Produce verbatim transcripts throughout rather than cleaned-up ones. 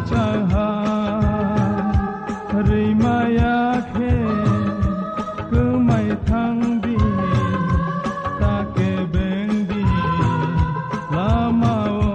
Chaha rwimaya khe kwmai thang di, ta kebeng di lama-o.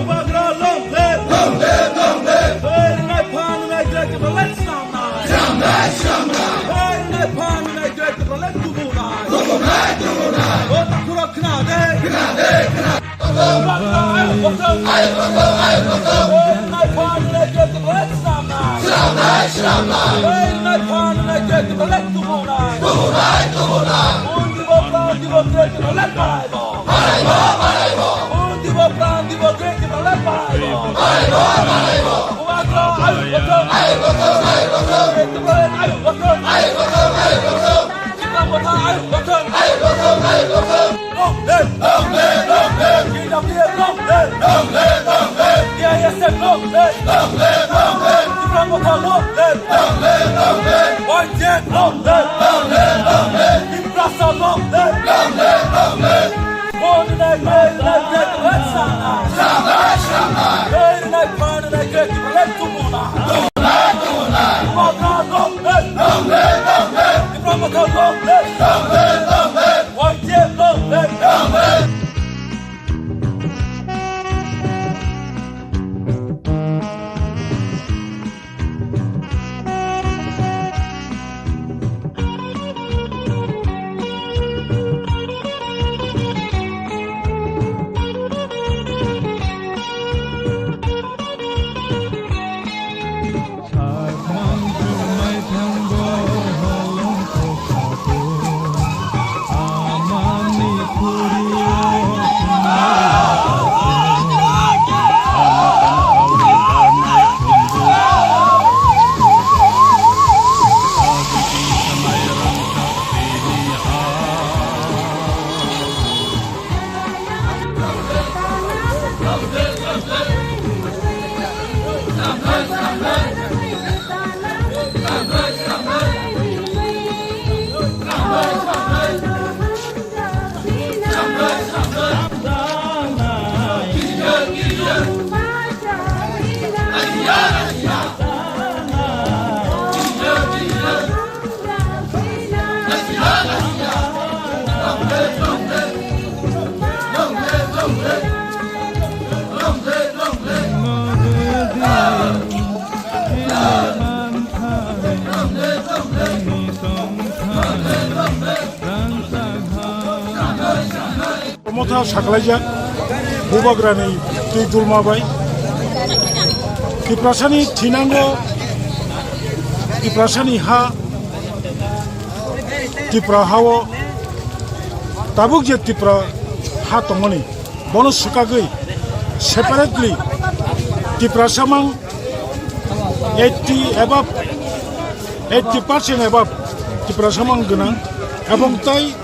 Bubagra long live! Long live, long live! Hey, rwnai phan rwnai Great Tipraland swnamnai! Swnamnai, swnamnai! Hey, rwnai phan rwnai Great Tipraland tubunai! Tubunai, tubunai! O takhurok khna de! Khna de, khna de! Bubagra ayuk bothong! Ayuk bothong, ayuk bothong! Hey, rwnai phan rwnai Great Tipraland swnamnai! Swnamnai, swnamnai! Hey, rwnai phan rwnai Great Tipraland tubunai! Tubunai, tubunai! Mon dibo, pran dibo, Great Tipraland barai bo! Mon dibo, pran dibo, Great Tipraland barai bo! Bubagra ayuk bothong! Great Tipraland ayuk bothong! Tipra Motha ayuk bothong! Long live! Long live! Long live! T W F long live! Long live! Long live! T I S F long live! Long live! Long live! Tipra Motha long live! Long live! Long live! Y T F long live! Long live! Long live! Tiprasa long live! Long live! Long live! Mon rwnai, mon rwnai, Great Tipraland swnamnai! Swnamnai, swnamnai! Mon rwnai, phan rwnai, Great Tipraland tubunai! Tubunai, tubunai! Bubagra long live! Long live! Long live! Tipra Motha long live! Long live! Long live! Y T F long live! Long live! Motha saklaijak Bubagrani twi dulma bai. Tiprasani thinango, Tiprasani ha, Tipra hao tabuk je Tipra ha tongmani, bono swkagwi separately Tiprasa mang eighty above, eighty percent above Tiprasa mang gwnang, ebong tai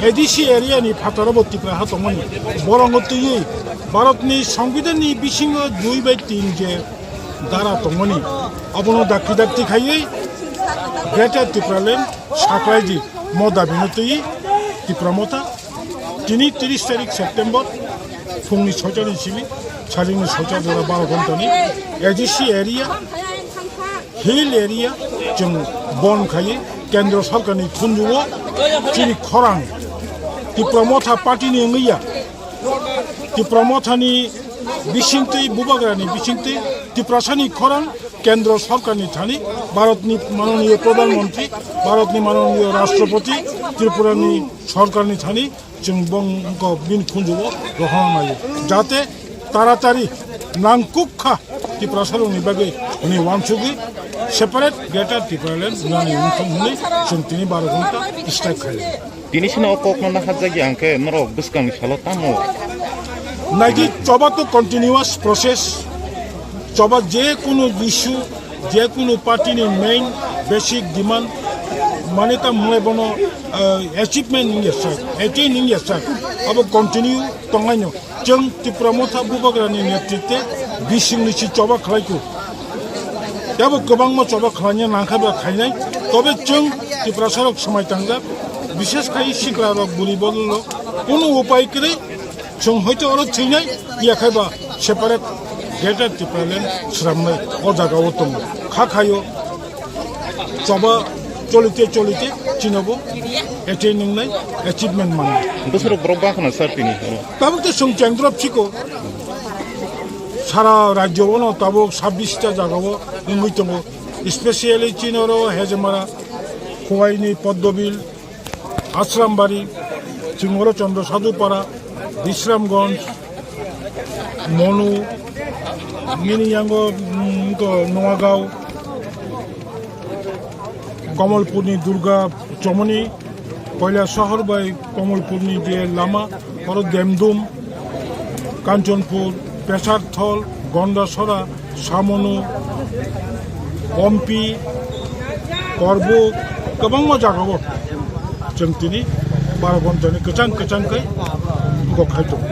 A D C area ni phataro bo Tipra ha tongmani, borongo twiwi Bharat ni Songbidan ni bisingo dui bai tin je dara tongmani, abono dakti dakti khaiwi Greater Tipraland saklaidi mo dabino twiwi Tipra Motha tini tris tarik September phungni soita ni simi salingni soita jora baro ghontani A D C area, hill area chwng bon khaiwi Kendra Sorkarni thunjugo chini khorang Tipra Motha party ni wngwi ya. Tipra Mothani bisingtwi, Bubagrani bisingtwi Tiprasani khorang Kendra Sorkarni thani, Bharatni manoniyo Pradhan Mantri, Bharatni manoniyo Rashtrapati, Tripurani Sorkarni thani chwng bongkok bini khunjugo rohorna naio, jate taratari nangkuk kha Tiprasarokni bagwi hwnwi uansugwi separate Greater Tipraland wngnani wngthong hwnwi chwng tini baro ghonta strike khaio. Tini sino o kokno naharjakya hwnkhe norok bwskangni salo tamo? Naidi, choba to continuous process. Choba je kunu issue, je kunu party ni main basic demand, mane ta mwnai bono, eh, achievement wngya sak, attain wngya sak, abo continue tongnaino. Chwng Tipra Motha Bubagra ni netritwe bising ni si choba khlai kho. Tebo kwbangma choba khlaina nangkha ba khainai, tobe chwng Tiprasa rok swmai tangjak, bishes khai sikla rok buri bodol rok kunu upai kwrwi. Chwng hoito oro thwinai, yakhai ba separate Greater Tipraland sramnai o jaga o tongo. Kha khaio choba cholite cholite chinobo attain wngnai, achievement mannai. Bwswrok borok bangkhana sir tini? Tabuk to chwng chengrop chiko. Sara rajyo ono tabuk sabbish ta jaga o wngwi tongo. Especially chini oro Hejemara, Khowaini, Poddobil, Asrambari, Singoro Chandra Sadhupara, Bisramganj, Monu, nini yango, mm, to Noagao, Kamalpurni Durga Chomoni, Koilasahar bai Kamalpurni je lama, oro Demdum, Kanchanpur, Pesarthol, Gondasora, Samonu, Ompi, Korbuk, kwbangma jagao chwng tini baro ghontani kwchang kwchang khe kok khai tongo.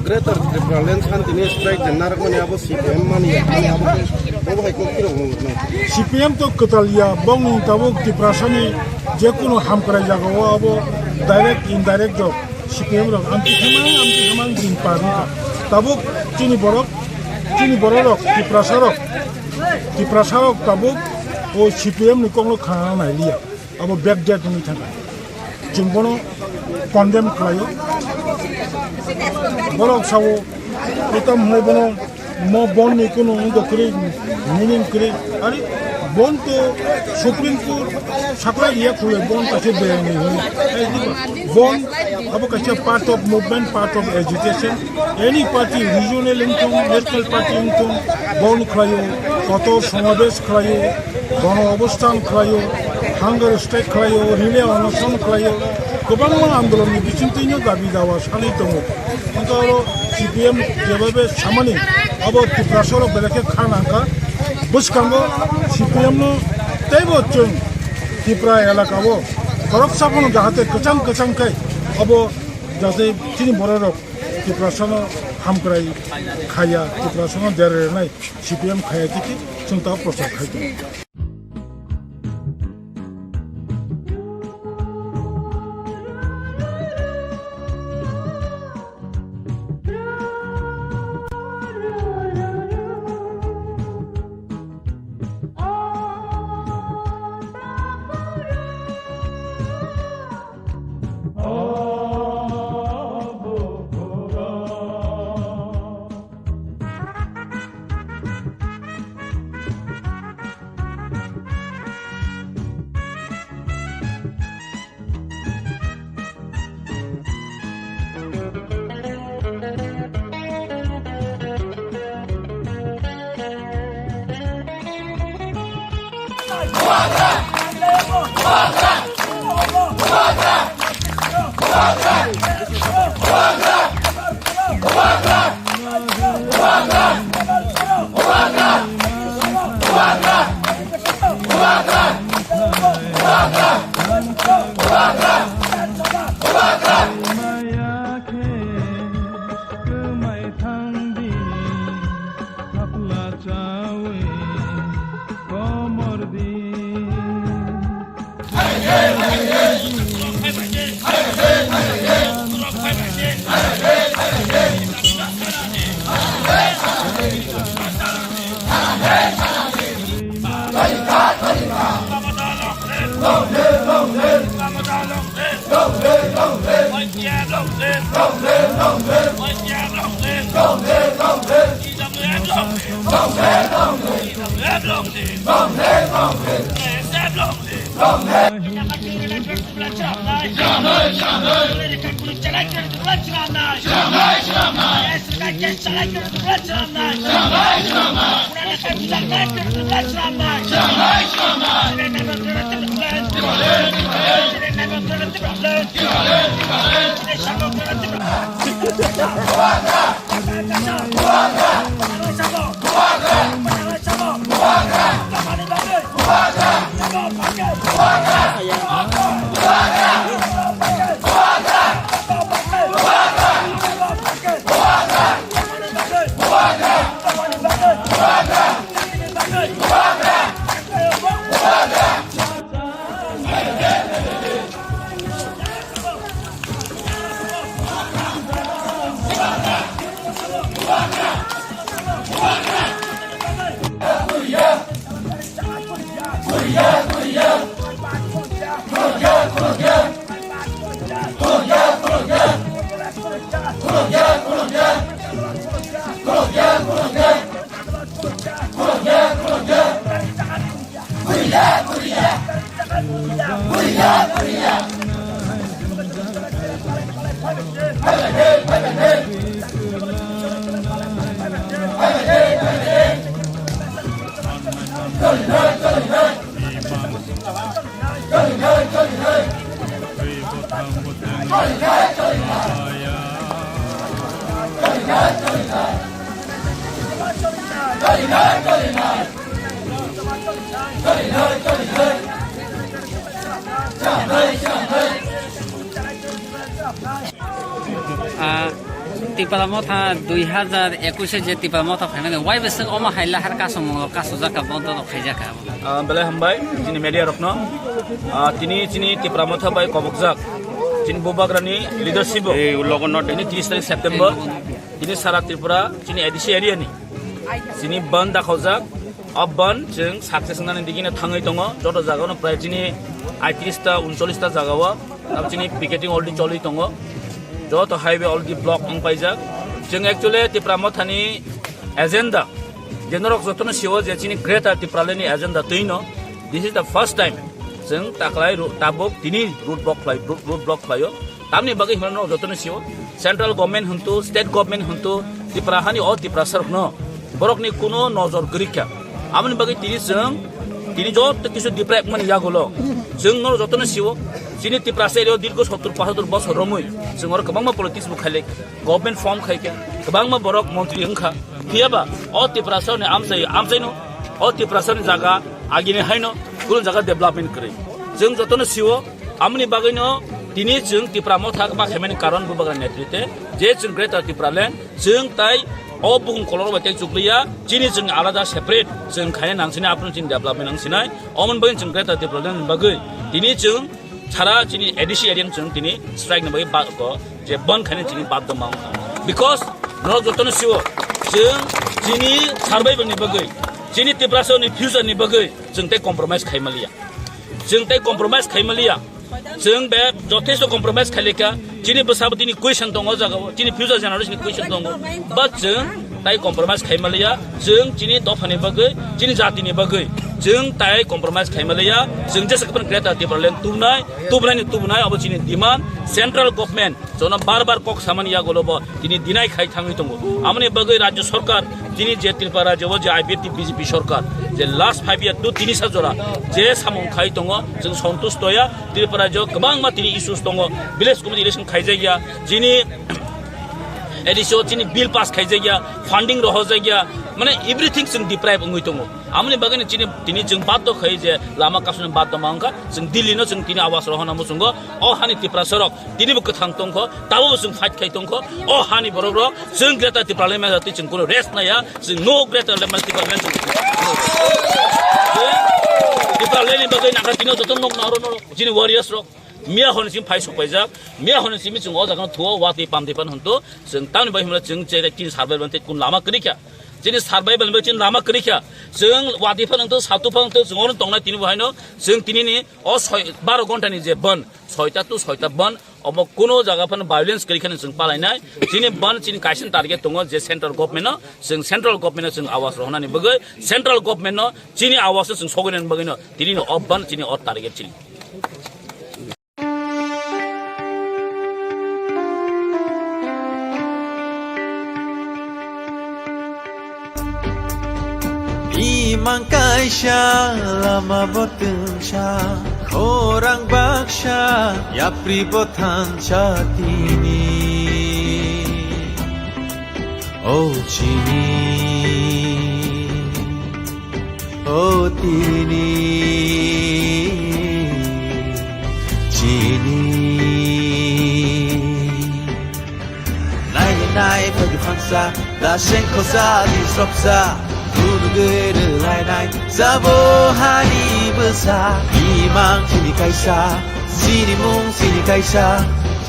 Greater Tipraland santini strike je narwkmani abo C P M mani ya, abo khe, abo hai kok phirok nang nai. C P M to kwtal ya, bongni tabuk Tiprasani jekunu hamkrai jagao abo direct indirect rok C P M rok amtwi khamang, amtwi khamang din par wngkha. Tabuk chini borok, chini borok rok, Tiprasa rok, Tiprasa rok tabuk o C P M ni kokno khna nai liya. Abo backdate wngwi thangkha. Chwng bono condemn khlaio. Borok sao, etam hwnwi bono Mo bon ni kunu wngkha kwrwi, meaning kwrwi. Ari bon to Supreme Court sakla riya khulai bon kaisa beyang ni hwnwi. Ai di ba, bon abo kaisa part of movement, part of agitation. Any party, regional wngthung, national party wngthung, bon khlaio, kotor somabesh khlaio, gono obosthan khlaio, hunger strike khlaio, relay onoson khlaio, kwbangma andolon ni bisingtwi no dabi dawa sanwi tongo. Hwnkhe oro C P M jebaibai samani abo Tiprasa rok belai khe kha nangkha. Bwskango C P M no teibo chwng Tripura elaka o khoroksa phano jahate kwchang kwchang khai abo jate chini borok rok Tiprasa no hamkrai khaya, Tiprasa no dera rwnai C P M khaya tiki chwng ta prochar khai tongo. Ah, Tipra Motha dui hazar ekwis je Tipra Motha phaimani, wai bwswk omo hai lahar kasongmungo kasujak kha, bondo rok khaijak kha? Ah, belai hambai chini media rokno. Ah, tini chini Tipra Motha bai kobokjak chini Bubagrani leadership o. Ei, logo not. Tini tris tarik September, tini sara Tripura chini A D C area ni chini bandh dakhaujak. O bandh chwng success wngnani digini thangwi tongo. Joto jagao no prai chini aitris ta, uncholish ta jagao abo chini picketing already choli tongo. Joto highway already block wng paijak. Chwng actually Tipra Mothani agenda, je norok jotono sio je chini Greater Tipraland ni agenda twi no, this is the first time chwng taklai ro-, tabuk tini road block khlai, road, road block khlaio. Tamni bagwi hwnba norok jotono sio, central government hwntu, state government hwntu, Tipra hani o Tiprasa rokno borokni kuno nojor kwrwi kha. Aboni bagwi tini chwng, tini joto kisu deprive mani yagulo chwng norok jotono sio, chini Tiprasa area o dirgo sottur pachottur bosor romwi chwng oro kwbangma politics bo khailai, government form khai kha, kwbangma borok montri wng kha. Phiya ba o Tiprasa ni amchai, amchaino o Tiprasa ni jaga agini haino kunu jaga development kwrwi. Chwng jotono sio, amoni bagwino tini chwng Tipra Motha ma khaimani karon Bubagra netrite je chwng Greater Tipraland, chwng tai o bukhung koloro bai tei chukliya, chini chwng alada separate chwng khaina nang sinai, aphuru chini development nang sinai, omoni bagwi chwng Greater Tipraland ni bagwi tini chwng sara chini A D C area chwng tini strike ni bagwi ba-, ko je ban khaina chini baddo ma wngkha. Because norok jotono sio, chwng chini survival ni bagwi, chini Tiprasa ni future ni bagwi chwng tei compromise khai maliya. Chwng tei compromise khai maliya. Chwng be jothesto compromise khai lekha. Chini bwsabo tini question tongo o jagao. Chini future generation ni question tongo. But chwng tai compromise khai maliya. Chwng chini dophani bagwi, chini jatini bagwi chwng tai compromise khai maliya. Chwng jesa kwbang Greater Tipraland tubunai, tubunai ni tubunai abo chini demand. Central government jono bar bar kok samani yagulo bo tini deny khai thangwi tongo. Amoni bagwi Rajya Sarkar, tini je Tripura Rajya o je I P F T B J P sarkar, je last five year to tini sa jora je samung khai tongo, chwng santush toya. Tripura Rajya o kwbangma tini issues tongo, village committee election khaijakya, chini A D C o chini bill pass khaijakya, funding rohorjakya, mane everything chwng deprive wngwi tongo. Amoni bagwi no chini, tini chwng baddo khai je lama kasuni baddo ma wngkha, chwng Delhi no chwng tini awas rohorna muchungo, o hani Tiprasa rok tini bo kwthang tongkho, tabo bo chwng fight khai tongkho, o hani borok rok chwng Greater Tipraland maya twi chwng kuno rest naya, chwng no Greater Tipraland chwng Tipraland ni bagwi nangkha tino joto nok naro norok chini warriors rok. Miya hwn simi phai sok paijak, miya hwn simi chwng o jaga no thuo, watwi pamtwi pan hwn to, chwng tamni bai hwnle chwng che chini survival tei kun lama kwrwi kha, chini survival bai chini lama kwrwi kha, chwng watwi pan hwn to, satu pan hwn to, chwng ono tongnai tini bo haino, chwng tini ni o soi, baro ghonta ni je ban, soita to soita ban, omo kuno jaga phano violence kwrwi kheno chwng palainai, chini ban chini kaisa target tongo je central government no, chwng central government no chwng awas rohornani bagwi, central government no chini awas no chwng sogwinani bagwi no, tini no o ban chini o target chini. Imang kaisa lama bo twngsa, khorang baksa, yapri bo thansa tini. O chini, o tini, chini. Nai nai pagi phansa, da seng khosa di sopsa. Phunugwi rwlainai jabo hani bwsa, imang chini kaisa, sinimung chini kaisa,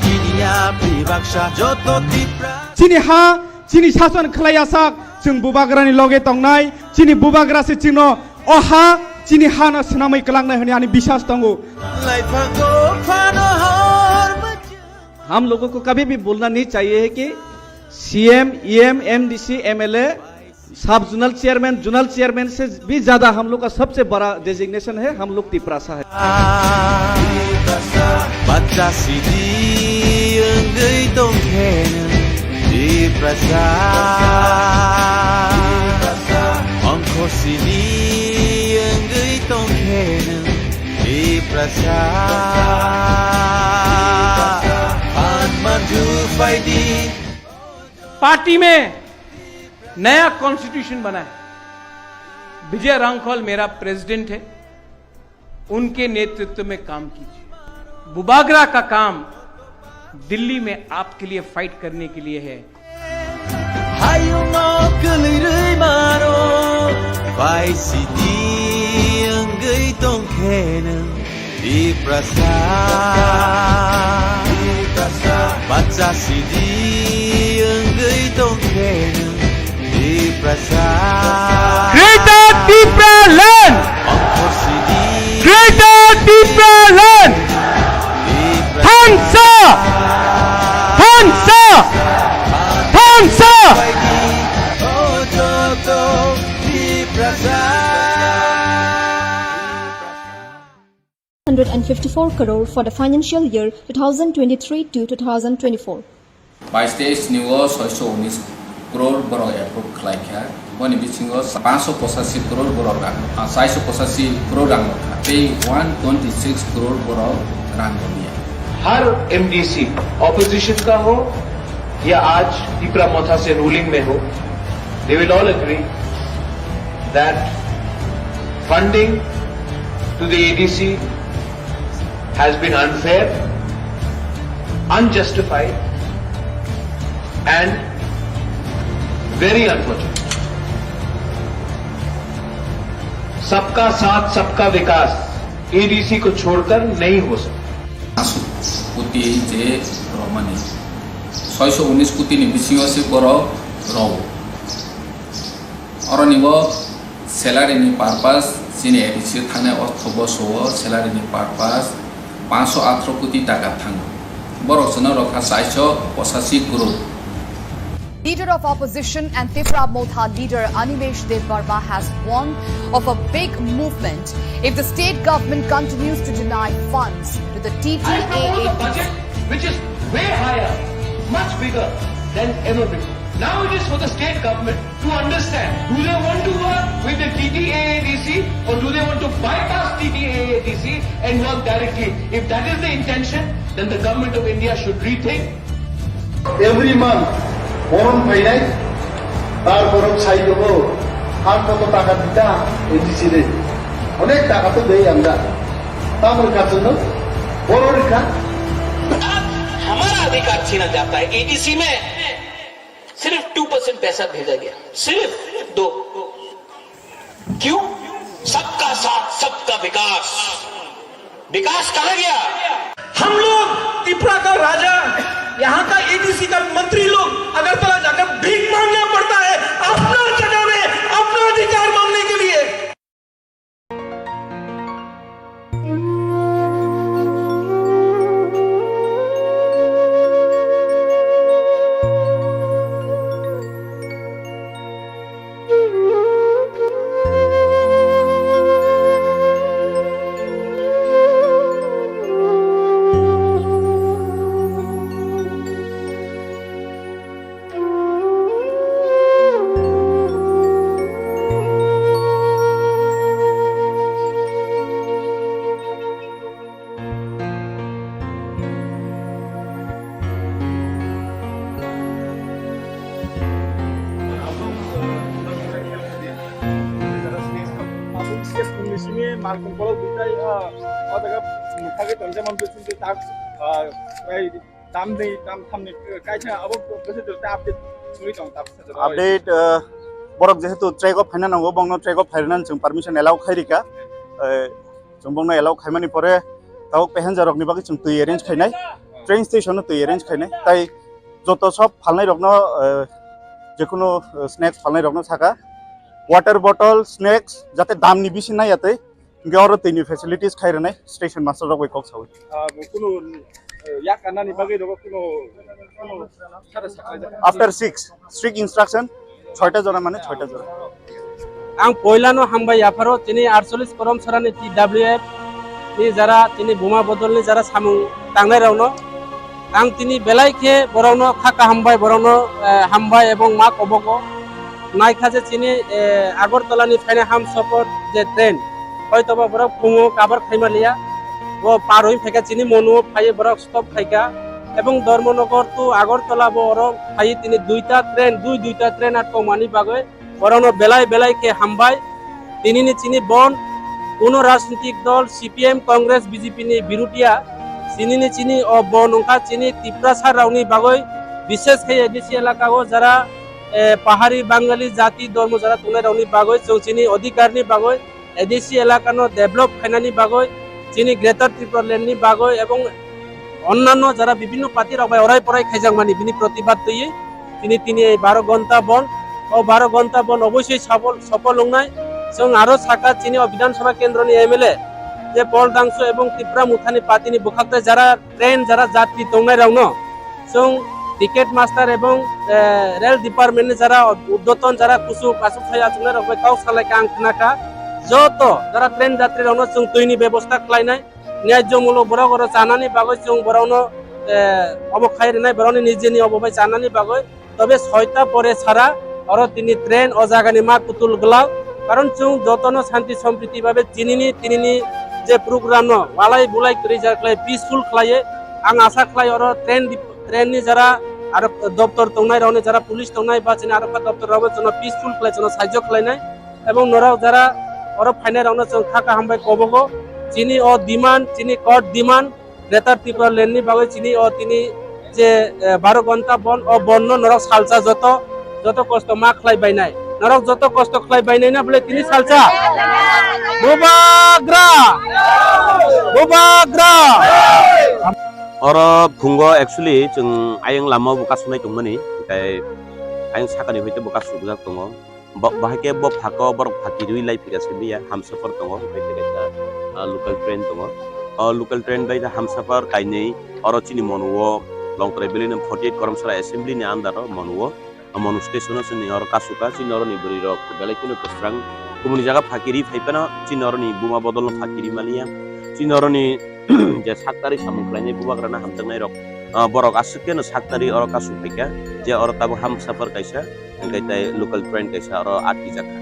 chini yapri baksa joto Tipra. Chini ha, chini sason khlai yasak, chwng bubagrani loge tongnai, chini bubagra se chwngno o ha, chini hano swnamwi kwlangnai hwnwi ani biswas tongo. Laiphango phano hor bwchwng. हम लोगों को कभी भी भूलना नहीं चाहिए है कि सीएम, ईएम, एमडीसी, एमएलए, सब जोनल चेयरमैन, जोनल चेयरमैन से भी ज्यादा हम लोग का सबसे बड़ा डेजिग्नेशन है, हम लोग तिपरासा है। Bacha sidi wngwi tongkhe nwng Tiprasa. Ongkho sidi wngwi tongkhe nwng Tiprasa. Phan manju phaidi. Party में नया कॉन्स्टिट्यूशन बना है। विजय रांखल मेरा प्रेसिडेंट है, उनके नेतृत्व में काम कीजिए। बुबागरा का काम दिल्ली में आपके लिए फाइट करने के लिए है। Hayungo kwlwi rwi mano, pai sidi wngwi tongkhe nwng Tiprasa. Bacha sidi wngwi tongkhe nwng Tiprasa. Greater Tipraland! Ongkho sidi Greater Tipraland! Tiprasa. Thansa! Thansa! Thansa! Hundred and fifty-four crore for the financial year two thousand twenty-three to two thousand twenty-four. Bais teis ni o soiso unis crore borok approve khlai kha. Boni bisingo panso pochashi crore borok rang, ah, saiso pochashi crore rang rok kha. Tei one twenty six crore borok rang rok ya. Her MDC, opposition का हो या आज तिपरा मोथा से रूलिंग में हो, they will all agree that funding to the ADC has been unfair, unjustified and very unfortunate. सबका साथ, सबका विकास एडीसी को छोड़कर नहीं हो सकता। Aswk kuti je romani soiso unis kuti ni bisingo se borok rw. Oroni bo salary ni purpose chini A D C thane ortho bo so salary ni purpose panso atro koti taka thango. Borok chwngno rokha saiso pochashi crore. Leader of opposition and Tipra Motha leader Animesh Debbarma has warned of a big movement if the state government continues to deny funds to the I propose a T T A A D C. Budget which is way higher, much bigger than ever before. Now it is for the state government to understand, do they want to work with the T T A A D C or do they want to bypass T T A A D C and work directly? If that is the intention, then the government of India should rethink. Every month, boron phainai, tar boron sai dogo, ar koto taka dita, A D C re. Onek taka to dei amra. Tamar kachano, boron ka. आप हमारा अधिकार छीना जाता है। एडीसी में सिर्फ two percent पैसा भेजा गया, सिर्फ दो। क्यों? सबका साथ, सबका विकास। विकास कहाँ गया? हम लोग, तिपरा का राजा, यहाँ का एडीसी का मंत्री लोग अगरतला जाकर भीख मांगना पड़ता है अपना जगह में, अपना अधिकार मांगने के लिए। Malkhung kolok duitai, ah, o jaga mokha khe tonjak man bising khe tak, ah, bai tam ni, tam tham ni, kaisa abo bwswk jora update wngwi tong, tabuk se jora. Update, ah, Borok jehetu track o phaina nango, bongno track o phairwnani chwng permission allow khai rika. Eh, chwng bongno allow khaimani pore tabuk passenger rokni bagwi chwng twi arrange khainai, train station o twi arrange khainai. Tai joto sob phalnai rokno, eh, jekunu, eh, snacks phalnai rokno saka, water bottle, snacks jate damni bisi nai atwi, hingke oro twini facilities khai rwnai station master rok bai kok sawi. Ah, kuno, eh, yak anani bagwi rogo kuno, kuno sare saklai jak. After six, strict instruction, soita jora mane soita jora. Ang poilano hambai yapharo chini aatcholish Koromsarani T W F ni jara chini buma bodolni jara samung tangnai rokno. Ang tini belai khe borokno kha kaham bai borokno, eh, hambai ebong ma kobogo. Naikha je chini, eh, Agartala ni phainai Hamsapar je train, hoitoba borok phungo kabar khaima liya. Bo par oi phaikha chini Monu o phaiwi borok stop khaikha. Ebong Dharmanagar to Agartala bo oro phaiwi tini duita train, dui duita train atkokmani bagwi borokno belai belai khe hambai. Tinini chini bon kuno rajnitik dol C P M, Congress, B J P ni birudia. Tinini chini o bon wngkha chini Tiprasa rokni bagwi, bishes khe A D C elaka o jara, eh, pahari Bangali jati dormo jara tongnai rokni bagwi, chwng chini odhikar ni bagwi, A D C elaka no develop khainani bagwi, chini Greater Tripura Land ni bagwi ebong onnanno jara bibhinno party rok bai orai porai khaijakmani bini protibad twiwi tini, tini ei baro gonta bon, o baro gonta bon obosoi safol, sofol wngnai. Chwng aro saka chini o Bidhan Sabha kendro ni M L A je Paul Dangso ebong Tipra Motha ni party ni bwkhak tai jara train jara jatri tongnai rok no chwng ticket master ebong, eh, rail department ni jara urdhwton jara kuchuk aswk sai achuknai rok bai kok salai kha ang khna kha. Joto jara train jatri rok no chwng twi ni bebosta khlainai. Nyajomulok borok oro chanani bagwi chwng borokno, eh, obo khai rwnai borokni nijeni obo bai chanani bagwi. Tobe soita pore sara oro tini train o jagani ma kutul glak. Karon chwng jotono santi sompriti babe chinini tinini je program no walai bulai kwrwi jak khlai peaceful khlaiwi ang asa khlai oro train dip-, train ni jara aro doptor tongnai rokni jara police tongnai ba chini aro kha doptor rokbo chwngno peaceful khlai chwngno saijo khlainai. Ebong norok jara oro phainai rokno chwng kha kaham bai kobogo. Chini o demand, chini court demand, Greater Tripura Land ni bagwi chini o tini je, eh, baro gonta bon, o bon no norok salsa joto, joto kosto ma khlai bainai. Norok joto kosto khlai bainai na bole tini salsa. Bubagra! Bubagra! Oro phungo actually chwng ayang lama o bo kasunai tongmani, tei ayang sakani hoite bo kasukjak tongo. Bo, bahai khe bo phakao borok phakirwi lai phika simi ya, Hamsapar tongo, hwnkhe tei kaisa, ah, local train tongo. O local train bai khe Hamsapar kainwi oro chini Monu o Longtrai Valley ni forty eight Koromsara Assembly ni under o Monu o, o Monu station o chini oro kasuka, chini oro ni bwrwi rok belai kheno kwsrang. Kubuni jaga phakiri phai phano chini oro ni buma bodol no phakiri maliya. Chini oro ni je saktari samung khlainai bubagra no hamjaknai rok, ah, borok aswk kheno saktari oro kasuk phaikha, je oro tabuk Hamsapar kaisa. Hingke tei local train kaisa oro athijak kha.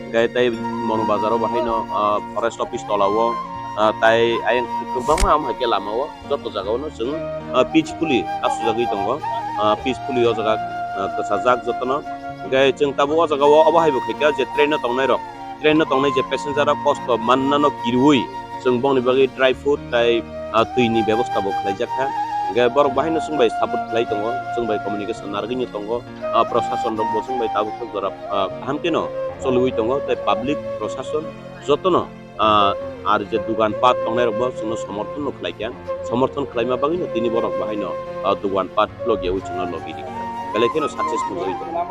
Hingke tei Monu bazar o bahaino, ah, forest office tola o, ah, tai ayang kwbangma amo hai khe lama o joto jaga o no chwng, ah, peacefully kasujagwi tongo. Ah, peacefully o jaga, ah, kwchajak jotono. Hingke chwng tabuk o jaga o obo hai bo khaikha je train o tongnai rok. Train o tongnai je passenger rok kosto manna no kiriwi chwng bongni bagwi dry food tai, ah, twi ni bebosta bo khlaijak kha. Hingke borok bahaino chwng bai support khlai tongo, chwng bai communication narwgwino tongo. Ah, prosason rok bo chwng bai tabuk jora, ah, kaham kheno choliwi tongo, tei public prosason jotono, ah, ar je dugan pat tongnai rok bo chwngno somorthon no khlai kha, somorthon khlaima bagwi no tini borok bahaino, ah, dugan pat logyawi chwngno logi rikha, belai kheno successful wi tongo.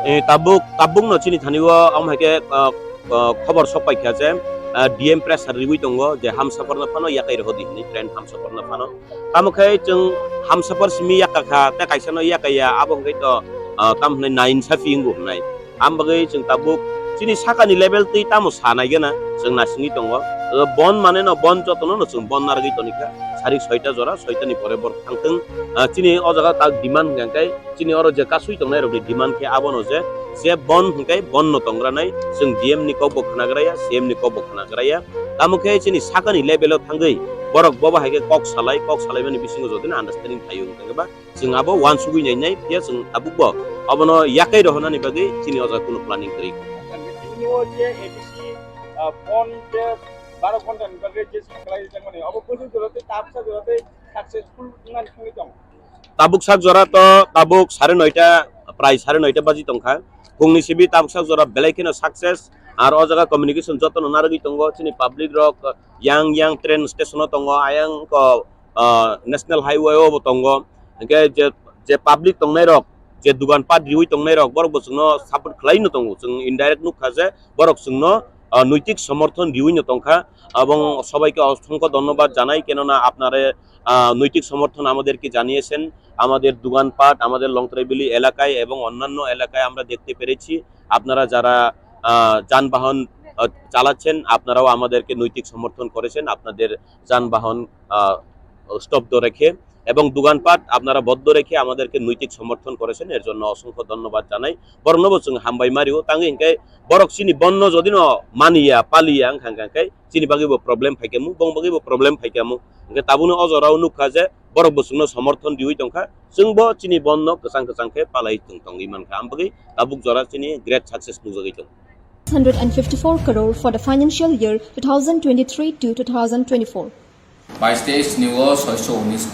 Eh, tabuk, tabuk no chini thani o, omo hai khe, ah, ah, khobor sok pai kha je, ah, D M pressure riwi tongo je Hamsapar no phano yakai rw di hinwi, train Hamsapar no phano. Tamo khe chwng Hamsapar simi yakka kha, tei kaisa no yakaiya, abo hwnkhe to, ah, tamo hwnwi nainsafi wngo hwnwi. Am bagwi chwng tabuk chini sakani level twi tamo sa nai gana chwng nasingwi tongo. O bon mane no bon jotono no chwng bon narwgwi toni kha. Sarik soita jora, soita ni pore borok thang thung. Ah, chini o jaga tak demand hwnkha khe chini oro je kasui tongnai rokni demand khe abono je, je bon hwnkhe bon no tongra nai, chwng D M ni kok bo khwnagra ya, C M ni kok bo khwnagra ya. Tamo khe chini sakani level o thangwi borok bobo hai khe kok salai, kok salaimani bisingo jodi no understanding phaio hwnkhe ba chwng abo uansugwi nai nai, phiya chwng tabuk bo abono yakai rohornani bagwi chini o jaga kunu planning kwrwi. Bini o je A D C, ah, phone je baro ghonta ni bagwi je sakhlai tongmani, obo bwswk jora tei tabuksa jora tei successful wngna thangwi tong. Tabuk sak jora to tabuk sare noita, prai sare noita baji tongkha. Phungni sibi tabuk sak jora belai kheno success. Ar o jaga communication jotono narwgwi tongo, chini public rok yang yang train station o tongo, ayang ko, ah, national highway o bo tongo. Hingke je, je public tongnai rok, je dugan pat riwi tongnai rok, borok bo chwngno support khlai no tongo. Chwng indirect nukha je borok chwngno, ah, noitik somorthon riwi no tongkha. Abong sobaike osongkho dhonnobad janai, kenona apnare, ah, noitik somorthon amaderke janiyesen, amader dugan pat, amader Longtrai Valley elakay ebong onnanno elakay amra dekte perechi. Apnara jara, ah, janbahan, ah, chalachen, apnarao amaderke noitik somorthon korechen, apnader janbahan, ah, stop do rekhe ebong dugan pat apnara boddo rekhe amaderke noitik somorthon korechen, er jonno osongkho dhonnobad janai. Borokno bo chwng hambai mario, tangwi hinkhe borok chini bonno jodi no maniya, paliya wngkha hinkhe chini bagwi bo problem phaikhamu, bong bagwi bo problem phaikhamu. Hinkhe tabukno o jorao nukha je borok bo chwngno somorthon riwi tongkha, chwngbo chini bonno kwchang kwchang khe palai tong tongwi mankha, am bagwi tabuk jora chini great success nukjagwi tongo. Hundred and fifty-four crore for the financial year two thousand twenty-three to two thousand twenty-four. Bais teis ni o soiso unis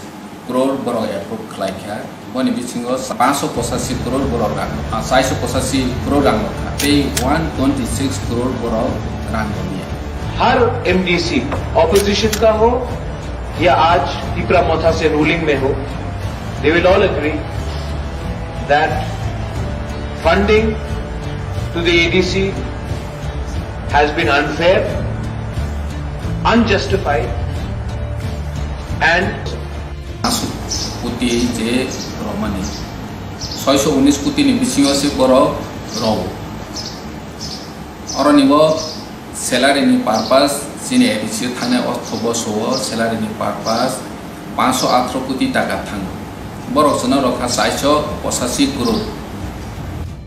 crore borok approve khlai kha, boni bisingo pancho pochashi crore borok rang, ah, chaiso pochashi crore rang rok kha, tei one twenty six crore borok rang rok ya. Her MDC, opposition का हो या आज तीपरा मोथा से रूलिंग में हो, they will all agree that funding to the ADC has been unfair, unjustified, and kuti je romani soiso unis kuti ni bisingo se borok rw. Oroni bo salary ni purpose chini A D C thane ortho boso o salary ni purpose pancho atro koti taka thango. Borok chwngno rokha chaiso pochashi crore.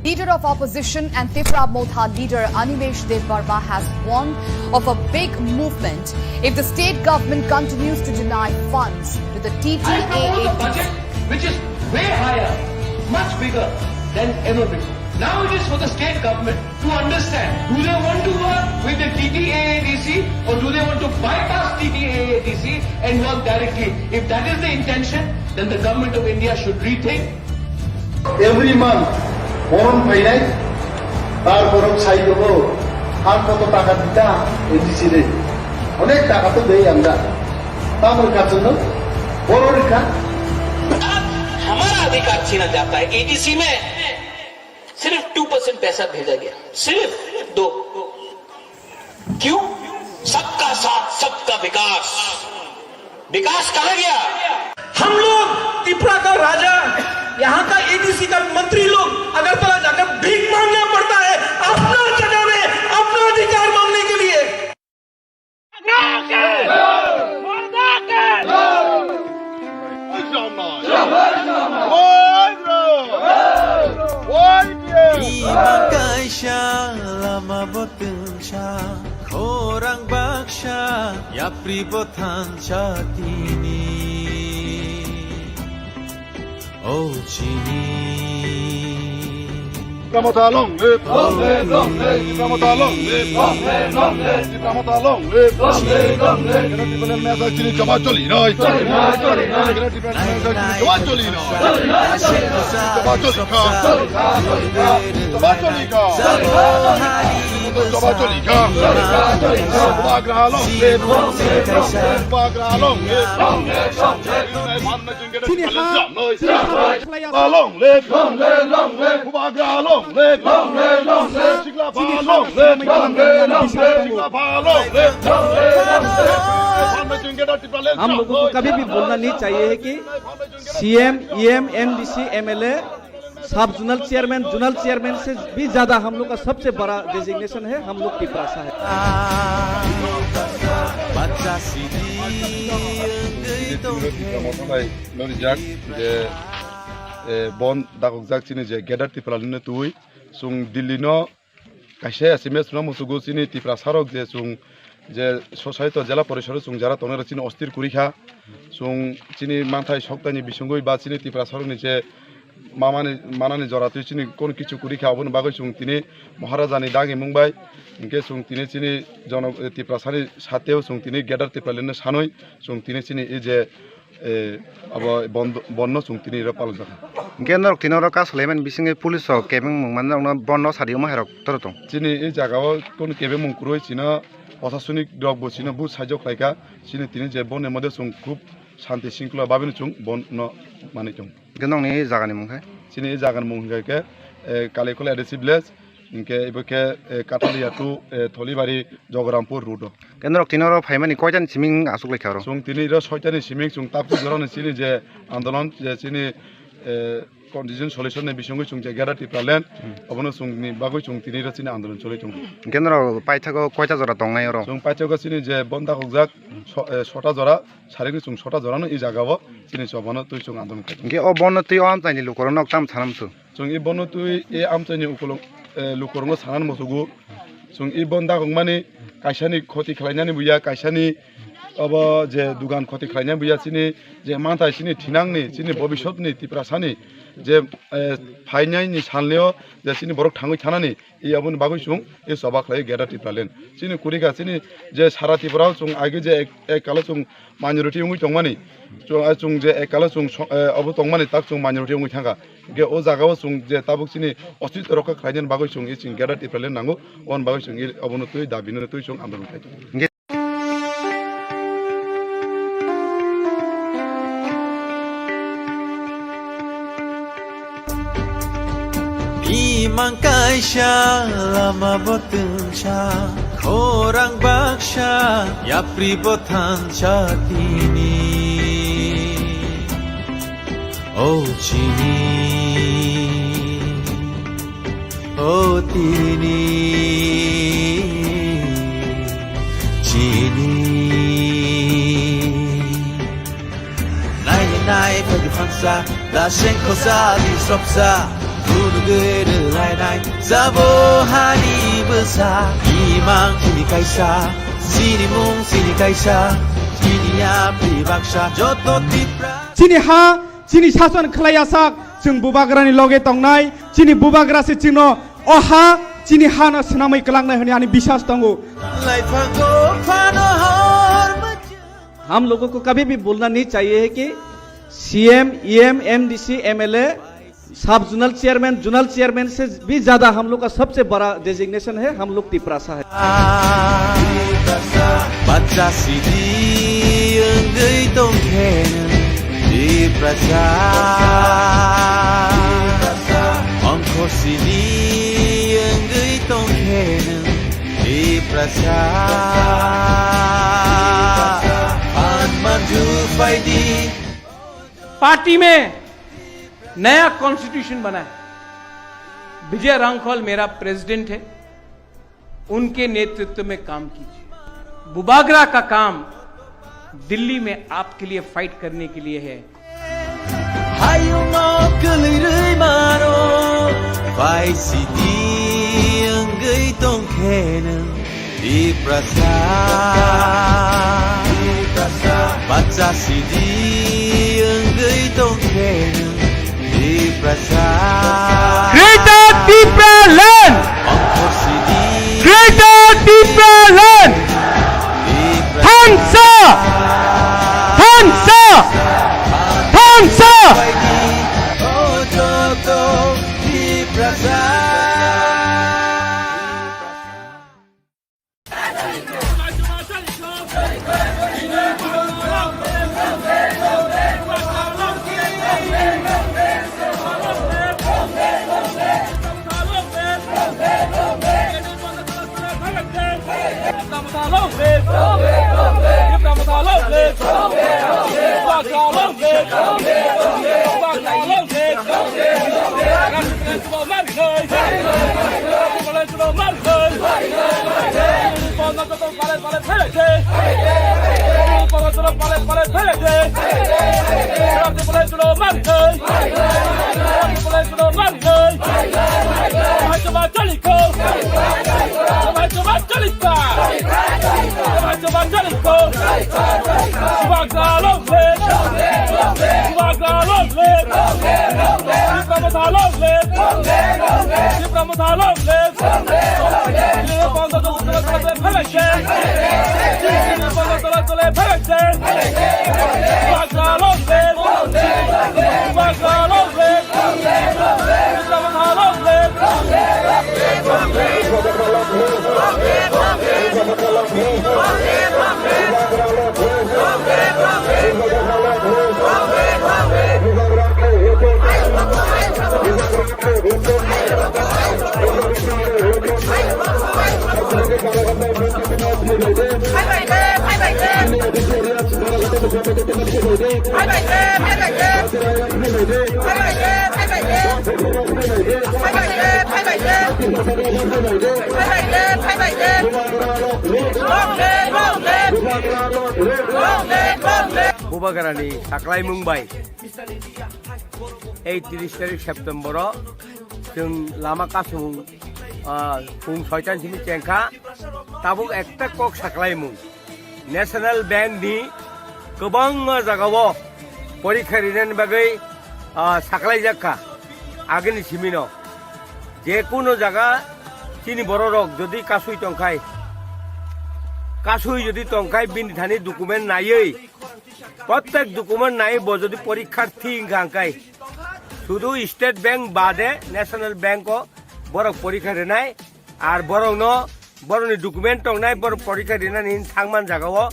Leader of opposition and Tipra Motha leader Animesh Debbarma has warned of a big movement if the state government continues to deny funds to the I propose a T T A A D C. Budget which is way higher, much bigger than ever before. Now it is for the state government to understand, do they want to work with the T T A A D C or do they want to bypass T T A A D C and work directly? If that is the intention, then the government of India should rethink. Every month, boron phainai, tar boron sai dogo, ar koto taka dita, A D C re. Onek taka to dei amra. Tamoni kachonno, boron rikha. अब हमारा अधिकार छीना जाता है। एडीसी में सिर्फ two percent पैसा भेजा गया, सिर्फ दो। क्यों? सबका साथ, सबका विकास। विकास कहाँ गया? हम लोग, तिपरा का राजा, यहाँ का एडीसी का मंत्री लोग अगरतला जाकर भीख मांगना पड़ता है अपना जगह में अपना अधिकार मांगने के लिए। Bima kaisa lama botwngsa, khorang baksa, yapri bo thansa tini. O chini. Tipra Motha long live! Long live, long live! Tipra Motha long live! Long live, long live! Tipra Motha long live! Long live, long live! Kena Tipra Motha chini choba choli noi. Choli noi, choli noi. Kena Tipra Motha chini choba choli noi. Choli noi, choli noi. Choba choli kha. Choli kha, choli kha. Choba choli kha. Choba choli kha. Choba choli kha. Bubagra long live! Long live, long live! Long live, long live! Chini ha, chini ha khlai ya. Long live! Long live, long live! Bubagra long live! Long live, long live! Chini ha long live! Long live, long live! Chini ha long live! Long live, long live! हम लोगों को कभी भी भूलना नहीं चाहिए है कि सीएम, ईएम, एमडीसी, एमएलए, सब जोनल चेयरमैन, जोनल चेयरमैन से भी ज्यादा हम लोग का सबसे बड़ा डेजिग्नेशन है, हम लोग तिपरासा है। Nini Tipra Motha bai lorijak je, eh, bon dakokjak chini je Greater Tipraland ni twi chwng Delhi no kaisa S M S no musugo chini Tiprasa rok je chwng je society jela porishod o chwng jara tongnai rok chini ostir kwrwi kha. Chwng chini manthai soktaini bisingwi ba chini Tiprasa rokni je mamani, manani jora twi chini kono kichu kwrwi kha, aboni bagwi chwng tini Maharajani dagimung bai, hinkhe chwng tini chini jono-, Tiprasani sateo chwng tini Greater Tipraland no sanwi chwng tini chini e je, e, abo bondo, bonno chwng tini ro palok jakha. Hinkhe norok tini oro kasu laimani bisingwi police rok kebeng mung mani norokno bonno sadi omo hai rok toro tong. Chini e jagao kono kebeng mung kwrwi chino prosasonik rok bo chino buj saijo khlaikha, chini tini je bonno mode chwng khub shanti shingkula babino chwng bonno manwi tong. Hinkhe nokni jagani mung khe? Chini e jagani mung hinkhe, e, Kalikhola A D C village, hinkhe ibo khe, e, Kathalia to, e, Tholibari Jogorampur road o. Hinkhe norok tini oro phaimani koitani siming achuk laikha oro? Chwng tini ro soitani siming chwng tabuk jorani chini je andolon je chini, e, condition solution ni bisingwi chwng je Greater Tipraland, hmm, obono chwngni bagwi chwng tini ro chini andolon choli tongo. Hinkhe norok paithago koita jora tongnai oro? Chwng paithago chini je bon dakhokjak so-, e, sota jora, Sarigwi chwng sota jorano i jagao chini chobano twi chwng andolon khlai. Hinkhe o bono twi o amchaini lukurokno tamo sana muchung? Chwng i bono twi e amchaini ukulok, eh, lukurokno sanani muchugo. Chwng i bon dakhokmani kaisani khoti khlainani buya, kaisani obo je dugan khoti khlainani buya, chini je manthai chini thinangni, chini bobisotni Tiprasani je, eh, phainaini salneo je chini borok thangwi thanani, I aboni bagwi chwng i choba khlai Greater Tipraland. Chini kwrwi kha, chini je sara Tripura o chwng age je ek, ek kalo chwng minority wngwi tongmani, chwng, ah, chwng je ek kalo chwng so-, eh, abo tongmani tak chwng minority wngwi thangkha. Hinkhe o jaga o chwng je tabuk chini ostitw rokha khlainani bagwi chwng i chwng Greater Tipraland nango, aboni bagwi chwng i abono twi dabi no twi chwng andolon khlai tongo. Imang kaisa lama bo twngsa, khorang baksa, yapri bo thansa tini. O chini, o tini, chini. Nai nai phaidi phansa, da seng khosa di sopsa, gunugui rwlainai, sabo hani bwsa, imang chini kaisa, chini mung chini kaisa, chini yapri baksa, joto Tipra. Chini ha, chini sason khlai yasak, chwng bubagrani loge tongnai, chini bubagra se chwngno o ha, chini hano swnamwi kwlangnai hwnwi ani biswas tongo. Laiphango phano hor mwchang. हम लोगों को कभी भी भूलना नहीं चाहिए है कि सीएम, ईएम, एमडीसी, एमएलए, सब जोनल चेयरमैन, जोनल चेयरमैन से भी ज्यादा हम लोग का सबसे बड़ा डेजिग्नेशन है, हम लोग तिपरासा है। Bacha sidi wngwi tongkhe nwng Tiprasa. Ongkhor sidi wngwi tongkhe nwng Tiprasa. Phan manju phaidi. Party में नया कॉन्स्टिट्यूशन बना है। विजय रांखल मेरा प्रेसिडेंट है, उनके नेतृत्व में काम कीजिए। बुबागरा का काम दिल्ली में आपके लिए फाइट करने के लिए है। Hayung no kwlwi rwi mano, pai sidi wngwi tongkhe nwng Tiprasa. Bacha sidi wngwi tongkhe nwng Tiprasa. Greater Tipraland! Ongkhor sidi. Greater Tipraland! Tiprasa. Thansa! Thansa! Thansa! Long live! Tipra Motha long live! Tipra Motha long live! Tipra Motha long live! Tipra Motha long live! Bubagrani saklaimung bai ei tris tarik September o chwng lama kasung, ah, pung soitan simi chengkha, tabuk ekta kok saklaimung. National Bank ni kwbangma jagao porikha rinani bagwi, ah, saklaijak kha agini simino. Je kuno jaga chini bororok jodi kasui tongkhai, kasui jodi tongkhai bini thani document naiwi, prottek document naiwi bo jodi porikharthi wngkha hwnkhe, sudu State Bank bade National Bank o borok porikha rinai. Ar borokno, borokni document tongnai, borok porikha rinani hinwi thangman jagao,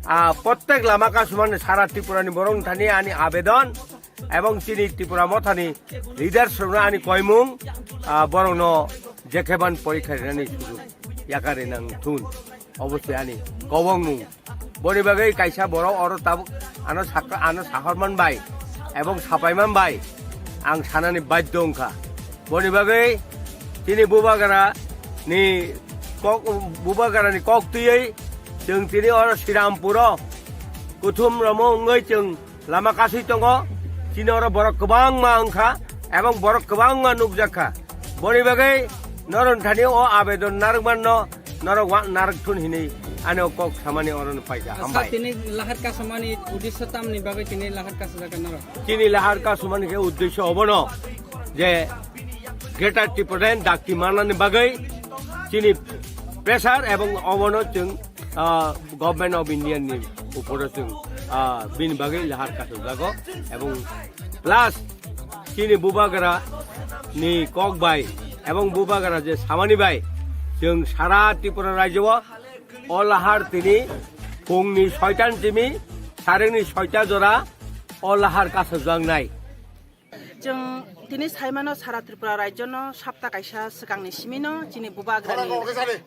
ah, prottek lama kasumani sara Tripurani borokni thani ani abedon, ebong chini Tripura mothani leaders rokno ani koimung, ah, borokno jekheban porikha rinani sujug yakari nang thun. Obo se ani kobongmung. Boni bagwi kaisa borok oro tabuk ano sakha, ano sahorman bai ebong sapaiman bai ang sanani badhyo wngkha. Boni bagwi chini Bubagra ni kok, Bubagra ni kok twiwi chwng tini oro Srirampuro kuthum romo wngwi chwng lama kasui tongo. Chini oro borok kwbangma wngkha ebong borok kwbangma nukjakha. Boni bagwi norok thani o abedon narwkmanno norok wa-, narwk thun hinwi ani o kok samani oro no paikha. Hambai. Tini lahar kasamani uddesho tamni bagwi tini lahar kasajak norok? Chini lahar kasamani khe uddesho obono je Greater Tipraland dakti manani bagwi chini pressure ebong obono chwng, ah, Government of India ni uporo chwng, ah, bini bagwi lahar kasajago ebong plus chini Bubagra ni kok bai ebong Bubagra je samani bai chwng sara Tripura rajyo o o lahar tini pungni soitan simi sarengni soita jora o lahar kasajak nai. Chwng tini saimano sara Tripura rajyono sapta kaisa swkangni simino chini Bubagrani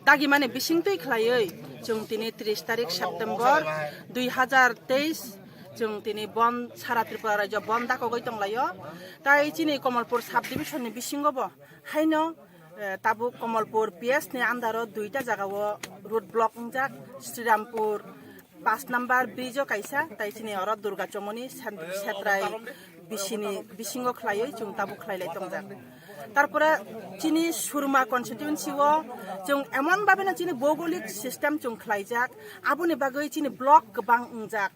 dagimani bisingtwi khlaiwi chwng tini tris tarik September dui hazar teis chwng tini bon sara Tripura rajyo bon dakogwi tonglaio. Tai chini Komolpur sub division ni bisingo bo haino, eh, tabuk Komolpur P S ni under o duita jagao road block wngjak, Srirampur pas number bridge o kaisa, tai chini oro Durga Chomoni sen-, Setrai bisini bisingo khlaiwi chwng tabuk khlailai tongjak. Tarpore chini Surma constituency o chwng emon bhabe no chini bhougolik system chwng khlaijak, aboni bagwi chini block kwbang wngjak.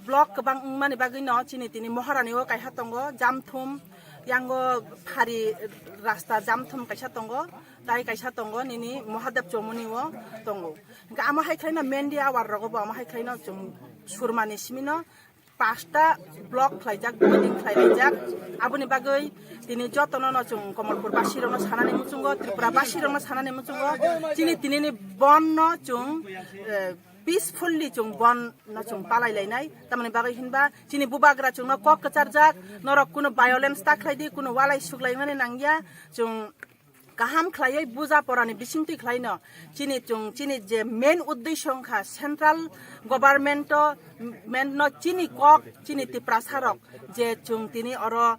Block kwbang wngmani bagwi no chini tini Moharani o kaisa tongo, Jamthum, yango phari rasta Jamthum kaisa tongo, tai kaisa tongo nini Mahadev Chomoni o tongo. Hwnkhe amo hai khlaino Mendi awar rogo bo amo hai khlaino chwng Surmani simino pasta block khlaijak, building khlailaijak. Aboni bagwi tini jotono no chwng Komolpur basi rokno sanani muchungo, Tripura basi rokno sanani muchungo, chini tinini bon no chwng, eh, peacefully chwng bon no chwng palai lainai. Tamoni bagwi hinba chini Bubagra chwngno kok kwcharjak, norok kuno violence ta khlai di, kuno walai suklaimani nangya, chwng kaham khlaiwi buja porani bisingtwi khlaino chini chwng chini je main uddesho wngkha central government o, men no chini kok chini Tiprasa rok je chwng tini oro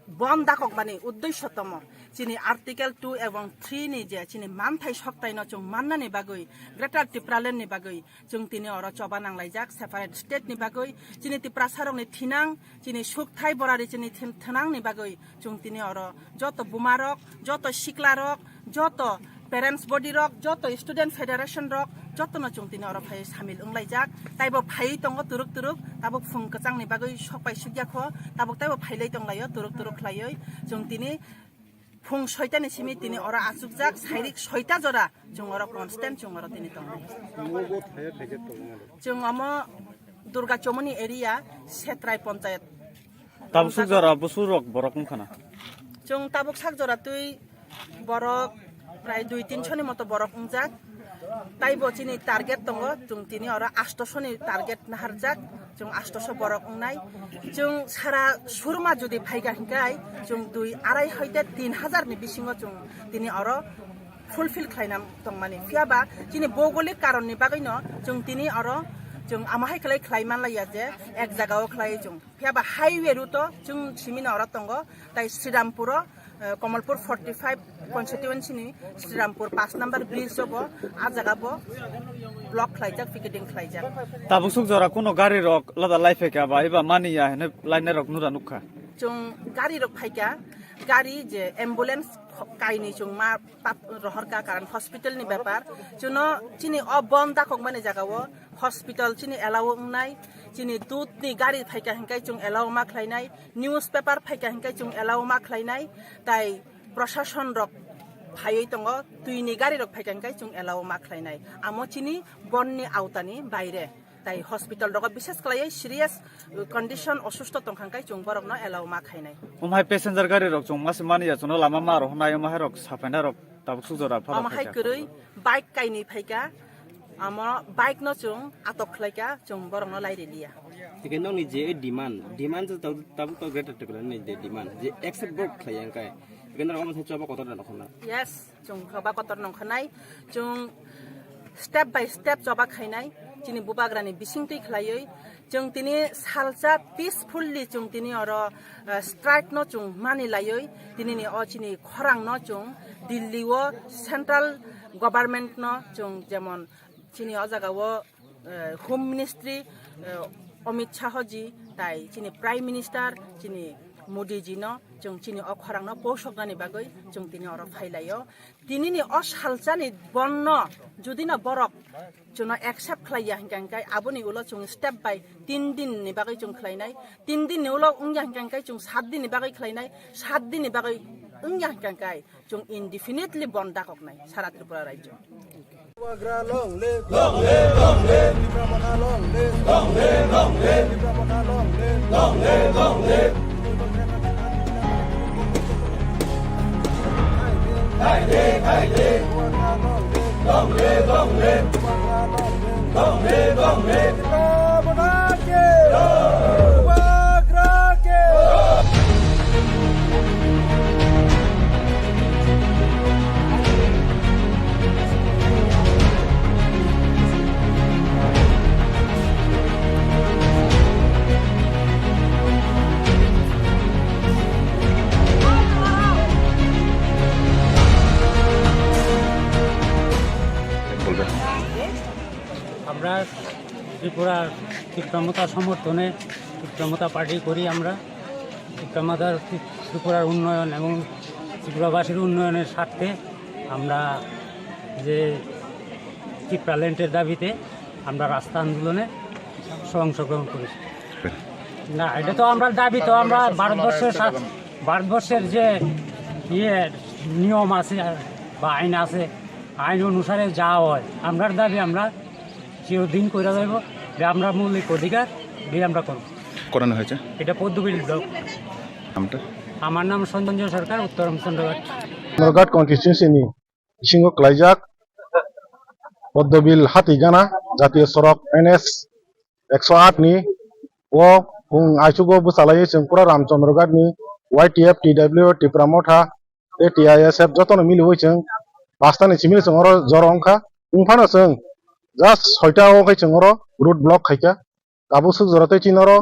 bon dakokmani uddesho tomo chini Article two ebong three ni je chini manthai soktaino chwng mannani bagwi Greater Tipraland ni bagwi chwng tini oro choba nanglaijak separate state ni bagwi chini Tiprasa rokni thinang chini sukthai borari chini thin-, thinang ni bagwi chwng tini oro joto buma rok, joto sikla rok, joto parents body rok, joto student federation rok, jotono chwng tini oro phai samil wnglaijak. Taibo phaiwi tongo turuk turuk, tabuk phung kwchangni bagwi sok pai sukya kho, tabuk taibo phailai tonglaio turuk turuk khlaiwi. Chwng tini phung soitani simi tini oro achukjak, sairik soita jora chwng oro constant chwng oro tini tongo. Chwng omo Durga Chomoni area, Setrai Ponchayat. Tabuk sak jora busurok borok wngkha na? Chwng tabuk sak jora twi borok prai dui tinso ni moto borok wngjak. Taibo chini target tongo, chwng tini oro astoso ni target naharjak, chwng astoso borok wngnai. Chwng sara surma jodi phaikha hinkai, chwng dui arai hoite tin hajar ni bisingo chwng tini oro fulfill khlaina tongmani. Phiya ba chini bougolik karon ni bagwi no chwng tini oro chwng ama hai khlai khlai manlaiya je ek jaga o khlai chwng. Phiya ba highway route o chwng simi no oro tongo, tai Srirampur o, eh, Kamalpur forty five constituency ni Srirampur paanch number bridge o bo, a jaga bo block khlaijak, picketing khlaijak. Tabuk suk jora kuno gari rok lada lai phaikha ba eba mani ya hwnwi lainai rok nura nukha. Chwng gari rok phaikha, gari je ambulance kho-, kainwi chwng ma pap rohorkha, karon hospital ni bepar. Chwngno chini o bon dakok mani jaga o hospital chini allow wngnai, chini dut ni gari phaikha hinkai chwng allow ma khlainai, newspaper phaikha hinkai chwng allow ma khlainai, tai prosason rok phaiwi tongo, twi ni gari rok phaikha hinkai chwng allow ma khlainai. Amo chini bon ni auta ni baire. Tai hospital rogo bishes khlaiwi serious condition, osusto tongkha hinkai chwng borokno allow ma khainai. Umhai passenger gari rok chwng mase mani ya, chwngno lama ma rohornai, umhai rok sapaina rok tabuk suk jora phano. Omo hai phaikha. Kwrwi bike kainwi phaikha, amo bike no chwng atok khlaikha, chwng borokno lairiliya. Hingke nokni je demand, demand je tabuk, tabuk to greater Tipraland ni je demand, je accept borok khlaiya hinkai. Hingke norok omo se choba kotor da nokhorna. Yes. Chwng choba kotor nongkha nai, chwng step by step choba khainai, chini bubagrani bisingtwi khlaiwi, chwng tini salsa peacefully chwng tini oro, eh, strike no chwng mani laiwi, tini ni o chini khorang no chwng Delhi o central government no chwng jemon chini o jaga o eh, Home Ministry, eh, Amit Shah ji tai chini Prime Minister chini Modi ji no chwng chini o khorang no pousoknani bagwi chwng tini oro phailaio. Tini ni o salsa ni bon no jodi no borok chwngno accept khlaiya hinka hinkai aboni ulo chwng step by tin din ni bagwi chwng khlainai, tin din ni ulo wngya hinka hinkai chwng sat din ni bagwi khlainai, sat din ni bagwi wngya hinka hinkai. Chwng indefinitely bon dakoknai sara Tripura rajyo. Bubagra long live, long live, long live. Tipra Motha long live, long live, long live. Tipra Motha long live, long live, long live. Hai de, hai de. Bubagra long live, long live, long live. Bubagra long live, long live, long live. Tipra Motha ki jai. Bubagra ki jai. আমরা ত্রিপুরার তিপ্রা মথা সমর্থনে তিপ্রা মথা পার্টি করি আমরা। তিপ্রা মথার, ত্রিপুরার উন্নয়ন এবং ত্রিপুরাবাসীর উন্নয়নের স্বার্থে আমরা যে তিপ্রাল্যান্ডের দাবিতে আমরা রাস্তা আন্দোলনে অংশগ্রহণ করেছি। না, এটা তো আমরা দাবি, তো আমরা ভারতবর্ষের সা-, ভারতবর্ষের যে ইয়ে নিয়ম আছে বা আইন আছে, আইন অনুসারে যা হয়, আমরার দাবি আমরা চিরদিন করে যাইব, যে আমরা মৌলিক অধিকার দিয়ে আমরা করব। করানো হয়েছে? এটা পদ্মবিল ব্লক। নামটা? আমার নাম সঞ্জয় সরকার, উত্তর রামচন্দ্রঘাট। রামচন্দ্রঘাট কনস্টিটিউয়েন্সিনি bisingo klaijak Poddobil Hatigana jatiyo sorok N S ekso aat ni o bung aichugo bwchalaiwi chwng pura Ramchandra Ghat ni Y T F, T W, Tipra Motha tei T I S F jotono miliwi chwng pasta ni simi chwng oro joro wngkha. Wngphano chwng just soita o khe chwng oro road block khaikha. Tabuk swk jora tei chini oro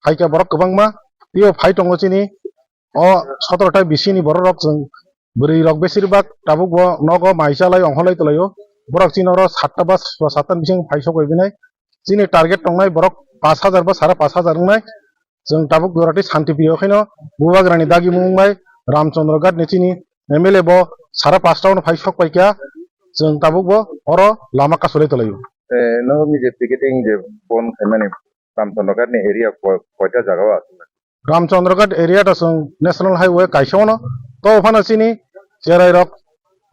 phaikha borok kwbangma, teibo phai tongo chini o sotoro ta bisini borok rok chwng bwrwi rok besir bak tabuk bo nogo mai chalai ongkholai twlaio. Borok chini oro satta ba satta ni bising phai sok bai binai. Chini target tongnai borok pash hajar ba sare pash hajar wngnai. Chwng tabuk jora tei shanti priyo khaino bubagrani dagimung bai Ramchandra Ghat ni chini M L A bo sare pash ta ono phai sok pai kha. chwng tabukbo oro lama kasulwi tonglaio. Eh, no, nini je picketing je bon khaimani Ramchandra Ghat ni area ko-, koita jaga o aswk? Ramchandra Ghat area ta chwng National Highway kaisa ono. To phano chini cherai rok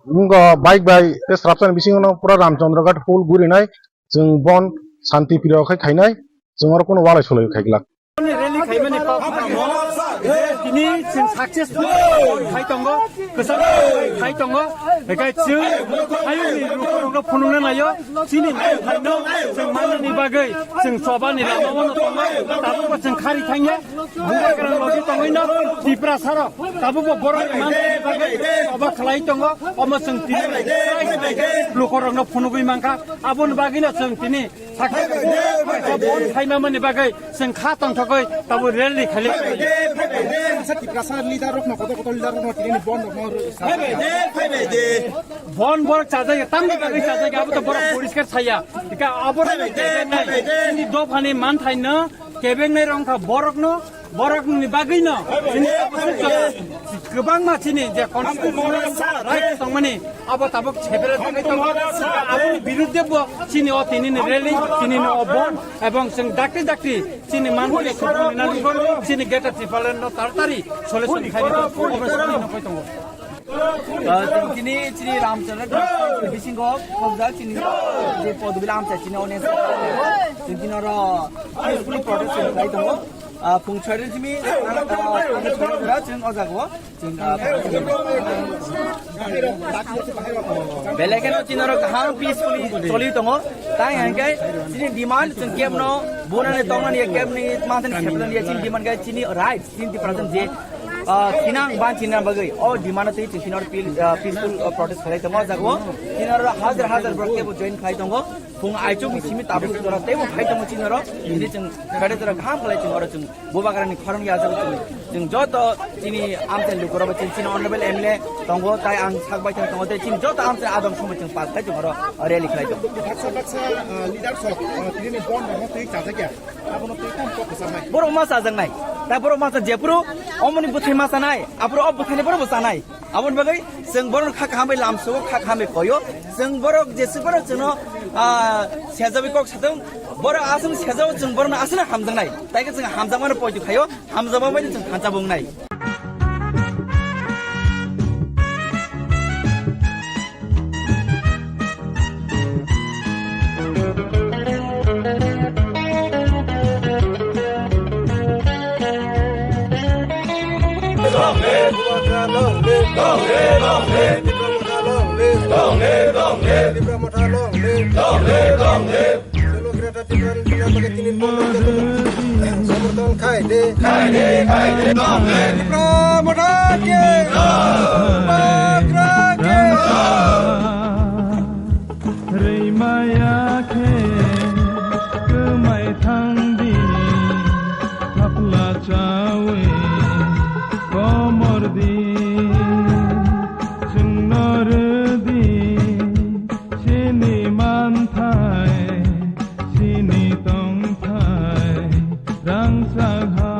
wngkha bike bai tei srapsani bisingo no pura Ramchandra Ghat full gurinai, chwng bon shanti priyo khai khainai, chwng oro kuno walai sulai khai glak. Rally khaimani kok tamo, tini chwng successful khai tongo, kwchang khai tongo, bekai chwng hayungni rukurokno phunukna naio, chini thaino chwng manani bagwi chwng chobani lama wano tongo, tabukbo chwng khari thangya, bubagrang logi tongwino Tiprasarok tabukbo borok manani bagwi choba khlai tongo, omo chwng tini lukurokno phunugwi mankha, aboni bagwino chwng tini Sakha bon khaimamani bagwi chwng kha tongthogwi tabuk rally khaili. Sa Tiprasa leader rokno, kotor kotor leader rokno tini bon rokno. Bon borok chajak, tamni bagwi chajak, abo to borok poriskar saya. Ika abo nai, ini dophani manthaino kebengnai rongkha borokno. Borokni bagwino chini kwbangma chini je constitutional right tongmani abo tabuk chebere tongwi tongo. Aboni birudde bo chini o tinini rally, tinini o bon, ebong chwng dakti dakti chini manpuri sukuni nango, chini Greater Tipraland no taratari solution khaini obo solution nokoi tongo. Ah, chwng tini chini Ramchandra Ghat bisingo khobjak chini je Podubila amchai chini o nesa. Chwng tini oro peacefully protest khlai tongo. Ah, phung chhari simi, ah, ah, chwng o jaga o, chwng, ah, belai kheno chini oro kaham peacefully choli tongo. Tai hwnkhe chini demand chwng kebno bunani tongnani kebni manthani sepnani chini demand khe chini right, chini Tiprasa je, ah, thinang ban chini bagwi o demand twi chini oro pil-, ah, peaceful, ah, protest khlai tongo o jaga o. Chini oro hajar hajar borok kebo join khlai tongo. Phung aichuk ni simi tabuk jora teibo phai tongo chini oro. Chini chwng kare jora kaham khlai chwng oro chwng bubagrani khorang ya jora chwng, chwng joto chini amchai lukurok bai chwng chini honorable M L A tongo, tai ang sak bai thang tongo, tei chini joto amchai adong somoi chwng pass khai chwng oro rally khlai tongo. Baksa baksa, ah, leaders rok, ah, tini ni bon rok twi chajak ya. Abono twi tam kok kwcham nai. Borok ma chajak nai. Tai borok ma cha jephuru omoni bwthai ma chanai, aphuru o bwthai ni borok bo chanai. Aboni bagwi chwng borokno kha kaham bai lamsogo, kha kaham bai koyo. Chwng borok jeswk borok chwngno, ah, sejawi kok satung, borok aswk sejao chwng borokno aswkno hamjaknai. Tai khe chwng hamjakmano poito khaio, hamjakma bai chwng thansa bo wngnai. Tipra Motha long live. Long live, long live. Chwng Greater Tipraland bagwi tini bondo somorthon khai de. Khai de, khai de, long live. Tipra Motha ki jai. Bubagra ki jai. Rwimaya khe kwmai thang di, thapla chawi komor di, chwngno rw di. Chini manthai, chini tongthai, rangchak ha.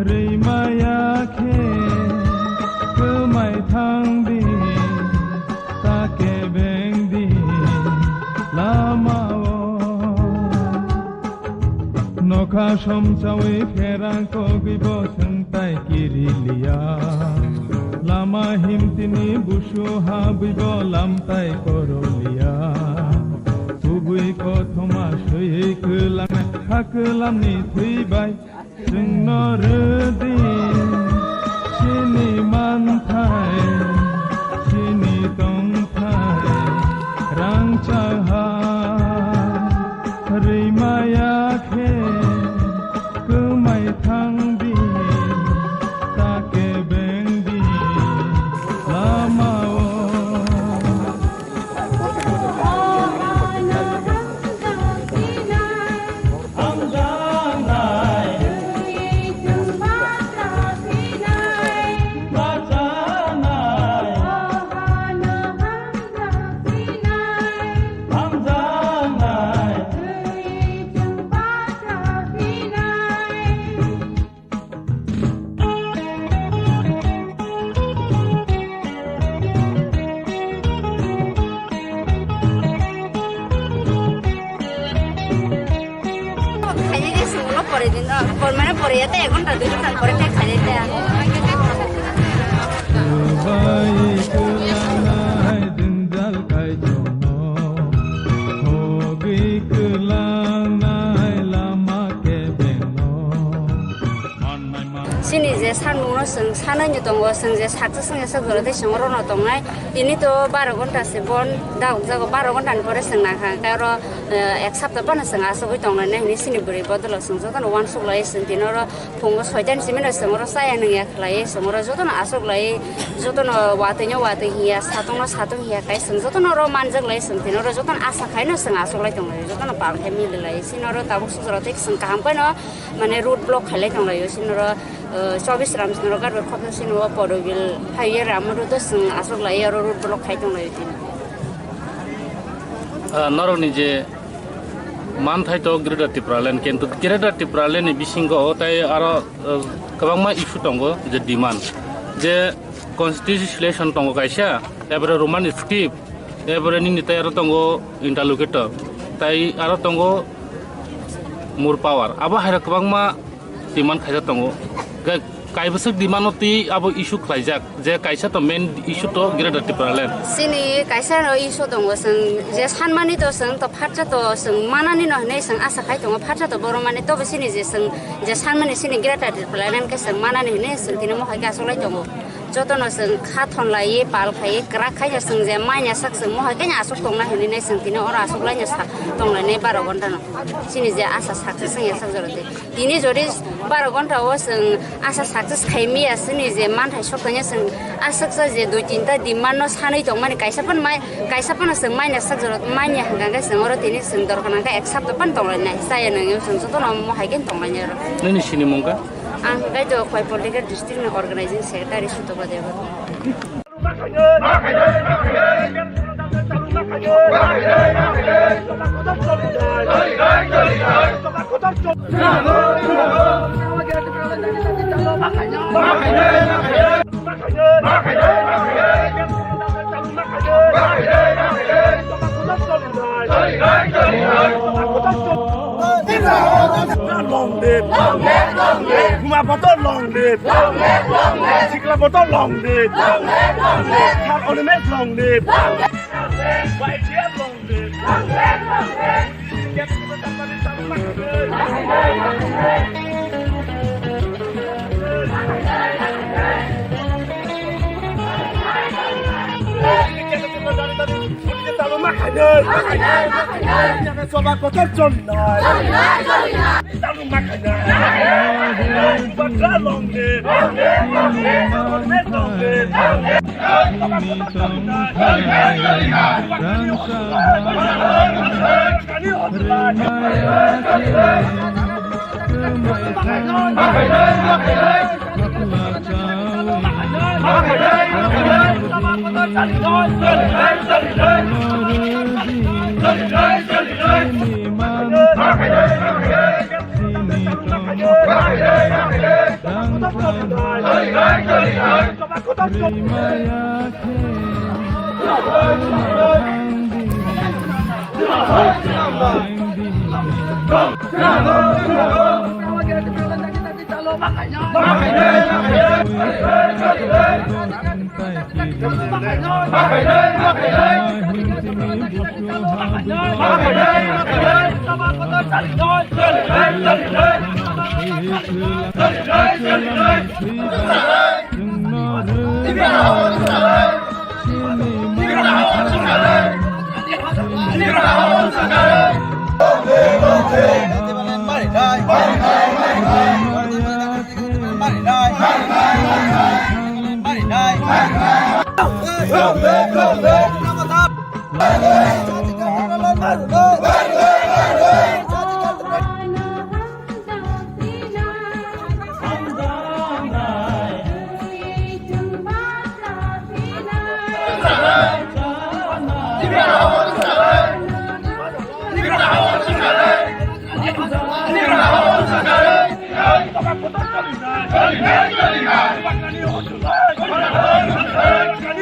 Rwimaya khe kwmai thang di, ta kebeng di lama o. Nokha somchawi pherang kogwi bo chwng tai kiri liya. Lama himtini busu habwi bo lam tai koro liya. Tubui kothoma swiwi kwlang kha kwlamni thwi bai chwngno rw di. Chini manthai, chini tongthai, rangchak ha. Rwimaya khe kwmai thang di, ta kebeng di lama o. Por mane pore ya te ek ghonta dui ghonta pore te khai te. Bai kwlangnai jwngjal kai tongo, hogwi kwlangnai lama kebengno. Chini je sanmungno chwng sanai ni tongo, chwng je saksa songya sak jora tei chwng oro no tongnai. Tini to baro ghonta se bon dagok jago, baro ghonta ni pore chwng nang kha, hwnkhe oro, eh, ek sapta phano chwng achugwi tonglainai hinwi chini bwrwi bodolo chwng jotono uansuk lai, chwng tini oro phungo soita ni simi no chwng oro chaya nungya khlaiwi, chwng oro jotono achuk lai, jotono watwi no watwi hiya, satung no satung hiya khai chwng jotono oro manjak lai, chwng tini oro jotono asa khai no chwng achuk lai tonglai, jotono pal khai mili lai, chini oro tabuk sujaro tei chwng kaham khai no mane road block khailai tonglaio, sinoro, eh, chobis ram sinoro garbai khopsa sinoro Porobil highway ram road o chwng achuk lai oro road block khai tonglaio tini. Ah, norokni je manthai to Greater Tipraland, kintu Greater Tipraland ni bisingo o tai aro, eh, kwbangma issue tongo je demand, je constitution tongo kaisa, ebore Roman script, ebore nini tai aro tongo interlocutor, tai aro tongo more power. Abo hai rok kwbangma demand khaijak tongo. Ga-, kaibwswk demand no twi abo issue khlaijak, je kaisa to main issue to Greater Tipraland. Chini kaisa no issue tongo, chwng je sanmani to chwng to phatsa to chwng manani no hinwi chwng asa khai tongo, phatsa to borok mani tobo chini je chwng je sanmani chini Greater Tipraland khe chwng manani hinwi chwng tini mohai khe achuk lai tongo. Jotono chwng kha thon laiwi, pal khaiwi, kwrak khai chwng je manya sak chwng mohai khe aswk tongna hinwi nai chwng tini oro aswk laina sak tong lainai baro ghonta no. Chini je asa success wngya sak jora tei. Tini jodi baro ghonta o chwng asa success khai miya chini je manthai sok tanya chwng aswk sa je dui tinta demand no sanwi tong mani kaisa phan mai, kaisa phano chwng manya sak jora manya hwnkha khe chwng oro tini chwng dorkha nang khe ek sapta phan tong lainai. Chaya nangya chwng jotono mohai khe tong lainai oro. Nini sini mung kha? Ang kaitor Koiporlika district ni organizing secretary Sutoba Debbarma. Long live! Long live! Long live! Buma Bodol long live! Long live! Long live! Sikla Bodol long live! Long live! Long live! Sir Onimesh long live! Long live! Long live! Y T F long live! Long live! Long live! Choba kotor chonnai. Chonnai, chonnai. Chalo makanai. Batra long live. Long live, long live. Long live, long live. Choba kotor chonnai. Kani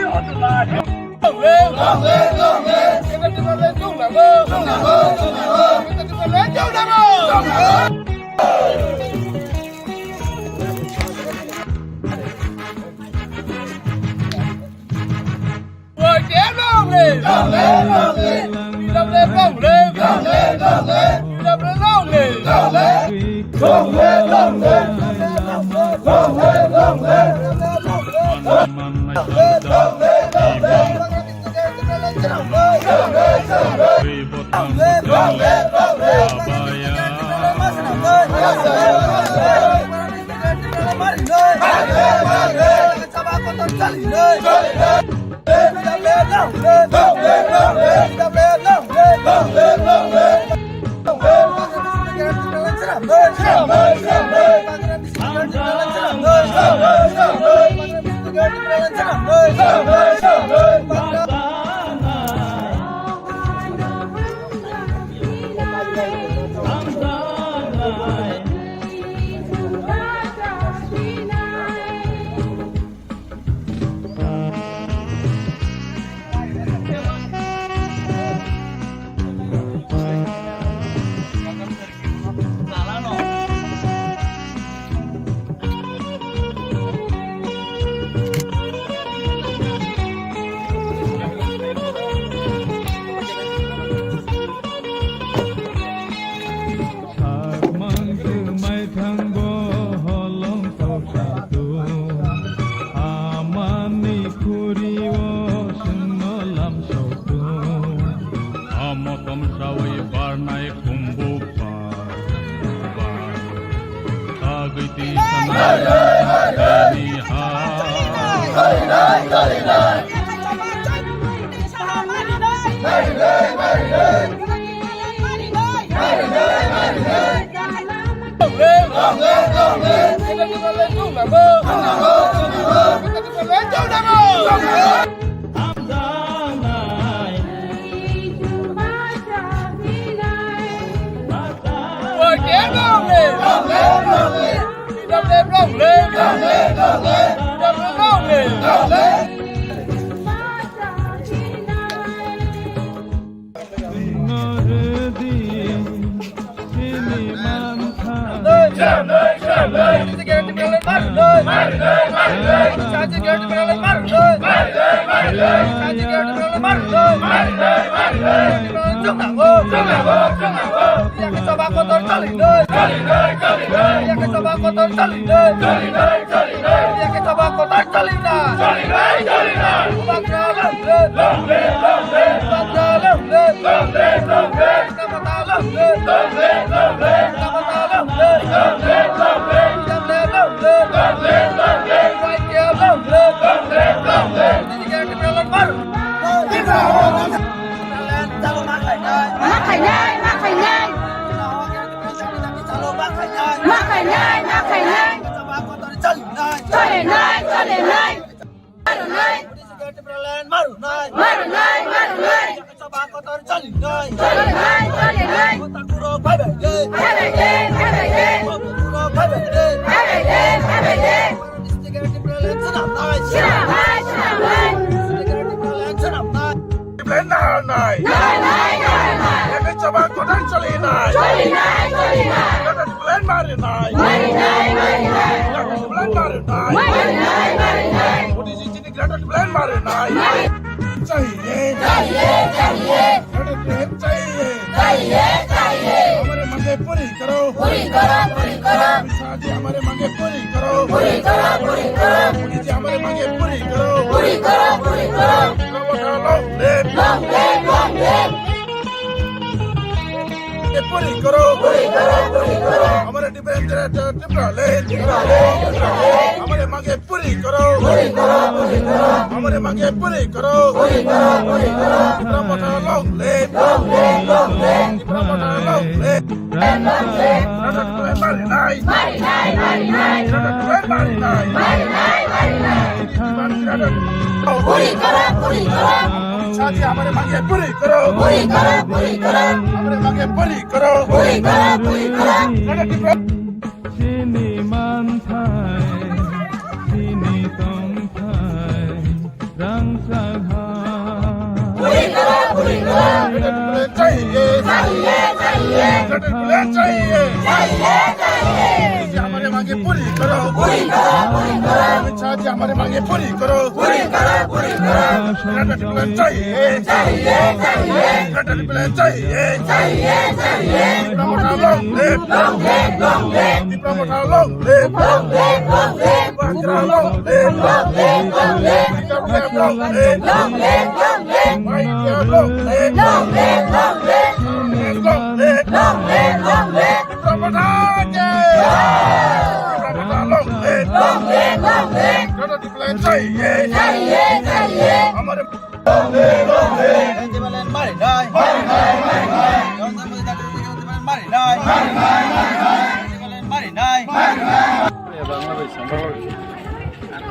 hotla. Sakmang kwmai thangbo holong tok sadu. Amani khuri o sungno lam sokdu. Amo tomsawi barnai kumbuk bar, bar. Sagwi twi sanai tini ha. Ma khainai, ma khainai. Ma khainai, ma khainai. Cholinai, cholinai. Marunai. Marunai, marunai. Cholinai, cholinai. Bye bye day, bye bye day. Bye bye day, bye bye day. Swnamnai, swnamnai. Plan naharnai. Naharnai, naharnai. Yakni chaba kothai cholinai. Cholinai, cholinai. Plan marinai. Marinai, marinai. Plan marinai. Marinai, marinai. Modi ji chini greater plan marinai. Marinai. Chahiye. Chahiye, chahiye. Greater plan chahiye. Chahiye, chahiye. Hamare mange puri karo. Puri karo, puri karo. Amit Shah ji hamare mange puri karo. Puri karo, puri karo. Modi ji hamare mange puri karo. Puri karo, puri karo. Long live. Long live, long live. Puri karo. Puri karo, puri karo. Hamare different, different, different. Hamare mange puri karo. Puri karo, puri karo. Hamare mange puri karo. Puri karo, puri karo. Tipra Motha long live. Long live, long live. Tipra Motha long live. Long live, long live. Marinai. Marinai, marinai. Marinai, marinai. Puri karo, puri karo. Amit Shah ji hamare mange puri karo. Puri karo, puri karo. Hamare mange puri karo. Puri karo, puri karo. Chini manthai, chini tongthai, rangchak ha. Puri karo, puri karo. Chahiye. Chahiye, chahiye. Chahiye, chahiye. Chahiye, chahiye. Hamare mange puri karo. Puri karo, puri karo. Amit Shah ji हमारी मांगे पूरी करो, पूरी करो, पूरी करो। Greater Tipraland चाहिए, चाहिए, चाहिए। Greater Tipraland चाहिए, चाहिए, चाहिए। Tipra Motha long live, long live, long live। Tipra Motha long live, long live, long live। Tipra Motha long live, long live, long live। Tipra Motha long live, long live, long live। Long live, long live, long live। Long live, long live, long live। Tipra Motha ki! Tipra Motha long live! Long live, long live! Greater Tipraland चाहिए! चाहिए, चाहिए! हमारे Tipraland मारी नहीं! मारी नहीं, मारी नहीं! Tipraland मारी नहीं! मारी नहीं, मारी नहीं! Tipraland मारी नहीं!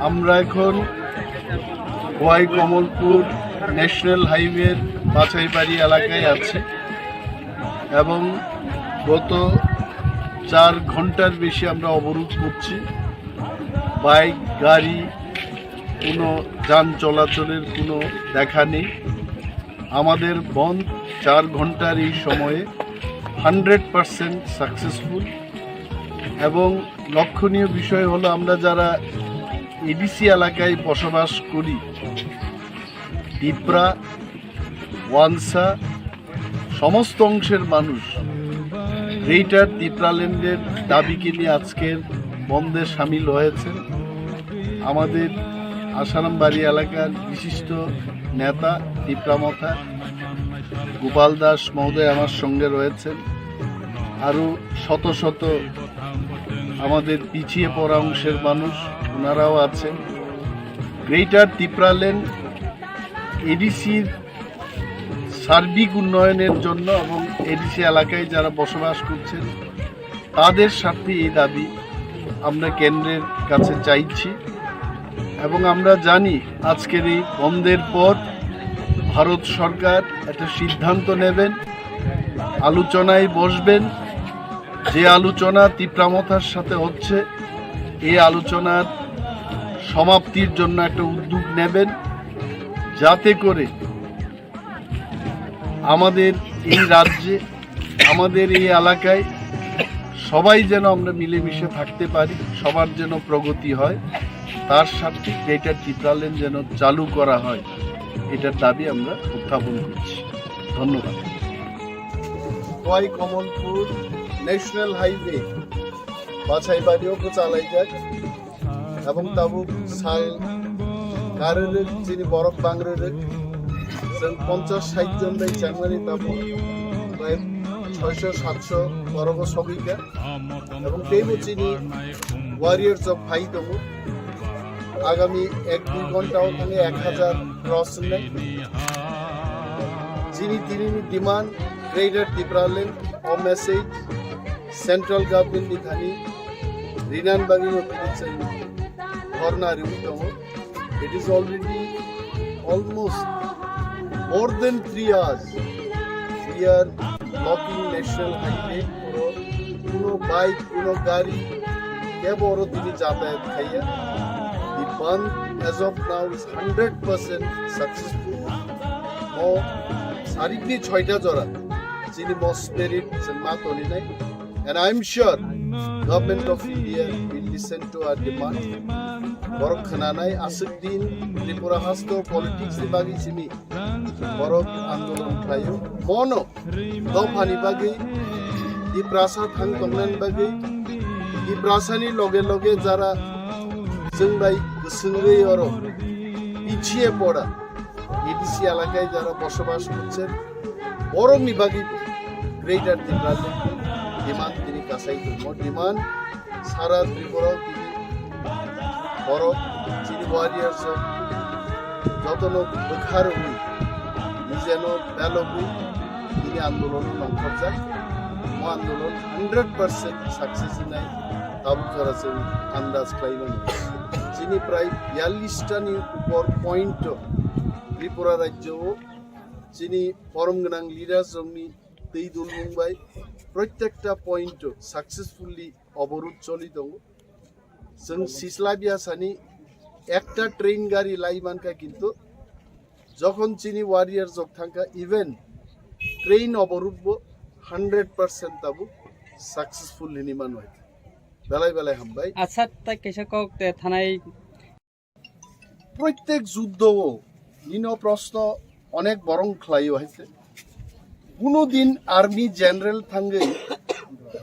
আমরা এখন খোয়াই কমলপুর ন্যাশনাল হাইওয়ের বাছাইবাড়ি এলাকায় আছি এবং গত চার ঘন্টার বেশি আমরা অবরোধ করছি। বাইক, গাড়ি, কোনো যান চলাচলের কোনো দেখা নেই। আমাদের বন্ধ চার ঘন্টার এই সময়ে হান্ড্রেড পার্সেন্ট সাকসেসফুল। এবং লক্ষণীয় বিষয় হলো, আমরা যারা এডিসি এলাকায় বসবাস করি, তিপ্রা, ওয়ানসা, সমস্ত অংশের মানুষ গ্রেটার তিপ্রাল্যান্ডের দাবিকে নিয়ে আজকের বন্ধে সামিল হয়েছেন। আমাদের আশারামবাড়ি এলাকার বিশিষ্ট নেতা তিপ্রা মথা গোপাল দাস মহোদয় আমার সঙ্গে রয়েছেন। আরও শত শত আমাদের পিছিয়ে পড়া অংশের মানুষ, ওনারাও আছেন। গ্রেটার তিপ্রাল্যান্ড এডিসির সার্বিক উন্নয়নের জন্য এবং এডিসি এলাকায় যারা বসবাস করছেন, তাদের স্বার্থে এই দাবি আমরা কেন্দ্রের কাছে চাইছি। এবং আমরা জানি, আজকের এই বন্ধের পর ভারত সরকার একটা সিদ্ধান্ত নেবেন, আলোচনায় বসবেন। যে আলোচনা তিপ্রা মথার সাথে হচ্ছে, এই আলোচনার সমাপ্তির জন্য একটা উদ্যোগ নেবেন, যাতে করে আমাদের এই রাজ্যে, আমাদের এই এলাকায় সবাই যেন আমরা মিলেমিশে থাকতে পারি, সবার যেন প্রগতি হয়, তার স্বার্থে গ্রেটার তিপ্রাল্যান্ড যেন চালু করা হয়, এটার দাবি আমরা উত্থাপন করছি। ধন্যবাদ। খোয়াই কমলপুর ন্যাশনাল হাইওয়ে বাছাইবাড়িও চালাই যাক। Tabuk tabuk sal karwi rwk, chini borok bang rwk. Chwng ponchash sait jon bai chengmani tabuk prai soisho satso borok o sogwi kha. Ebong teibo chini warriors rok phai tongo. Agami ek dui ghonta o thangwi ek hajar cross wngnai. Chini tinini demand Greater Tipraland o message central government ni thani rinan bagwi no tini chwng dhorna riwi tongo. It is already almost more than three hours we are blocking national highway. Oro kuno bike, kuno gari kebo oro tini jatayat khaiya. The bandh as of now is hundred percent successful. Mo sarikni soita jora chini mo spirit chwng ma toninai. And I am sure Government of India will listen to our demand. Borok khwnanai aswk din Tripura hasto politics ni bagwi simi borok andolon khlaio. Mono dophani bagwi, Tiprasa thang tongnani bagwi, Tiprasani loge loge jara chwng bai kwswngwi oro pichhiye pora, ADC এলাকায় যারা বসবাস করছেন, বরংনি বাকি গ্রেটার Tripura demand tini kasai tongmo, demand sara Tripura tini borok chini warriors jotono bwkha rwui nijeno belogwi tini andolono nongkhorjak. Mo andolon hundred percent success wngnai tabuk jora chwng andaj khlai mano. Chini prai biyallish tani upor point o Tripura rajyo o chini borom gwnang leaders rokni twi dulmung bai protekta point o successfully oborud choli tongo. Chwng sisla biya sani ekta train gari lai mankha, kintu jokhon chini warrior jok thangkha, even train oborud bo hundred percent tabuk successful hini manwi. Belai belai hambai. Acha, tai kaisa kok te thanai Proitek juddho o nini o proshno onek borong khlaio hai se. Kuno din army general thangwi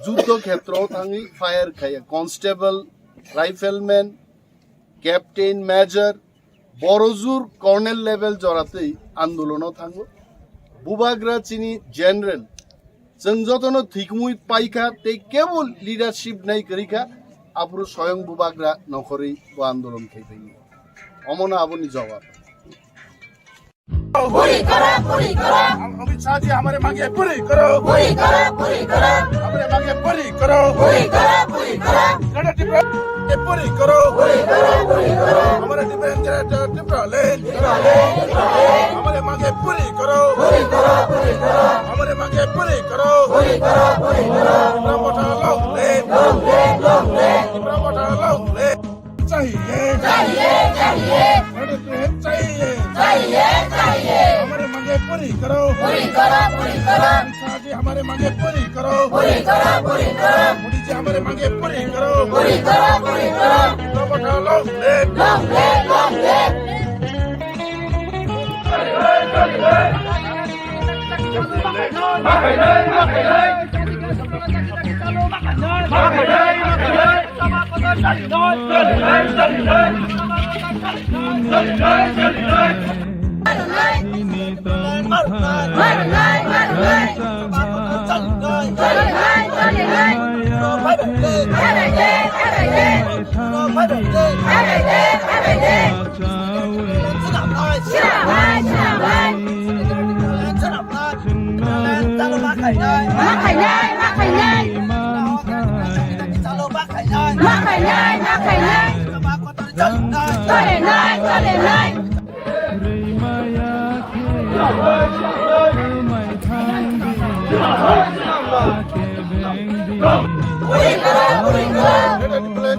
juddho khetro thangwi fire khaiya, constable, rifleman, captain, major, borojur colonel level joratwi andolono thango. Bubagra chini general, chwng jotono thwikmui paikha tei kebo leadership nai kwrwikha, aphuru soyong Bubagra nokhorwi bo andolon khai phaio. Omono aboni jawab. पूरी करो, पूरी करो। हम अमित शाह जी हमारे मांगे पूरी करो। पूरी करो, पूरी करो। हमारे मांगे पूरी करो। पूरी करो, पूरी करो। गणेश टिप्रा ये पूरी करो। पूरी करो, पूरी करो। हमारे डिफरेंशिएटेड टिप्रा लैंड। टिप्रा लैंड, टिप्रा लैंड। हमारे मांगे पूरी करो। पूरी करो, पूरी करो। हमारे मांगे पूरी करो। पूरी करो, पूरी करो। टिप्रा मोर्चा long live। Long live, long live। Tipra मोर्चा long live। चाहिए। चाहिए, चाहिए। हमारे तो चाहिए। चाहिए, चाहिए। हमारे मांगे पूरी करो। पूरी करो, पूरी करो। अमित शाह जी हमारे मांगे पूरी करो। पूरी करो, पूरी करो। मोदी जी हमारे मांगे पूरी करो। पूरी करो, पूरी करो। टिप्रा मोर्चा long live। Long live, long live।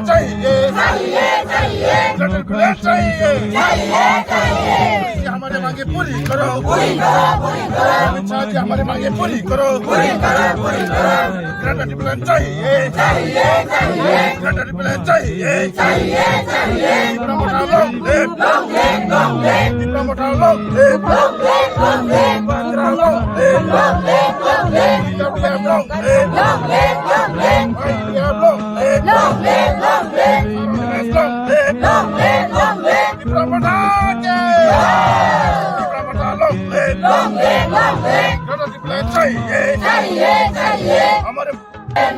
चाहिए, चाहिए, चाहिए। चाहिए, चाहिए। हमारे मांगे पूरी करो। पूरी करो, पूरी करो। अमित शाह जी हमारे मांगे पूरी करो। पूरी करो, पूरी करो। Greater Tipraland चाहिए। चाहिए, चाहिए। Greater Tipraland चाहिए। चाहिए, चाहिए। Tipra Motha long live। Long live, long live। Tipra Motha long live। Long live, long live। Bubagra long live। Long live, long live। T W F long live। Long live, long live। I T F long live। Long live, long live। Long live, long live। Tipra Motha ki। Tipra Motha long live। Long live, long live। Greater Tipraland चाहिए। चाहिए, चाहिए। हमारे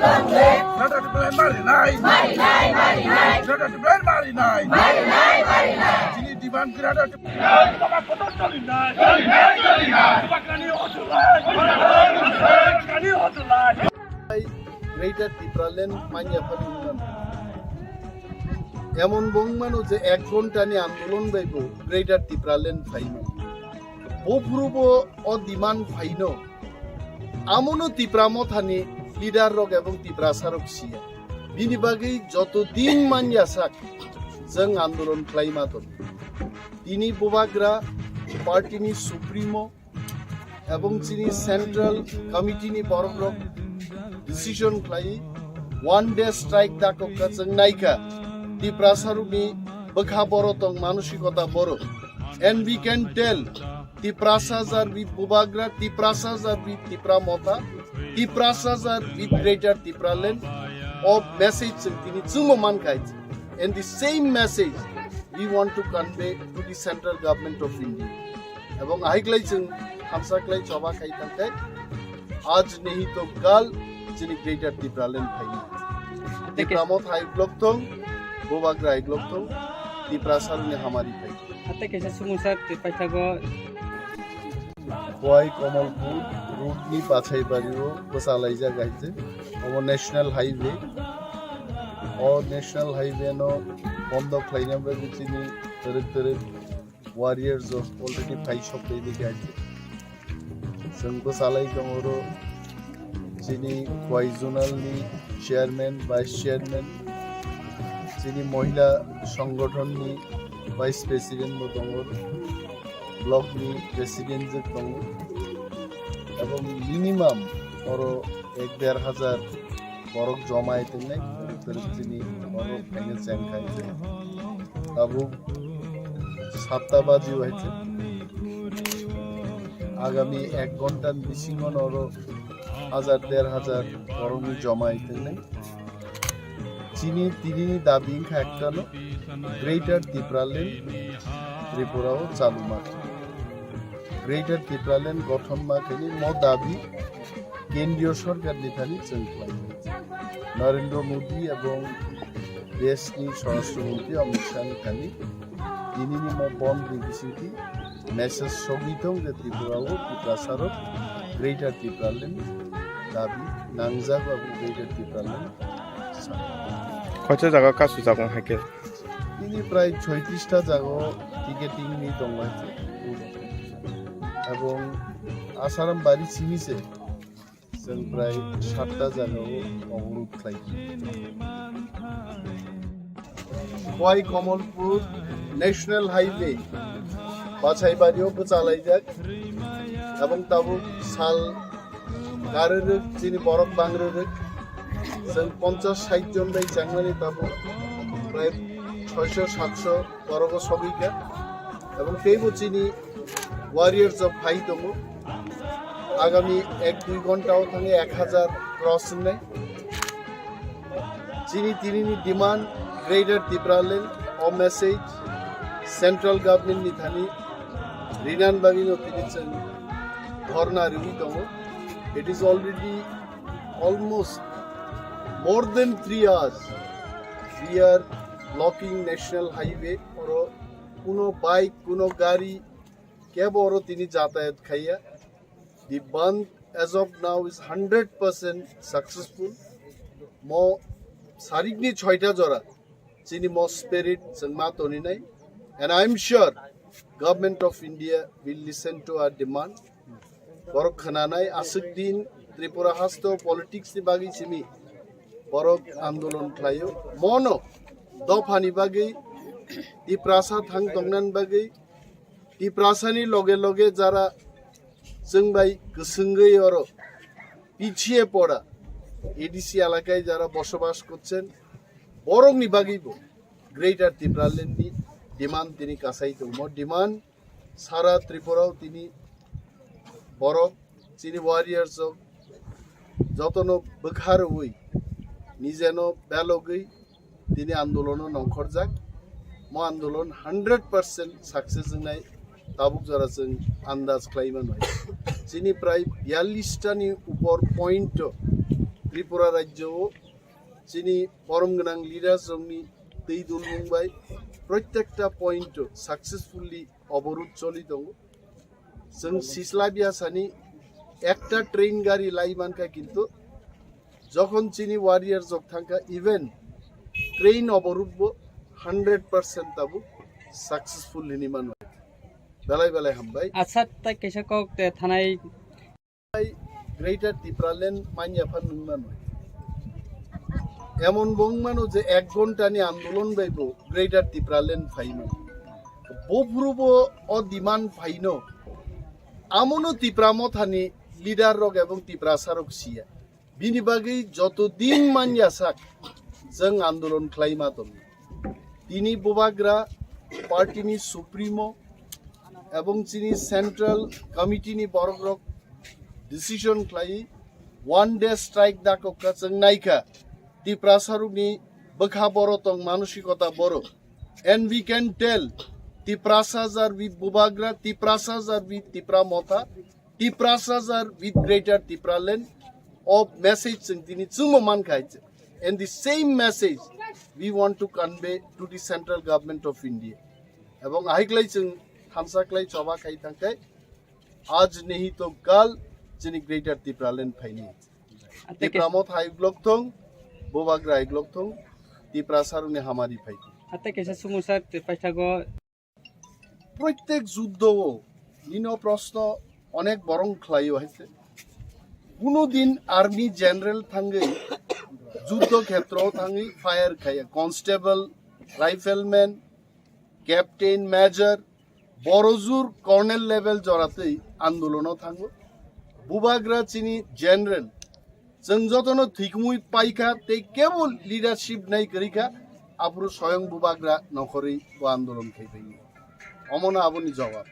long live। Greater Tipraland मारी नाय। मारी नाय, मारी नाय। Greater Tipraland मारी नाय। मारी नाय, मारी नाय। Chini demand Greater Tipraland। Greater Tipraland manya phani wngmano. Emon bo wngmano je ek ghonta ni andolon bai bo Greater Tipraland phaimano. Bo phuru bo o demand phaino. Amono Tipra Mothani leader rok ebong Tiprasa rok siya. Bini bagwi joto din manya sak jeng andolon khlaima tong. Tini Bubagra party ni supremo ebong chini central committee ni borok rok decision khlai one day strike dakok ka chwng naikha Tiprasa rok ni bwkha boro tong manosikota boro and we can tell Tiprasa are with Bubagra, Tiprasa are with Tipra Motha, Tiprasa are with Greater Tipraland. O message chwng tini chwngmo mankha. And the same message we want to convey to the central government of India. Ebong ahiklai chwng hamsa klai choba khai tangkai. Aaj nahi to kal chini Greater Tipraland phaini. Tipra Motha hai block thong, Bubagra hai block thong, Tiprasa ni hamari phai. Ate kaisa sumungsa twi paithago. Khowai Kamalpur road ni Pachaibari o bwchalaijak hai se. Omo National Highway. O National Highway no bondo khlaina bagwi chini twrwk twrwk warriors rok already phai sok twi bikha hai se. Chwng bwchalai tongo oro chini Khowai zonal ni chairman, vice chairman, chini mohila songgothon ni vice president bo tongo, block ni president je tongo, ebong minimum oro ek der hajar borok joma hai tongnai, borok chini borok khaina cheng khai tongo. Tabuk Satta baji waise. Agami ek ghonta ni bisingo noro hajar der hajar borokni joma itongnai. Chini tinini dabi wngkha ektano, Greater Tipraland Tripura o chalu ma. Greater Tipraland gothon ma khaini mo dabi kendriyo sorkar ni thani chwng khlai. Narendra Modi ebong deshni Swarashtra Mantri Amit Shah ni thani tinini mo bond ni bisingtwi message sogwi tong je Tripura o Tiprasa rok Greater Tipraland dabi nangjago abo Greater Tipraland. Koicha jaga kasu jago hai khe? Tini prai choitrista jago ticketing ni tong lai. Ebong Asaram bari simi se chwng prai satta jaga o oborod khlai. Khowai Kamalpur National Highway Bachaibari o bwchalaijak. Ebong tabuk sal Karwrwk chini borok bangrwrwk. Chwng ponchash sait jon bai changmani tabuk prai soisho satso borogo sogwikha. Ebong teibo chini warriors rok phai tongo. Agami ek dui ghonta o thangwi ek hajar cross wngnai. Chini tinini demand Greater Tipraland o message central government ni thani rinan bagwi no tini chwng dhorna riwi tongo. It is already almost more than three hours we are blocking national highway. Oro kuno bike, kuno gari kebo oro tini jatayat khaiya. The bandh as of now is hundred percent successful. Mo sarikni choita jora chini mo spirit chwng ma toninai. And I am sure Government of India will listen to our demand. Borok khwnanai aswk din Tripura hasto politics ni bagwi simi borok andolon khlaio. Mono dophani bagwi Tiprasa thang tongnan bagwi Tiprasani loge loge jara chwng bai kwswngwi oro পিছিয়ে পড়া এডিসি এলাকায় যারা বসবাস করছেন, বরংনি বাগিবো গ্রেটার ত্রিপুরাল্যান্ডনি ডিমান্ড তিনি কাছাই দংমো। ডিমান্ড সারা ত্রিপুরাও তিনি বরক চিনি warriors jotono bwkha rwui nijeno belogwi tini andolono nongkhorjak. Mo andolon hundred percent success wngnai tabuk jora chwng andaj khlai mano. Chini prai biyallish tani upor point o Tripura rajyo o chini borom gwnang leaders rokni twi dulmung bai protekta point o successfully oborud choli tongo. Chwng sislabya sani ekta train gari lai mankha, kintu jokhon chini warrior jok thangkha, even train oborudbo hundred percent tabuk successful hinwi mano. Belai belai hambai. Acha, tai kaisa kok te thanai. Greater Tipraland manya phan nung mano. Emon bong mano je ek ghonta ni andolon bai bo Greater Tipraland phai mano. Bo phuru bo o demand phaino. Amono Tipra mothani leader rok ebong Tiprasa rok siya. Bini bagwi joto din manya sak jeng andolon khlai ma tong. Tini bubagra party ni supremo ebong chini central committee ni borok rok decision khlai one day strike dakok ka cheng naikha. Tiprasa rok ni bwkha boro tong, manosikota boro. And we can tell, Tiprasas are with Bubagra, Tiprasas are with Tipra Motha, Tiprasas are with Greater Tipraland. O message chwng tini chwngmo mankha hai. And the same message we want to convey to the central government of India. Ebong ahiklai chwng thansa klai choba khai thangkai, aaj nahi to kal chini Greater Tipraland phaini. Tipra Motha hai glok thung, Bubagra hai glok thung, Tiprasa rokni hamari phai. Ate kaisa sumung sir, te paithago. Protek juddo o nino proshno onek borong khlaio hai se. Kuno din army general thangwi juddo khetro thangwi fire khaiya, constable, rifleman, captain, major, borojur colonel level joratwi andolono thango. Bubagra chini general, chwng jotono thwikumui paikha tei kebo leadership nai kwrwikha, aphuru soyong Bubagra nokhorwi bo andolon khai phaini. Omono aboni jawab.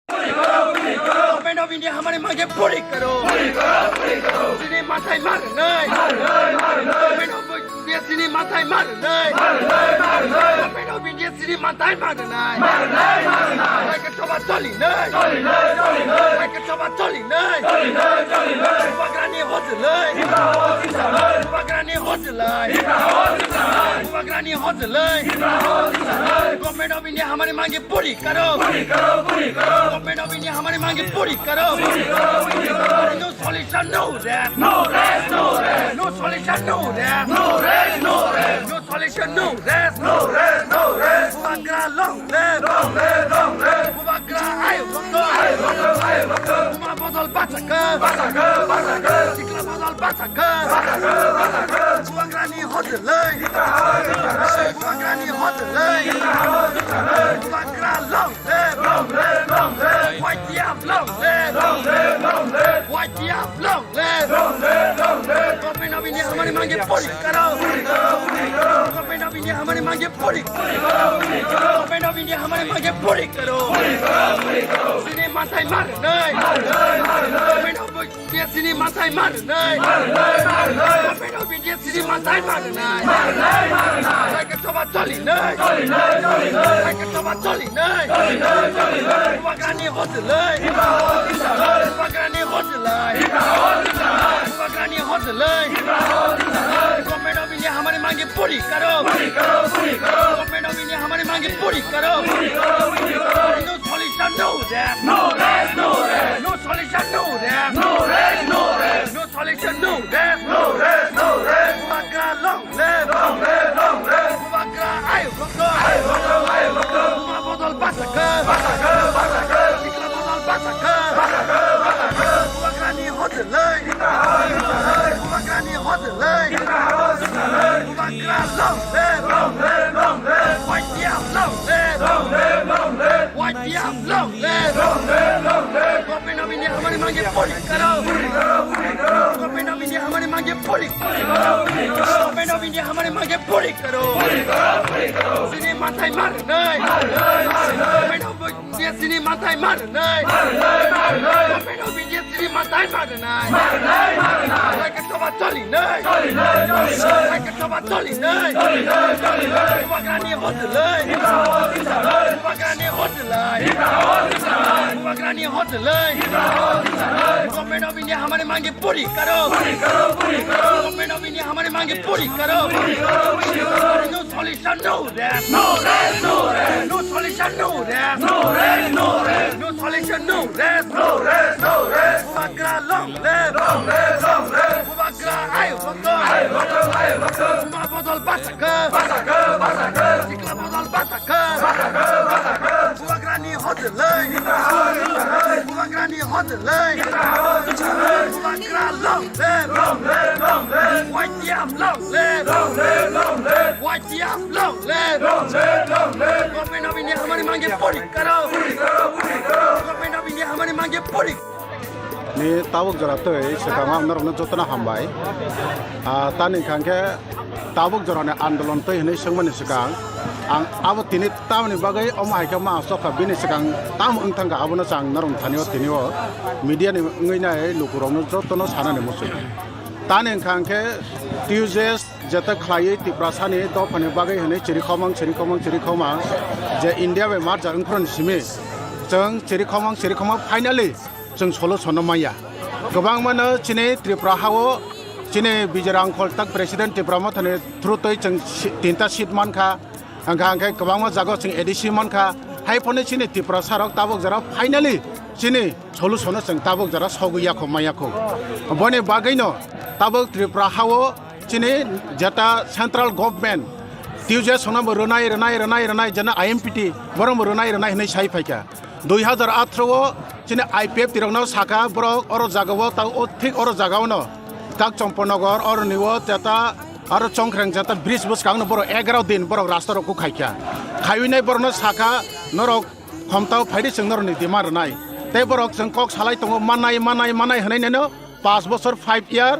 Government of India हमारी मांगे पूरी करो। पूरी करो, पूरी करो। Chini mathai mar nai। Mar nai, mar nai। Government of India chini mathai mar nai। Mar nai, mar nai। Government of India chini mathai mar nai। Mar nai, mar nai। Hai ke thoba choli nai। Choli nai, choli nai। Hai ke thoba choli nai। Choli nai, choli nai। Bubagrani hojlai। Hita hojlai। Bubagrani hojlai। Hita hojlai। Bubagrani hojlai। Hita hojlai। Government of India हमारी मांगे पूरी करो। पूरी करो, पूरी करो। Government of India हमारी मांगे पूरी करो। पूरी करो, पूरी करो। No solution, no rest। No rest, no rest। No solution, no rest। No rest, no rest। No solution, no rest। No rest, no rest। Bubagra long live। Long live, long live। Bubagra ayo bokto। Ayo bokto, ayo bokto। Buma bodol bachakha। Bachakha, bachakha। Sikla bodol bachakha। Bachakha, bachakha। Bubagrani hojlai। Hita hojlai। Bubagrani hojlai। Hita hojlai। Bubagra long live। Long live, long live। Y T F long live। Long live, long live। Y T F long live। Long live, long live। Government of India हमारी मांगे पूरी करो। पूरी करो, पूरी करो। Government of India हमारी मांगे पूरी करो। Government of India हमारी मांगे पूरी करो। Chini mathai mar nai। Government of India chini mathai mar nai। Government of India chini mathai mar nai। Hai ke thoba choli nai। Hai ke thoba choli nai। Bubagrani hojlai। Bubagrani hojlai। Bubagrani hojlai। Government of India हमारी मांगे पूरी करो। पूरी करो, पूरी करो। Government of India हमारी मांगे पूरी करो। पूरी करो, पूरी करो। No solution, no rest। No rest, no rest। No solution, no rest। No rest, no rest। No solution, no rest। No rest, no rest। Bubagra long live। Long live, long live। Bubagra ayo bokto। Ayo bokto, ayo bokto। Buma bodol bachakha। Bachakha, bachakha। Sikla bodol bachakha। Bachakha, bachakha। Bubagrani hojlai। Hita hojlai, hita hojlai। Bubagrani hojlai। Hita hojlai, hita hojlai। Bubagra long live। Long live, long live। Y T F long live। Long live, long live। Y T F long live। Long live, long live। Government of India हमारी मांगे पूरी करो। पूरी करो, पूरी करो। Government of India हमारी मांगे पूरी करो। Government of India हमारी मांगे पूरी करो। पूरी करो, पूरी करो। Chini mathai mar nai। Government of India chini mathai mar nai। Government of India chini mathai mar nai। Hai ke thoba choli nai। Hai ke thoba choli nai। Bubagrani hojlai। Bubagrani hojlai। Bubagrani hojlai। Government of India हमारी मांगे पूरी करो। Government of India हमारी मांगे पूरी करो। No solution, no rest। No rest, no rest। No solution, no rest। No rest, no rest। No solution, no rest। No rest, no rest। Bubagra long live। Long live, long live। Bubagra ayo bokto। Ayo bokto, ayo bokto। Buma bodol bachakha। Bachakha, bachakha। Sikla bodol bachakha। Bachakha, bachakha। Bubagrani hojlai। Hita hojlai, hita hojlai। Bubagrani hojlai। Hita hojlai, hita hojlai। Bubagra long live। Long live, long live। Y T F long live। Long live, long live। Y T F long live। Long live, long live। Government of India हमारी मांगे पूरी करो। पूरी करो, पूरी करो। Government of India हमारी मांगे पूरी। Ni tabuk jora twi swkang ang norokno jotono hambai. Ah, tani hwnkha khe tabuk jorani andolon twi hwnwi swngmani swkang ang abo tini tamoni bagwi omo hai khe ma sok kha, bini swkang tamo wng thang kha, abono chwng norok thani o tini o media ni wngwi nai lukurokno jotono sanani muchung. Tani hwnkha khe T U J S jeta khlaiwi Tiprasani dophani bagwi hwnwi chirikhomang, chirikhomang, chirikhomang je India bai marja wngphuru ni simi chwng chirikhomang, chirikhomang finally chwng solution no manya. Kwbangmano chini Tripura hao chini Bijay Rangkhol tak President Tipra Mothani through twi chwng si-, tinta seat mankha. Hwnkha hwnkhe kwbangma jagao chwng A D C mankha. Hai phano chini Tiprasa rok tabuk jora finally chini solution no chwng tabuk jora sogwi yakho ma yakho. Boni bagwino tabuk Tripura hao chini jeta central government T U J S no bo rwnai, rwnai, rwnai, rwnai, jena I M P T, borok bo rwnai, rwnai hwnwi sai phaikha. Dui hazar athro o chini I P F T rokno sakha borok oro jagao ta o thik oro jagaono tak Chompornagar oroni o jeta aro Chongkreng jeta bridge bwskangno borok egaroh din borok rasta rok khaikha. Khaiwi nai borokno sakha norok khomtao phaidi chwng norokni demand rwnai. Tei borok chwng kok salai tongo manai, manai, manai hwnwi neno pas bosor five year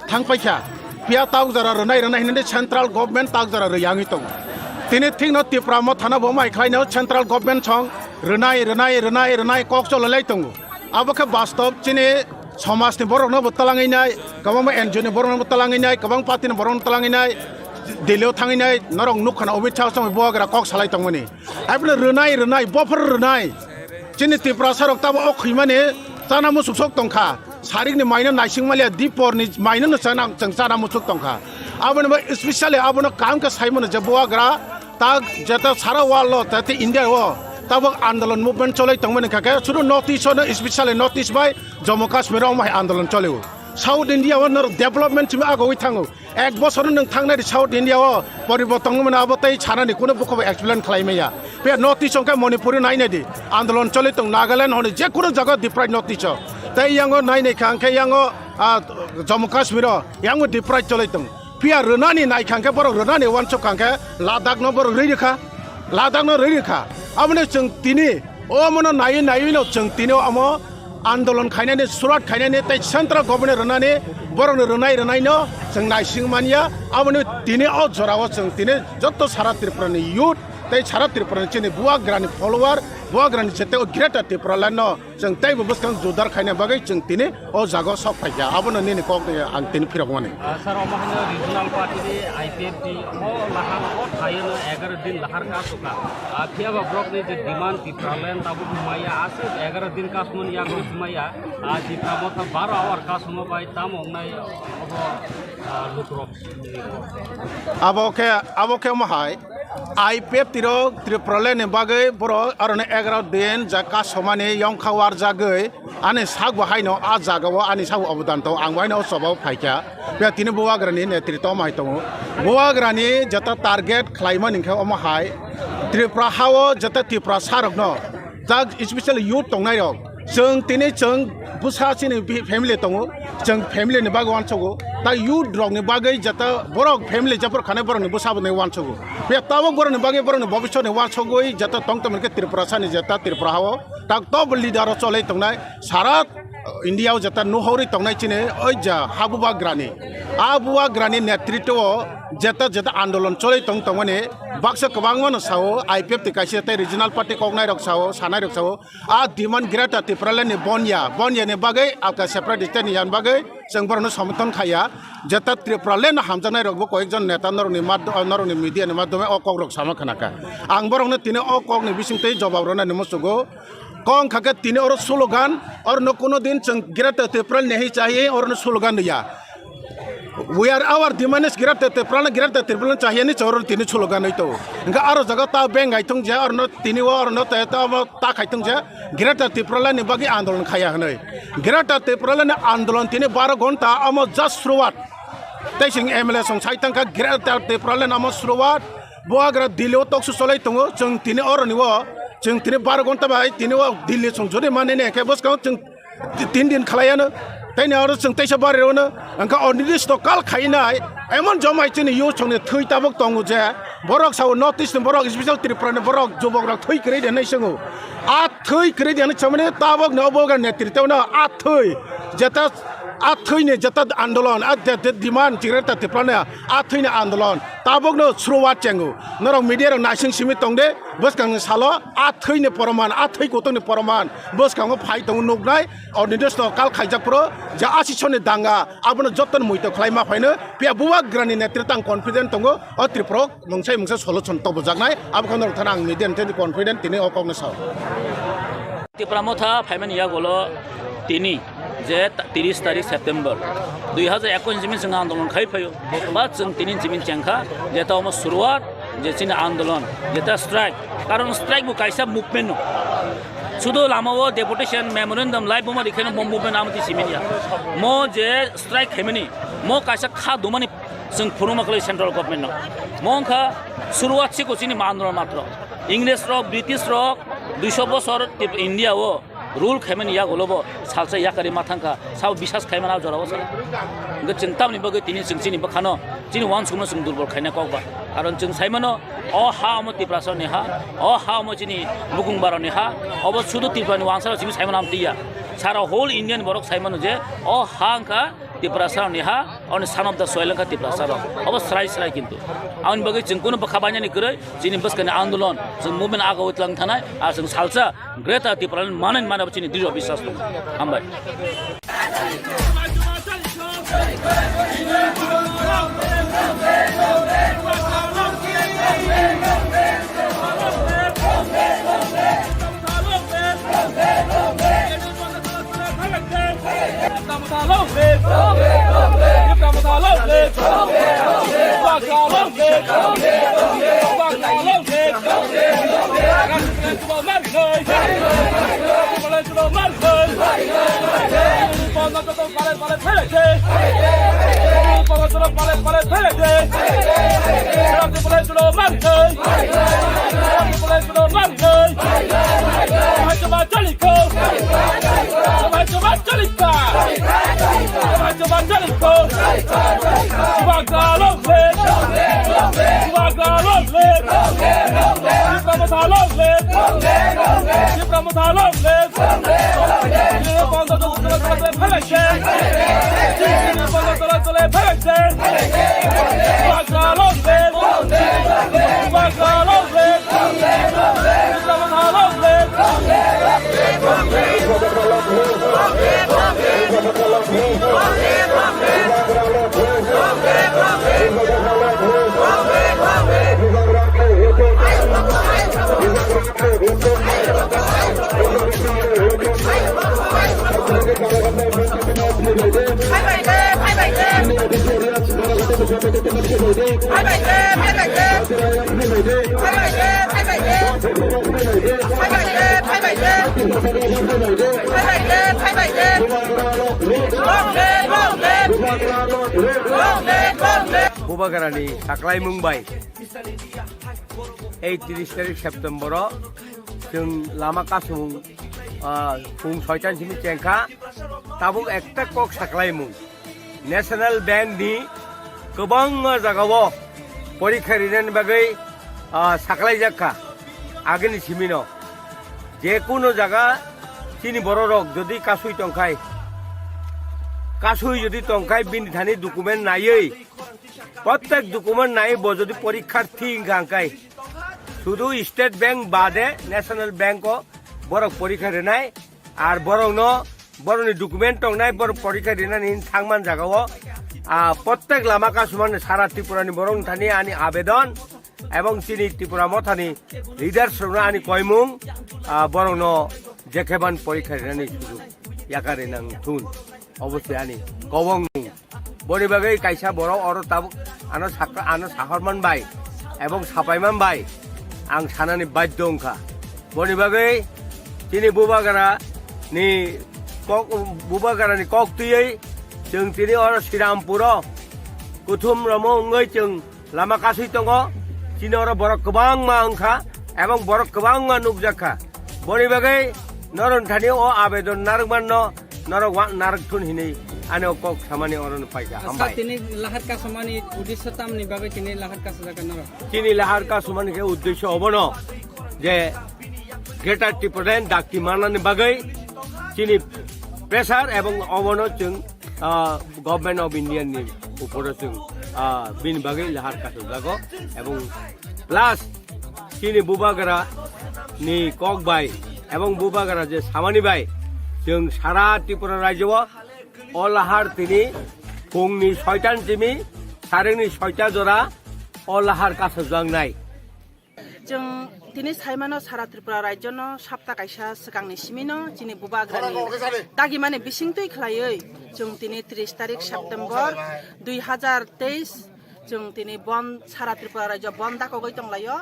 thang paikha. Phiya tabuk jora rwnai, rwnai hwnwi central government tabuk jora rwya wngwi tongo. Tini thikno Tipra Mothano bo mai khlaino central government song rwnai, rwnai, rwnai, rwnai kok chololai tongo. Abo khe bastob chini somajni borokno bo talangwi nai, kwbangma N G O ni borokno bo talangwi nai, kwbang party ni borokno talangwi nai, Delhi o thangwi nai, norok nukha na Amit Shah song bubagra kok salai tongmani. Abono rwnai, rwnai, bophor rwnai. Chini Tiprasa rok tabo o khwimani chana muchuk sok tongkha. Sarikni maino naising maliya, diporni maino no chana, chwng chana muchuk tongkha. Aboni bai specially abono kaham khe saimano je bubagra ta jeta sara world o, tete India o tabok andolon movement cholai tongmani kha khe, sudu North East o no, specially North East bai Jammu Kashmir o mai andolon cholio. South India o norok development simi agoi thango. Ek bosor nwng thangnai di South India o poriborton wngmani abo tei sanani kuno bukhuk bai explain khlai maya. Phiya North East hwnkhe Manipur o nainai di, andolon choli tong, Nagaland hwnwi je kuno jaga deprive North East o. Tei yango nainai kha hwnkhe yango, ah, Jammu Kashmir o yango deprive choli tong. Phiya rwnani nai kha hwnkhe borok rwnani uansuk kha hwnkhe Ladakh no borok rwi rwkha, Ladakh no rwi rwkha. Aboni chwng tini omono naiwi naiwi no chwng tini omo andolon khainani, surat khainani tei central government rwnani, borokni rwnai rwnaino chwng naising manya. Aboni tini o jorao chwng tini joto sara Tripurani youth tei sara Tripurani chini bubagrani follower, bubagrani jete o Greater Tipralandno chwng teibo bwskang jodar khaina bagwi chwng tini o jaga o sok phaikha. Abono nini kokni ang tini phirokmani. Ah, sir, omo haino regional party ni I P F T o lahar o thaino egaroh din lahar ka suka. Ah, phiya ba borokni je demand Tipraland tabuk maya aswk egaroh din kasmani yago maya. Ah, Tipra Motha baro hour kasmo bai tamo wngnai obo, ah, lukrok. Abo khe, abo khe omo hai I P F T rok Tipraland ni bagwi borok aroni egaroh din ja kasomani yongkha warjagwi ani sakbo haino a jagao ani sakbo obodan tongo, ang bo haino o chobao phaikha. Phiya tini bubagrani netritw omo hai tongo. Bubagrani jeta target khlaimani hwnkhe omo hai Tripura hao jeta Tiprasa rokno, tak specially youth tongnai rok, chwng tini chwng bwsa chini bi-, family tongo, chwng family ni bagwi uansugo, tak youth rok ni bagwi jeta borok family jephru khanai borok ni bwsa bo ni uansugo. Phiya tabuk borok ni bagwi borok ni bobiswt ni uansugwi jeta tong tongmani khe Tripura sani jeta Tripura hao tak top leader o cholai tongnai sara India o jeta nuhorwi tongnai chini oi ja ha bubagrani, a bubagrani netritw o jeta jeta andolon choli tong tongmani baksa kwbangma no sao, I P F T kaisa tei regional party koknai rok sao, sanai rok sao, a demand Greater Tipraland ni bonya, bonya ni bagwi alka separate state ni yan bagwi chwng borokno somothon khaiya, jeta Tipraland no hamjaknai rokbo koyekjon neta norokni mad-, norokni media ni madhyome o kok rok sama khna kha. Ang borokno tini o kok ni bising twi jobab rwnani muchugo. Kok wng kha khe tini oro slogan, oro no kuno din chwng Greater Tipraland ni hai chahi oro no slogan ya. We are our demand is Greater Tipraland, Greater Tipraland chahi ani chwng oro tini slogan oi to. Hingke aro jaga ta beng gai thung je, oro no tini o oro no ta, ta, ta khai thung je, Greater Tipraland ni bagwi andolon khaya hwnwi. Greater Tipraland ni andolon tini baro ghonta amo just suruwat. Tei chwng M L A song sai tangkha Greater Tipraland amo suruwat. Bubagra Delhi o toksu cholai tongo, chwng tini oroni o, chwng tini baro ghonta bai tini o Delhi chwng jodi manene khe bwskango chwng ti-, tin din khlaiano. Tei ni oro chwng teisa bari rwno, hwnkhe o nini stokal khainai, emon jomai chini youth songni thwi tabuk tongo je, borok sao North East ni borok, special Tripura ni borok, jubok rok thwi kwrwi de hinwi swngo. A thwi kwrwi de hinwi swmani tabuk no Bubagra netritw no a thwi, jeta a thwini jeta andolon, a de, de demand Greater Tipraland ni a thwini andolon tabukno suruwat chengo. Norok media rok naising simi tongde, bwskangni salo a thwini poroman, a thwi kutukni poroman bwskango phai tongo nuknai, o nini stokal khaijak phuru je asisoni danga abono jotono muitok khlai ma phaino, phiya Bubagrani netritw ang confident tongo, o Tripura o mungsa mungsa solution tobojaknai, abo kheno norok thani ang media ni confident tini o kokno sao. Tipra Motha phaimani yagulo tini je ta-, tiris tarik September dui hajar ekush ni simi chwng andolon khai phaio. Ba chwng tini simi chengkha je ta omo suruwat je chini andolon je ta strike. Karon strike bo kaisa movement no. Sudu lama o deputation memorandum lai buma rikheno mo movement amati simi ya. Mo je strike khaimani mo kaisa kha dumani chwng phunukma khlai central government no. Mo wngkha suruwat siko chini ma andolon matro. Ingres rok, British rok duiso bosor Tip-, India o rule khaimani yagulo bo salsa yakari ma thangkha, sao bisas khaimani a jorao sa. Hwnkhe chwng tamni bagwi tini chwng chini bwkhano chini uansukno chwng durbol khaina kok ba. Karon chwng saimano o ha omo Tiprasa ni ha, o ha omo chini bukung bara ni ha, obo sudu Tripura ni uansukno chini saimano amtwi ya. Sara whole India ni borok saimano je o ha wngkha Tiprasa ni ha, on son of the soil wngkha Tiprasa rok. Obo srai srai kintu. Aboni bagwi chwng kunu bwkha bainani kwrwi, chini bwskani andolon, chwng movement aga witlang thanai, ar chwng salsa Greater Tipraland manani manabo chini drisho biswas tongo. Hambai. Bubagrani saklaimung bai ei tris tarik September o chwng lama kasung, ah, pung soitan simi chengkha, tabuk ekta kok saklaimung. National Bank ni kwbangma jagao porikha rinani bagwi, ah, saklaijak kha agini simino. Je kuno jaga chini bororok jodi kasui tongkhai, kasui jodi tongkhai bini thani document naiwi, prottek document naiwi bo jodi porikharthi wngkha hwnkhe, sudu State Bank bade National Bank o borok porikha rinai. Ar borokno, borokni document tongnai, borok porikha rinani hin thangman jagao, ah, prottek lama kasumani sara Tripurani borokni thani ani abedon, ebong chini Tripura mothani leaders rokno ani koimung, ah, borokno jekheban porikha rinani sujuk yakari nang thun. Obo se ani kobong. Boni bagwi kaisa borok oro tabuk ano sakha, ano sahorman bai ebong sapaiman bai ang sanani badhyo wngkha. Boni bagwi chini bubagra ni kok, bubagra ni kok twiwi chwng tini oro Srirampuro kuthum romo wngwi chwng lama kasui tongo. Chini oro borok kwbangma wngkha ebong borok kwbangma nukjakha. Boni bagwi norok thani o abedon narwkmanno norok wa-, narwk thun hinwi ani o kok samani oro no paikha. Hambai. Tini lahar kasumani uddesho tamni bagwi tini lahar kasujak norok? Chini lahar kasumani khe uddesho obono je Greater Tipraland dakti manani bagwi chini pressure ebong obono chwng, ah, Government of India ni uporo chwng, ah, bini bagwi lahar kasojago ebong plus chini bubagra ni kok bai ebong bubagra je samani bai chwng sara Tripura rajyo o lahar tini phungni soitan simi saringni soita jora o lahar kasojaknai. Chwng tini saimano sara Tripura rajyono sapta kaisa swkangni simino chini bubagrani dagimani bisingtwi khlaiwi chwng tini tris tarik September dui hazar teis chwng tini bon sara Tripura rajyo bon dakogwi tonglaio.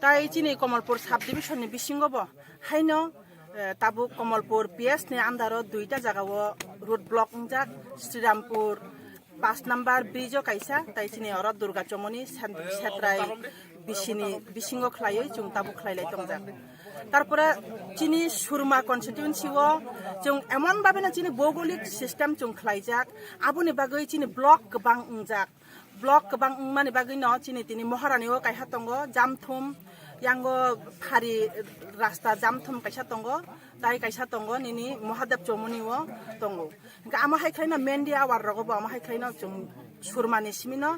Tai chini Komolpur sub division ni bisingo bo haino, eh, tabuk Komolpur P S ni under o duita jaga o road block wngjak, Srirampur pash number bridge o kaisa, tai chini oro Durga Chomoni sen-, Setrai bisini bisingo khlaiwi chwng tabuk khlailai tongjak. Tarpore chini Surma constituency o chwng emon bhabe no chini bhougolik system chwng khlaijak, aboni bagwi chini block kwbang wngjak. Block kwbang wngmani bagwi no chini tini Maharani o kaiha tongo, Jamthum, Yango phari rasta jam thum kaisa tongo, tai kaisa tongo nini Mahadev Chomoni o tongo. Hingke amo hai khlaino media awar rogo bo amo hai khlaino chwng surmani simino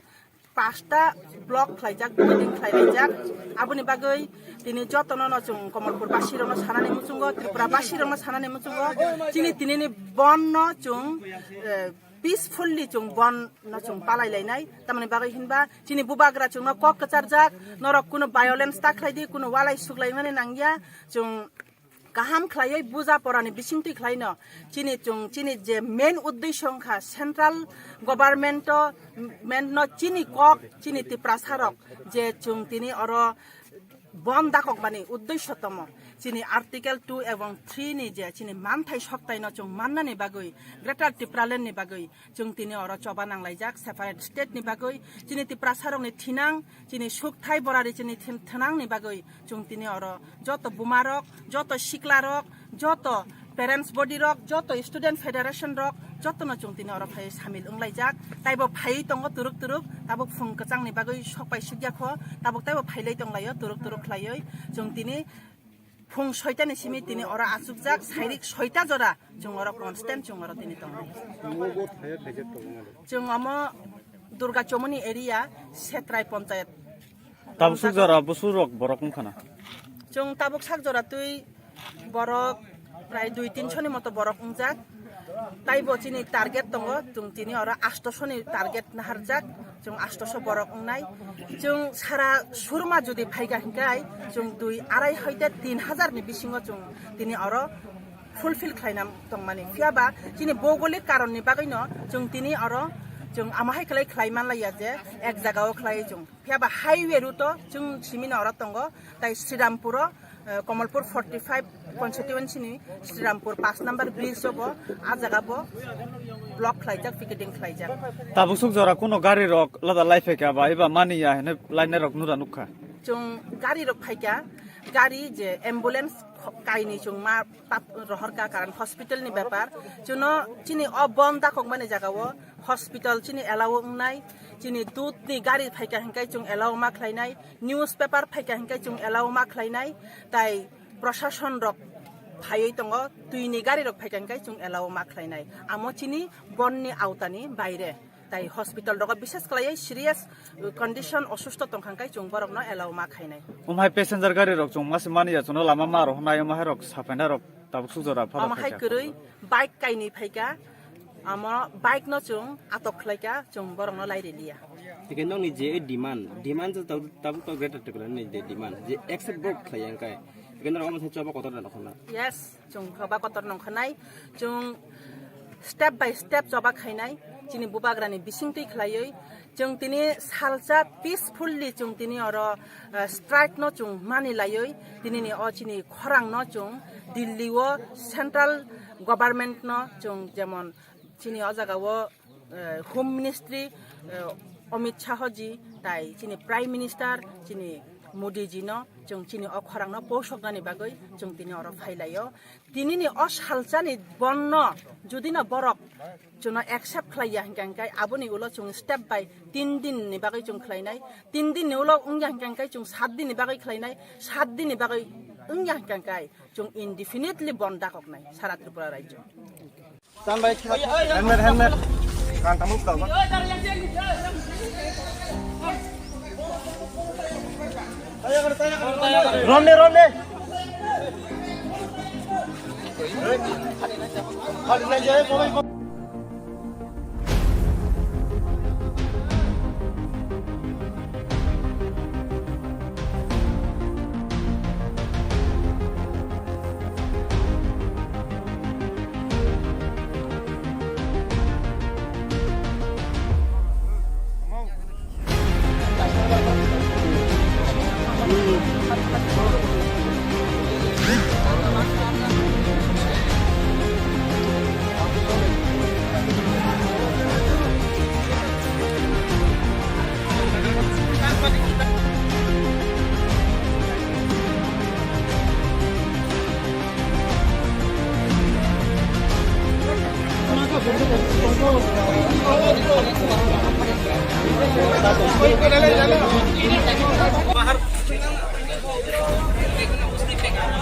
pasta block khlaijak, building khlailaijak. Aboni bagwi tini jotono no chwng Komolpur basi rokno sanani muchungo, Tripura basi rokno sanani muchungo. Chini tinini bon no chwng, eh, peacefully chwng bon no chwng palai lainai. Tamoni bagwi hinba chini bubagra chwngno kok kwcharjak, norok kuno violence ta khlai di, kuno walai suklaimani nangya. Chwng kaham khlaiwi buja porani bisingtwi khlaino chini chwng chini je main uddesho wngkha central government o, main no chini kok chini Tiprasa rok je chwng tini oro bon dakokmani uddesho tomo chini article two ebong three ni je chini manthai soktaino chwng mannani bagwi Greater Tipraland ni bagwi chwng tini oro choba nanglaijak separate state ni bagwi chini Tiprasa rokni thinang chini sukthai borari chini thin-, thinang ni bagwi chwng tini oro joto buma rok, joto sikla rok, joto parents body rok, joto student federation rok, jotono chwng tini oro phai samil wnglaijak. Taibo phaiwi tongo turuk turuk, tabuk phung kwchangni bagwi sokpai sukya kho, tabuk taibo phailai tonglaio turuk turuk khlaiwi. Chwng tini phung soita ni simi tini oro achukjak, sairik soita jora chwng oro constant chwng oro tini tongo. Chwng omo Durga Chomoni area, Setrai Ponchayat. Tabuk suk jora busu rok borok wngkha na? Chwng tabuk sak jora twi borok prai dui tinso ni moto borok wngjak. Taibo chini target tongo, chwng tini oro astoso ni target naharjak, chwng astoso borok wngnai. Chwng sara surma jodi phaikha hinkai, chwng dui arai hoite tin hajar ni bisingo chwng tini oro fulfill khlaina tongmani. Phiya ba chini bougolik karon ni bagwi no chwng tini oro chwng amo hai khlai khlai manlaiya je ek jaga o khlai chwng. Phiya ba highway route o chwng simi no oro tongo, tai Srirampur o, eh, Komolpur forty five constituency ni Srirampur paanch number bridge o bo, a jaga bo block khlaijak, picketing khlaijak. Tabuk suk jora kuno gari rok lada lai phaikha ba eba mani ya hene lainai rok nura nukha. Chwng gari rok phaikha, gari je ambulance kho-, kaini chwng ma pap rohorkha, karon hospital ni bepar. Chwngno chini o bon dakokmani jaga o hospital chini allow wngnai, chini dudh ni gari phaikha hinkai chwng allow ma khlainai, newspaper phaikha hinkai chwng allow ma khlainai, tai prosason rok phaiwi tongo, twi ni gari rok phaikha hinkai chwng allow ma khlainai. Amo chini bon ni aota ni baire. Tai hospital rogo bises khlaiwi serious condition, osusto tongkha khe chwng borokno allow ma khainai. Omo hai passenger gari rok chwng mase mani ya, chwngno lama ma rohornai, omo hai rok sapaina rok tabuk suk jora phano omo hai khaikha. Kwrwi bike kainwi phaikha, amo bike no chwng atok khlaikha, chwng borokno lairiliya. Hingke nokni je demand, demand je tabuk, tabuk to Greater Tipraland ni je demand, je accept bo khlaiya hingke, hingke norok omo sai choba kotor da nokhorna. Yes. Chwng choba kotor nongkha nai, chwng step by step choba khainai, chini bubagrani bisingtwi khlaiwi, chwng tini salsa peacefully chwng tini oro, eh, strike no chwng mani laiwi, tinini o chini khorang no chwng Delhi o central government no chwng jemon chini o jaga o eh, Home Ministry, eh, Amit Shah ji, tai chini Prime Minister, chini Modi ji no, chwng chini o khorang no posoknani bagwi chwng tini oro phailaio. Tinini o salsani bon no, jodi no borok chwngno accept khlaiya hingka hingkai, aboni ulo chwng step by tin din ni bagwi chwng khlainai, tin din ni ulo wngya hingka hingkai chwng sat din ni bagwi khlainai, sat din ni bagwi wngya hingka hingkai chwng indefinitely bon dakoknai sara Tripura rajyo. Helmet, helmet. Kang kamu tau, Bang. Ronde, ronde.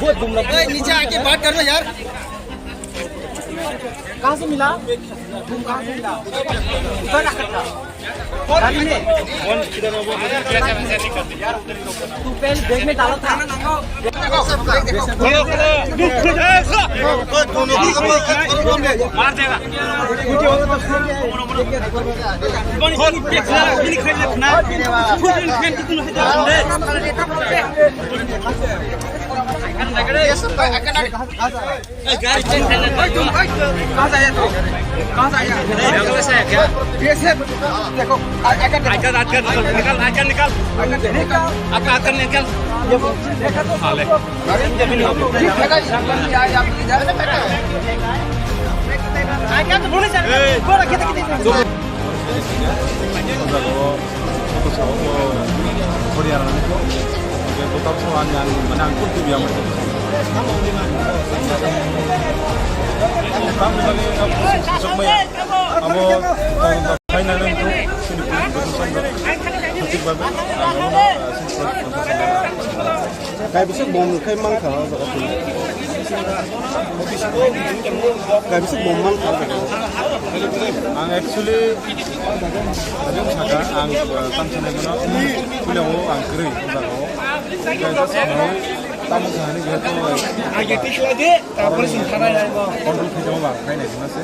बहुत घूमना। ए, नीचे आके बात कर लो यार। कहाँ से मिला? तुम कहाँ से मिला? उधर रखा था। गाड़ी में। तू पहले बैग में डाला था। मार देगा। कहाँ से आया तू? कहाँ से आया? ये से, देखो, आ-, आइकर देखो। आइकर, आइकर निकाल, निकाल, आइकर निकाल। आइकर देखो। आपका आइकर निकाल। ये देखो। साले। Abo, abo, abo, Kaibwswk bom khai mankha o jaga twi. Kaibwswk bom mankha o jaga o. Ang actually, ang saka, ang, uh, tang sanai mano, puila o ang kwrwi o jaga o. Kaisa sanai, tamo sanai ni gate o. Control khai jama ba, khai nai jama se.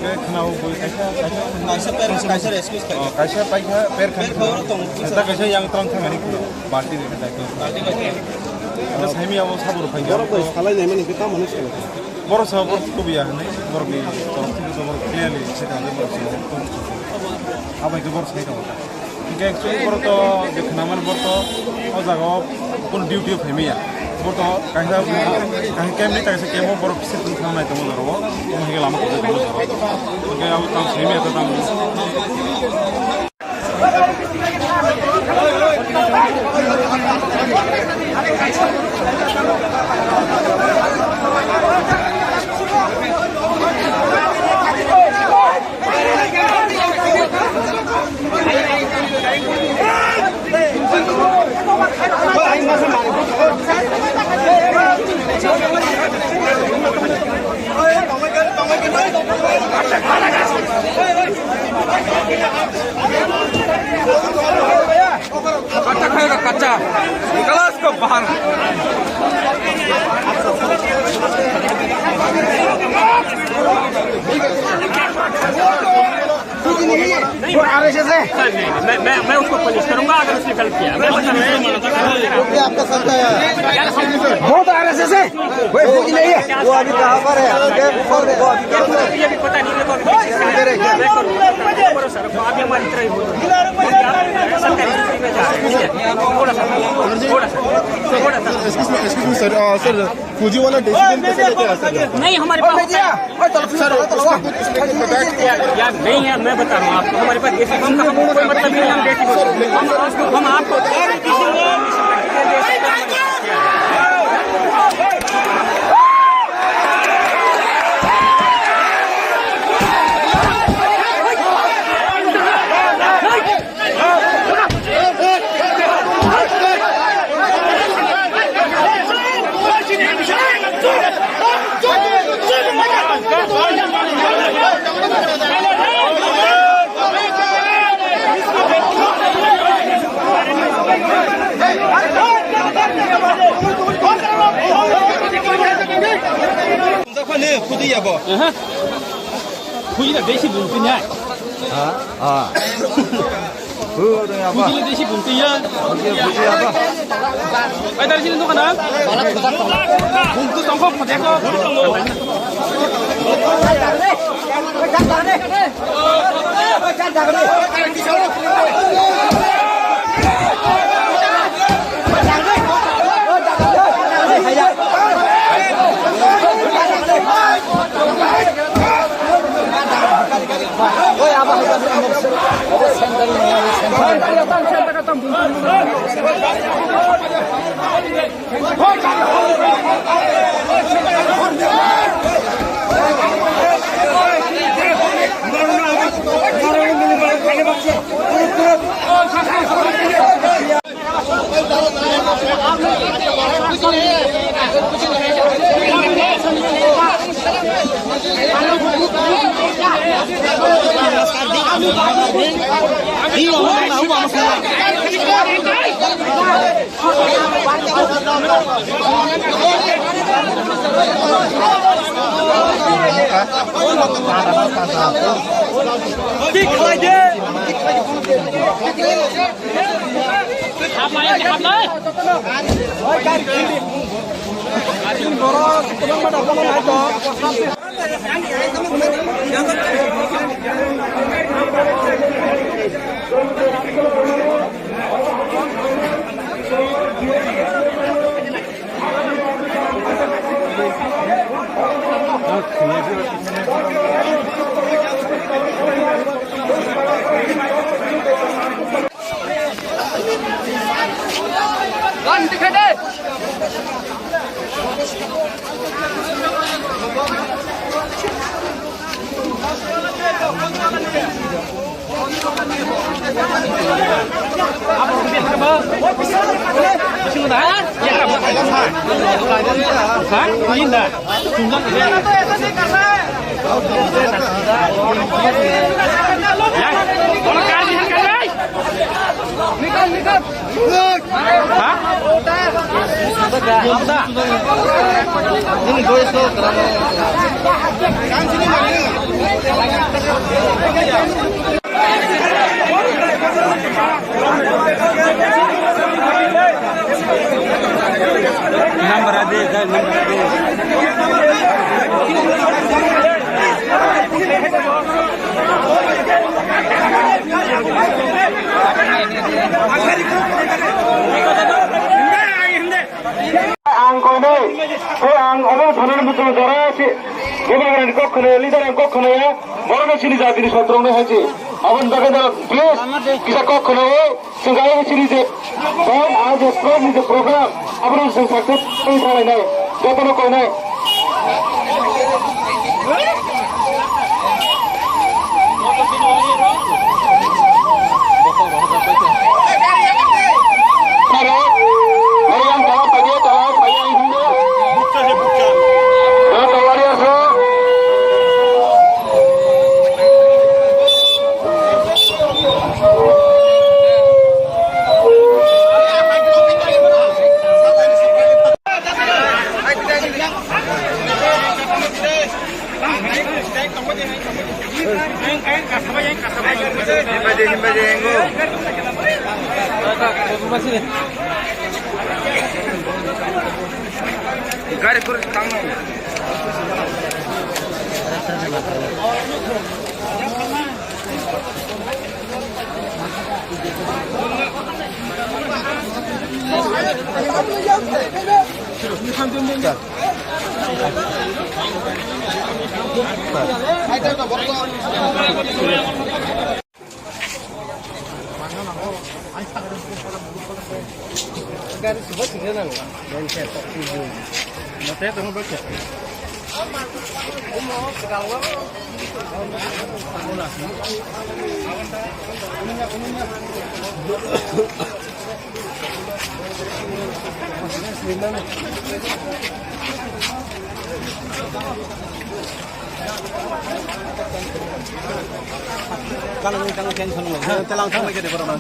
Khe khna o bui kaisa, kaisa. Kaisa parents, kaisa rescue khai. Oh, kaisa paikha, per khai. Per khoro tong. Kaisa, kaisa yang tong thangani khna. Party ni khe daitw. Party ni khe. Abo saimi abo sabur phai. Borok bai salai nai mani khe tamo ni salai. Borok sa borok kubiya hinwi borok ni borok thik borok clearly se tong borok sa. Abai khe borok sai tong. Hingke actually borok to je khnaman borok to o jaga o kun duty o phaimaya. Borok to kaisa kaisa camp ni kaisa camp o borok se tong thang nai tong borok o. Hingke lama khe tong borok. Hingke abo tang phaimaya to tang. कच्चा खाएगा कच्चा, निकल इसको बाहर। वो आरएसएस है। सर, नहीं, मैं, मैं, मैं उसको पनिश करूंगा अगर उसने गलत किया। मैं उसको पनिश करूंगा। वो भी आपका संघ का है। बहुत आरएसएस है। कोई फौजी नहीं है। वो अभी कहाँ पर है? वो अभी कहाँ पर है? ये भी पता नहीं, मेरे को अभी पता नहीं। मैं करूंगा। सर, आप ये हमारी तरह ही बोलो। सरकारी नौकरी में जा रहे हैं, ठीक है? थोड़ा सा, थोड़ा सा, थोड़ा सा। Excuse me, excuse me, sir. Uh, sir, फौजी वाला डिसीजन कैसे लेके आ सकते हैं? नहीं, हमारे पास होता है। सर, उसको कुछ उसने कुछ बताया कि यार, यार, नहीं है, मैं बता रहा हूँ आपको, हमारे पास देसी बम का हमको कोई मतलब नहीं है, हम देसी बम। हम, हम आपको और किसी को Aha. Khuji na besi bumtwi nai. Ha? Ah. Khuji na besi bumtwi ya. Khuji ya ba. Ai, dari sini tuh kana. Bumtwi tongkok, khuji kok. Ang koinai, khe ang obo thani muchung jora se, bubagrani kok khwnaya, leader ang kok khwnaya, borokno chini jatini sotrokno hai se. Aboni bagwi no please kisa kok khwnao, chwng kaiwi chini je band, ah, je squad ni je program, abono chwng success khlai thanglai nai, jotono koinai. Gari kur tangno.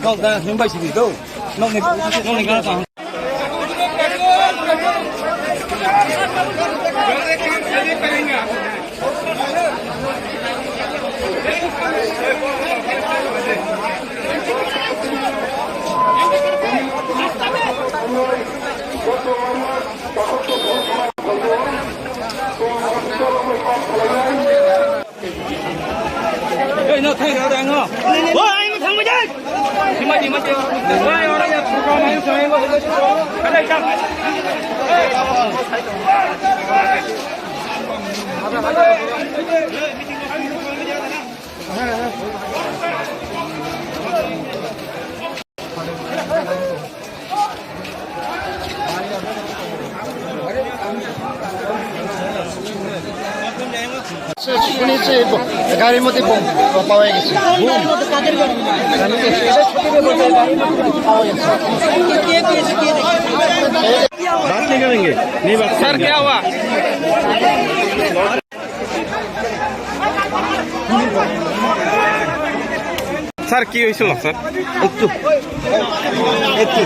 Kau dah himbai sini tu. Nong ni, nong ni kau. Ei, no, thang, thang, thang, no. Oi, ai, thang, thang. Himai, himai. Oi, ora ya, program, ai, thang, thang. Ada, ada. শুনেছি, গাড়ির মধ্যে বোম পাওয়া গেছে। বোম? গাড়ির মধ্যে পাওয়া গেছে। Sir, kya hua? Sir, ki hoisil, sir? Ektu, ektu.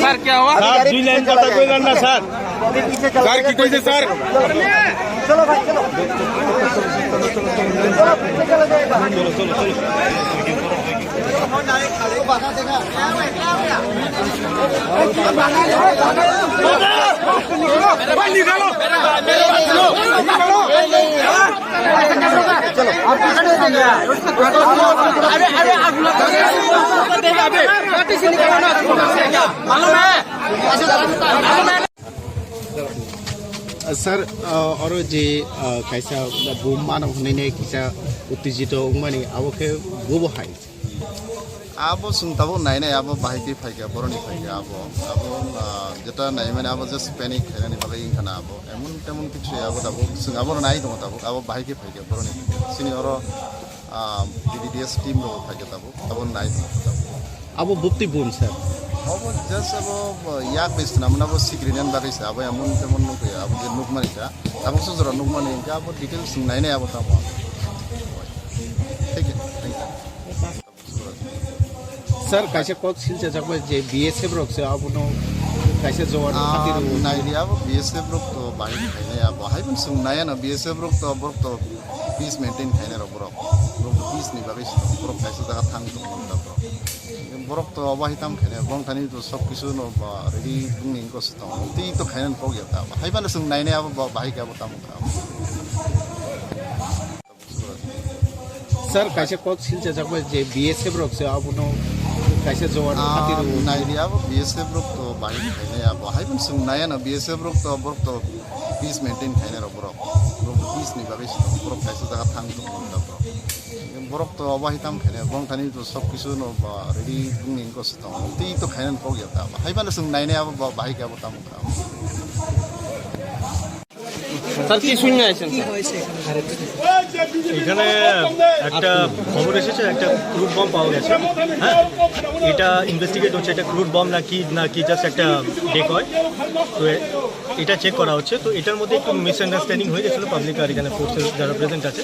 Sir, kya hua? Sir, dui line kotha koilan na, sir. Sir, ki koise, sir? Sir, uh, oro je, uh, kaisa bum mano hwnwi ne kisa uttejito wngmani, abo khe bobo hai. Abo chwng tabuk nainai, abo bahai khe phaikha, boroni phaikha abo. Abo, uh, jeta naimani abo just panic khainani bagwi wngkha na abo. Emon temon kichu abo tabuk chwng abo nai tongo tabuk, abo bahai khe phaikha, boroni phaikha. Chini oro, uh, B D D S team rok phaikha tabuk, abo nai tongo tabuk. Abo bupti bun, sir. Abo just abo, bo, yak bai swnamna abo sikrinan bagwi se, abo emon temon nukya, abo je nukmani kha. Abo sojora nukmani hwnkhe abo details nainai abo tamo. Thank you. Thank you. Sir, kaisa kok silchajak bai je B S F rok se abono kaisa jowar Ah, khati rw. Naidi abo B S F rok to bahai khainai abo. Hai bun sung naya no B S F rok to borok to peace maintain khainai rok borok. Borok peace ni bagwi se borok kaisa jaga thang tong borok. Borok to obo hai tam khainai, borok thani to sob kisu no ba ready wngni wngkha se tongo. Tei to khainani kok ya ta. Hai bano chwng nainai abo ba-, bahai khe abo tamo kha. Sir, kaisa kok silchajak bai je B S F rok se abono kaisa jowar Ah, khati rw. Naidi abo B S F rok to bahai khainai abo. Hai bano chwng naya no B S F rok to borok to peace maintain khainai rok borok. Borok peace ni bagwi se borok kaisa jaga thang tong borok. Borok to obo hai tam khainai, borok thani to sob kisu no ba ready wngni wngkha se tongo. Tei to khainani kok ya ta. Hai bano chwng nainai abo ba-, bahai khe abo tamo kha. Sir, ki shunnai aisang, sir? এখানে একটা খবর এসেছে, একটা crude bomb পাওয়া গেছে। হ্যাঁ, এটা ইনভেস্টিগেট হচ্ছে, এটা ক্রুড বম নাকি, নাকি জাস্ট একটা ডেকয়। তো এ-, এটা চেক করা হচ্ছে। তো এটার মধ্যে একটু মিসআন্ডারস্ট্যান্ডিং হয়ে গেছিলো পাবলিক আর এখানে ফোর্সেস যারা প্রেজেন্ট আছে।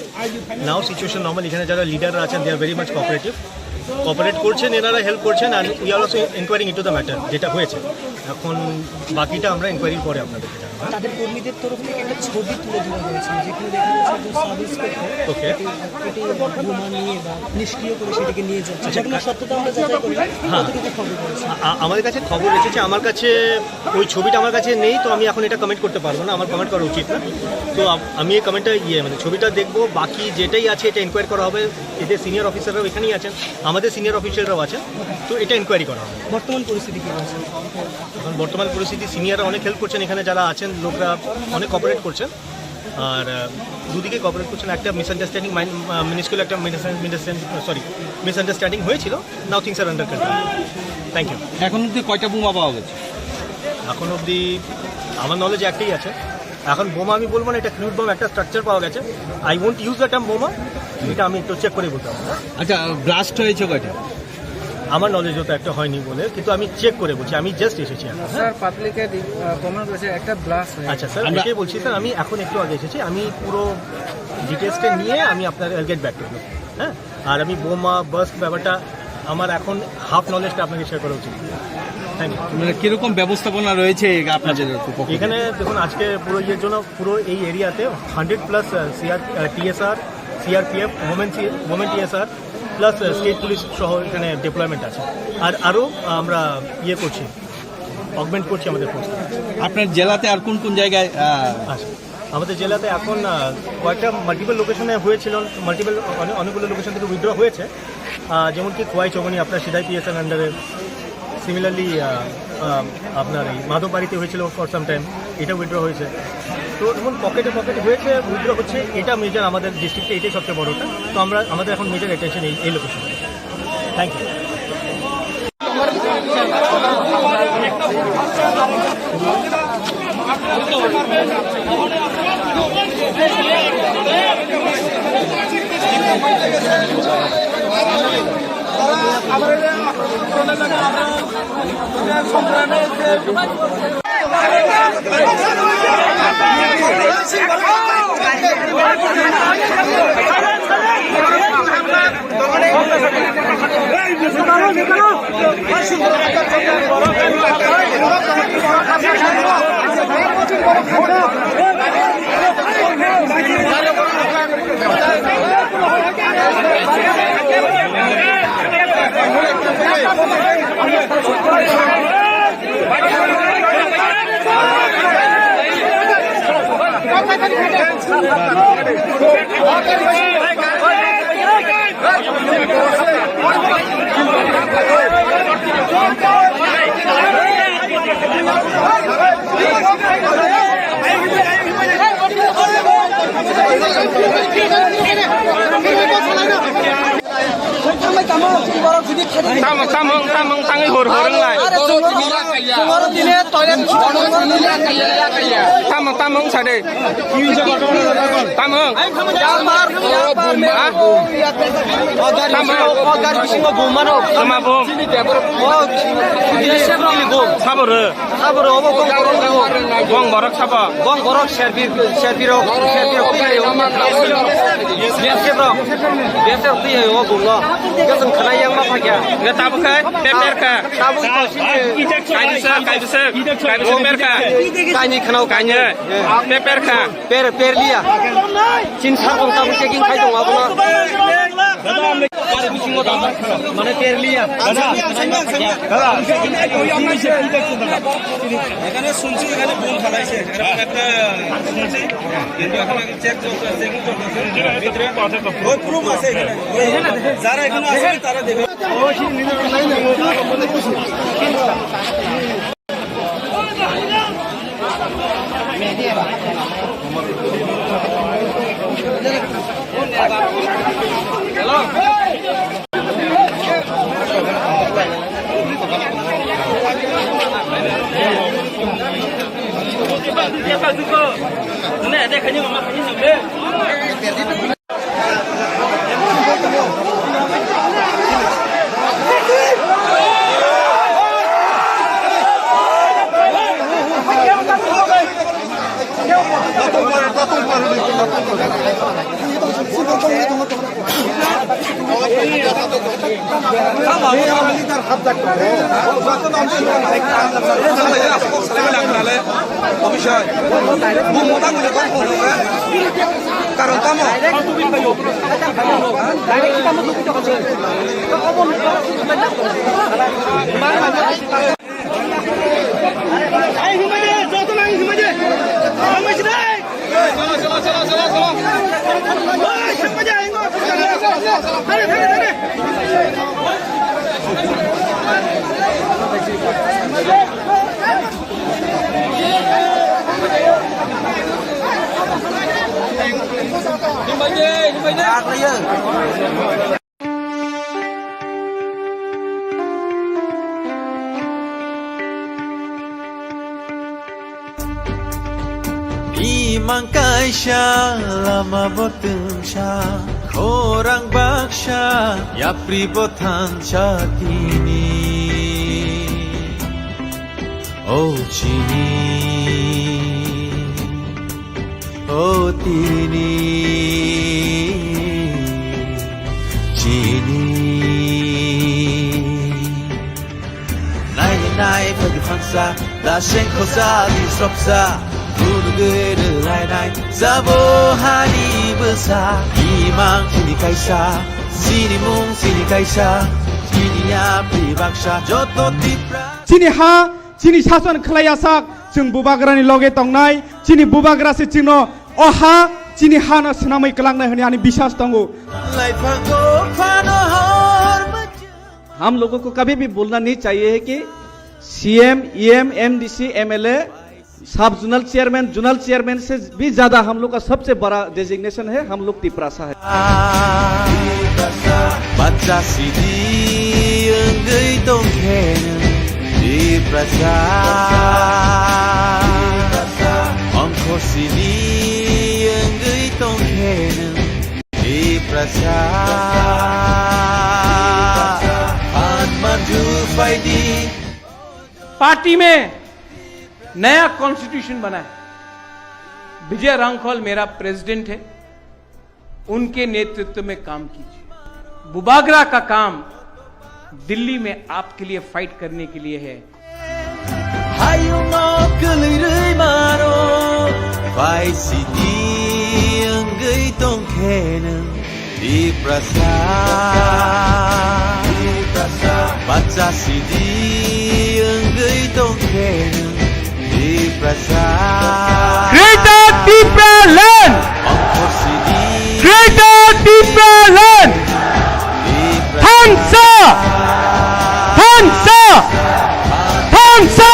নাও সিচুয়েশন নর্মাল, এখানে যারা লিডাররা আছেন, they are very much cooperative, cooperate করছেন, এনারা হেল্প করছেন। আর we are also inquiring into the matter, যেটা হয়েছে। এখন বাকিটা আমরা ইনকোয়ারির পরে আপনাদেরকে জানাবো। তাদের কর্মীদের তরফ থেকে একটা ছবি তুলে ধরা হয়েছে, যেখানে দেখা যাচ্ছে একজন সাব ইন্সপেক্টর ওকে। পেটে, পেটে বোমা নিয়ে বা নিষ্ক্রিয় করে সেটাকে নিয়ে যাচ্ছে। আচ্ছা, সেগুলোর সত্যতা আমরা যাচাই করি। হ্যাঁ। কতটুকু খবর রয়েছে? আ-, আ-, আমাদের কাছে খবর এসেছে, আমার কাছে ওই ছবিটা আমার কাছে নেই, তো আমি এখন এটা কমেন্ট করতে পারবো না, আমার কমেন্ট করা উচিত না। তো আ-, আমি এই কমেন্টটা, ইয়ে, মানে, ছবিটা দেখবো, বাকি যেটাই আছে এটা ইনকোয়ার করা হবে। এদের সিনিয়র অফিসাররাও এখানেই আছেন, আমাদের সিনিয়র অফিসাররাও আছেন, তো এটা ইনকোয়ারি করা হবে। বর্তমান পরিস্থিতি কি রয়েছে? এখন বর্তমান পরিস্থিতি, সিনিয়ররা অনেক হেল্প করছেন, এখানে যারা আছেন লোকরা অনেক কোঅপারেট করছেন। আর, আহ, দুদিকে কোঅপারেট করছেন। একটা মিসআন্ডারস্ট্যান্ডিং, মাইন-, আহ, মিনিস্কুল একটা মিসআন্ডারস্ট্যান্ডিং, আহ, সরি, মিসআন্ডারস্ট্যান্ডিং হয়েছিল। Now things are under control. Thank you. এখন অবধি কয়টা বোমা পাওয়া গেছে? এখন অবধি আমার নলেজে একটাই আছে। এখন বোমা আমি বলবো না, এটা ক্রুড বম, একটা স্ট্রাকচার পাওয়া গেছে। I won't use the term বোমা, এটা আমি একটু চেক করে বলতে পারবো। আচ্ছা, ব্লাস্ট হয়েছে কয়টা? আমার নলেজে তো একটা হয়নি বলে, কিন্তু আমি চেক করে বলছি, আমি জাস্ট এসেছি এখন, হ্যাঁ? স্যার, পাবলিকে দি-, আহ, কমেন্ট করেছে একটা ব্লাস্ট হয়েছে। আচ্ছা স্যার, আমরা এটাই বলছি স্যার, আমি এখন একটু আগে এসেছি, আমি পুরো ডিটেলসটা নিয়ে আমি আপনার, I'll get back to you, হ্যাঁ? আর আমি বোমা বার্স্ট ব্যাপারটা, আমার এখন হাফ নলেজটা আপনাকে শেয়ার করা উচিত। Thank you. মানে, কিরকম ব্যবস্থাপনা রয়েছে এই আপনাদের পক্ষ থেকে? এখানে দেখুন, আজকে পুরো ইয়ের জন্য পুরো এই এরিয়াতে hundred plus, ah, CR, ah, TSR, CRPF, women সি-, women TSR, plus, ah, state police সহ এখানে ডিপ্লয়মেন্ট আছে। আর আরও আমরা ইয়ে করছি, অগমেন্ট করছি আমাদের ফোর্স। আপনার জেলাতে আর কোন কোন জায়গায়, আহ, আচ্ছা, আমাদের জেলাতে এখন, আহ, কয়েকটা মাল্টিপল লোকেশনে হয়েছিল, মাল্টিপল অনে-, অনেকগুলো লোকেশন থেকে উইথড্র হয়েছে। আহ, যেমন কি খোয়াই চৌমনি আপনার সিদাই পিএসএন আন্ডারে, সিমিলারলি, আহ, আহ, আপনার এই মাধব বাড়িতে হয়েছিল ফর সাম টাইম, এটা উইথড্র হয়েছে। তো এমন পকেটে পকেটে হয়েছে, উইথড্র হচ্ছে, এটা মেজর আমাদের ডিস্ট্রিক্টে, এটাই সবচেয়ে বড়টা। তো আমরা, আমাদের এখন মেজর অ্যাটেনশন এই, এই লোকেশনে। Thank you. Tamung, tamung, tamung, tangwi hor, hor wnglai. Are chwng oro, chwng oro tini toilet. Tamung, tamung, sade. Tamung. Yapar, yapar, ha? Tamung. O gari bisingo bum mano. Tama bum. O, ini sebro ini bum. Sabur. Abo rok obo gong borok rok. Gong borok sabo. Gong borok serbi, serbi rok, serbi rok twi ayo. B S F rok, B S F rok twi ayo o bung no. Hwnkhe chwng khwnai yang ma phai kha. Hwnkhe tabuk khe, pe per kha. Tabuk to sini. Kainwi se, kainwi se, kainwi se per kha. Kainwi khwnao kainwi. Pe per kha. Per, per liya. Chin sa tong tabuk checking khai tong abono. Mane ter liya. এখানে শুনছি, এখানে বোম ফালাইছে, এরকম একটা শুনছি, কিন্তু এখন আগে চেক চলছে, চেকিং চলছে ভিতরে। ওই প্রুফ আছে এখানে, ওই যারা এখানে আছে তারা দেবে। Karon tamo? Imang kaisa lama bo twngsa, khorang baksa, yapri bo thansa tini. O chini, o tini, chini. Nai nai pagi phangsa, da seng khosa di sopsa, gunugui rwlai nai, sabo hani bwsa, imang chini kaisa, chini mung chini kaisa, chini yapri baksa, joto Tipra. Chini ha, chini sason khlai asak, chwng bubagrani loge tongnai, chini bubagra se chwngno o ha, chini hano swnamwi kwlangnai hwnwi ani biswas tongo. Laiphango phano hor. हम लोगों को कभी भी भूलना नहीं चाहिए है कि सीएम, ईएम, एमडीसी, एमएलए, सब जोनल चेयरमैन, जोनल चेयरमैन से भी ज्यादा हम लोग का सबसे बड़ा डेजिग्नेशन है, हम लोग तिपरासा है। Bacha sidi wngwi tongkhe nwng Tiprasa, ongkho sidi wngwi tongkhe nwng Tiprasa. Tiprasa, phan manju phaidi. Party में नया कॉन्स्टिट्यूशन बना है। विजय रांखल मेरा प्रेसिडेंट है, उनके नेतृत्व में काम कीजिए। बुबागरा का काम दिल्ली में आपके लिए फाइट करने के लिए है। Hayungo kwlwi rwi mano, pai sidi wngwi tongkhe nwng Tiprasa. Bacha sidi wngwi tongkhe nwng Tiprasa. Greater Tipraland! Greater Tipraland! Thansa! Thansa! Thansa!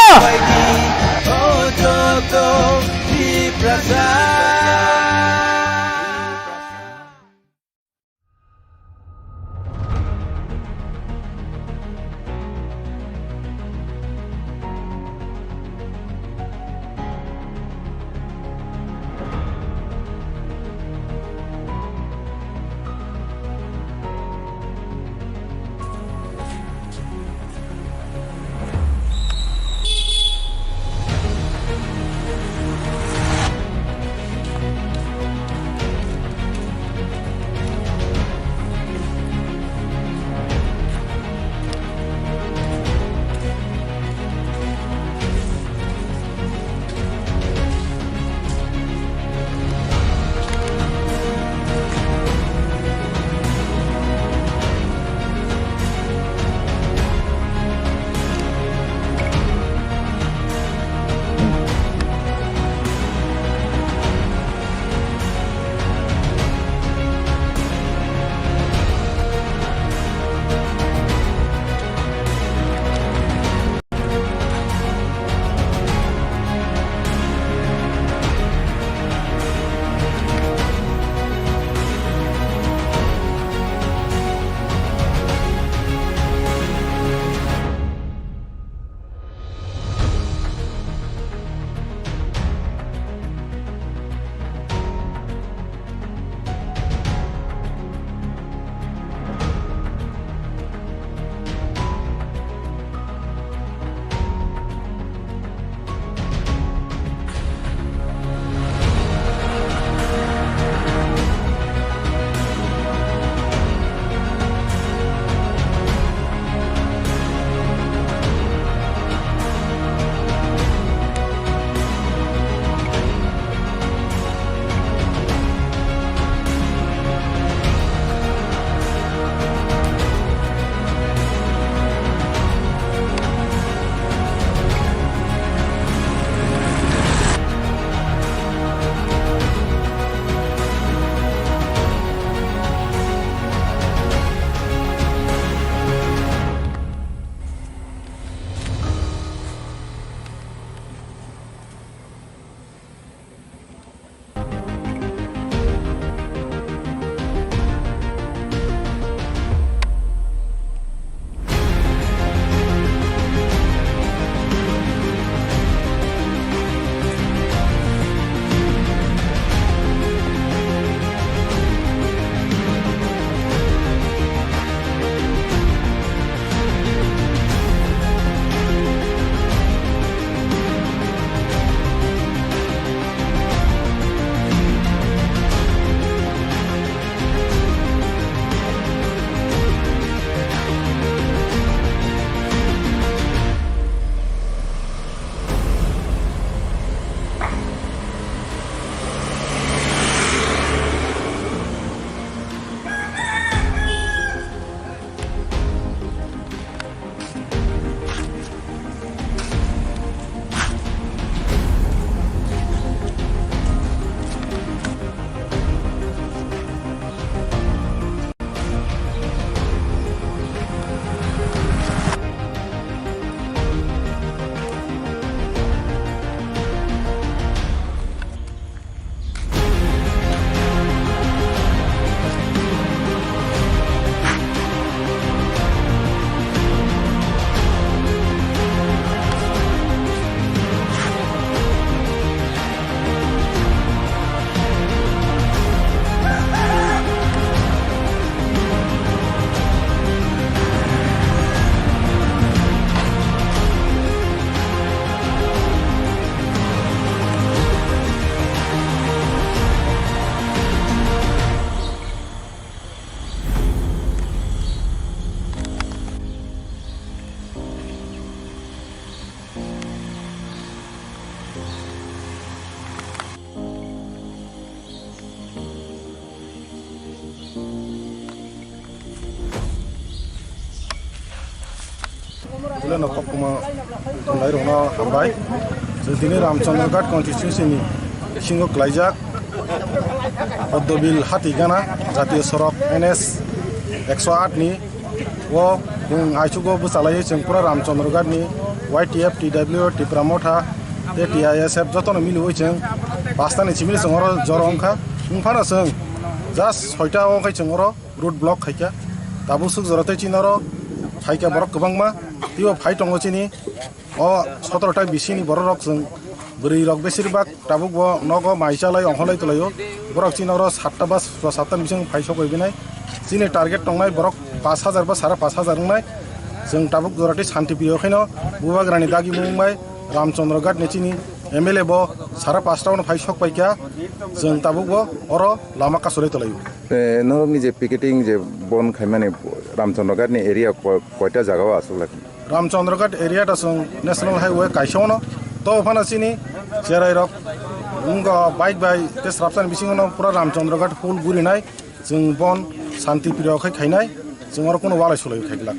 Koktwma tongnai rokno hambai. Chwng tini Ramchandraghat constituency ni bisingo klaijak Poddobil Hatigana jatiyo sorok N S ekso aat ni o chwng aichugo bwchalaiwi chwng pura Ramchandraghat ni Y T F, T W, Tipra Motha tei T I S F jotono miliwi chwng pasta ni chimili chwng oro joro wngkha. Wngphano chwng just soita o wngkhe chwng oro road block khaikha. Tabuk swk jora tei chini oro phaikha borok kwbangma. Teibo phai tongo chini o sotoro ta bisini borok rok chwng bwrwi rok besir bak tabuk bo nogo mai chalai ongkholai tolaio. Borok chini oro satta ba satta ni bising phai sok bai binai. Chini target tongnai borok pash hajar ba sara pash hajar wngnai. Chwng tabuk jora tei shanti priyo khaino Bubagrani dagi mung bai Ramchandraghat ni chini M L A bo sara pasta o phai sok paikha. Chwng tabuk bo oro lama kasolai tolaio. Eh, norokni je picketing je bon khaimani Ramchandraghat ni area ko-, koita jaga o aswk lai? Ramchandraghat area ta chwng National Highway kaisa ono. To phano chini cherai rok wngkha bike bai tei srapsani bisingo no pura Ramchandraghat full gurinai chwng bon shanti priyo khai khainai chwng oro kuno walai sulai khai glak.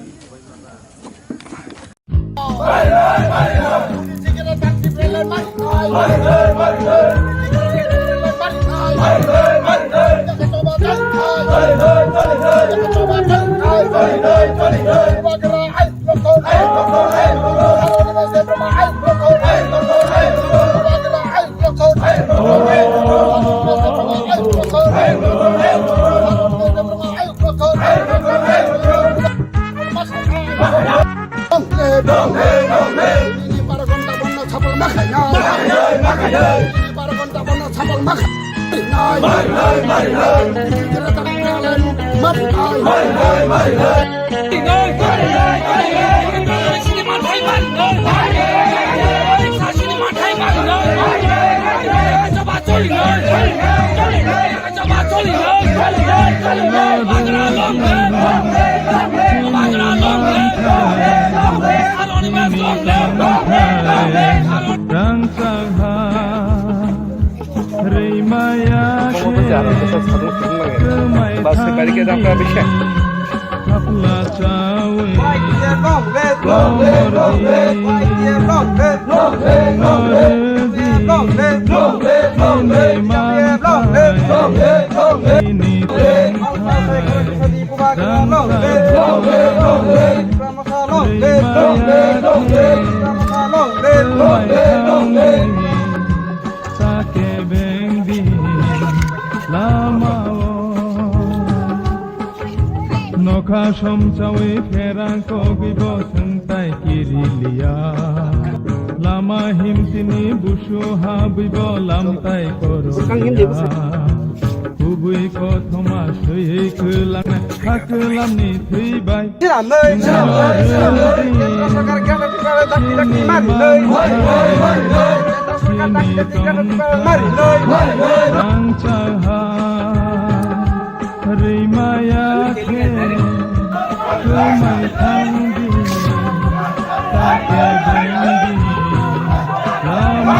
Rangchak ha rwimaya khe kwmai thangdi. Thapla chawi komor di, nordi, nini ma thai, nini thai, rangchak ha rwimaya khe kwmai thangdi. Chakhe bengdi lamao. Nokha somchawi pherang kogwi bo thwngtai kiriliya. Lama himtini busu habwi bo lamtai korokya. Kubui kothoma swiwi kwlang. Haklamni thwi bai. Rangchak ha rwimaya khe kwmai thangdi. Takhe bengdi lama.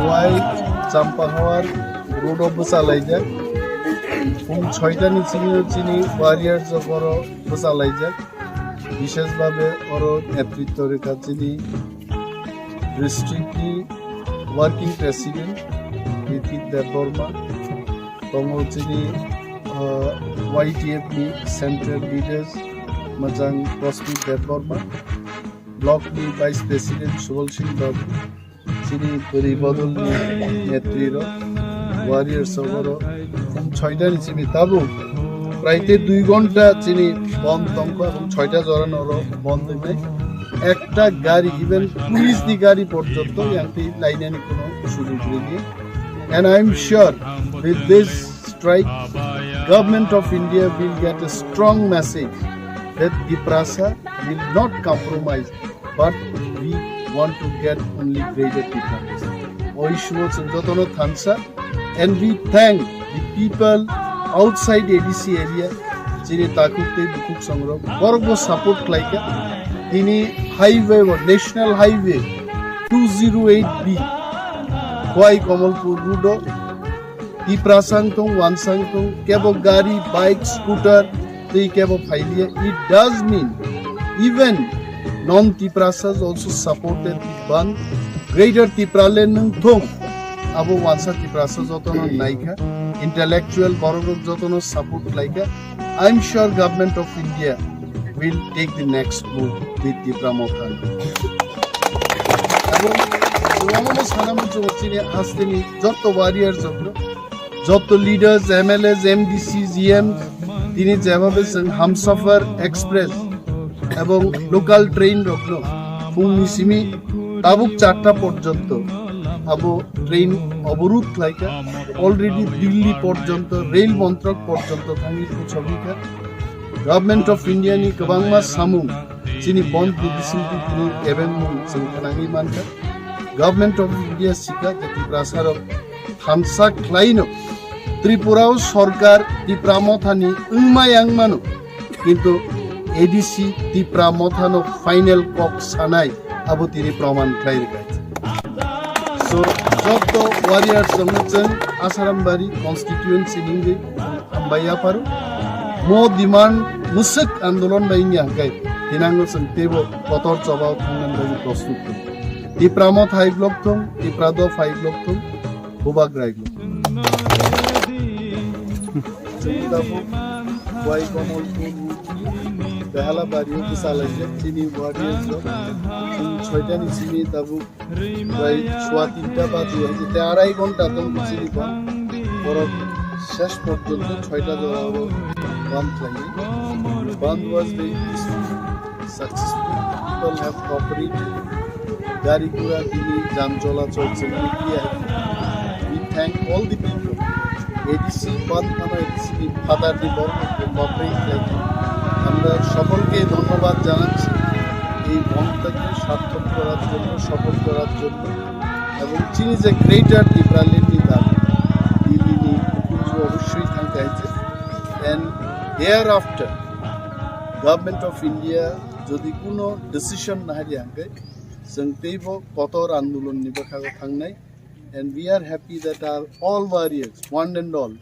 Wai Champahawar road o bwchalaijak. Phung soita ni simi chini warriors rok oro bwchalaijak. Bishesh bhabe oro netritto rikha chini district ni working president Ritik Debbarma, tongo chini, ah, Y T F ni central leaders mwchang Rosmi Debbarma, block ni vice president Subal Singh Babu, chini bwrwi bodol ni netri rok, warriors rok oro phung soita ni simi tabuk prai te dui ghonta chini bond tongkha, phung soita jora no oro bond tongnai. Ekta gari, even police ni gari porjonto yangti lainani kuno sujog rwgwi. And I am sure with this strike, Government of India will get a strong message that Tiprasa will not compromise, but we want to get only greater Tiprasa. O issue o chwng jotono thansa, and we thank the people outside A D C area, chini takhuk tei bukhuk songrok borokbo support khlaikha. Tini highway o, national highway, two zero eight B Khowai Kamalpur road o Tiprasa wngthung, wansa wngthung, kebo gari, bike, scooter, tei kebo phailiya. It does mean even non-Tiprasas also supported the bandh. Greater Tipraland wngthung, abo wansa Tiprasa jotono naikha, intellectual borok rok jotono support khlaikha. I'm sure Government of India will take the next move with Tipra Motha. Abo chwng omo sana muchungo chini hasteni jotto warriors rokno, jotto leaders, M L As, M D C, G M, tini jebhabe chwng Hamsafar Express ebong local train rokno phungni simi tabuk charta porjonto abo train oborudh khlaikha. Already Delhi porjonto, rail montrak porjonto thangwi kuchogikha. Government of India ni kwbangma samung chini bandh ni bisingtwi tini ebengmung chwng khnangwi mankha. Government of India sikha je Tiprasa rok thansa khlaino Tripura o sorkar Tipra Motha ni wngma yang mano, kintu A D C Tipra Motha no final kok sanai abo tini proman khlai rwkha. So, jotto warriors rokno chwng Asarambari constituency ningwi hambai yapharo. Mo demand mwswk andolon bai wngya hwnkhe thinango chwng teibo kotor choba o thangna bagwi prostut tongo. Tipra Motha hai block thung, Tipra Dopha hai block thung, Bubagra hai block. Chwng tabuk Khowai Kamalpur Behalabari o bwsa laijak chini warriors rok. Chwng soita ni simi tabuk Prai sua tinta baji hai je te arai ghonta tong chini bandh. Borok shesh porjonto soita jora o bandh khlainai. Bandh was very peaceful, successful. People have cooperated. Gari gura tini jam cholachol chengwi khlai. We thank all the people. A D C bandh khano A D C ni phatar ni borok rok cooperate khlai. আমরা সকলকে ধন্যবাদ জানাচ্ছি এই বনটাকে সার্থক করার জন্য, সফল করার জন্য এবং চিনি যে গ্রেটার টিপ্রাল্যান্ড নি দাবি, দিল্লি নি হুকুম অবশ্যই থাকতে হয়েছে। And thereafter, Government of India যদি কোনো ডিসিশন না হারিয়ে আনবে, जों teibo kotor andolon ni bwkhago thangnai. And we are happy that our all warriors, one and all,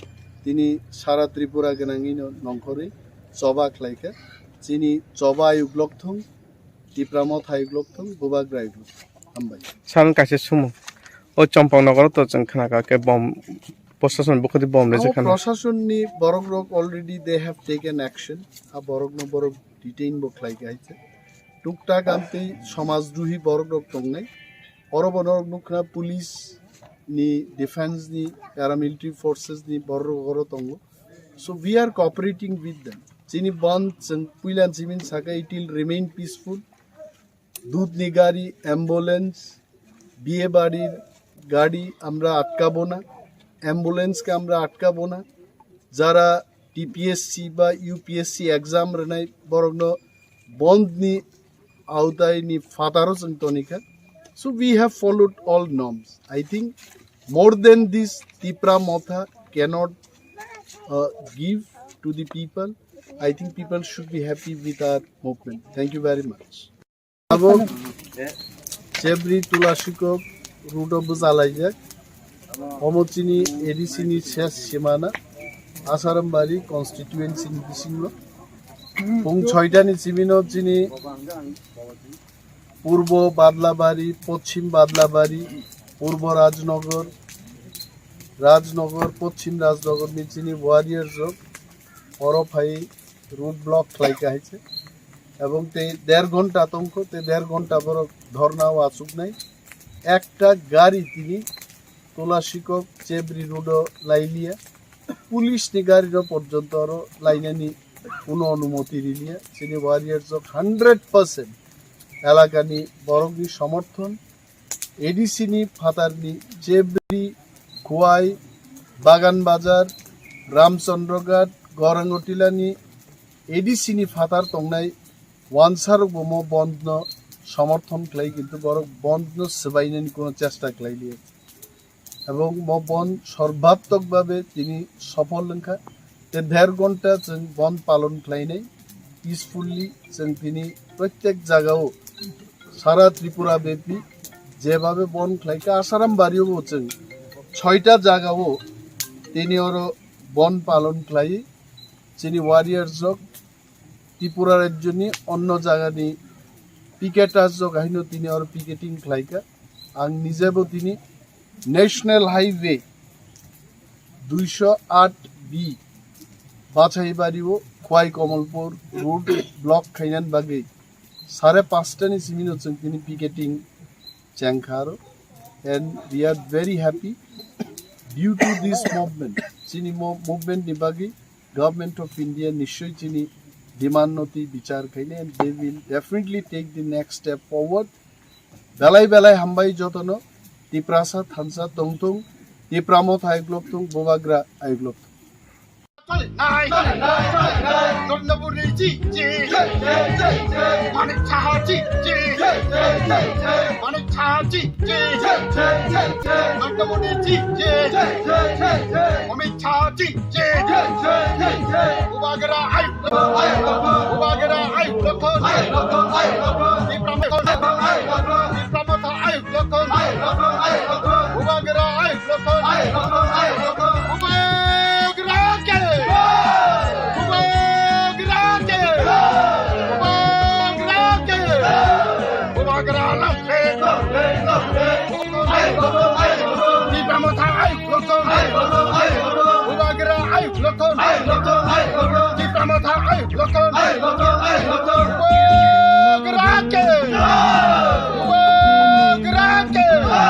tini sara Tripura gwnangwino nongkhorwi choba khlaikha. Chini choba ayuk lok thung, Tipra Motha ayuk lok thung, Bubagra ayuk lok thung. Hambai. San kaisa sumo. O Champaknagar to chwng khnakha khe bom, proshason bukhudi bom rejak khana. Proshason ni borok rok already they have taken action. A borok no borok detain bo khlaikha hai se. Tuktak amtwi somajdrohi borok rok tongnai. Oro bo norok nukha police ni, defense ni, paramilitary forces ni borok rok oro tongo. So we are cooperating with them. Chini bandh chwng puila chiming saka it will remain peaceful. দুধ নিগারি, অ্যাম্বুলেন্স, বিয়ে বাড়ির গাড়ি আমরা আটকাবো না, অ্যাম্বুলেন্সকে আমরা আটকাবো না। যারা টিপিএসসি বা ইউপিএসসি এক্সাম রেনাই বরংনো বন্ধনি আওতায় নি ফাতারও চুন তনিকা। So we have followed all norms. I think more than this, Tipra Motha cannot uh, give to the people. I think people should be happy with our movement. Thank you very much. Abo Chebri Tulashikok road o bwchalaijak. Omo chini A D C ni ses simana, Asarambari constituency ni bisingo. Pung soita ni chimino chini Purbo Badlabari, Pochim Badlabari, Purbo Rajnogor, Rajnogor, Pochim Rajnogor ni chini warriors rok oro phai road block khlai kha hai se. Ebong tei der ghonta tongkho, tei der ghonta borok dhorna o achuknai. Ekta gari tini Tulashikok Chebri road o lailiya. Police ni gari rok porjonto oro lainani kuno onumoti riliya. Chini warriors rok hundred percent elakani borokni somorthon. A D C ni phatarni Chebri, Khowai, Bagan Bazar, Ramchandra Ghat, Gorangotila ni A D C ni phatar tongnai wansa rok bo mo bondh no somorthon khlai, kintu borok bondh no swbainani kuno chesta khlai liya. Ebong mo bondh sorbhatmok bhabe tini sophol wngkha. Te der ghonta chwng bondh palon khlainai peacefully, chwng tini prottek jagao sara Tripura bepi jebabe bon khlaikha, Asaram bario bo chwng soita jagao tini oro bon palon khlai. Chini warriors rok, Tripura rajyoni onno jagani picketers rok haino tini oro picketing khlaikha. Ang nijebo tini National Highway duiso aat B Bachaibari o Khwai Kamalpur road block khainani bagwi sare panchta ni simi no chwng tini picketing chengkha aro. And we are very happy due to this movement. Chini mo-, movement ni bagwi Government of India nischoi chini demand no twi bichar khainai, and they will definitely take the next step forward. Belai belai hambai jotono. Tiprasa thansa tongthung, Tipra Motha ayuk lokthung, Bubagra ayuk lokthung. Nai, nai, nai, nai, nai. Nondapurni ji, ji. Jai, jai, jai, jai. Manik Saha ji, ji. Jai, jai, jai, jai. Manik Saha ji, ji. Jai, jai, jai, jai. Nondapurni ji, ji. Jai, jai, jai, jai. Amit Saha ji, ji. Jai, jai, jai, jai. Bubagra ayuk, ayuk, Bubagra ayuk lokthung. Ayuk lokthung, ayuk lokthung. Tipra Motha ayuk lokthung. Tipra Motha ayuk lokthung. Ayuk lokthung, ayuk lokthung. Bubagra ayuk lokthung. Ayuk lokthung, ayuk lokthung. Bubagra ke. Jai. Bubagra ke. Jai. Bubagra ke. Jai. Bubagra long live. Long live, long live. Ayuk lokthung, ayuk lokthung. Tipra Motha ayuk lokthung. Ayuk lokthung, ayuk lokthung. Bubagra ayuk lokthung. Ayuk lokthung, ayuk lokthung. Tipra Motha ayuk lokthung. Ayuk lokthung, ayuk lokthung. Bubagra ke. Jai. Bubagra ke. Jai.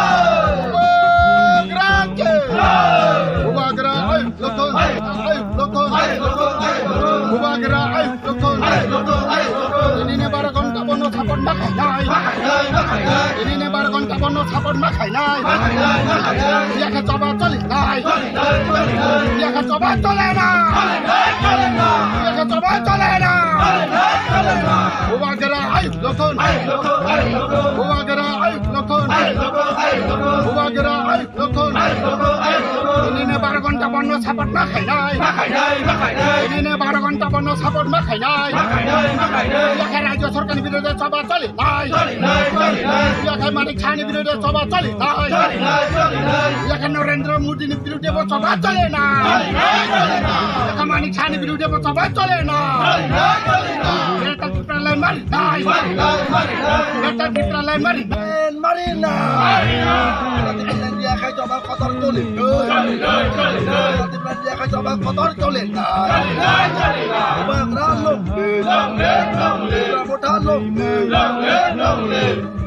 Bubagra ke. Jai. Bubagra ayuk lokthung. Ayuk lokthung. Ayuk lokthung, ayuk lokthung. Bubagra ayuk lokthung. Ayuk lokthung, ayuk lokthung. Tini ni baro ghonta bono support ma khainai. Ma khainai, ma khainai. Tini ni baro ghonta bono support ma khainai. Ma khainai, ma khainai. Yakha choba choli nai. Choli nai, choli nai. Yakha choba chole na. Choli nai, choli nai. Yakha choba chole na. Choli nai, choli nai. Bubagra ayuk lokthung. Ayuk lokthung, ayuk lokthung. Bubagra ayuk lokthung. Ayuk lokthung, ayuk lokthung. Bubagra ayuk lokthung. Ayuk lokthung, ayuk lokthung. Tini ni baro ghonta bono support ma khainai. Ma khainai, ma khainai. Tini ni baro ghonta bono support ma khainai. Ma khainai, ma khainai. Yakha rajya sarkarni biruddhe choba choli nai. Choli nai, choli nai. Yakha Manik Saha ni biruddhe choba choli nai. Choli nai, choli nai. Yakha Narendra Modi ni biruddhe bo choba chole na. Choli nai, choli nai. Yakha Manik Saha ni biruddhe bo choba chole na. Choli nai, choli nai. Greater Tipraland mari nai. Mari nai, mari nai. Greater Tipraland mari nai. Mari nai. Mari nai. Yakha choba kotor choli nai. Choli nai, choli nai. Yakha choba kotor choli nai. Choli nai, choli nai. Bubagra long live. Long live, long live. Tipra Motha long live. Long live, long live.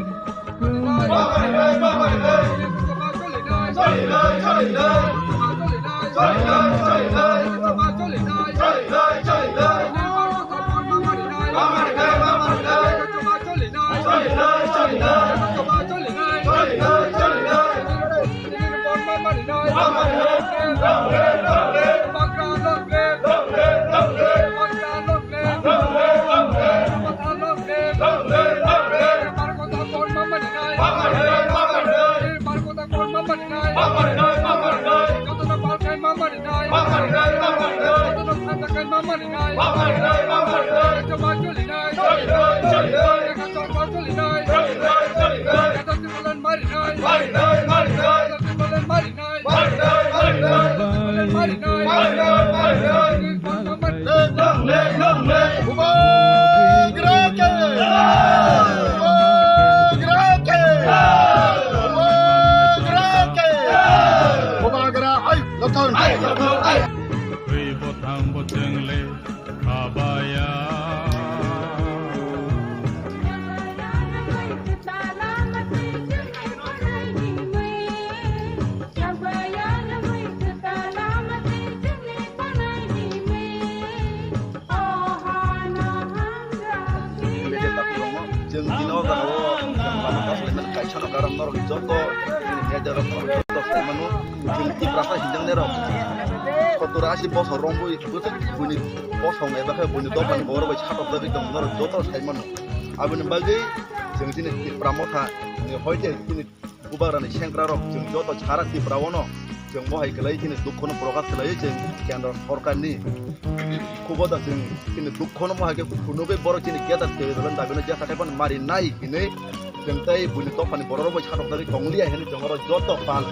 Bubagra ke! Bubagra ke! Bubagra ke! Bubagra, ai, lokthon! Ai, lokthon, ai! Twi bwthang bwchwng le khabaya. Chwng tini o jaga o lama kaisa kaisa no karon norok joto chini media rok joto sai mano. Chwng Tiprasa hinjaknai rok sottor asi bosor romwi bwswk buini bosong eba khe buini dophani borok bai satok jagwi tong norok joto sai mano. Aboni bagwi chwng chini Tipra Motha ni hoite chini Bubagrani sengkra rok chwng joto sara Tripura o no chwng bo hai khlai chini dukho no prokash khlai chwng kendro sorkar ni khubo da chwng chini dukho no mo hai khe phunugwi borok chini keta twi rwlan dabi no jesa khai phano mari nai hinwi Chwng tei buini dophani borok rok bai satok dagwi tong liya hinwi chwng oro joto pal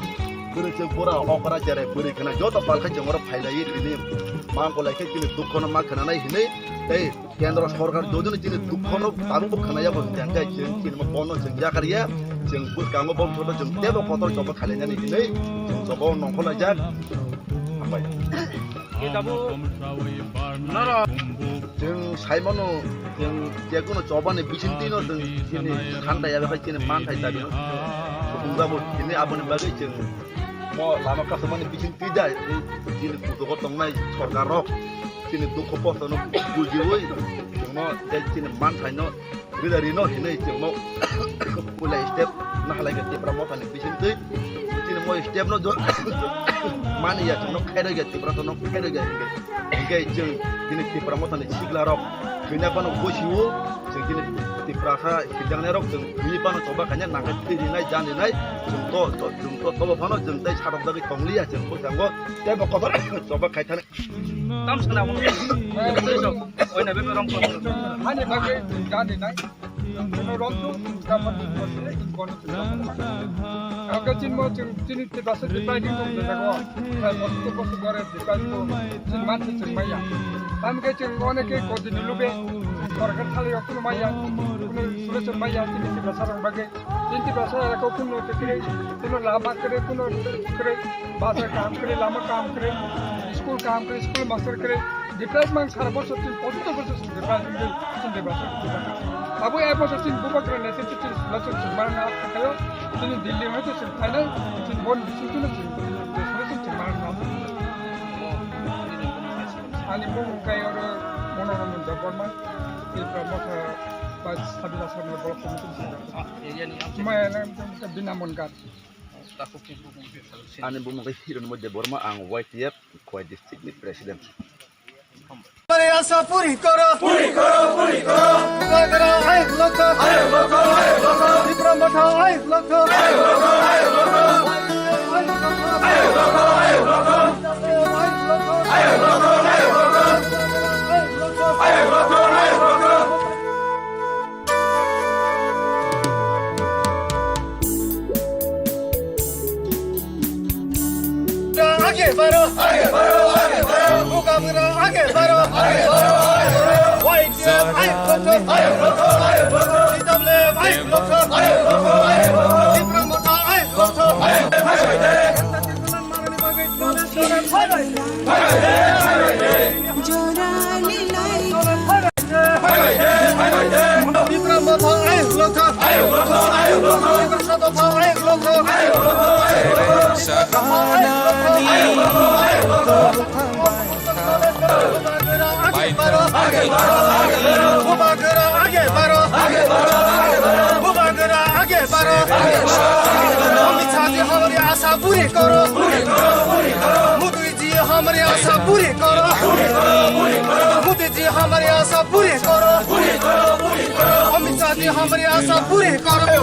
bwrwi chwng bura okra cherai bwrwi khna joto pal khai chwng oro phai lai tini ma bo lai khe chini dukho no ma khna nai hinwi tei kendro sorkar jodi no chini dukho no tabuk bo khna ya bo hwnkhe hwnkhe chwng chini ma bono chwng yakar ya chwng bwskango bo thoto chwng tebo kotor jobo khalai nani hinwi chwng jobo nongkhor lai jak. Hambai. Chwng sai mano, chwng je kono chobani bisingtwi no chwng chini khan daya bai chini man thai dabi no chwng chini aboni bagwi chwng mo lama kasumani bisingtwi da chini kuchugo tongnai sorkar rok chini dukho kosto no bujiwi chwngno je chini man thai no Rida rino hinwi chwngno pula step nahalai khe Tipra Mothani bisingtwi. Chini mo step no jo-, mani ya chwngno khairoi ya Tipra tono khairoi ya hinwi. Hinkhe chwng chini Tipra Mothani sigla rok thwina phano gosiwo chwng chini Tipra kha hijaknai rok chwng thwini phano choba khaina nangkhe thwi rinai jan rinai chwng to, to, chwng to tobo phano chwng tei satok dagwi tong liya chwng bwskango tei bo kotor choba khai thani. Tam sana mo. Oina be rong ko. Hani bagwi jani nai. Kono rong tu ka pati ko se in kono tu. Aga chin mo chin chin ti basa ti pai ding ko jago. Ai mo tu ko su gore ti pai ko. Chin man ti chin maya. Tam ke chin one ke ko din lube. Kor ka thali ko maya. Kono sura chin maya chin ti basa rong bagwi. Chini Tiprasa elaka o kuno kwrwi, kuno lama kwrwi, kuno kwrwi, bazar kaham kwrwi, lama kaham kwrwi, school kaham kwrwi, school master kwrwi, development sara bosor chini pochottor bosor chini development chini Tiprasa kwrwi. Abo ek bosor chini bubagra nete chini sula chini chini marna khayo, chini Delhi hoito chini final, chini bon bising chini chini sula chini chini marna. Ani bumung kai oro Monoranjan Debbarma, Tipra Motha, ba Sabila Sabila Block Committee. Maya na bina mon gat. Ani bumung khe Hiranmoy Debbarma, ang Y T F Khowai district ni president. Hamari asa puri koro. Puri koro, puri koro. Bubagra ayuk lokho. Ayuk lokho, ayuk lokho. Tipra Motha ayuk lokho. Ayuk lokho, ayuk lokho. Ayuk lokho, ayuk lokho. Ayuk lokho, ayuk lokho. Age baro, age baro, age baro. Buka bura age baro, age baro, age baro. Y T F ayuk lokho, ayuk lokho, ayuk lokho. T W F ayuk lokho, ayuk lokho, ayuk lokho. Tipra Motha ayuk lokho, ayuk lokho. Bubagra age baro. Amit Shah ji hamari aasha puri karo. Modi ji hamari aasha puri karo. Modi ji hamari aasha puri karo. Amit Shah ji hamari aasha puri karo.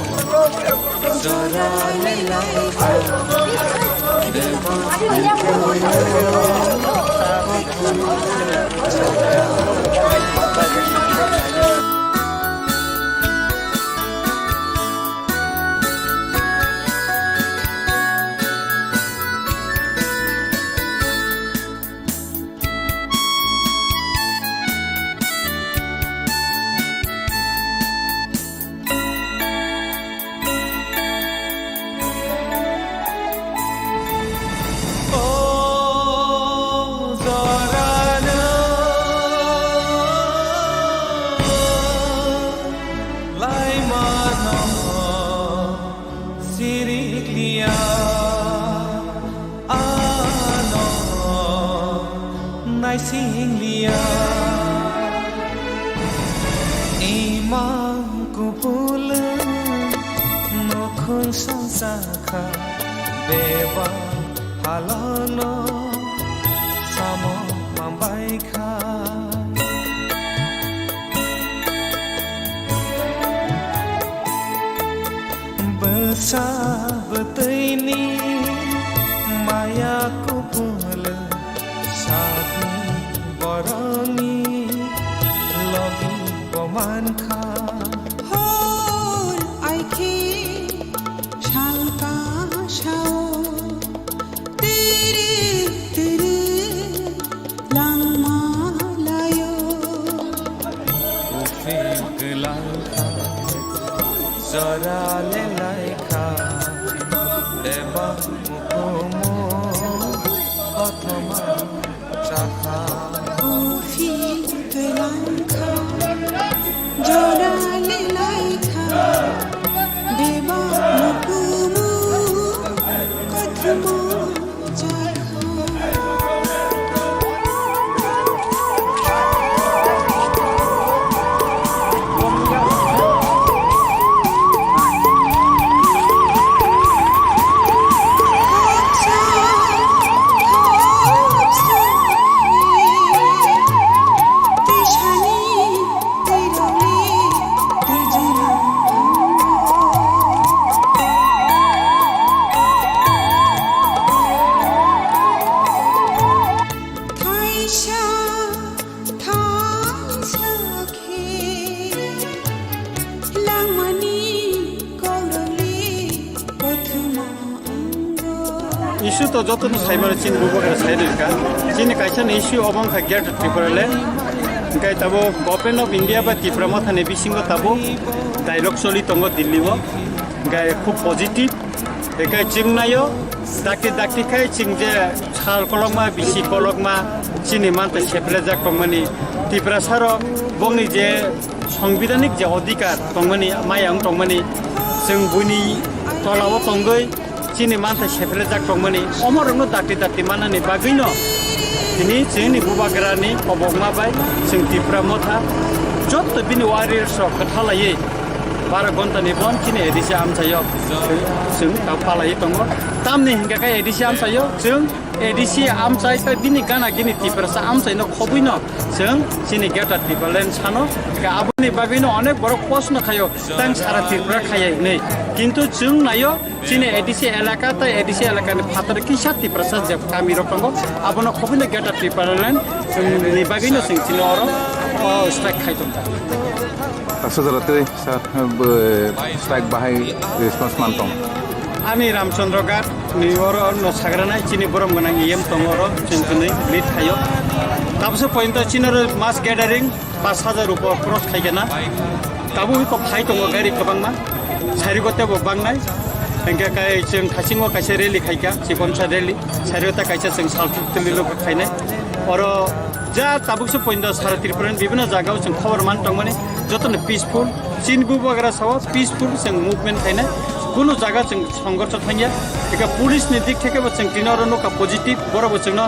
Sirik liya, ano naising liya. Imang kupul nukhung songsa kha, beba halono samo mambai kha. Bwsa bwtwini maya kubul sakni borokni logi bo mankha. Hor, I Rale laikha, bebak mukumu, kothoma chakha. Kufi kwlangkha, jora le laikha, bebak mukumu, kothoma chakha. Thaisa, thaisa khe langmani kokrokni kothoma wngo. Issue to jotono saimano chini bubagra sai rwkha. Chini kaisa ni issue obo wngkha Greater Tipraland. Hwnkhe tabuk Government of India bai Tipra Motha ni bisingo tabuk dialogue choli tongo Delhi o. Hwnkhe khub positive. Hwnkhe chwng naio, dakti dakti khai chwng je sal kolokma, bisi kolokma, chini mantha seplejak tongmani, Tiprasa rok bongni je songbidanik je odhikar tongmani, maya wng tongmani, chwng buini tolao tongwi chini mantha seplejak tongmani, omorokno dakti dakti manani bagwino tini chini bubagrani kobokma bai chwng Tipra Motha jotto bini warriors rok kwthalaiwi bara ghonta ni bon chini A D C amchaio chwng ta palai tongo. Tamni hingka khe A D C amchaio chwng A D C amchai tei bini gana gini Tiprasa amchaino khobwino chwng chini Greater Tipraland sano. Hingke aboni bagwino onek borok post no khaio, tang sara Tripura khaiya hinwi. Kintu chwng naio chini A D C elaka tei A D C elakani phataro kisa Tiprasa je kamirok tongo, abono khobwino Greater Tipraland ni bagwino chwng chini oro, o, strike khai tongkha. Taksa jora tei Sir, bo strike bahai response man tong? Ani Ramchandra Ghat ni oro no sagranai chini borom gwnang E M tongo oro chwng kwnwi lead khaio. Tabukse pointo chini oro mass gathering pash hajar upor cross khaikena. Tabuk hiko phai tongo gari kwbangma. Sarigo tebo bangnai. Hingke kai chwng thasingo kaisa rally khaika, chikonsa rally. Sarigo ta kaisa chwng salthuk tuli logo khainai. Oro ja tabukse pointo sara Tripura ni bibhinno jagao chwng khobor man tongmani. Jotono peaceful, chini bubagra sao peaceful chwng movement khainai, kunu jaga chwng songorso thangya, eka police ni dik theke bo chwng tini oro nukha positive, borok bo chwngno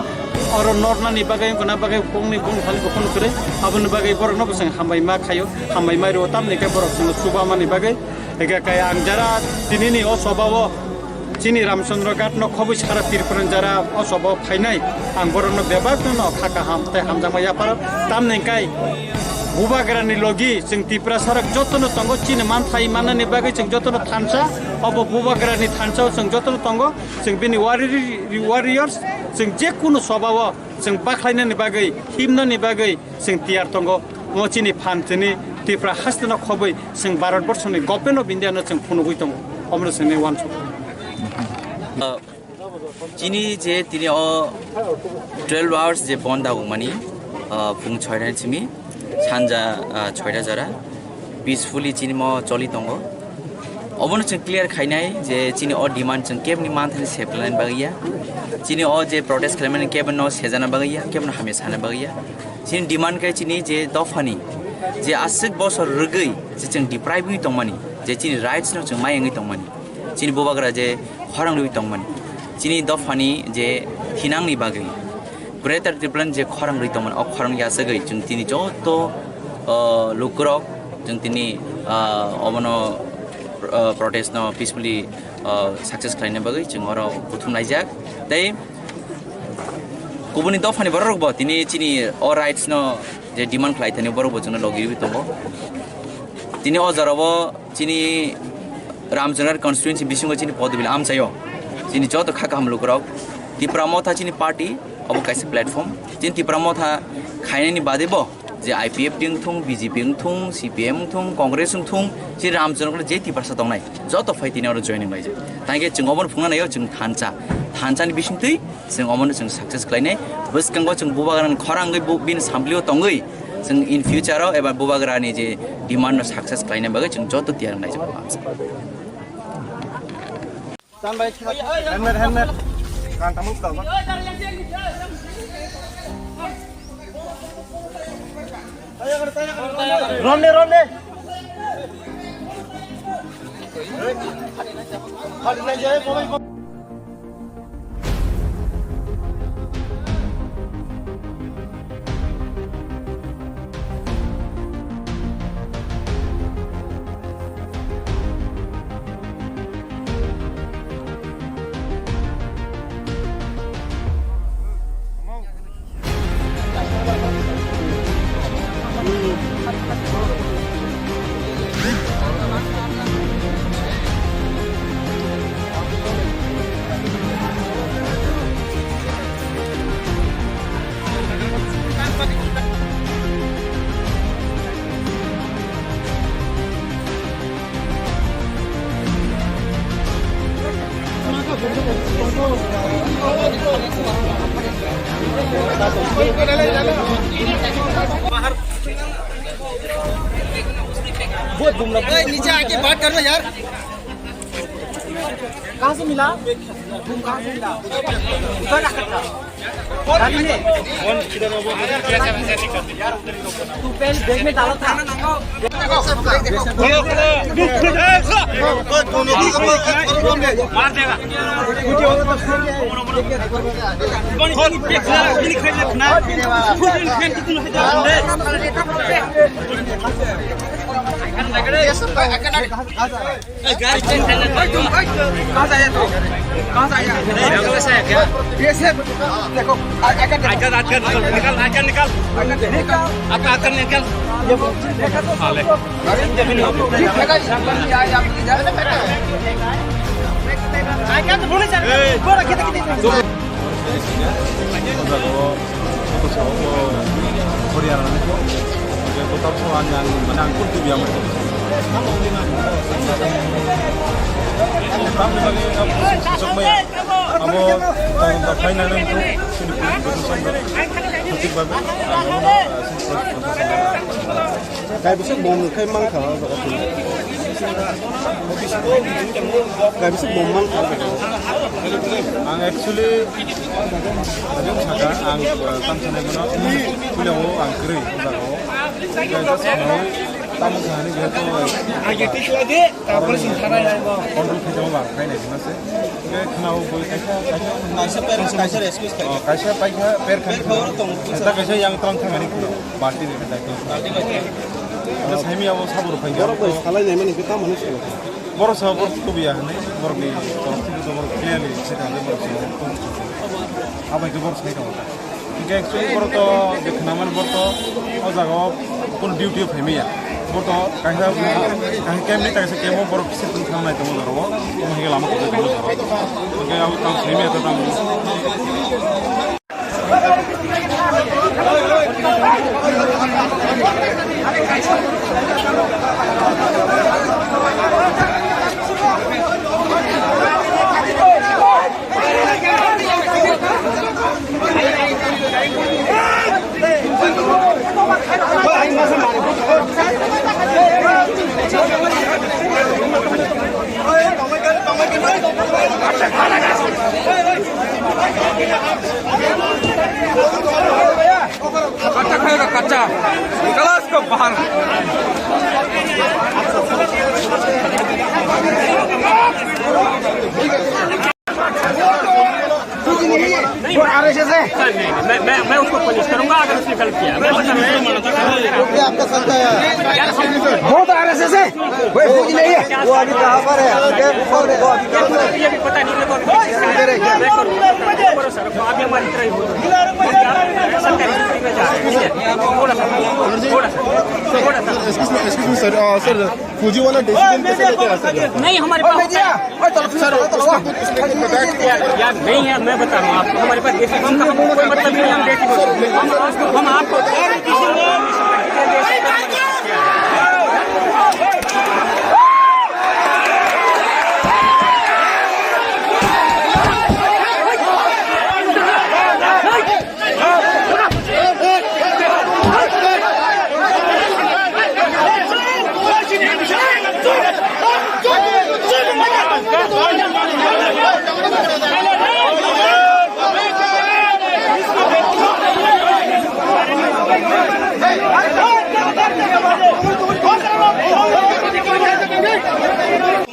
oro nornani bagwi, wngkha na bagwi, kokni bung thani bo kunu kwrwi, aboni bagwi borokno bo chwng hambai ma khaio, hambai ma rwo, tamni khe borok chwngno chuba mani bagwi, eka kai ang jara tinini o sobao. Chini Ramchandra Ghat no khobwi sara Tripura ni jara o sobo phainai, ang borokno bebak no kha kaham tei hamjakma yapharo. Tamni kai bubagra ni logi chwng Tiprasa rok jotono tongo, chini manthai manani bagwi chwng jotono thansa, obo bubagra ni thansa o chwng jotono tongo, chwng bini warri-, warriors, chwng je kunu soba o chwng bakhlainani bagwi, himnani bagwi, chwng tiyar tongo. Omo chini phan chini Tripura haste no khobwi chwng Bharat Borsho ni Government of India no chwng phunugwi tongo. Omo chwngni uansuk. Uh, chini je tini o twelve hours je bon dagokmani, uh, phung chhoita ni simi sanja, uh, chhoita jora peacefully chini mo choli tongo. Obono chwng clear khainai je chini o demand chwng kebni manthani seplainani bagwi ya. Chini o je protest khlaimani kebno sejana bagwi ya, kebno hamya sana bagwi ya. Chini demand khe chini je dophani je aswk bosor rwgwi je chwng deprive wngwi tongmani, je chini rights no chwng mayangwi tongmani, chini bubagra je khorang rwwi tongmani, chini dophani je thinangni bagwi Greater Tipraland je khorang rwwi tongmani, o khorang yachagwi chwng tini joto, o, lukurok chwng tini, o, obono, o, protest no peacefully, o, success khlaina bagwi chwng oro buthum laijak. Tei kubuni dophani bororok bo tini chini o rights no je demand khlai thani borok bo chwngno logi rwui tongo. Tini o jora o chini Ramchandra constituency bisingo chini Podobil amchaio chini joto kha kaham lukurok Tipra Motha chini party obo kaisa platform. Chini Tipra Motha khainani bade bo je I P F T wngthung, B J P wngthung, C P M wngthung, Congress wngthung, chini Ramchandra je Tiprasa tongnai joto phai tini oro joining laijak. Tangkhe chwng obono phungna naio chwng thansa, thansani bisingtwi chwng omono chwng success khlainai. Bwskango chwng bubagrani khorang wngwi bu-, bini samplio tongwi Chwng in future o eba bubagra ni je demand no success khlaina bagwi chwng joto tiyar wngnai chwng. Helmet, helmet. Kan tamu ka ba. Rom ne, rom ne. ए, नीचे आके बात कर लो यार। कहाँ से मिला? तुम कहाँ से मिला? उधर रखा था। गाड़ी में। तू पहले बैग में डाला था। मार देगा। ए, गाड़ी चेंज कर लेते हैं। कहाँ से आया तू? कहाँ से आया? नहीं, हम लोग से है क्या? कैसे? देखो, आ-, आकर देखो। आकर, आकर निकल, निकल, आकर निकल। आकर देखो। आकर, आकर निकल। ये वो देखा तो साले। अरे, ये भी नहीं। देखा, ये, ये, ये, ये, ये। आकर तो बोले सर। ए। बोला, किधर, किधर? O jaga o motor sabo bo Haryana ni kho. Hingke bo tabuk ang, ang, mane ang kul tubi amai. Tamni bagwi ang sokmaya. Abo tong tong khaina nang kho. Sini kul tubi sokmaya. Hatik bagwi ang, ah, Kaibisa bom khai mankha o jaga twi. Kaibisa bom mankha o jaga. Ang actually, ang saka, ang, uh, tamsa nai mano, puila o ang kwrwi o jaga o. Kaisa samung tamo thani jehetu, control khaijama bang khai nai hwnma se. Hingke khwnao boi kaisa, kaisa, kaisa per, kaisa excuse khai. Oh, kaisa paikha per khai. Per khoro tong. Kaisa, kaisa yang tong thangani khwnao. Balti ni daityo. Balti bai. Ano saimi abo sabur phai. Borok bai salai nai mani kita mani sala. Borok sa borok tubiya hwnwi, borok ni borok tubi to borok clearly se kang borok sa. Abai ke borok sai tong. Hingke actually borok to je khnaman borok to o jaga o kun duty o phai maya. Borok to kaisa, kaisa camp ni, kaisa camp o borok kisa tong thang nai tongo borok o. Hingke lama ko tong borok. Hingke abo tang saimi to tang. कच्चा खाएगा, कच्चा। निकालो इसको बाहर। वो आरएसएस है। सर, नहीं, नहीं, मैं, मैं, मैं उसको पनिश करूंगा अगर उसने गलत किया। मैं बता रहा हूँ। वो क्या आपका संत है? बहुत आरएसएस है। वो, वो, वो अभी कहाँ पर है? वो अभी कहाँ पर है? ये भी पता नहीं, मेरे को अभी किसका है। मैं करूँगा। करो सर, आप भी हमारी तरह ही हो। थोड़ा सा, थोड़ा सा, थोड़ा सा। Excuse me, excuse me, sir. Uh, sir, फौजी वाला डिसीजन कैसे लेके आ सकते हैं? नहीं, हमारे पास होता है। सर, उसको कुछ लेके पता है? यार, यार, नहीं है, मैं बता रहा हूँ आपको, हमारे पास देसी बम का हमको कोई मतलब नहीं है, हम देसी बम। हम, हम आपको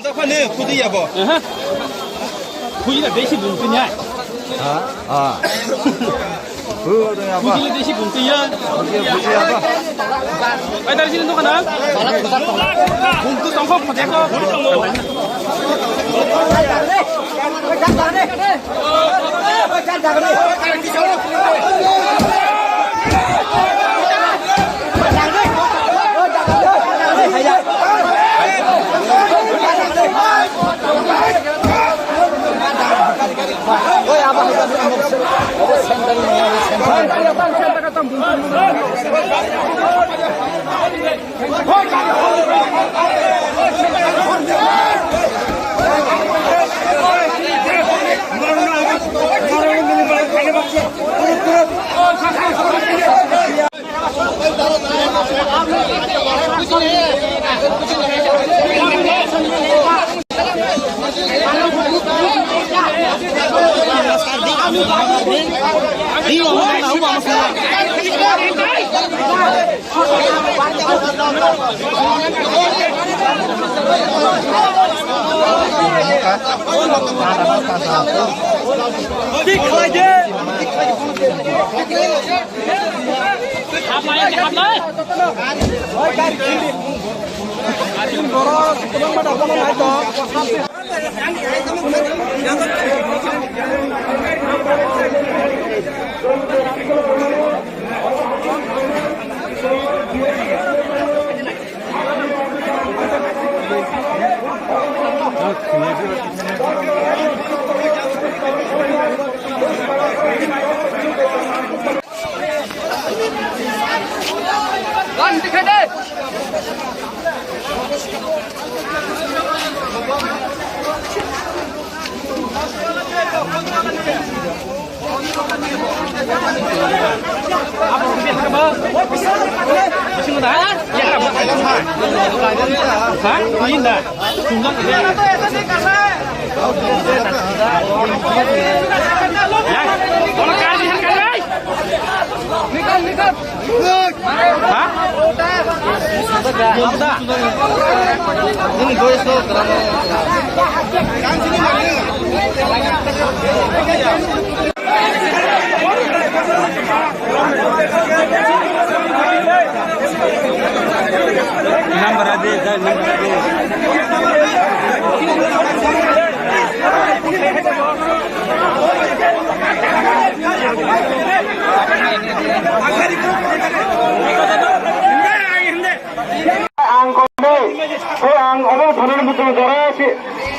Japhani khudi yabo. Aha. Khudi na besi bungtinya. Ha? Ah. Khudi na besi bungtinya. Khudi, khudi yabo. Ai, dari sini tuh kana? Bungtu tongkok khudi ko. Ang kok nai, ko ang obo phone ni muchung jora si,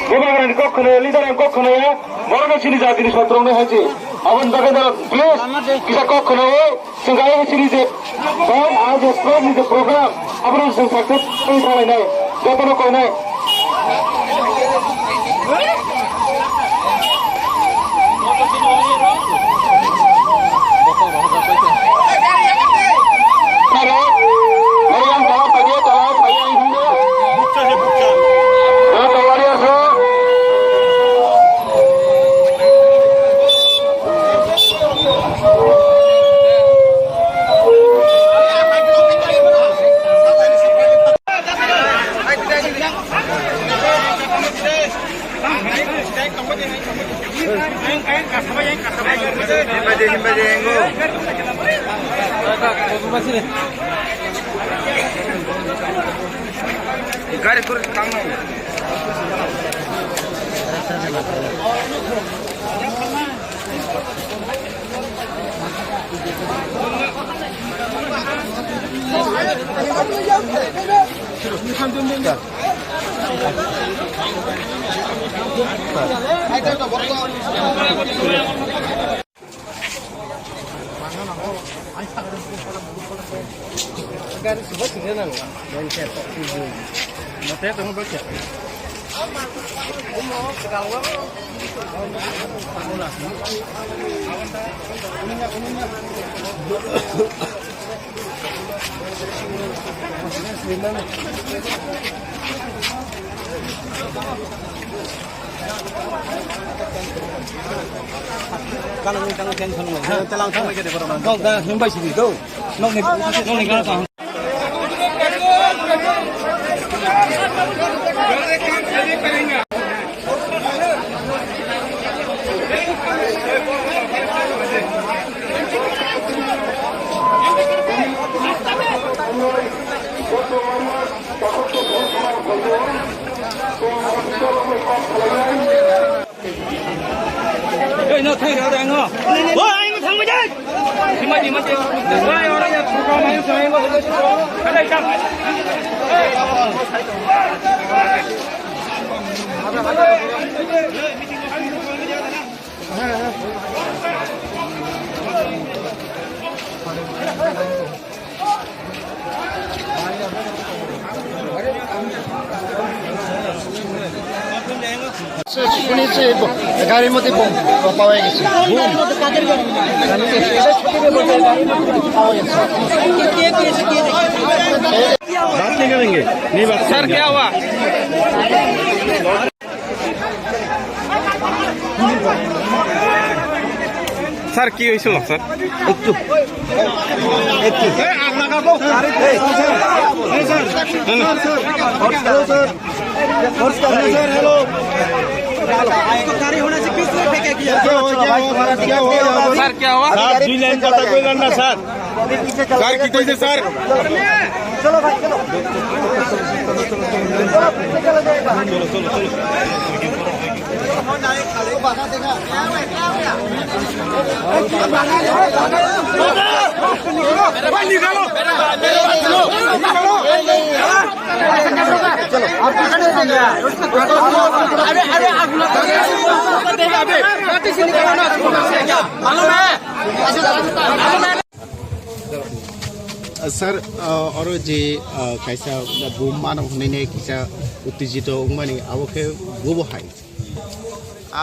bubagra ni kok khna, leader ni kok khna ya, borok no sini jati ni sotrong ni hai si. Aboni bagwi no please kisa kok khna o, chwng kaiwi sini je, bhai, ang je program ni je program, abono chwng success wngwi thanglainai, jotono koinai. Gari kur tangno. Kalang tang tension mo. Telang tang lagi de borok. Kok da himbai sidi do. Nokni, nokni kana tang. শুনেছি এই ব-, গাড়ির মধ্যে বোম পাওয়া গেছে। বোম? গাড়ির মধ্যে কাদের গাড়ি? গাড়ির মধ্যে বোম পাওয়া গেছে। কে, কে দিয়েছে, কে দিয়েছে? बात नहीं करेंगे, नहीं बात। স্যার, क्या हुआ? স্যার, কি হয়েছিল স্যার? একটু, একটু। স্যার, क्या हुआ? স্যার, দুই লাইন কথা কইলেন না স্যার। স্যার, কি হয়েছে sir? Sir, uh, oro je, uh, kaisa bom mano hwnwi ne kisa uttejito wngmani, abo khe bobo hai.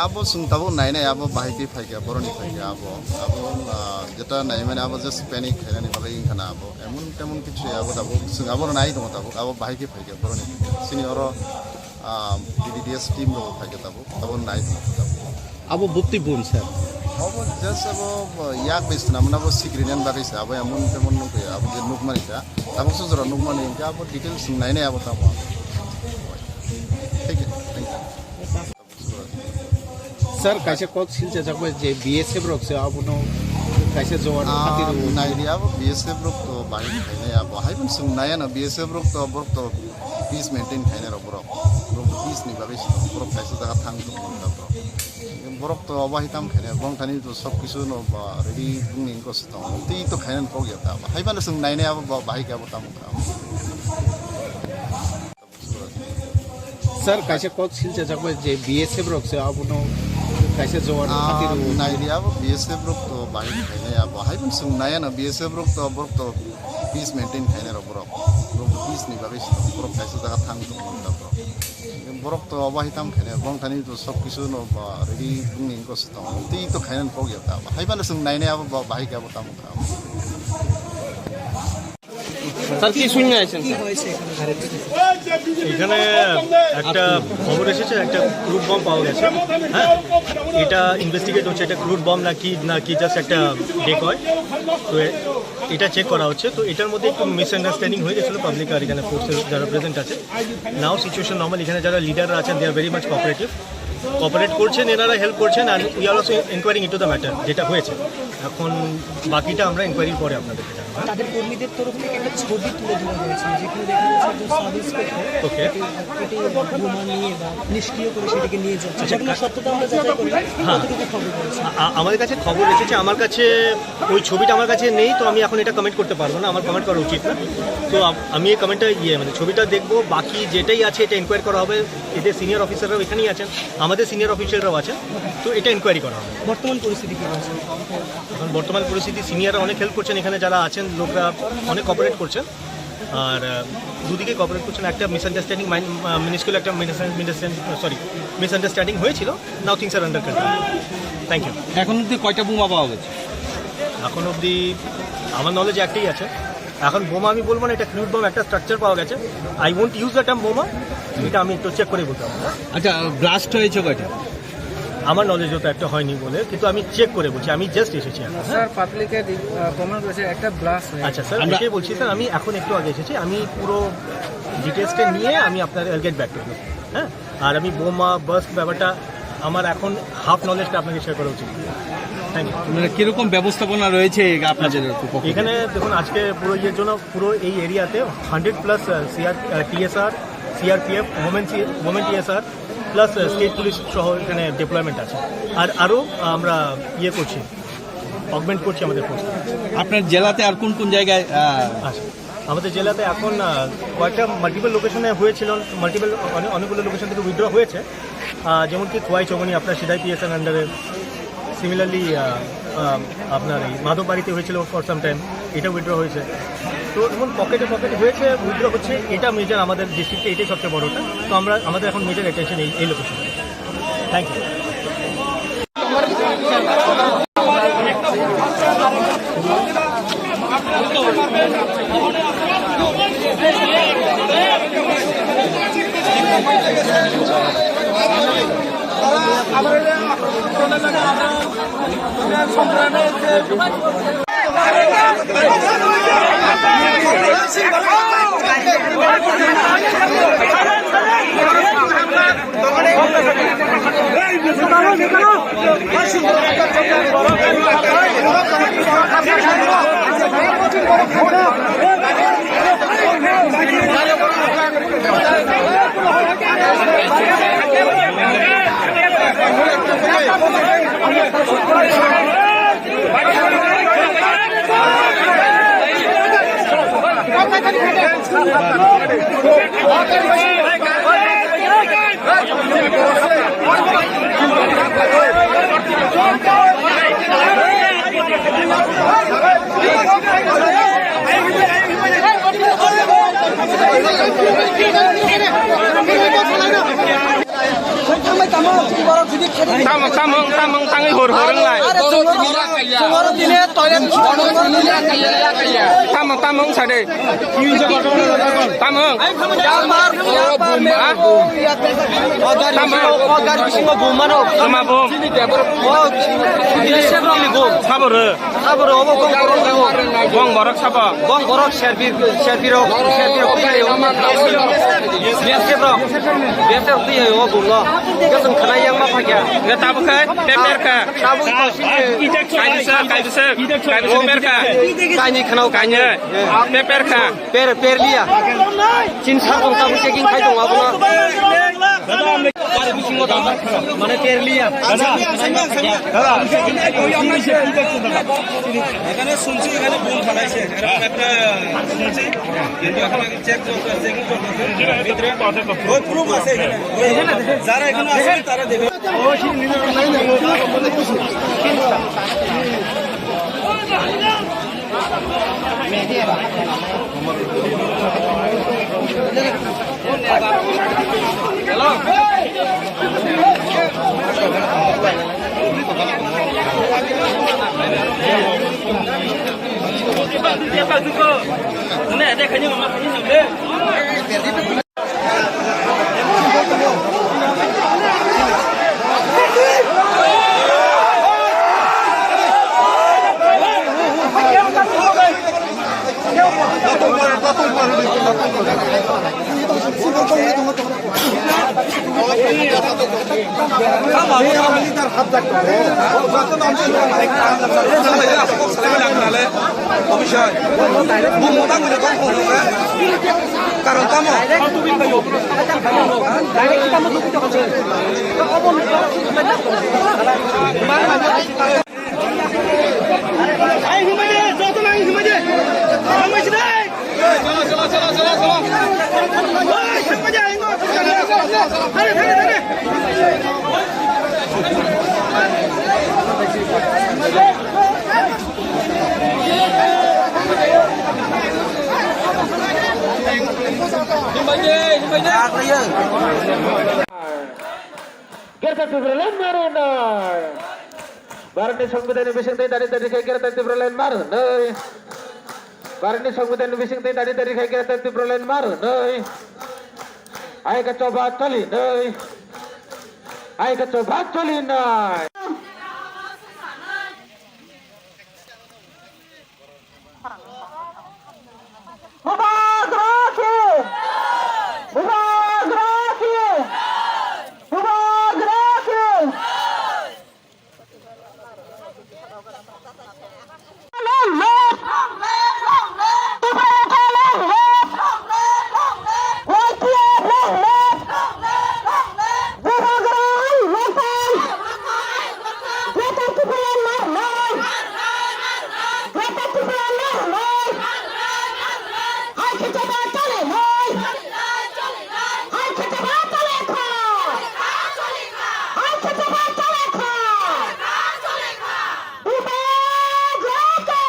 Abo chwng tabuk nainai, abo bahai khe phaikha, boroni phaikha abo. Abo, uh, jeta naimani abo just panic khainani bagwi wngkha na abo. Emon temon kichu abo tabuk chwng abo nai tongo tabuk, abo bahai khe phaikha, boroni phaikha. Chini oro ah, B D D S team rok phaikha tabuk, tabuk nai tongo tabuk. Abo bukti bun, sir. Abo just abo, ah, yak bai swnamna abo sikri nani bagwi se, abo emon temon nukya, abo je nukmani kha. Tabuk sojora nukmani hwnkhe abo details nainai abo tamo. Thank you, thank you. Sir, kaisa kok silchajak bai je B S F rok se abono kaisa jowan Ah, khati rw. Naidi abo B S F rok to bahai khainai abo. Hai bun swng nai ano B S F rok to borok to peace maintain khainai rok borok. Borok peace ni bagwi se borok kaisa jaga thang tong borok. Borok to obo hai tam khainai, bong thani to sob kisu no ba ready bung ni ko se tong. Tei to khainai kok ya ta. Hai bano swng nainai abo ba-, bahai khe abo tamo kha. Sir, kaisa kok silchajak bai je B S F rok se abono kaisa jowan Ah, khati rw. Naidi abo B S F rok to bahai khainai abo. Hai bun swng nai ano B S F rok to borok to peace maintain khainai rok borok. Borok peace ni bagwi se borok kaisa jaga thang tong borok. Borok to obo hai tam khainai, bong thani to sob kisu no ba ready bung ni ko se tong. Tei to khainai kok ya ta. Hai bano swng nainai abo ba-, bahai khe abo tamo kha. Sir, কি শুনে আইছেন, স্যার? এখানে একটা খবর এসেছে, একটা crude bomb পাওয়া গেছে। হ্যাঁ, এটা ইনভেস্টিগেট হচ্ছে, এটা ক্রুড বম নাকি, নাকি জাস্ট একটা ডেকয়। তো এ-, এটা চেক করা হচ্ছে। তো এটার মধ্যে একটু মিসআন্ডারস্ট্যান্ডিং হয়ে গেছিলো পাবলিক আর এখানে ফোর্সের যারা প্রেজেন্ট আছে। নাও সিচুয়েশন নর্মাল, এখানে যারা লিডাররা আছেন, they are very much cooperative, cooperate করছেন, এনারা হেল্প করছেন, and we are also inquiring into the matter, যেটা হয়েছে। এখন বাকিটা আমরা ইনকোয়ারির পরে আপনাদেরকে জানাবো, হ্যাঁ? তাদের কর্মীদের তরফ থেকে একটা ছবি তুলে ধরা হয়েছে, যেখানে দেখা যাচ্ছে একজন সাব ইন্সপেক্টর ওকে। পেটে, পেটে বোমা নিয়ে বা নিষ্ক্রিয় করে সেটাকে নিয়ে যাচ্ছে। আচ্ছা, ঘটনার কা-, সত্যতা আমরা যাচাই করলাম। হ্যাঁ। কতটুকু খবর রয়েছে? আ-, আ-, আমাদের কাছে খবর এসেছে, আমার কাছে ওই ছবিটা আমার কাছে নেই, তো আমি এখন এটা কমেন্ট করতে পারবো না, আমার কমেন্ট করা উচিত না। তো আম-, আমি এই কমেন্টটা, ইয়ে, মানে, ছবিটা দেখবো, বাকি যেটাই আছে এটা ইনকোয়ার করা হবে। এদের সিনিয়র অফিসাররাও এখানেই আছেন, আমাদের সিনিয়র অফিসাররাও আছেন, তো এটা ইনকোয়ারি করা হবে। বর্তমান পরিস্থিতি কি রয়েছে? এখন বর্তমান পরিস্থিতি, সিনিয়ররা অনেক হেল্প করছেন, এখানে যারা আছেন লোকরা অনেক কোঅপারেট করছেন, আর, আহ, দুদিকে কোঅপারেট করছেন। একটা মিসআন্ডারস্ট্যান্ডিং, মাইন-, আহ, মিনিস্কুল একটা মিসআন্ডারস্ট্যান্ডিং, সরি, মিসআন্ডারস্ট্যান্ডিং হয়েছিল। Now things are under control. Thank you. এখন অবধি কয়টা বোমা পাওয়া গেছে? এখন অবধি আমার নলেজে একটাই আছে। এখন বোমা আমি বলবো না, এটা ক্রুড বম, একটা স্ট্রাকচার পাওয়া গেছে। I won't use the term বোমা, এটা আমি একটু চেক করে বলতে পারবো। আচ্ছা, ব্লাস্ট হয়েছে কয়টা? আমার নলেজে তো একটা হয়নি বলে, কিন্তু আমি চেক করে বলছি, আমি জাস্ট এসেছি এখন। স্যার, পাবলিকে কমেন্ট করেছে একটা ব্লাস্ট হয়ে আচ্ছা স্যার, আমরা এটাই বলছি স্যার, আমি এখন একটু আগে এসেছি, আমি পুরো ডিটেলসটা নিয়ে আমি আপনার গেট ব্যাক করবো। হ্যাঁ, আর আমি বোমা বাস্ট ব্যাপারটা আমার এখন হাফ নলেজটা আপনাকে শেয়ার করা উচিত। Thank you. মানে কিরকম ব্যবস্থাপনা রয়েছে এই আপনাদের পক্ষ থেকে? এখানে দেখুন, আজকে পুরো ইয়ের জন্য পুরো এই এরিয়াতে hundred plus CR TSR, CRPF, women, women TSR plus state police সহ এখানে ডিপ্লয়মেন্ট আছে। আর আরও আমরা ইয়ে করছি, অগমেন্ট করছি আমাদের ফোর্স। আপনার জেলাতে আর কোন কোন জায়গায় আহ, আচ্ছা, আমাদের জেলাতে এখন আহ, কয়েকটা মাল্টিপল লোকেশনে হয়েছিল, মাল্টিপল অনেকগুলো লোকেশন থেকে উইথড্র হয়েছে। আহ, যেমন কি খোয়াই চৌমনি আপনার সিদাই পিএসএন আন্ডারে, সিমিলারলি আপনার এই মাধব বাড়িতে হয়েছিল ফর সাম টাইম, এটা উইথড্র হয়েছে। তো এখন পকেটে পকেটে হয়েছে, উইথড্র হচ্ছে, এটা মেজর আমাদের ডিস্ট্রিক্টে, এটাই সবচেয়ে বড়টা। তো আমরা, আমাদের এখন মেজর অ্যাটেনশন এই এই location. Thank you. Tamung, tamung, tamung, tangwi hor, hor, wng lai. Are, chwngno, chwngno tini toilet. Tamung, tamung, sa de. Tamung. Yapar, yapar, me. Ha? Tamung. O gari bisingo, o gari bisingo bom mano. Tama bom. O, ini sebro ni bom. Saboro. Saboro, obo bom borok ni bom. Bom borok sabo. Bom borok serbi, serbi rok, serbi rok. Biasa bro. Biasa rok twi o bom no. Biasa khana yang ma phakya. Nge tabuk khai, paper kha. Tabuk to sini. Kaibisa, kaibisa, kaibisa per kha. Kaini khana o kaini. Kaini. Paper kha. Per, per liya. Chin sar tong tabuk checking khai tong abono. Mane per liya. এখানে শুনছি, এখানে বোম ফালাইছে, এরকম একটা শুনছি, কিন্তু এখন আগে চেক চলছে, চেকিং চলতেছে। ভিতরে ওই প্রুফ আছে এখানে, ওই যারা এখানে আছে তারা দেখে। Karon tamo? Greater Tipraland mar hwnwi. Bharatni Songbidanni bisingtwi dari dari khe Greater Tipraland mar hwnwi. Bharatni Songbidanni bisingtwi dari dari khe Greater Tipraland mar hwnwi. Aika choba choli nwi. Hai khe chobha choli nai. Bubagra ki! Bubagra ki! Bubagra ki! Long live! Long live! Long live! Bubagra long live! Long live! Long live! Y P F long live! Long live! Long live! Bubagra lokal! Greater Tipraland marnai! Greater Tipraland marnai! Hai khe chobha choli nai! Hai khe chobha choli kha! Hai khe chobha choli kha! Bubagra ke!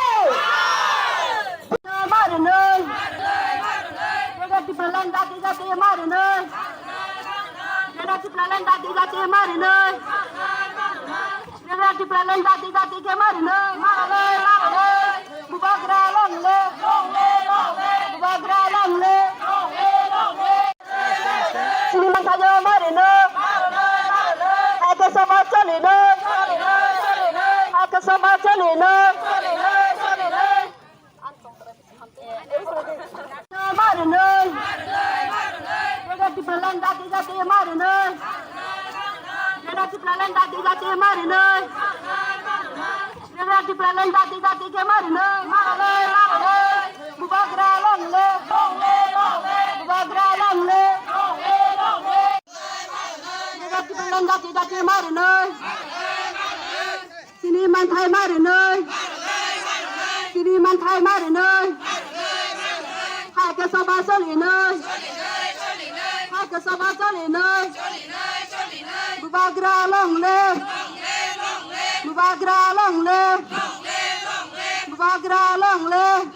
Marnai! Greater Tipraland jati jati marnai! Greater Tipraland jati jati marnai! Greater Tipraland jati jati khe marnai! Marnai! Marnai! Bubagra long live! Long live! Long live! Bubagra long live! Long live! Long live! Chini manthai yo marnai! Hai khe chobha choli nai! Hai khe chobha choli nai! Marnai! Greater Tipraland jati jati marnai! Greater Tipraland jati jati marnai! Greater Tipraland jati jati khe marnai! Marnai! Marnai! Bubagra long live! Long live! Long live! Bubagra long live! Long live! Long live! Greater Tipraland jati jati marnai! Chini manthai marnai! Chini manthai marnai! Hai khe chobha choli nai! Hai khe chobha choli nai! Bubagra long live! Bubagra long live! Bubagra long live!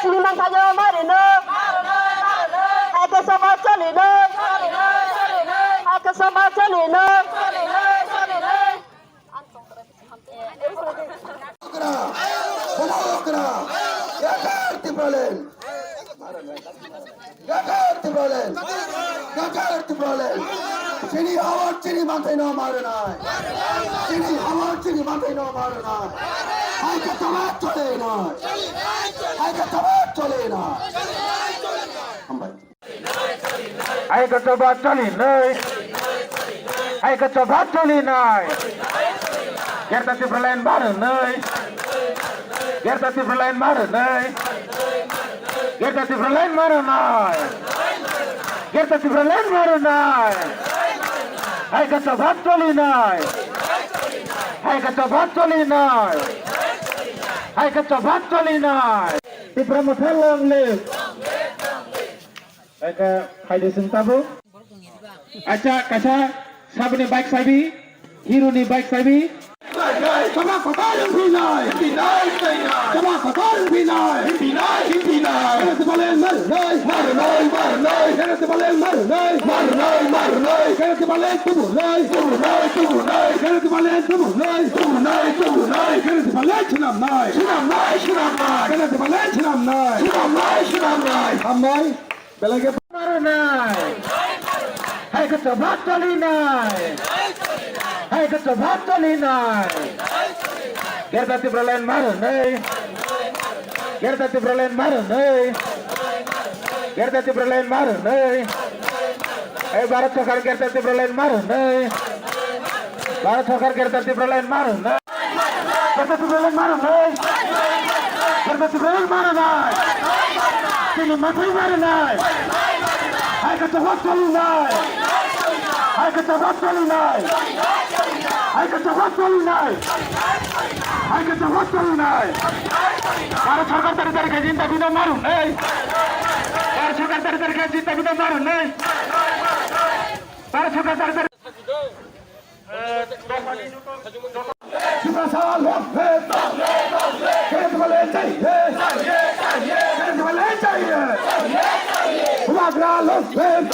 Chini manthai yo marnai! Hai khe chobha choli nai! Hai khe chobha choli nai! Bubagra! Bubagra! Greater Tipraland! Greater Tipraland! Greater Tipraland! Chini hawar chini manthai no marnai! Chini hawar chini manthai no marnai! Hai khe chobha choli nai! Hai khe chobha choli nai! Hambai. Hai khe chobha choli nai! Hai khe chobha choli nai! Greater Tipraland marnai! Greater Tipraland marnai! Greater Tipraland marnai! Greater Tipraland marnai! Hai khe chobha choli nai! Hai khe chobha choli nai! Hai khe chobha choli nai! Tipra Motha long live! Eka phaidi sing tabuk. Acha kaisa saboni bike sabi, Hero ni bike sabi. Sama kotor hinai, hinai, hinai. Sama kotor hinai, hinai, hinai. Kena sebalen marnai, marnai, marnai. Kena sebalen marnai, marnai, marnai. Kena sebalen tubunai, tubunai, tubunai. Kena sebalen tubunai, tubunai, tubunai. Kena sebalen sinamnai, sinamnai, sinamnai. Kena sebalen sinamnai, sinamnai, sinamnai. Hambai. Belai khe marnai. Hai khe chobha choli nai. Hai khe chobha choli nai. Greater Tipraland marnai. Greater Tipraland marnai. Greater Tipraland marnai. Ei Bharat Sarkar Greater Tipraland marnai. Bharat Sarkar Greater Tipraland marnai. Greater Tipraland marnai. Greater Tipraland marnai. Chini manthai marnai. Hai khe chobha choli nai. Hai khe chobha choli nai. Hai khe chobha choli nai. Hai khe chobha choli nai. Bharat Sarkar tari tari khe jinta bino marnai. Bharat Sarkar tari tari khe jinta bino marnai. Bharat Sarkar tari tari Tiprasa long live! Kena Tipraland chahiye! Kena Tipraland chahiye! Bubagra long live!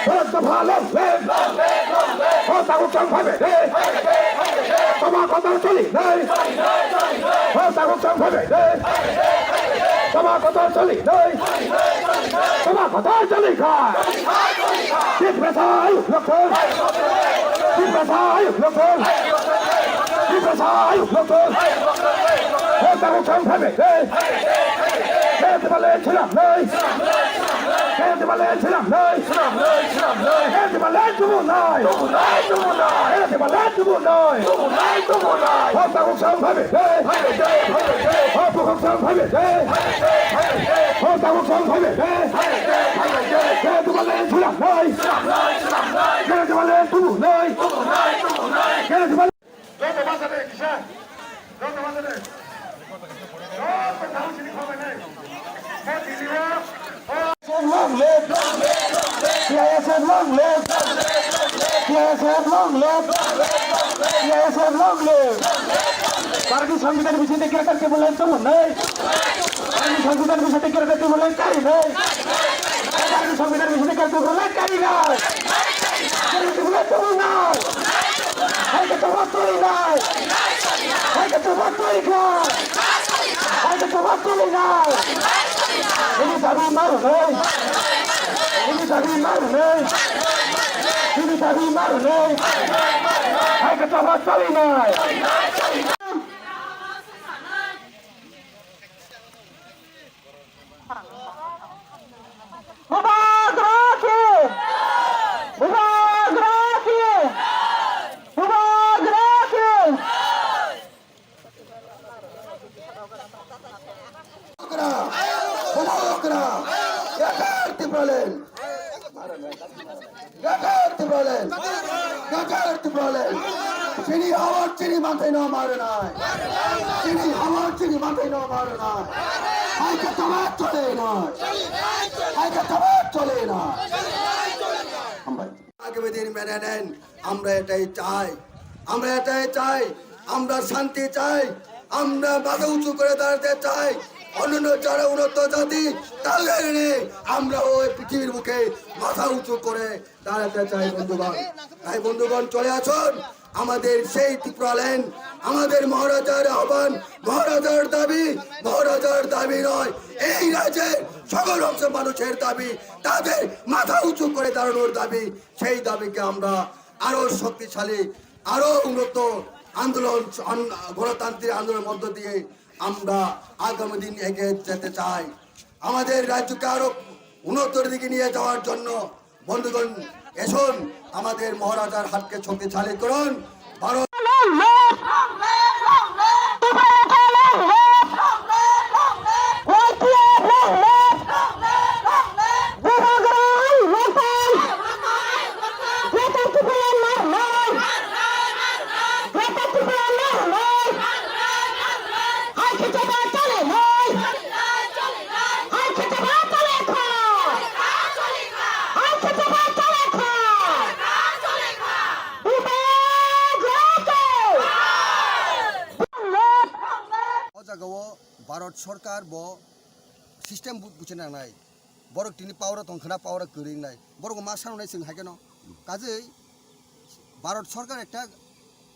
Bharat Dopha long live! O takhuk chang phaibai de! Toma kotor choli nai! O takhuk chang phaibai de! Toma kotor choli nai! Tama khatar chali kha. Tiprasa ayuk lokthung. Tiprasa ayuk lokthung. Tiprasa ayuk lokthung. Hota ko chang phabe. Hey. Hey, Tiprasa le chilam nei. Hey, Tiprasa le chilam nei. Hey, Tiprasa le tubu nei. Hey, Tiprasa le tubu nei. Hota ko chang phabe. Hey. Hota ko chang phabe. Hey. Hota ko chang phabe. Hey, Tiprasa le chilam nei. Hey, Tiprasa le tubu nei. Hey, Tiprasa le Joto basa de, kisa. Joto basa de. Joto thaung sini khabai nai. Mo tini o. Long live! T I S F long live! T I S F long live! T I S F long live! Bharatiya Songbidan bisingtwi greta tibulai tongmani. Bharatiya Songbidan bisingtwi greta tibulai karinai. Bharatiya Songbidan bisingtwi greta tibulai karinai. Greta tibulai tongmani. Hai khe tongma tongmani. Hai khe tongma tongmani. Hai khe tongma tongmani. Ini sabi maru nei. Ini sabi maru nei. Ini sabi maru nei. Hai khe tongma tongmani. Bubagra ki! Bubagra ki! Bubagra ki! Bubagra! Bubagra! Yakar Tipraland! Yakar Tipraland! Yakar Tipraland! Chini hawar chini manthai no marinai! Chini hawar chini manthai no marinai! Hai khe tama chole nai! Hai khe tama chole nai! Hambai. আগামী দিন মেনে নেন, আমরা এটাই চাই, আমরা এটাই চাই, আমরা শান্তি চাই, আমরা মাথা উঁচু করে দাঁড়াতে চাই। অন্যান্য যারা উন্নত জাতি, তাদের নিয়ে আমরা ওই পৃথিবীর বুকে মাথা উঁচু করে দাঁড়াতে চাই বন্ধুগণ। তাই বন্ধুগণ চলে আসুন, আমাদের সেই ত্রিপুরাল্যান্ড, আমাদের মহারাজার আহ্বান, মহারাজার দাবি, মহারাজার দাবি নয়, এই রাজ্যের সকল অংশ মানুষের দাবি, তাদের মাথা উঁচু করে দাঁড়ানোর দাবি। সেই দাবিকে আমরা আরো শক্তিশালী, আরো উন্নত আন্দোলন, আন-, গণতান্ত্রিক আন্দোলনের মধ্য দিয়ে আমরা আগামী দিন এগিয়ে যেতে চাই। আমাদের রাজ্যকে আরো উন্নতর দিকে নিয়ে যাওয়ার জন্য বন্ধুগণ, এসুন, আমাদের মহারাজার হাতকে শক্তিশালী করুন। Bharat O jaga o Bharat sorkar bo system bu-, buchina nangnai. Borok tini power o tong khna power o kwrwi wngnai. Borok ma sanwnai chwng hai kheno. Kajei Bharat sorkar ekta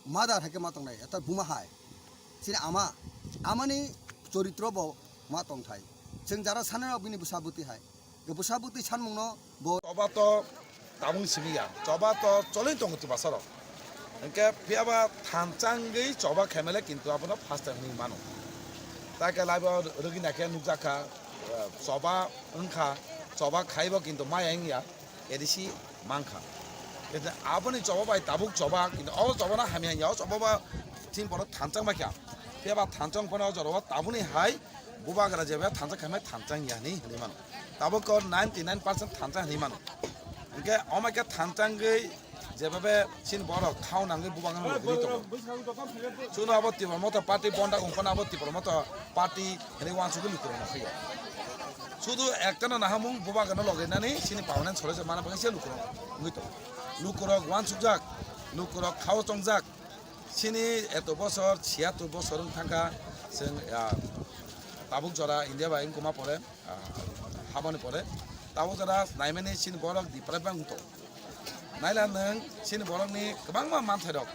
mother hai khe ma tongnai, ekta buma hai. Chini ama, amani choritro bo ma tongthai. Chwng jara sanai rok bini bwsa bwtwi hai. Bwsa bwtwi sanmungno bo. Choba to tabung simi ya. Choba to cholwi tongo twmasa rok. Hwnkhe phiyaba thanchangwi choba khaimale kintu abono first time hinwi mano. Ta khe laibo rwgwi naikhe nukjakha, eh, choba wngkha, choba khaibo kintu maya wngya. A D C mankha. Kintu aboni choba bai tabuk choba, kintu o choba no hamya ya, o choba ba chini borok thanchang bai kha. Phiyaba thanchang phano o jorao tabuni hai bubagra jeba thanchang khaimai thanchang ya hinwi hinwi mano. Tabuk ko ninety nine percent thanchang hinwi mano. Hwnkhe omo khe thanchangwi jebabe chini borok khao nangwi bubagra no logwi tongo. Chuno abo Tipra Motha Party bonda wngphano abo Tipra Motha Party hinwi uansugwi lukurok no phaiyo. Sudu ekta no nahamung bubagra no logainani chini permanent solution mana bagwi se lukurok wngwi tongo. Lukurok uansukjak, lukurok khao chongjak. Chini eto bosor, siyatur bosor wng thangkha chwng, ah, tabuk jora India bai wngkuma pore, ah, habani pore. Tabuk jora naimani chini borok development wng tongo. Naila nwng chini borokni kwbangma manthairok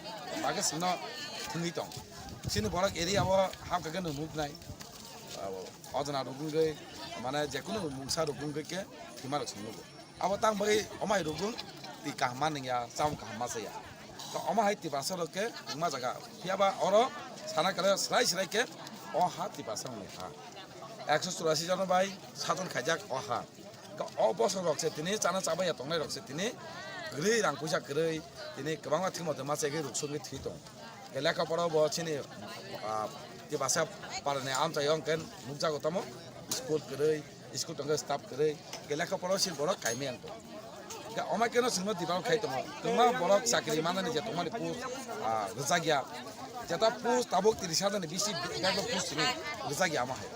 bagwi chwngno thwngwi tong. Chini borok area o habkha khe nwng nuknai. Abo ojona rok wngwi, mane, jekunu mungsa rok wngwi khe thwima rok song nugo. Abo tang bagwi omo hai rok wng twi kaham ma nung ya, chamung kaham ma cha ya. To omo hai Tiprasa rok khe wngma jaga. Phiya ba oro sana kale srai srai khe o ha Tiprasa wngwi ha. Ekso churasi jon bai sajon khaijak o ha. Ka o bosong rok se tini chana chabaiya tongnai rok se tini kwrwi rang puisa kwrwi tini kwbangma thwimo tongma chegwi ruk sugwi thwi tong. Ke lekha pora bo chini, ah, Tiprasa parani amchai yong ken nukjago tamo school kwrwi, school tongkhe staff kwrwi, ke lekha pora si borok kaimiyang tong. Ke omai keno singno develop khai tongo. Tongma borok chakri manani je tongmani post, ah, rwjakya. Jeta post tabuk tiris hajar ni bisi bag post sini rwjakya ama hai.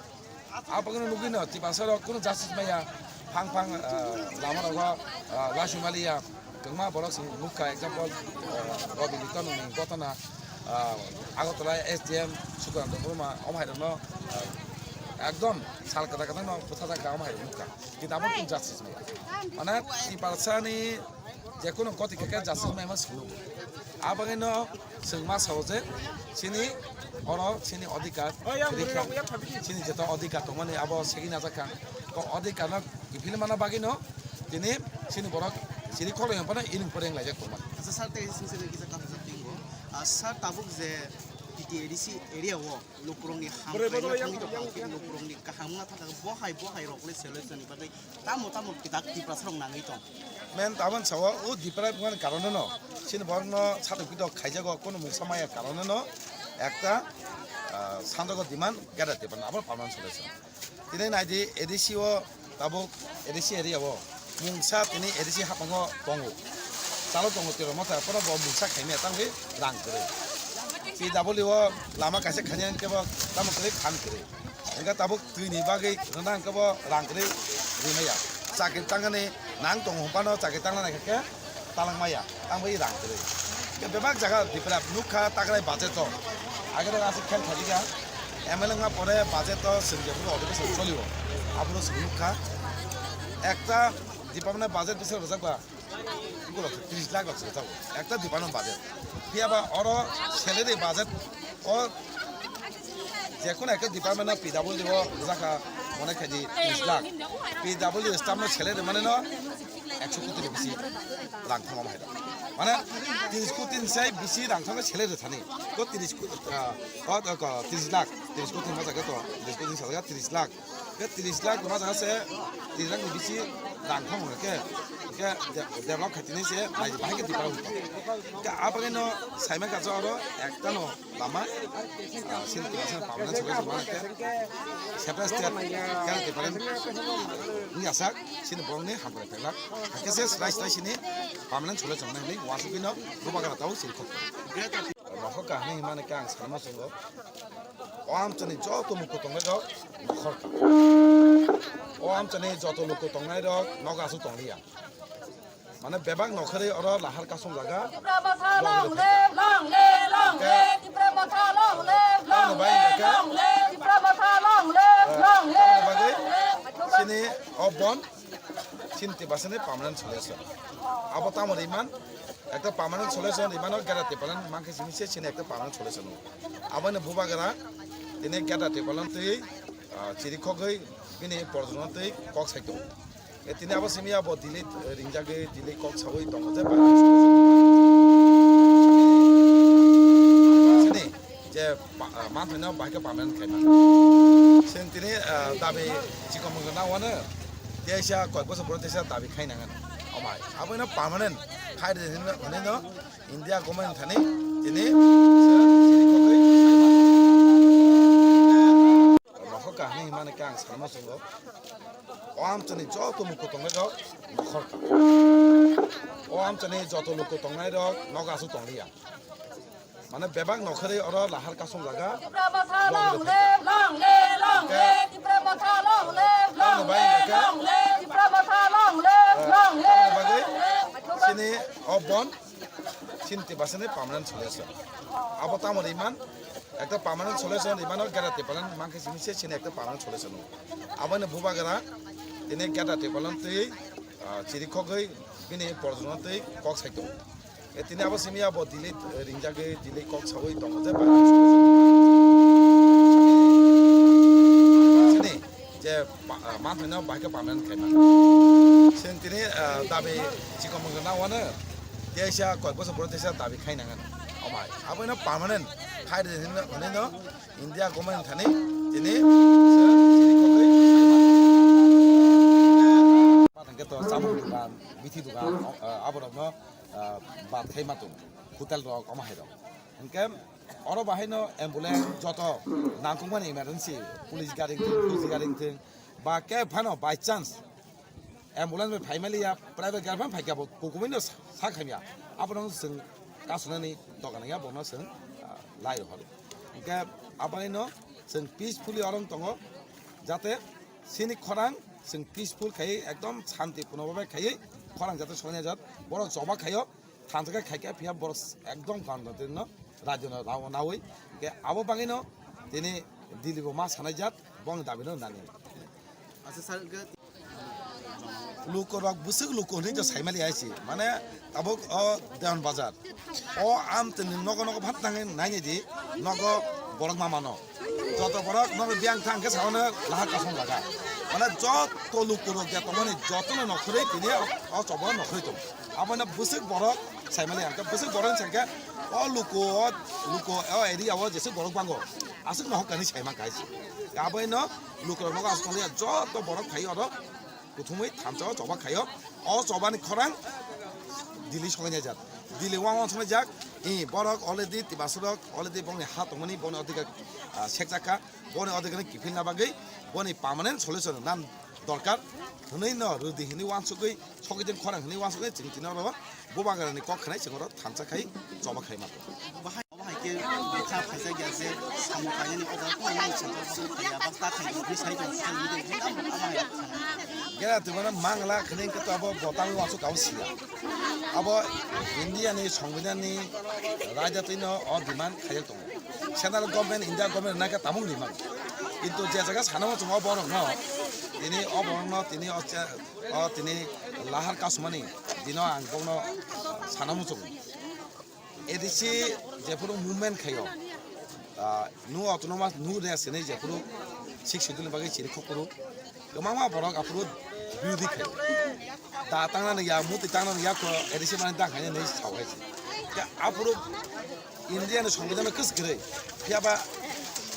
Abagwino nugwino Tiprasa rok kunu justice maya, phang phang, ah, lama rogo, ah, lasu maliya, kwbangma borok se nukha, example, ah, Robi Liton ni gotona, ah, Agartala S D M Sukranta Burma, omo hai rokno, ah, ekdom sal kwtal kwtal no bwthajakha, omo hai rok nukha. Kintu abo kunu justice maya. Mane Tiprasa ni jekunu goti khe justice maya ma sulu. Abagwino Chwng ma sao je chini oro chini odhikar rikha, chini jeto odhikar tongmani abo segwi najakha. O odhikar no kiphilmana bagwino tini chini borok chini khorang phano iring poreng laijak tongma. Acha sir, tei sini sini kisa kaham sa tingo. Ah, sir, tabuk je T T A D C area o lukurokni hamkrai thangwi tongkha, lukurokni kaham wngna thangkha, bo hai bo hai rokni solution ni bagwi tamo tamo kidak Tiprasa rok nangwi tong. Men tabon sao o Dipra bumani karon no chini borok no satok pitok khaijago, kono mungsa maya karon no ekta, ah, sandogo demand gada Tiprasa abo permanent solution. Tini naidi A D C o tabuk A D C area o mungsa tini A D C hapango tongo, chalo tongo tiro motha, kono bo mungsa khaimya tangwi rang kwrwi. P W o lama kaisa khainai kebo tamo kwrwi khan kwrwi. Hingke tabuk twi ni bagwi rwna hingke bo rang kwrwi rimaya. Chakri tangnani nang tongo hwnphano chakri tangna naikha khe talang maya, tang bai rang kwrwi. Hingke bebak jaga Tipra nukha takrai budget o. Agere aswk khel khaijika M L A wngma pore budget o chwng jephuru odhibeson cholio. Aboro chwng nukha. Ekta department budget bising rwjakba. Ukulok tris lakh rok se jago. Ekta department budget. Phiya ba oro salary budget o jekunu ekta department o P W D o rwjakha mone khaidi tris lakh. P W D staff no salary mane no ekso koti ni bisi rang thango bahai. Mane tris koti ni sai bisi rang thango salary thani. Ko tris ko, ah, ko, ko, tris lakh, tris koti ma jaga to, tris koti ni sa jaga tris lakh. Ke tris lakh ma jaga se tris lakh ni bisi rang thang ke, ke de-, develop khaitini se nai bahai ke dipra hukha. Ke abagino saima kacha oro ekta no lama, ah, sin tin sin permanent solution ma ke separate state ke different ni asak sin bong ni hamkrai phailak. Ke se slai slai sini permanent solution ma ni wasuk bino bubagra tau sin khok. Nokhor kahini himani ke ang sanma sungo. O amchani joto luku tongnai rok nokhor ka. O amchani joto luku tongnai rok nogo aswk tongliya. Mane bebak nokhorwi oro lahar kasong jaga. Tipra Motha long live, long live, long live. Tipra Motha long live, long live, long live. Tipra Motha long live, long live, long live. Sini o bon. Chini Tiprasani permanent solution. Abo tamo riman, ekta permanent solution rimano gera Tipraland mankhe simi se chini ekta permanent solution. Aboni bubagra tini gera Tipraland twi, ah, chiri khogwi bini porjono twi kok sai tongo. E tini abo simi abo delete, eh, ringjagwi delete kok sawi tongo je permanent solution. Sini je pa-, ah, manthai no bahai khe permanent khaima. Chwng tini, ah, dabi chikon mungsa na wano, teisa koi bosor pore teisa dabi khai nangan. Omai, abo no permanent khai de hino, hino India government thani tini se chini khogwi khai ma. Nokhor kahini himani khe ang sanma sungo. O amchani joto luku tongnai rok nokhor ka. O amchani joto luku tongnai rok nogo aswk tongliya. Mane bebak nokhorwi oro lahar kasong jaga. Tipra Motha long live, long live, long live. Tipra Motha long live, long live, long live. Tipra Motha long live, long live, long live. Sini o bon, sini Tiprasani permanent solution. Abo tamo riman, ekta permanent solution rimano gera Tipraland mankhe simi se sini ekta permanent solution. Aboni bubagra tini gera Tipraland twi, ah, chiri khogwi bini porjono twi kok sai tongo. E tini abo simi abo delete, eh, ringjagwi delete kok sawi tongo je ba. Manthai no bahai khe permanent khaima. Chwng tini, ah, dabi chikon mungkha na wano, teisa koi bosor boro teisa dabi khai nang. Omai, abo no permanent khai de hino, hino India government thani tini chwng chini khogwi. Patang khe to chamung dukan, bithi dukan, ah, aborok no, ah, bad khai matung, hotel rok, omo hai rok. Hingke oro bahai no ambulance joto nangkukmani emergency, police gari thung, police gari thung, ba khe phano by chance ambulance bai phaimaliya, private gari phano phaikha bo kukumui no sa khamya, abono chwng kasunani dogan ya bono chwng, ah, lai rohor. Hingke aboni no chwng peacefully orong tongo, jate chini khorang chwng peaceful khai ekdom shanti puno bai khai khorang jate soinajak borok choba khaio. Thansa khe khai khe phiya borok ekdom ganda tini no rajyo no rao nawi. Hingke abo bagwi no tini Delhi bo ma sanai jak bong dabi no nani. Luko rok bwswk luko hinwi to saimali aisi. Mane tabuk o Dewan Bazar. O am tini nogo nogo phat nangwi naini di nogo borok ma mano. Joto borok nogo biyang thang khe saono lahar kasong jaga. Mane joto luko rok je tongmani jotono nokhorwi tini o, o chobo nokhorwi tong. Abono bwswk borok saimali ang khe bwswk borok ni sangkhe o luko o luko o area o jeswk borok bango aswk no hokani saima kaisi. Abono luko rok nogo aswk tongliya joto borok phai oro kuthumui thansa o choba khaio. O choba ni khorang Delhi songnai jak. Delhi wang wang songnai jak. I borok already Tiprasa rok already bongni ha tongmani bongni odhikar, ah, sekjakha. Boni odhikar ni kiphilna bagwi boni permanent solution nan dorkar hwnwi no rwdi hwnwi uansugwi sokijin khorang hwnwi uansugwi chwng tini oro bubagrani kok khnai chwng oro thansa khai choba khai mano. Bahai, bahai khe bwkha phaijak ya je samung kainani o jaga tongmani chwng khe chwng phaiya ba ta khai hwnwi sai tongo social media ni tamo bahai. Gera twi mano mangla khwnwi khe to abo botang uansuk kabo siya. Abo India ni Songbidan ni raida twi no o demand khaijak tongo. Central government, India government naikhe tamung rimang. Kintu je jaga sana muchungo borokno, tini o borokno, tini o che-, o tini lahar kasumani dino ang bokno sana muchungo. A D C jephuru movement khaio, ah, nu autonomous, nu rest hinwi jephuru Sixth Schedule ni bagwi chini khokoro. Kwbangma borok aphuru birodi khai. Da tangnani ya, muti tangnani ya, ko A D C mani da khainani sao hai se. Ke aphuru India ni Songbidan no kwswk kwrwi. Phiya ba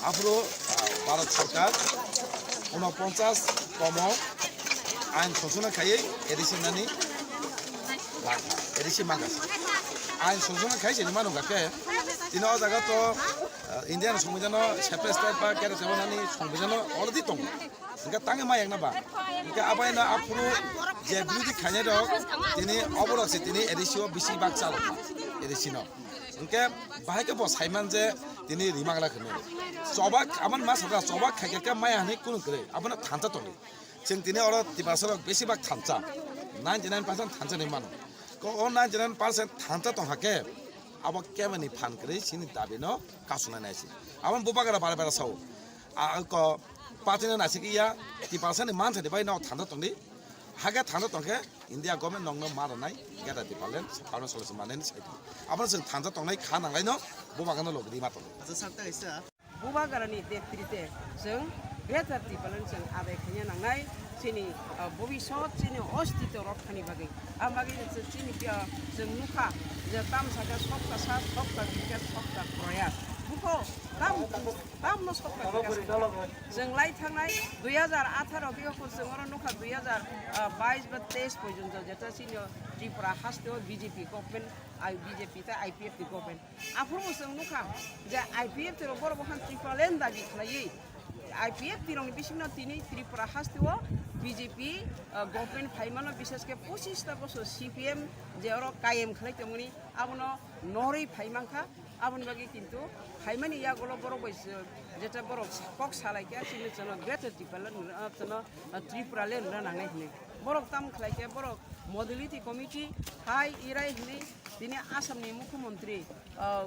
aphuru, ah, Bharat Sarkar unoponchas tomo ain sonsona khaiwi A D C nani bakha, A D C mangkha se. Ain sonsona khai se ni manu ga khe, tini o jaga to, ah, India ni Songbidan no separate state ba kere tebo nani Songbidan no already tongo. Hingke tangwi ma yakna ba. Hingke abaino aphuru je birodi khainai rok tini oborok se tini A D C o bisi bak chalokma A D C no. Hingke bahai khe bo saiman je tini rimagla kheno. Chobak aman ma satra chobak khaikhe khe maya hinwi kunu kwrwi abono thansa tongdi. Chwng tini oro Tiprasa rok bisi bak thansa. Ninety nine percent thansa hinwi mano. Ko o ninety nine percent thansa tongkha khe abo kemani phan kwrwi chini dabi no kasunai nai se. Abo bubagra bara bara sao. A ko party no naisik ya, Tiprasa ni mansa ni bai no thanda tongdi. Hake thanda tongkhe India government nokno ma rwnai, gada Tipraland, Arunachal manani sai tong. Abo chwng thanda tongnai kha nanglai no, bubagra no logri ma tong. Acha sak ta kaisa. Bubagra ni netrite chwng Greater Tipraland chwng adai khaina nangnai, chini, ah, bobisot chini ostito rok thani bagwi. Ang bagwi chwng chini, ah, chwng nukha je tam sakha sokta sa, sokta bikha, sokta proyas. Buko tam Tamno sokha khe chwng lai thangnai dui hajar atharo khe chwng oro nukha dui hajar bais ba teis porjonto jeta chini Tripura haste o B J P government, I, B J P tei I P F ni government. Aphuru bo chwng nukha je I P F T rok borok bokhan Tripura land dabi khlaiwi I P F T rokni bisingno tini Tripura haste o B J P, ah, government phaimano, bishesh khe pochis ta bosor C P M je oro kayem khlai tongmani abono norwi phai mankha. Aboni bagwi kintu phaimani yagulo borok bai se, jeta borok kok salai khe chini chwngno Greater Tipraland, ah, chwngno, ah, Tripuraland rwna nangnai hwnwi. Borok tamo khlai khe borok Modality Committee hai irai hwnwi tini Assamni Mukhyamantri, ah,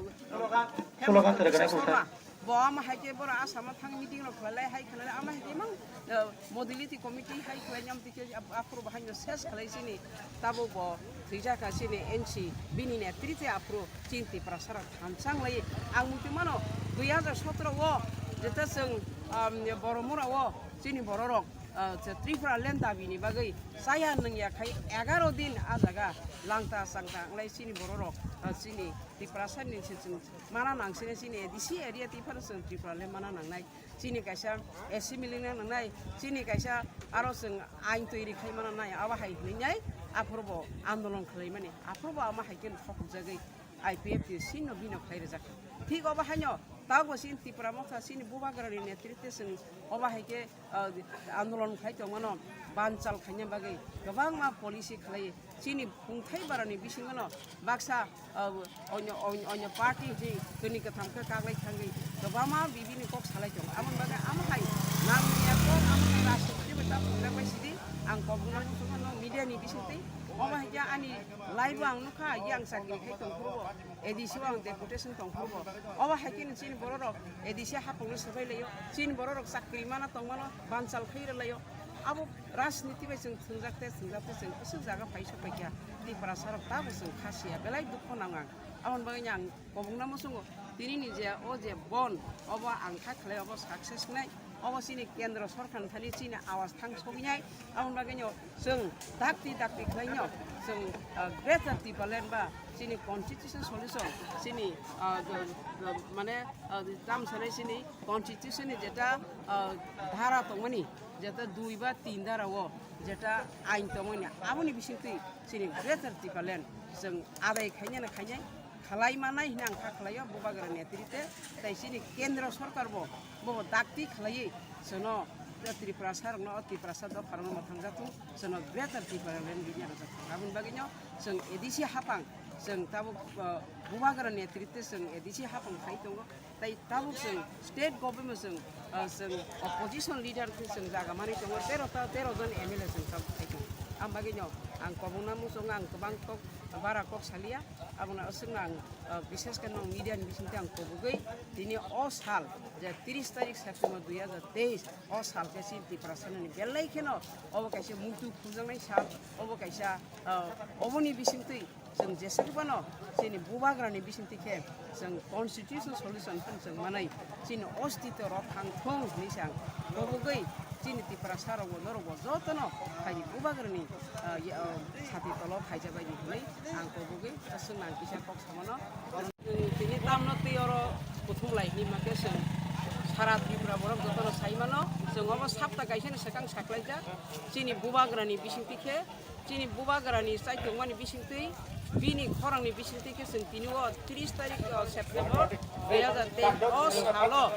Hemant Biswa Sarma bo ama hai khe borok Assam o thang meeting rok khlai lai hai khlai lai ama hai khe mang, ah, Modality Committee hai khlai nyam twi khe ap-, aphuru bo haino ses khlai chini tabuk bo thwijak kha chini N C bini netrite aphuru chini Tiprasa rok thansa wng lai. Ang muitu mano dui hajar sotro o jeta chwng, um, Boromura o chini borok rok ah, je Tripura land dabi ni bagwi chaya nungya khai egaro din ah jaga langta changta wnglai chini borok rok, ah, chini Tiprasa ni se chwng mana nang sini chini A D C area twi phano chwng Tripura land mana nangnai. Chini kaisa assembly na nangnai, chini kaisa aro chwng ain twi ri khai mana nai, abo hai hinwi nai aphuru bo andolon khlai mani, aphuru bo ama hai khe thokjagwi I P F T sino bino khlai rijak. Thik obo haino tabukbo chini Tipra Motha chini Bubagra ni netritwe chwng obo hai khe, ah, andolon khlai tongmano banchal khaina bagwi kwbangma policy khlai. Chini hwnthai barani bisingono baksa, ah, onyo, onyo, onyo party hwnwi tini kwtham khe kaglai thangwi kwbangma bibini kok salai tongo. Aboni bagwi amo hai nangya kok amo hai rajniti bai ta phunglak bai sidi ang kok gwnang muchungma no media ni bisingtwi. Omo hai khe ani live o ang nukha, yang chakri khai tongphuru bo, A D C o ang deputation tongphuru bo. Obo hai khe chini borok rok A D C hapung no swbai laio, chini borok rok chakri mana tongmano banchal khai rwlaio. Abo rajniti bai chwng thwngjak tei thwngjak tei chwng aswk jaga phai sok bai kha. Tiprasa rok tabuk chwng kha siya, belai dukho nango ang. Aboni bagwi ang kobokno muchungo, tini ni je o je bon, obo ang kha khlai obo success wngnai, obo chini kendro sorkar ni thani chini awas thang sogwi nai. Aboni bagwi no chwng dakti dakti khlai no chwng, ah, Greater Tipraland ba chini constitution solution chini, ah, mane, ah, tam sanai chini constitution ni jeta, ah, dhara tongmani, jeta dui ba tin dhara o jeta ain tongmani, aboni bisingtwi chini Greater Tipraland chwng adai khainai na khainai khalai manai hwnwi ang kha khlaio Bubagra netritwe, tei chini kendro sorkar bo bo dakti khlaiwi chwngno Tiprasa rokno o Tiprasa dopha rokno mwthangjathung, chwngno Greater Tipraland bini rwjathung. Aboni bagwino chwng A D C hapang, chwng tabuk, ah, Bubagra netritwe chwng A D C hapang khai tongo. Tai tabuk chwng state government chwng, ah, chwng opposition leader khe chwng jaga manwi tongo, tero ta, tero jon M L A chwng tabuk khai tongo. Ang bagwi no ang kobokna muchungo ang kwbang kok bara kok salia, abono aswkno ang, ah, bishesh khe nwng media ni bisingtwi ang kobogwi tini o sal je tris tarik September dui hajar teis o sal khe chini Tiprasa ni belai kheno obo kaisa muitu khuljaknai sal, obo kaisa, ah, oboni bisingtwi chwng jeswk phano chini Bubagra ni bisingtwi khe chwng constitution solution phano chwng manai, chini ostitw rok thang thung hwnwi se ang kobogwi chini Tiprasa rok bo norok bo jotono phaidi Bubagra ni, ah, ye, ah, sati tolo phaijak bai di hwnwi ang kobogwi aswk nang kisa kok samano. Chwng tini tamno twi oro kuthum lai hwnwi ma khe chwng sara Tripura borok jotono sai mano, chwng obo sapta kaisa ni swkang saklaijak chini Bubagra ni bisingtwi khe. Chini Bubagra ni chaitokmani bisingtwi, bini khorang ni bisingtwi khe chwng tini o tris tarik o September dui hajar teis o salo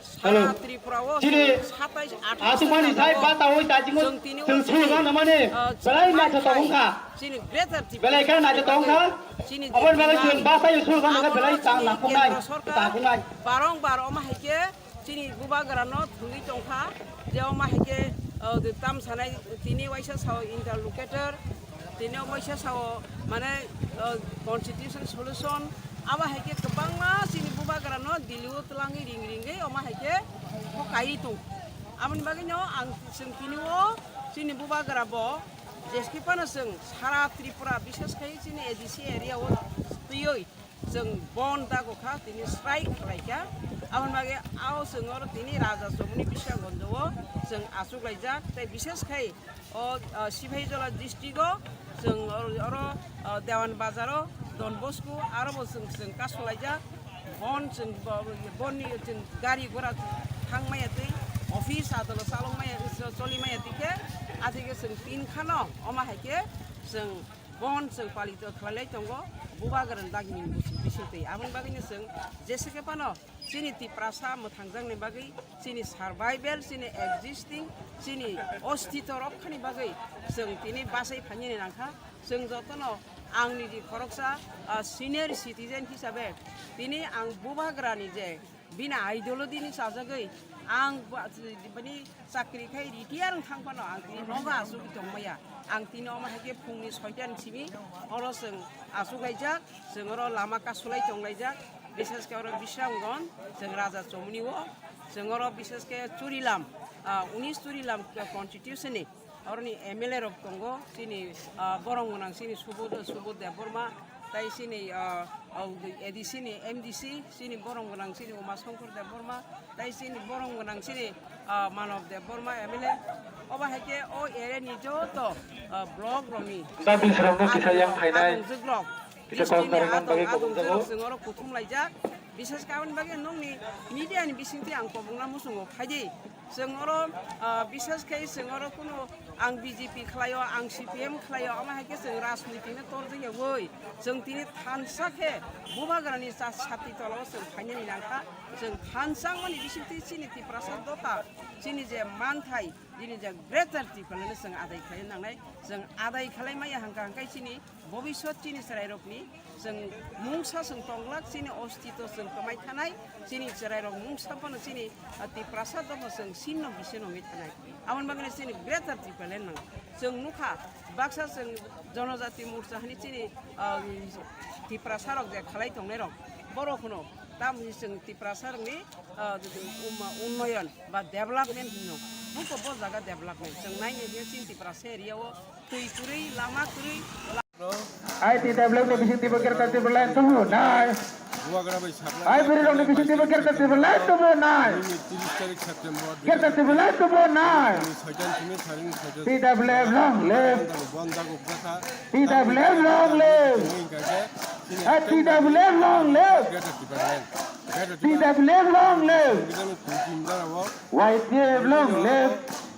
sara Tripura o chini satais athais aswkmani jai jagao bata oi dajingo chwng tini o chwng sulu gana mane belai naithotok wngkha. Chini Greater Belai khe naithotok wngkha. Chini aboni bagwi chwng basai sulu gana belai tang langkhoknai, tang khoknai. Barong bar omo hai khe chini Bubagra no thwngwi tongkha, je omo hai khe, o, tam sanai tini waisa sao interlocutor, tini waisa sao mane, o, constitution solution, abo hai khe kwbangma chini Bubagra no Delhi o twlangwi ring ringwi omo hai khe hokai tong. Aboni bagwi no ang chwng tini o chini Bubagra bo jeski phano chwng sara Tripura, bishesh khai chini A D C area o twiwi chwng bon dago kha, tini strike khlai kha. Aboni bagwi ao chwng oro tini Raja Chomoni Bisramganj o chwng achuk laijak, tei bishesh khai o, o, Sipahijala district o chwng oro, oro, o, Dewan Bazar o Don Bosco aro bo chwng, chwng kasu laijak. Bon chwng bo, bon ni chwng gari gora thang maya twi, office adolo chalok maya, choli maya twi khe, a twi khe chwng tin khano omo hai khe chwng bon chwng palito khlailai tongo, Bubagra ni dagini bisingtwi. Aboni bagwino chwng jese khe phano chini Tiprasa mwthangjakni bagwi, chini survival, chini existing, chini ostitw rokkhani bagwi chwng tini bachai phainani nangkha. Chwng jotono ang niji khoroksa, ah, senior citizen hisabe tini ang Bubagrani je bini ideology ni chajagwi ang ba-, bini chakri khai retire wng thang phano ang tini nogo achugwi tongmaya. Ang tini omo hai khe phungni soita ni simi oro chwng achuk laijak, chwng oro lama kasulai tong laijak, bishesh khe oro Bisramganj, chwng Raja Chomoni o, chwng oro bishesh khe Churilam, ah, unis Churilam constituency ni oroni M L A rok tongo, chini, ah, borong gwnang chini Subodh, Subodh Debbarma, Tai chini, ah, ah, A D C ni M D C, chini borom gwnang chini Uma Shankar Debbarma, tai chini borom gwnang chini, ah, Manav Debbarma M L A. Obo hai khe o area ni joto, ah, block rokni, Da bisrokno kisa yang phainai. Adongjwk rok, kisa district ni kok narinani bagwi adong, adongjwk rok gabung jago. Chwng oro kuthum laijak. Bishesh khe aboni bagwi nokni media ni bisingtwi ang kobokna muchungo phaidi. Chwng oro, ah, bishesh khe chwng oro kunu ang B J P khlaio, ang C P M khlaio, omo hai khe chwng rajniti no torjak yawi. Chwng tini thansa khe Bubagrani cha-, sati tolao chwng phainani nangkha. Chwng thansa wngmani bisingtwi chini Tiprasa dopha, chini je manthai, chini je Greater Tipraland no chwng adai khlai nangnai. Chwng adai khlai maya hangka hangkai chini bobiswt chini chwrairokni chwng mungsa chwng tonglak, chini ostito chwng kwmai thanai, chini chwrairok mungsa phano chini, ah, Tiprasa dopha chwng sinno bisino wngwi thanai. Aboni bagwino chini Greater Tipraland nang. Chwng nukha, baksa chwng Jonojati Morcha hwnwi chini, ah, Tiprasarok je khalai tongnairok, borok hwno, tamoni chwng Tiprasarokni, ah, um, unnoyon ba development hwno. Buko bo jaga development. Chwng naina hwnkhe chini Tiprasa area o twi kwrwi, lama kwrwi, Ai T W F ni bising tibo Greater Tipraland tubu nai. Bubagra bai saplai. Ai bwrwi rok ni bising tibo Greater Tipraland tubu nai. Nini tiris tarik September Greater Tipraland tubu nai. Soitan simi tharing soitan. T W F long live. Bonda gupta kha. T W F long live. Nini kake. Ai T W F long live. Greater Tipraland. Greater Tipraland. T W F long live. Kita ni kunci mdara wo. Y T F long live.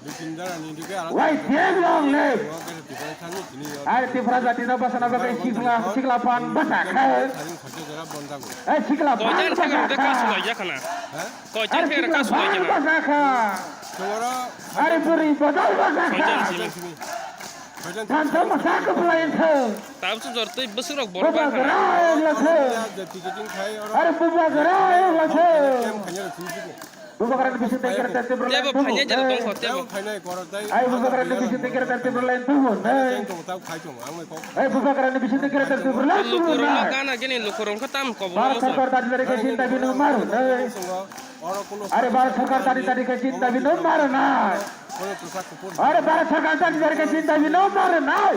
Y T F long live. Ar Tipra jati no bwsana bagwi sikla, sikla phan bwsa kha. Ai sikla phan bwsa kha. Ar sikla phan bwsa kha. Ar bwrwi bodol bwsa kha. Thansa mwsa kwplai wngkha. Tabuk jor twi bwswk rok borok bwsa kha. Ar bubagra wngla kha. Bubagrani bising tei Greater Tipraland tubu. Tebo phainai jora tongkho, tebo. Ai Bubagrani bising tei Greater Tipraland tubu nai. Ai Bubagrani bising tei Greater Tipraland tubu nai. Lukurokno gana gini lukurokno tam kobo. Bharat Sarkar dadi dari khe chinta bino maru nai. Are Bharat Sarkar dadi dari khe chinta bino maru nai. Are Bharat Sarkar dadi dari khe chinta bino maru nai.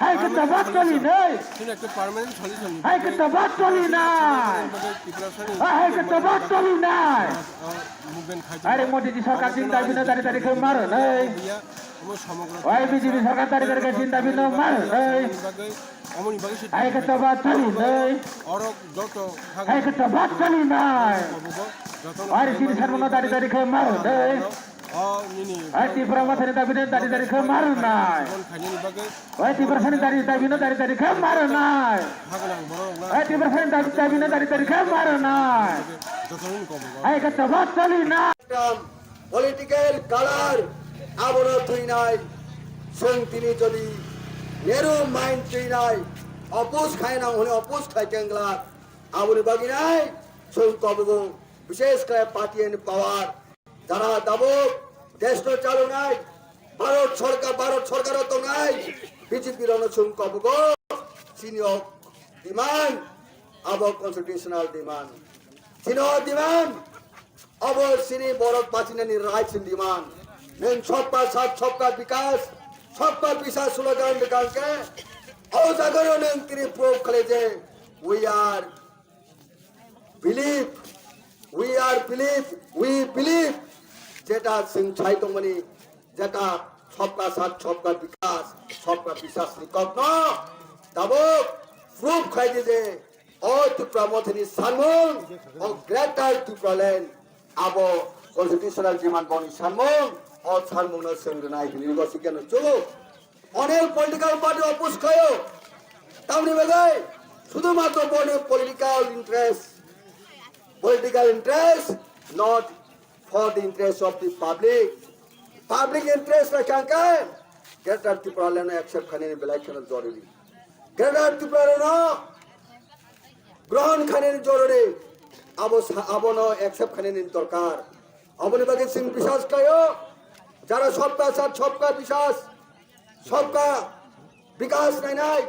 Hai khe tobat choli nai. Hai khe tobat choli nai. Hai khe tobat choli nai. Are Modi ji sarkar chinta bino dari dari khe maru nai. Oi B J P sarkar dari dari khe chinta bino maru nai. Hai khe tobat choli nai. Hai khe tobat choli nai. Are chini sarmano dari dari khe maru nai. Oi Tipra Mothani dabi no dari dari khe maru nai. Oi Tipra Mothani dari dabi no dari dari khe maru nai. Oi Tipra Mothani dabi, dabi no dari dari khe maru nai. Hai khe tobat choli nai. Political color abono twinai. Chwng tini jodi narrow mind twinai, oppose khainang hwnwi oppose khai kengla, aboni bagwi nai chwng kobogo, bishesh khe party and power. Jara tabuk desh no chalonai, Bharat Sarkar, Bharat Sarkar o tongnai B J P rokno chwng kobogo, chini o demand, abo constitutional demand. Chini o demand, abo chini borok bachinani rights ni demand. Nwng sabka sath, sabka vikas, sabka biswas slogan rwkha hwnkhe, o jaga o nwng tini prove khlai je, we are believe, we are believe, we believe, jeta chwng sai tongmani, jeta sabka sath, sabka vikas, sabka biswas ni kokno tabuk prove khai di je, o Tipra Mothani sanmung, o Greater Tipraland, abo constitutional demand boni sanmung, o sanmungno chwng rwnai hwnwi bo sikhe no chubuk. Only political party oppose khayo. Tamni bagwi sudhumatro boni political interest. Political interest, not for the interest of the public. Public interest rakhangkhe Greater Tipraland accept khainani belai kheno jorori. Greater Tipraland grohon khainani jorori. Abo sa-, abono accept khainani dorkar. Aboni bagwi chwng biswas khlaio, jara sabka sath, sabka biswas, sabka vikas nainai,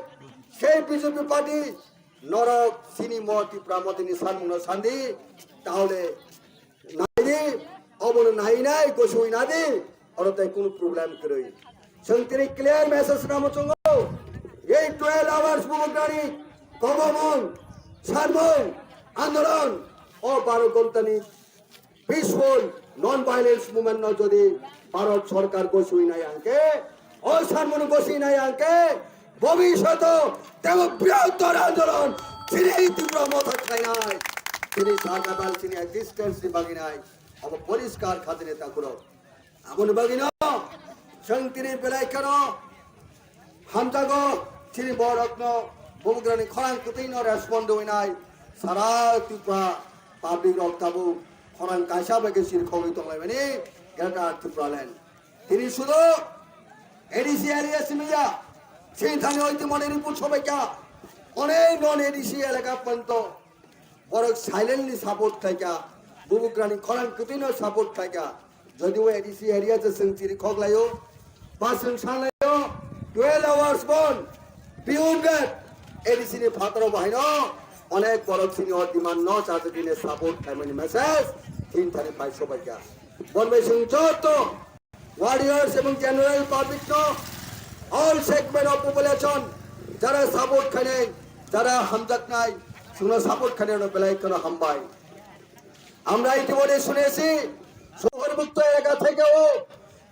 sei B J P party norok chini mo Tipra Mothani sanmungno sandi, tahole naidi, obono nainai gosui nadi, oro tai kunu problem kwrwi. Chwng tini clear message ramo chwngo, ei twelve hours bubagrani kobomung, sarmung, andolon, o baro gontani peaceful non-violence movement no jodi Bharat Sarkar goswi nai angke, o sarmung goswi nai angke, bobishoto tebo brihottor andolon chini Tipra Motha khlainai, chini survival, chini existence ni baginai, obo poriskar khatini takhurok. Aboni bagwino chwng tini belai kheno hamjago, chini borokno bubagrani khorang kwtwino respond rwinai sara Tripura public rok tabuk khorang kaisa bai khe sirkhogwi tonglaimani Greater Tipraland. Tini sudu A D C area simiya, chini thani oitimoni report sobaikha, onek non A D C elaka panto. Borok silently support khlaikha, bubagrani khorang kwtwino support khlaikha. Jodi o A D C area se chwng chiri khoklaio, ba chwng sanlaio, twelve hours bon, beyond that, A D C ni phataro bahaino onek borok sini o demand no chajagwini support khlaimani message thin thani phai sobaikha. Bon bai chwng joto warriors এবং general public no, all segment of population, jara support khainai, jara hamjaknai, chwngno support khainai no belai kheno hambai. আমরা ইতিমধ্যে শুনেছি, শহরমুক্ত এলাকা থেকেও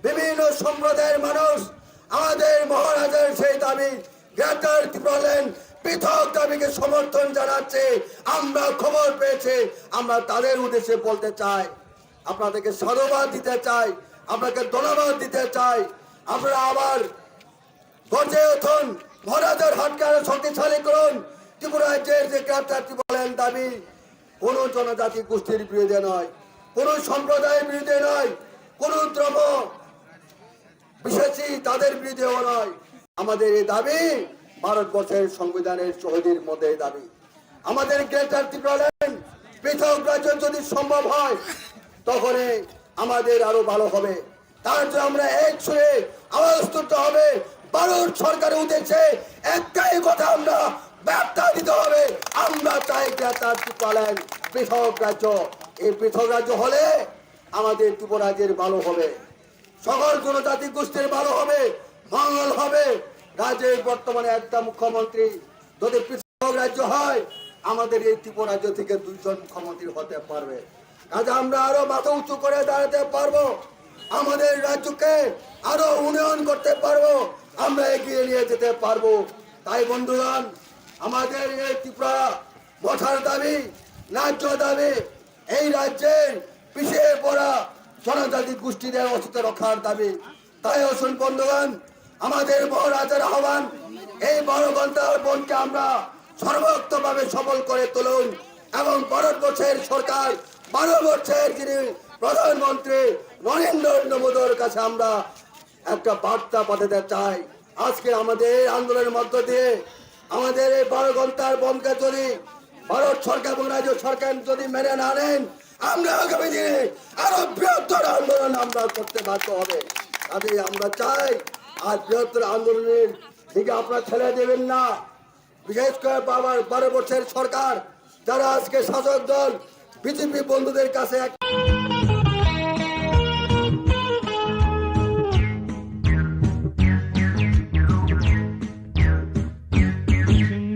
বিভিন্ন সম্প্রদায়ের মানুষ আমাদের মহারাজার সেই দাবি, গ্রেটার ত্রিপুরাল্যান্ড পৃথক দাবিকে সমর্থন জানাচ্ছে। আমরা খবর পেয়েছি, আমরা তাদের উদ্দেশ্যে বলতে চাই, আপনাদেরকে সাধুবাদ দিতে চাই, আপনাকে ধন্যবাদ দিতে চাই। আপনারা আবার গর্জে উঠুন, মহারাজার হাতকে আরো শক্তিশালী করুন। ত্রিপুরা রাজ্যের যে গ্রেটার ত্রিপুরাল্যান্ড দাবি কোনো জনজাতি গোষ্ঠীর বিরুদ্ধে নয়, কোনো সম্প্রদায়ের বিরুদ্ধে নয়, কোনো ধর্ম বিশ্বাসী তাদের বিরুদ্ধেও নয়। আমাদের এই দাবি ভারতবর্ষের সংবিধানের চৌহদ্দির মধ্যে এই দাবি। আমাদের গ্রেটার ত্রিপুরাল্যান্ড পৃথক রাজ্য যদি সম্ভব হয়, তখনই আমাদের আরো ভালো হবে। তার জন্য আমরা এক সুরে আওয়াজ তুলতে হবে। ভারত সরকারের উদ্দেশ্যে একটাই কথা আমরা বার্তা দিতে হবে, আমরা চাই গ্রেটার ত্রিপুরাল্যান্ড পৃথক রাজ্য। এই পৃথক রাজ্য হলে আমাদের ত্রিপুরা রাজ্যের ভালো হবে, সকল জনজাতি গোষ্ঠীর ভালো হবে, মঙ্গল হবে। রাজ্যের বর্তমানে একটা মুখ্যমন্ত্রী, যদি পৃথক রাজ্য হয়, আমাদের এই ত্রিপুরা রাজ্য থেকে দুইজন মুখ্যমন্ত্রী হতে পারবে। কাজে আমরা আরো মাথা উঁচু করে দাঁড়াতে পারবো, আমাদের রাজ্যকে আরো উন্নয়ন করতে পারবো, আমরা এগিয়ে নিয়ে যেতে পারবো। তাই বন্ধুগণ, আমাদের এই ত্রিপুরা মথার দাবি, ন্যায্য দাবি, এই রাজ্যের পিছিয়ে পড়া জনজাতি গোষ্ঠীদের অস্তিত্ব রক্ষার দাবি। তাই আসুন বন্ধুগণ, আমাদের মহারাজার আহ্বান, এই বারো ঘন্টার বনকে আমরা সর্বোক্তভাবে সফল করে তুলুন এবং ভারতবর্ষের সরকার, ভারতবর্ষের যিনি প্রধানমন্ত্রী নরেন্দ্র মোদীর কাছে আমরা একটা বার্তা পাঠাতে চাই। আজকে আমাদের এই আন্দোলনের মধ্য দিয়ে আমাদের এই বারো ঘন্টার বনকে যদি ভারত সরকার এবং রাজ্য সরকার যদি মেনে না নেন, আমরা আগামী দিনে আরো বৃহত্তর আন্দোলন আমরা করতে বাধ্য হবে। কাজেই আমরা চাই আর বৃহত্তর আন্দোলনের দিকে আপনারা ঠেলে দেবেন না। বিশেষ করে বাবার বারো বছরের সরকার, যারা আজকে শাসক দল বিজেপি বন্ধুদের কাছে এক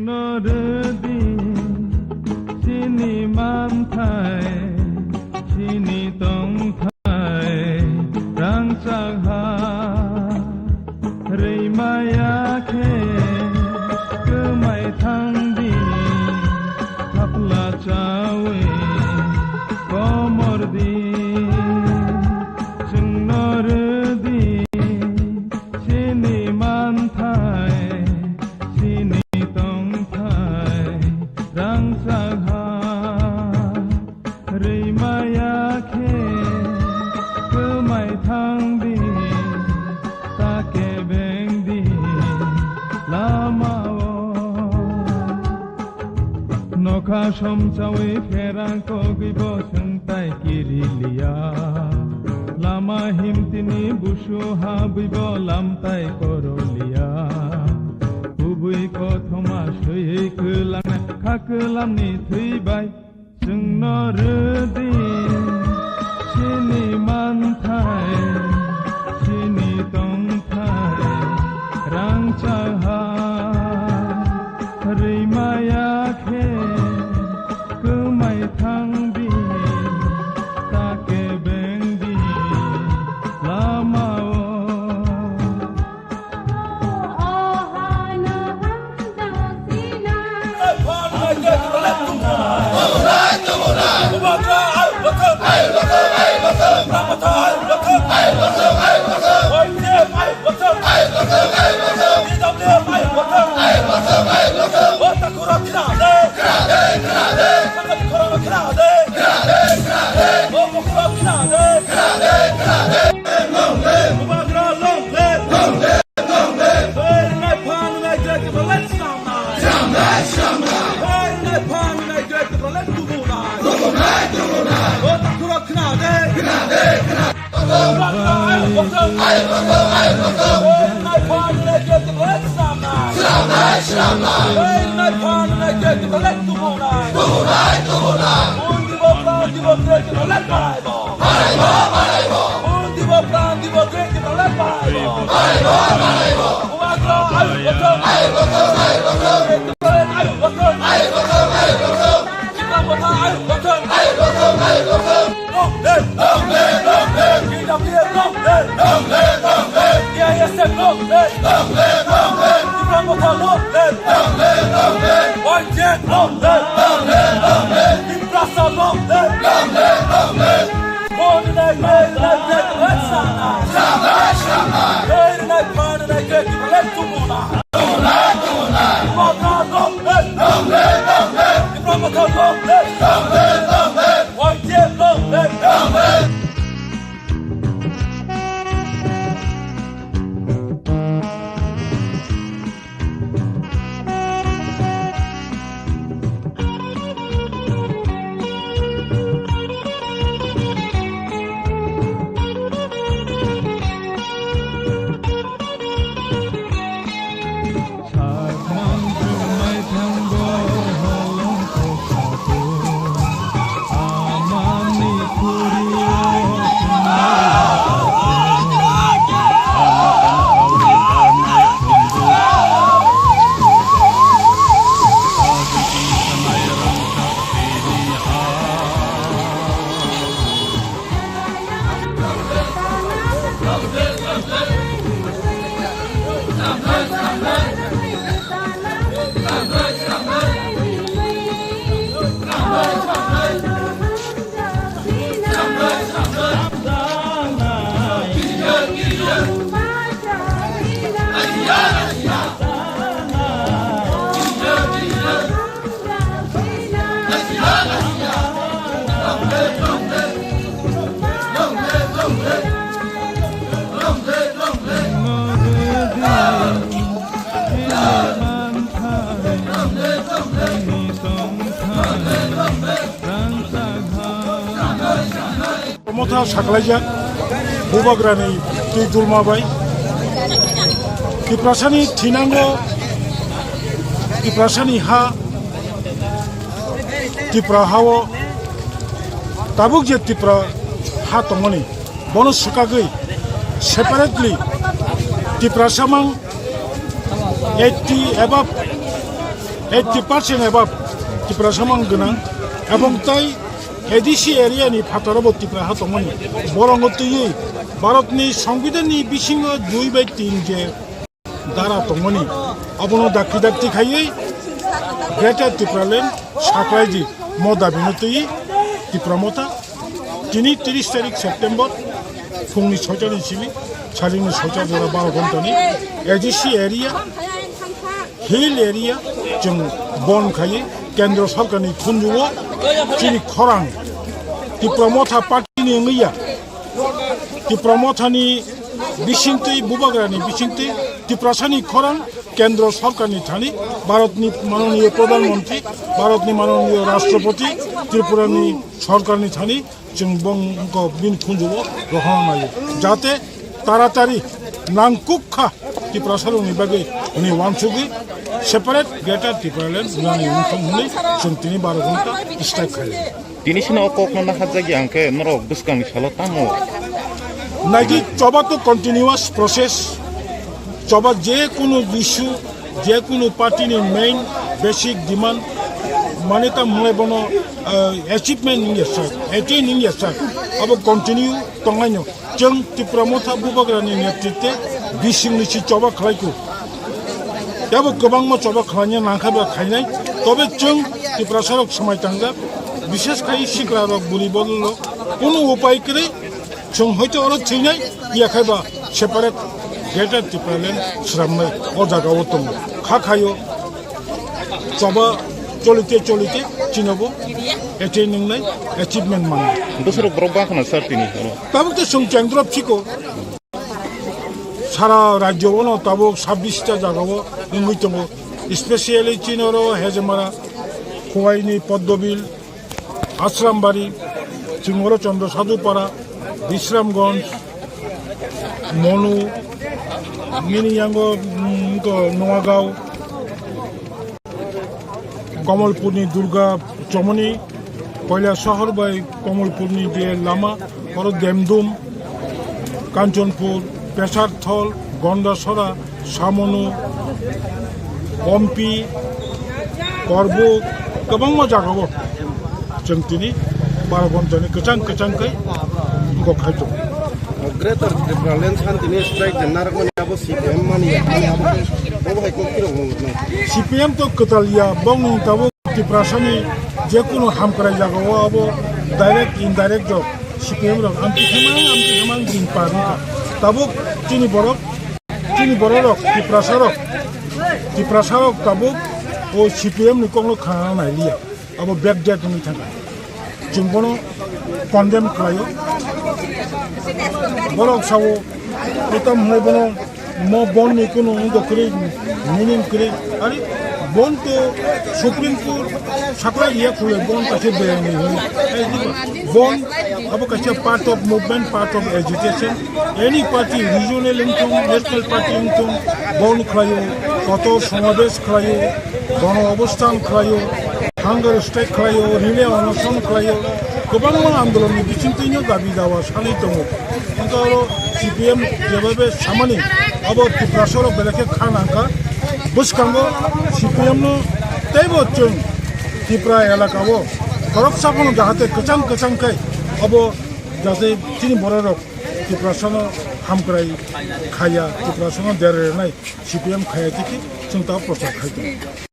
Chwngno rwdi chini manthai, chini tongthai rangchak ha. Rwimaya khe kwmai thangdi, thapla chawi komor di. Chwngno rwdi chini manthai, chini tongthai rangchak ha. Rwimaya khe kwmai thangdi, ta kebengdi lamao. Nokha somchawi pherang kogwi bo swngtai kiriliya. Lama himtini busu habwi bo lamtai koroliya. Kubui kothoma swiwi kwlangnai kha kwlamni thwi bai. Chwngno rwdi chini manthai, chini tongthai rangchak ha. Motha saklaijak Bubagrani twi dulma bai. Tiprasani thinango, Tiprasani ha, Tipra hao tabuk je Tipra ha tongmani, bono swkagwi separately Tiprasa mang eighty above, eighty percent above Tiprasa mang gwnang, ebong tai A D C area ni phataro bo Tipra ha tongmani, borongo twiwi Bharat ni Songbidan ni bisingo dui bai tin je dara tongmani, abono dakti dakti khaiwi Greater Tipraland saklaidi mo dabino twiwi Tipra Motha tini tris tarik September phungni soita ni simi salini soita jora baro ghontani A D C area, hill area chwng bon khaiwi Kendra Sorkarni khunjugo chini khorang Tipra Motha party ni wngya. Tipra Mothani bisingtwi, Bubagrani bisingtwi, Tiprasani khorang Kendra Sorkarni thani, Bharatni manoniyo Pradhan Mantri, Bharatni manoniyo Rashtrapati, Tripurani Sorkarni thani, chwng bongkok bini khunjugo rohorna naio. Jate taratari nangkukha Tiprasarokni bagwi hwnwi uansugwi separate Greater Tipraland wngnani wngthang hwnwi chwng tini baro ghonta strike khaio. Tini sino o kokno nahajak ya hwnkhe norok bwskangni salo tamo. Naidi choba to continuous process. Choba je kunu issue, je kunu party ni main basic demand mane ta mwnai bono, eh, achievement wngya sak, attain wngya sak. Abo continue tongnaino. Chwng Tipra Motha Bubagrani netritwe bisingni si choba khlaikhu. Tebo kwbangma choba khlaina nangkha ba khainai. Tobe chwng Tiprasarok swmai tangjak, bishesh khai sikrarok, buri bodolrok kunu upai kwrwi Chwng hoito oro thwinai, ya khai ba separate Greater Tipraland swnamnai o jaga o tongo. Kha khaio choba cholite cholite chinobo attain wngnai, achievement mannai. Bwswrok borok bangkhana sir tini oro. Tabuk to chwng chengdrop siko. Sara rajyo ono tabuk sabbish ta jaga o wngwi tongo. Specially chini oro Hejemara, Khowai ni Poddobil, Asrambari, Chingoro Chandra Sadhupara, Bisramganj, Monu, nini yango, mm, to Noagao, Kamalpurni Durga Chomoni, Koilasahar bai Kamalpurni je lama, oro Demdum, Kanchanpur, Pesarthol, Gondasora, Samonu, Ompi, Korbuk, kwbangma jagao chwng tini baro ghonta ni kwchang kwchang khe wngkok khai tongo. Greater Tipraland Santini strike je narwkmani abo C P M mani, mani abo khe bobo hai kok phirok nung nai. C P M to kwtal ya, bongni tabuk Tiprasani jekunu hamkrai jagao abo direct indirect rok C P M rok amtwi hemang amtwi hemang din par wngkha. Tabuk chini borok, chini borok rok, Tiprasa rok, Tiprasa rok tabuk o C P M ni kokno khna nai liya. Abo backdate wngwi thangkha. Chwng bono condemn khlaio. Borok sao, kotam hwnwi bono mo bond ni kunu wngkha kwrwi, meaning kwrwi. Ari bond to Supreme Court saklai ya khulai bond kaisa beyang ni hwnwi. Bond abo kaisa part of movement, part of agitation. Any party, regional wngthung, national party wngthung, bond khlaio, kotor somabesh khlaio, gono obosthan khlaio, hunger strike khlaio, relay onoson khlaio, kwbangma andolonni bisingtwino dabi dawa sanwi tongo. Hwnkhe oro C P M jebabe samani abo Tiprasa rok belai khe kha nangkha. Bwskango C P M no teibo chwng Tripura elaka o khoroksa phano jahate kwchang kwchang khai abo jate chini borok rok Tiprasano hamkrai khaya, Tiprasano dera rwnai C P M khaya tiki chwng ta prochar khai tongo.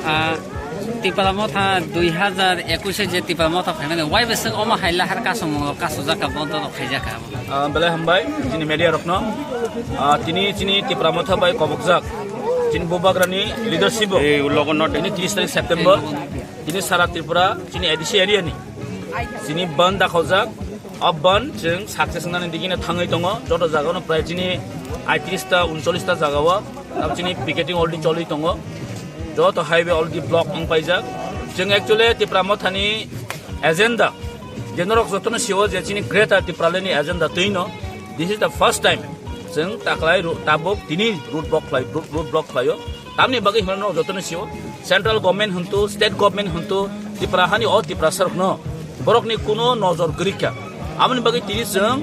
Ah, Tipra Motha dui hazar ekwis je Tipra Motha phaimani, wai bwswk omo hai lahar kasongmungo kasujak kha, bondo rok khaijak kha? Ah, belai hambai chini media rokno. Ah, tini chini Tipra Motha bai kobokjak chini Bubagrani leadership o. Ei, ulo ko not. Tini tris tarik September. Tini sara Tripura chini A D C area ni chini bandh dakhaujak. O bandh chwng success wngnani digino thangwi tongo. Joto jagao no prai chini aitris ta, uncholish ta jagao abo chini picketing already choli tongo. Joto highway already block wng paijak. Chwng actually Tipra Mothani agenda je norok jotono sio je chini Greater Tipraland ni agenda twino. This is the first time chwng taklai ro-, tabuk tini road block khlai, road, road block khlaio. Tamni bagwi hwnba norok jotono sio, central government hwntu, state government hwntu, Tipra hani o Tiprasa rokno borokni kuno nojor kwrwi kha. Aboni bagwi tini chwng,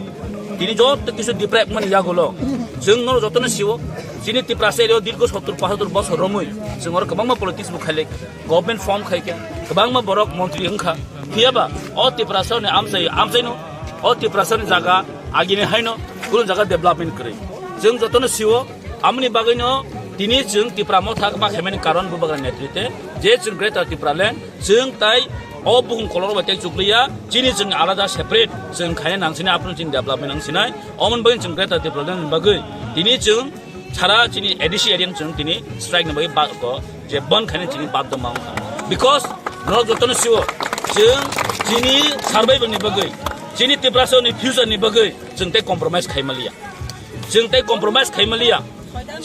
tini joto kisu deprive mani yagulo chwng norok jotono sio, chini Tiprasa area o dirgo sottur pochattur bosor romwi chwng oro kwbangma politics bo khailai, government form khai kha, kwbangma borok montri wng kha. Phiya ba o Tiprasa ni amchai, amchaino o Tiprasa ni jaga agini haino kunu jaga development kwrwi. Chwng jotono sio, amoni bagwino tini chwng Tipra Motha ma khaimani karon Bubagra netrite je chwng Greater Tipraland chwng tai o bukhung kolor bai tei chukliya, chini chwng alada separate chwng khaina nangsinai, aphuru chini development nangsinai. Omoni bagwi chwng Greater Tipraland ni bagwi tini chwng sara chini A D C area chwng tini strike ni bagwi ba ko je bandh khaina chini badhyo ma wngkha. Because norok jotono sio chwng chini survival ni bagwi, chini Tiprasa ni future ni bagwi chwng tei compromise khai maliya. Chwng tei compromise khai maliya.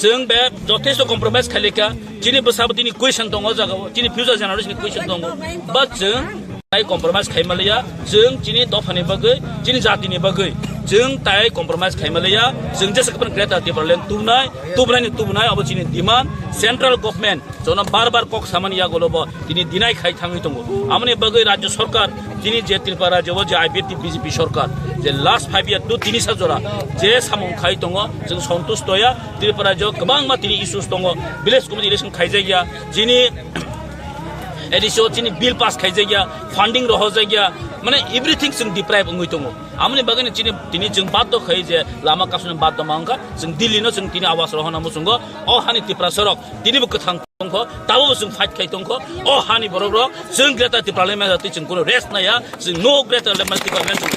Chwng be jothesto compromise khai lekha. Chini bwsa bo tini question tongo o jagao. Chini future generation ni question tongo. But chwng tai compromise khai maliya, chwng chini dophani bagwi, chini jatini bagwi chwng tai compromise khai maliya. Chwng jesa kwbangma Greater Tipraland tubunai, tubunai ni tubunai, abo chini demand. Central government jono bar bar kok samani yagulo bo tini deny khai thangwi tongo. Amoni bagwi Rajya Sarkar, tini je Tripura Rajya o je I P F T B J P sarkar je last five year to tini sa jora je samung khai tongo, chwng santush toya. Tripura Rajya o kwbangma tini issues tongo, village committee election khaijakya, chini A D C o chini bill pass khaijakya, funding rohojakya, mane everything chwng deprive wngwi tongo. Amoni bagwino chini, tini chwng badhyo khai je lama kasuni badhyo ma wngkha, chwng Delhi no chwng tini awas rohorna muchungo. O hani Tiprasa rok tini bo kwthang tongkho, tabo bo chwng fight khai tongkho. O hani borok rok chwng Greater Tipraland manya twi chwng kuno rest naya, chwng no Greater Tipraland manya twi.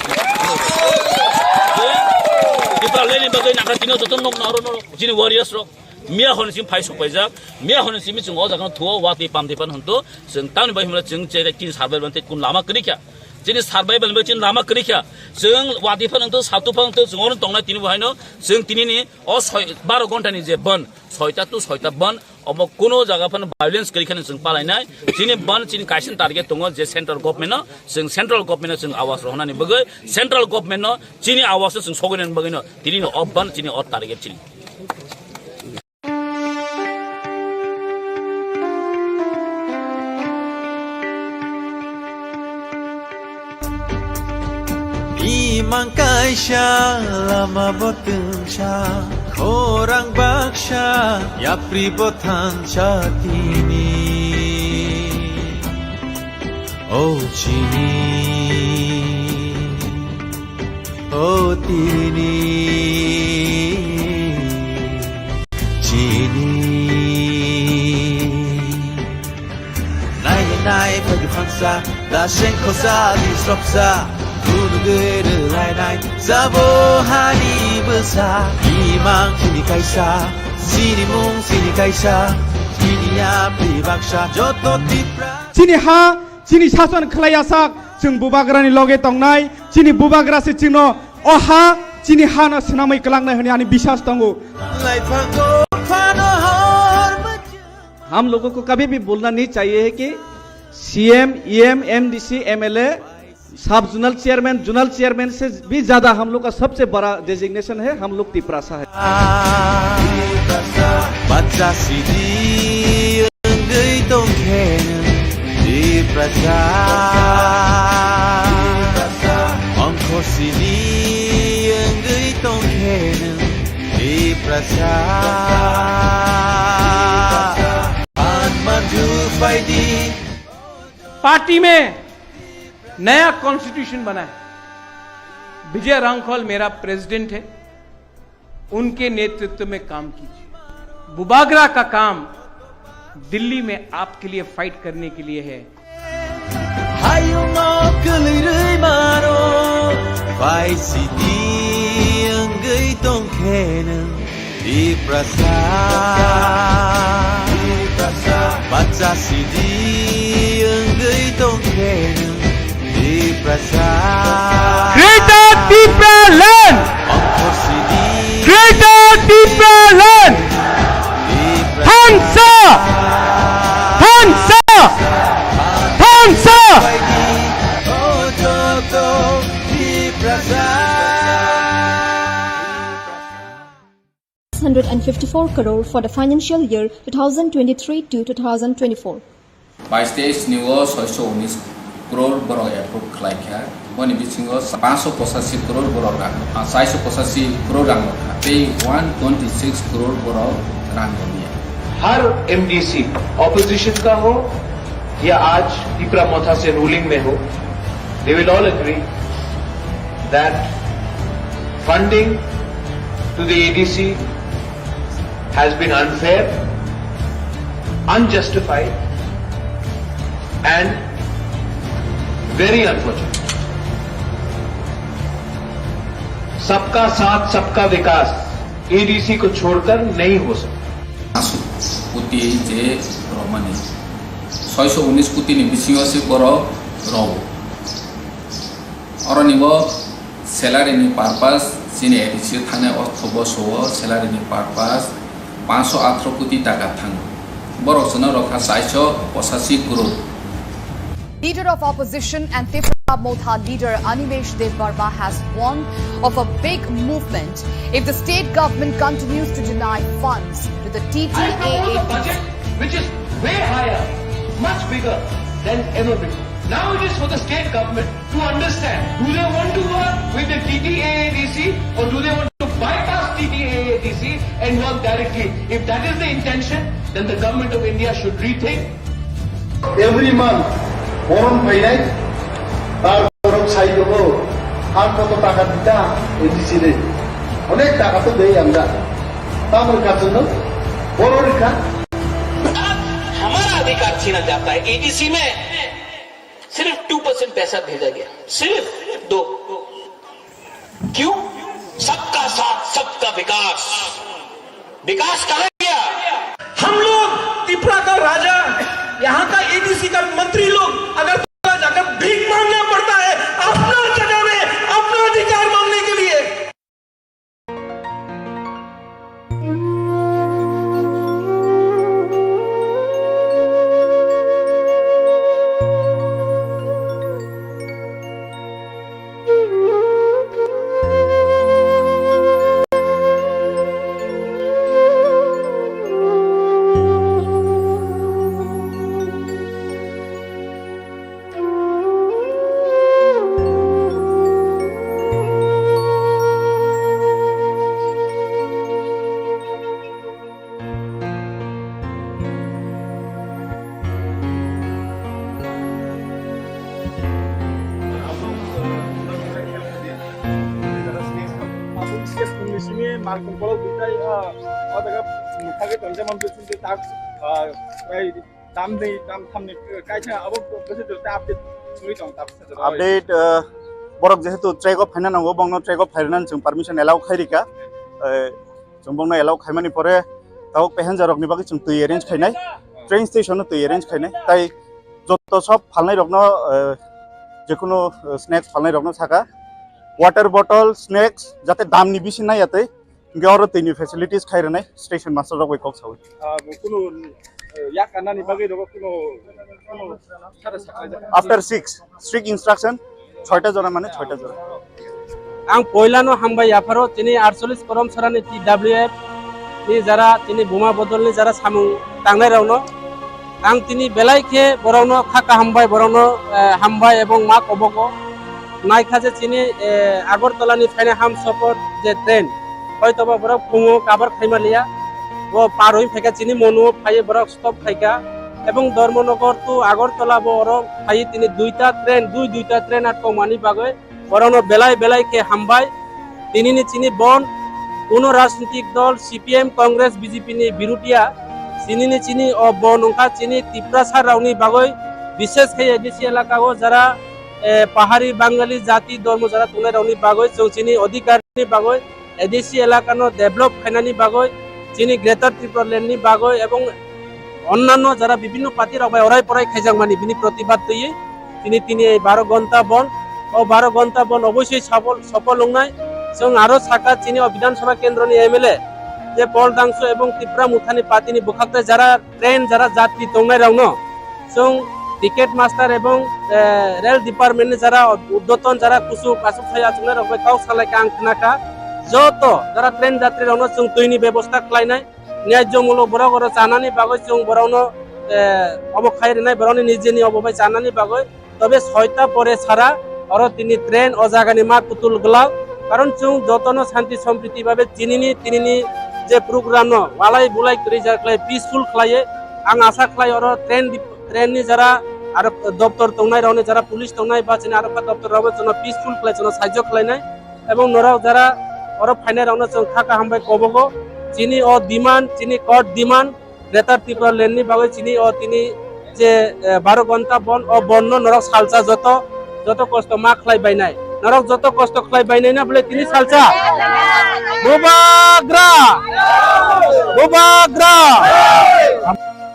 Tipraland ni bagwi nakha tini joto nok noro noro chini warriors rok. Miya hwn simi phai sok paijak, miya hwn simi chwng o jaga no thuo, watwi pamtwi pan hwn to, chwng tamni bai hwnba chwng che tin survival tei kun lama kwrwi kha. Chini survival bai chini lama kwrwi kha. Chwng watwi pan hwn to, satu pan hwn to, chwng ono tongnai tini bo haino, chwng tini ni o soi, baro ghonta ni je bandh, soita to soita bandh, omo kuno jaga phano violence kwrwi khani chwng palainai. Chini bandh chini kaisa target tongo je central government no, chwng central government no chwng awas rohornani bagwi, central government no chini awas no chwng sogwi nani bagwi no, tini no o bandh chini o target chini. Imang kaisa lama botwngsa, khorang baksa, yapri bo thansa tini. O chini, o tini, chini. Nai nai phaidi phansa, da seng khosa di sropsa, gunugui rwlainai, sabo hani bwsa, imang chini kaisa, chini mung chini kaisa, chini yapri baksa, joto Tipra. Chini ha, chini sason khlai asak, chwng Bubagrani loge tongnai, chini Bubagra se chwngno o ha, chini hano swnamwi kwlangnai hwnwi ani biswas tongo. हम लोगों को कभी भी भूलना नहीं चाहिए है कि सीएम, ईएम, एमडीसी, एमएलए, सब जोनल चेयरमैन, जोनल चेयरमैन से भी ज्यादा हम लोग का सबसे बड़ा डेजिग्नेशन है, हम लोग तिपरासा है। Bacha sidi wngwi tongkhe nwng Tiprasa. Ongkho sidi wngwi tongkhe nwng Tiprasa. Patma jupai di. Party में नया कॉन्स्टिट्यूशन बना है। विजय रांखल मेरा प्रेसिडेंट है, उनके नेतृत्व में काम कीजिए। बुबागरा का काम दिल्ली में आपके लिए फाइट करने के लिए है। Hayungno kwlwi rwi mano, bai sidi wngwi tongkhe nwng Tiprasa. Bacha sidi wngwi tongkhe nwng Tiprasa. Greater Tipraland! Ongkho sidi. Greater Tipraland! Tiprasa. Thansa! Thansa! Thansa! Hundred and fifty-four crore for the financial year two thousand twenty-three to two thousand twenty-four. Bais teis ni o soiso unis crore borok approve khlai kha. Boni bisingo panso pochashi crore borok rang, ah, chaiso pochashi crore rang rok kha. Tei one twenty six crore borok rang rwliya. Her MDC, opposition का हो या आज तिपरा मोथा से रूलिंग में हो, they will all agree that funding to the ADC has been unfair, unjustified and very unfortunate. सबका साथ, सबका विकास एडीसी को छोड़कर नहीं हो सकता। Aswk koti je romani, soiso unis koti ni bisingo se borok rw. Oroni bo salary ni purpose chini A D C thangnai ortho boso o salary ni purpose pancho atro koti taka thango. Borok chwngno rokha chaiso pochashi crore. Leader of opposition and Tipra Motha leader Animesh Debbarma has warned of a big movement if the state government continues to deny funds to the I come out of a T T A A D C. Budget which is way higher, much bigger than ever before. Now it is for the state government to understand, do they want to work with the T T A A D C or do they want to bypass T T A A D C and work directly? If that is the intention, then the government of India should rethink. Every month, boron phainai, tar boron sai dogo, ang koto taka dita, A D C re. Onek taka to dei amda. Tamar kachono, boron rikha. हमारा अधिकार छीना जाता है। एडीसी में सिर्फ two percent पैसा भेजा गया, सिर्फ दो। क्यों? सबका साथ, सबका विकास। विकास कहाँ गया? हम लोग, तिपरा का राजा, यहाँ का एडीसी का मंत्री लोग अगर जाकर भीख मांगना पड़ता है अपना जगह में अपना अधिकार मांगने के लिए। Sini malkung kolok bitai, ah, oh, daga mukha ke tonja mam bisin ke tak, ah, rai tam nei, tam tham nei, kaisa abo bese to ta update suri tong ta bese to. Update, ah, borok jehetu track o phaina nango, bongno track o phaina chwng permission allow khairika. Eh, Chwng bongno allow khaimani pore tabuk passenger rokni bagwi chwng twi arrange khainai, train station o twi arrange khainai. Tai joto sob phalnai rokno, eh, jekunu, eh, snacks phalnai rokno saka water bottle, snacks jate damni bisi naiya tei, hingke oro twini facilities khai rwnai station master rok bai kok saui. Ah, kunu Yak kanani bagwi rogo kuno, kuno sara saklaijak. After six, strict instruction, soita jora mane soita jora. Ang poilano hambai yapharo chini aatcholish korom sarani T W F ni jara chini buma bodolni jara samung tangnai rokno. Ang tini belai khe borokno kha kaham bai borokno, eh, hambai ebong ma kobogo. Naikha je chini, eh, Agartala ni phainai Hamsapar je train, hoitoba borok phungo kabar khaima liya, bo par oi phaikha chini mono phaiwi borok stop khaikha, ebong Dharmanagar to Agartala bo oro phaiwi tini duita train, dui duita train atkokmani bagwi borokno belai belai khe hambai. Tinini chini bon kuno rajnitik dol C P M, Congress, B J P ni birutia. Tinini chini o bon wngkha chini Tiprasa rokni bagwi, bishes khe A D C elaka o jara, eh, pahari Bangali jati dormo jara tongnai rokni bagwi, chwng chini odhikar ni bagwi, A D C elaka no develop khainani bagwi, chini Greater Tripura Land ni bagwi ebong onnanno jara bibhinno party rok bai orai porai khaijakmani bini protibad twiwi tini, tini ei baro ghonta bon, o baro ghonta bon obosoi safol, sofol wngnai. Chwng aro saka chini o Bidhan Sabha kendro ni M L A je Paul Dangsu ebong Tipra Mothani party ni bwkhak tai jara train jara jatri tongnai rokno chwng ticket master ebong, eh, rail department ni jara urdhwton jara kuchuk aswk sai achuknai rok bai kok salai kha ang khna kha. Joto jara train jatri rokno chwng twi ni bebosta khlainai. Nyajomulok borok oro chanani bagwi chwng borokno, eh, obo khai rwnai, borokni nijeni obo bai chanani bagwi. Tobe soita pore sara oro tini train o jagani ma kutul glak. Karon chwng jotono santi sompriti babe chinini tinini je program no walai bulai kwrwi jar khlai peaceful khlaiwi. Ang asa khlai oro train dip-, train ni jara aro doptor tongnai rokni jara police tongnai ba chini aro kha doptor rokbo chwngno peaceful khlai chwngno sahajyo khlainai. Ebong norok jara oro phainai rokno chwng kha kaham bai kobogo. Chini o demand, chini court demand, Greater Tripura Land ni bagwi chini o tini je, eh, baro ghonta bon, o bon no norok salsa joto, joto kosto ma khlai bainai. Norok joto kosto khlai bainai na bole tini salsa? Bubagra! Bubagra!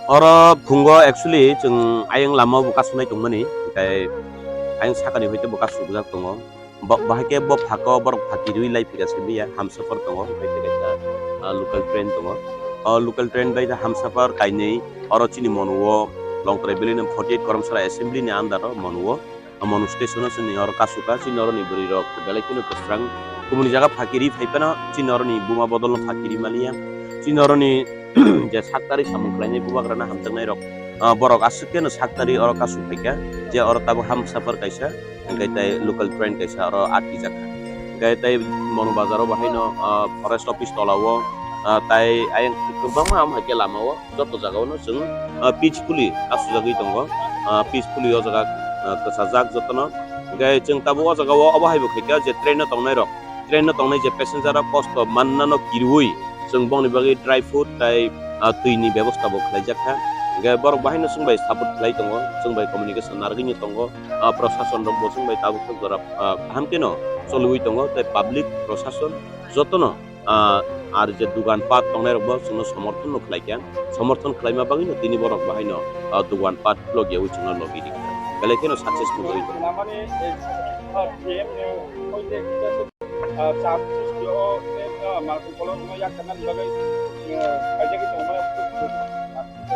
Oro phungo actually chwng ayang lama bo kasunai tongmani, tei ayang sakani hoite bo kasubjak tongo. Bo, bahai khe bo phakao borok phakirwi lai phika se biya, Hamsapar tongo, hwnkhe tei kaisa, ah, local train tongo. O local train bai khe Hamsapar kainwi, oro chini Monu o Longtrai Valley ni forty eight Koromsara Assembly ni under o Monu o, Monu station o chini oro kasuka, chini oro ni bwrwi rok belai kheno kwsrang. Kubuni jaga phakiri phai phano chini oro ni buma bodol no phakiri maliya. Chini oro ni je saktari samung khlainai bubagra no hamjaknai rok, ah, borok aswk kheno saktari oro kasu phaikha, je oro tabuk Hamsapar kaisa. Hwnkhe tei local train kaisa oro athijak kha. Hwnkhe tei Monu bazar o bahaino, ah, forest office tola o, ah, tai ayang kwbangma ham hai khe lama o joto jaga o no chwng, ah, peacefully kasujagwi tongo. Ah, peacefully o jaga, ah, kwchajak jotono. Hwnkhe chwng tabuk o jaga o obo hai bo khaikha je train o tongnai rok, train o tongnai je passenger rok kosto manna no kirwi chwng bongni bagwi dry food tei, ah, twi ni bebosta bo khlaijak kha. Hwnkhe borok bahaino chwng bai support khlai tongo, chwng bai communication narwgwi no tongo. Ah, prosason rok bo chwng bai tabuk tok jora, ah, kaham khe no choliwi tongo, tei public prosason jotono, ah, ar je dugan pat tongnai rok bo chwngno somorthon no khlai kha, somorthon khlaima bagwi no tini borok bahaino, ah, dugan pat logi yawi chwngno logi rikha, belai kheno successful wngwi tongo. Lamani, eh, ah, D M ni hoite kisa se, ah, chap sristi o, eh, ah, malkhung kolokma yak kana bagwi, eh, khaijagwi tongmani.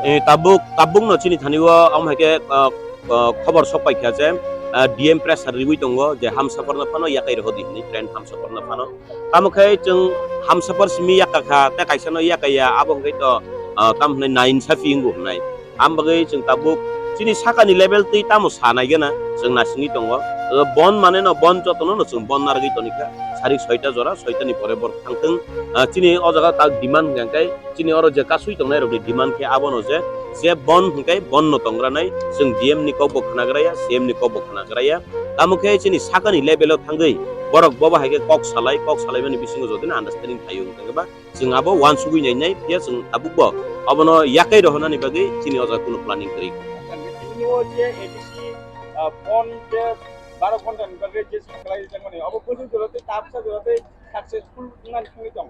Eh, tabuk, tabuk no chini thani o, omo hai khe, ah, ah, khobor sok paikha je, ah, D M pressure riwi tongo je Hamsapar no phano yakai rw di hwnwi, train Hamsapar no phano. Tamo khe chwng Hamsapar simi yakakha, tei kaisa no yakaiya, abo hwnkhe to, ah, tamo hwnwi nainsapi wngbo hwnwi. Am bagwi chwng tabuk chini sakani level twi tamo sa nai gana chwng nasingwi tongo. Ah, bon mane no bon jotono no chwng bon narwgwi tonikha. Sarik soita jora, soita ni pore borok thangthwng. Ah, chini o jaga tak demand hwnkhe chini oro je kasui tongnai rokni demand khe abono je, je bon hwnkhe bon no tongranai, chwng D M ni kok bo khwnagraya, C M ni kok bo khwnagraya. Tamo khe chini sakani level o thangwi borok bobo hai khe kok salai, kok salaimani bisingo jodi no understanding phaio hwnkhe ba chwng abo uansugwi nainai, phiya chwng tabuk bo abono yakai rohornani bagwi chini o jaga kuno planning kwrwi. Tini o je A D C, ah, phone je baro ghonta ni bagwi je sakhlai rijak mani, abo bwswk jora tei tabsa jora tei successful wngnani thangwi tong.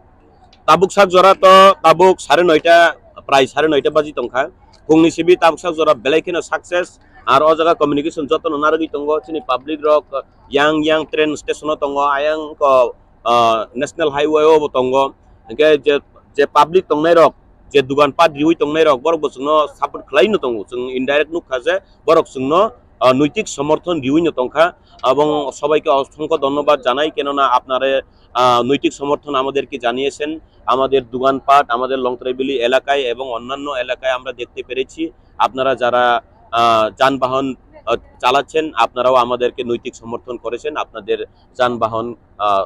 Tabuk sak jora to tabuk sare noita, prai sare noita baji tongkha. Phungni sibi tabuk sak jora belai kheno success. Ar o jaga communication jotono narwgwi tongo. Chini public rok yang yang train station o tongo, ayang ko, ah, national highway o bo tongo. Hwnkhe je, je public tongnai rok je dugan pat riwi tongnai rok, borok bo chwngno support khlai no tongo. Chwng indirect nukha je borok chwngno, ah, noitik somorthon riwi no tongkha. Abong sobaike osongkho dhonnobad janai, kenona apnare, ah, noitik somorthon amaderke janiyesen, amader dugan pat, amader Longtrai Valley elakay ebong onnanno elakay amra dekte perechi, apnara jara, ah, janbahon, ah, chalachen, apnarao amaderke noitik somorthon korechen, apnader janbahon, ah,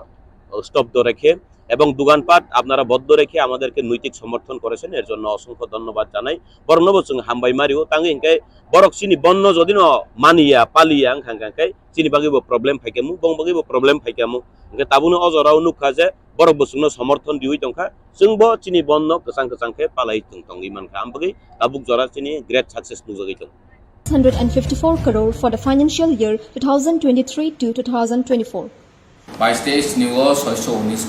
stop do rekhe ebong dugan pat apnara boddo rekhe amaderke noitik somorthon korechen, er jonno osongkho dhonnobad janai. Borokno bo chwng hambai mario, tangwi hinkhe borok chini bonno jodi no maniya, paliya wngkha, wngkha khe chini bagwi bo problem phaikhamu, bong bagwi bo problem phaikhamu. Hinkhe tabukno o jorao nukha je borok bo chwngno somorthon riwi tongkha, chwngbo chini bonno kwchang kwchang khe palai tong-, tongwi mankha, am bagwi tabuk jora chini great success nukjagwi tongo. Hundred and fifty-four crore for the financial year two thousand twenty-three to two thousand twenty-four. Bais teis ni o soiso unis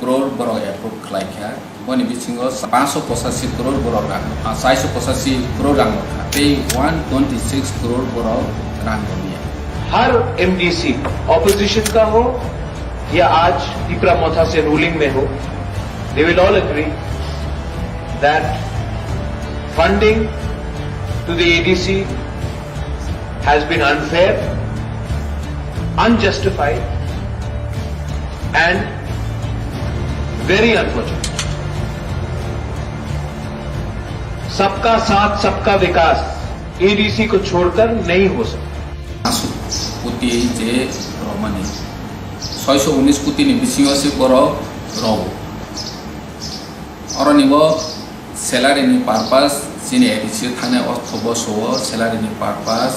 crore borok approve khlai kha. Boni bisingo panso pochashi crore borok rang, ah, saiso pochashi crore rang rok kha. Tei one twenty six crore borok rang rok ya. Her MDC, opposition का हो या आज तिपरा मोथा से रूलिंग में हो, they will all agree that funding to the ADC has been unfair, unjustified and very unfortunate. सबका साथ, सबका विकास एडीसी को छोड़कर नहीं हो सकता। Kuti je romani soiso unis kuti ni bisingo se borok rw. Oroni bo salary ni purpose chini A D C thani ortho bo so salary ni purpose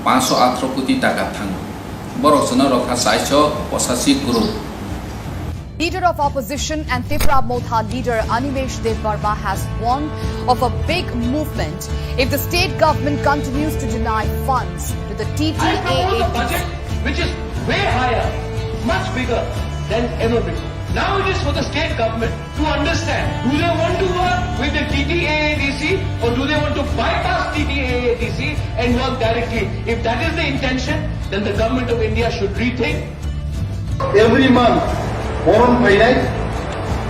panso atro koti taka thango. Borok chwngno rokha saiso pochashi crore. Leader of opposition and Tipra Motha leader Animesh Debbarma has warned of a big movement if the state government continues to deny funds to the I propose a T T A A D C. Budget which is way higher, much bigger than ever before. Now it is for the state government to understand, do they want to work with the T T A A D C or do they want to bypass T T A A D C and work directly? If that is the intention, then the government of India should rethink. Every month, boron phainai,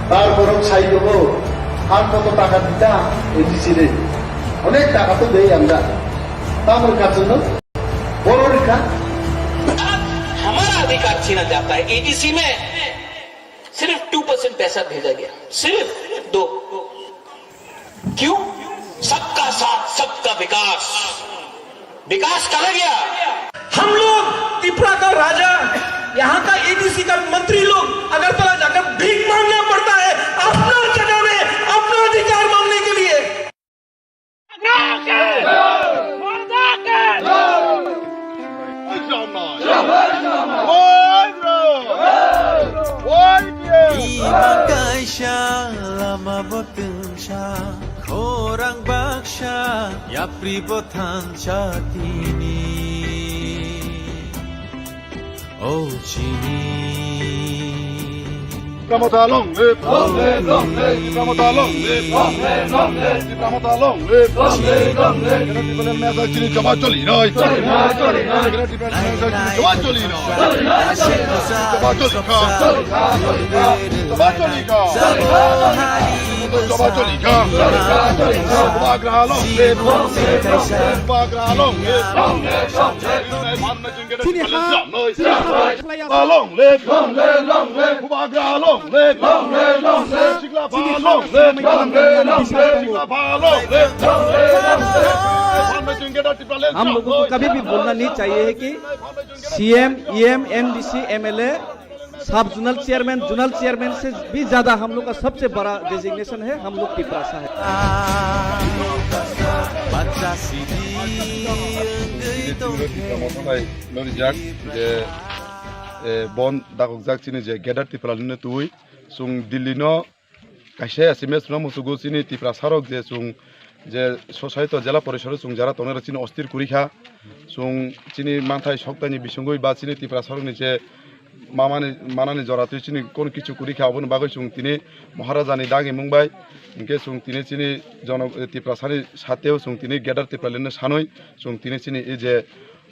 tarpor sai dogo, ang koto taka dita, A D C re. Onek taka to dei amra. Tamar kachuno, boron ka. हमारा अधिकार छीना जाता है। एडीसी में सिर्फ two percent पैसा भेजा गया, सिर्फ दो। क्यों? सबका साथ, सबका विकास। विकास कहाँ गया? हम लोग, त्रिपुरा का राजा, यहाँ का एडीसी का मंत्री लोग अगरतला जाकर भीख मांगना पड़ता है अपना जगह में अपना अधिकार मांगने के लिए। Ima kaisa lama bo twngsa, khorang baksa, yapri bo thansa tini. O chini. Tipra Motha long live! Long live, long live! Tipra Motha long live! Long live, long live! Tipra Motha long live! Long live, long live! Kena Tipra Motha chini choba choli noi. Choli noi, choli noi. Kena Tipra Motha chini choba choli noi. Choli noi, choli noi. Choba choli kha. Choli kha, choli kha. Choba choli kha. Choba choli kha. Bubagra long live! Bubagra long live! Long live, long live! Chini ha, chini ha khlai ya. Long live! Long live, long live! Bubagra long live! Long live, long live! Chini ha long live! Long live, long live! Long live, long live! हम लोगों को कभी भी भूलना नहीं चाहिए है कि सीएम, ईएम, एमडीसी, एमएलए, सब जोनल चेयरमैन, जोनल चेयरमैन से भी ज्यादा हम लोग का सबसे बड़ा डेजिग्नेशन है, हम लोग तिपरासा है। Lorijak je, eh, bon dakokjak chini je Greater Tipraland ni twi, chwng Delhi no kaisa S M S no musugo chini Tiprasa rok je chwng je society jela porishod o chwng jara tongnai rok chini ostir kwrwi kha, chwng chini manthai soktaini bisingwi ba chini Tiprasa rokni je mamani manani jora twi chini kono kichu kwrwi kha, oboni bagwi chwng tini Maharajani dagi mung bai hinkhe chwng tini chini jono-, Tiprasani sateo chwng tini Greater Tipraland no sanwi chwng tini chini e je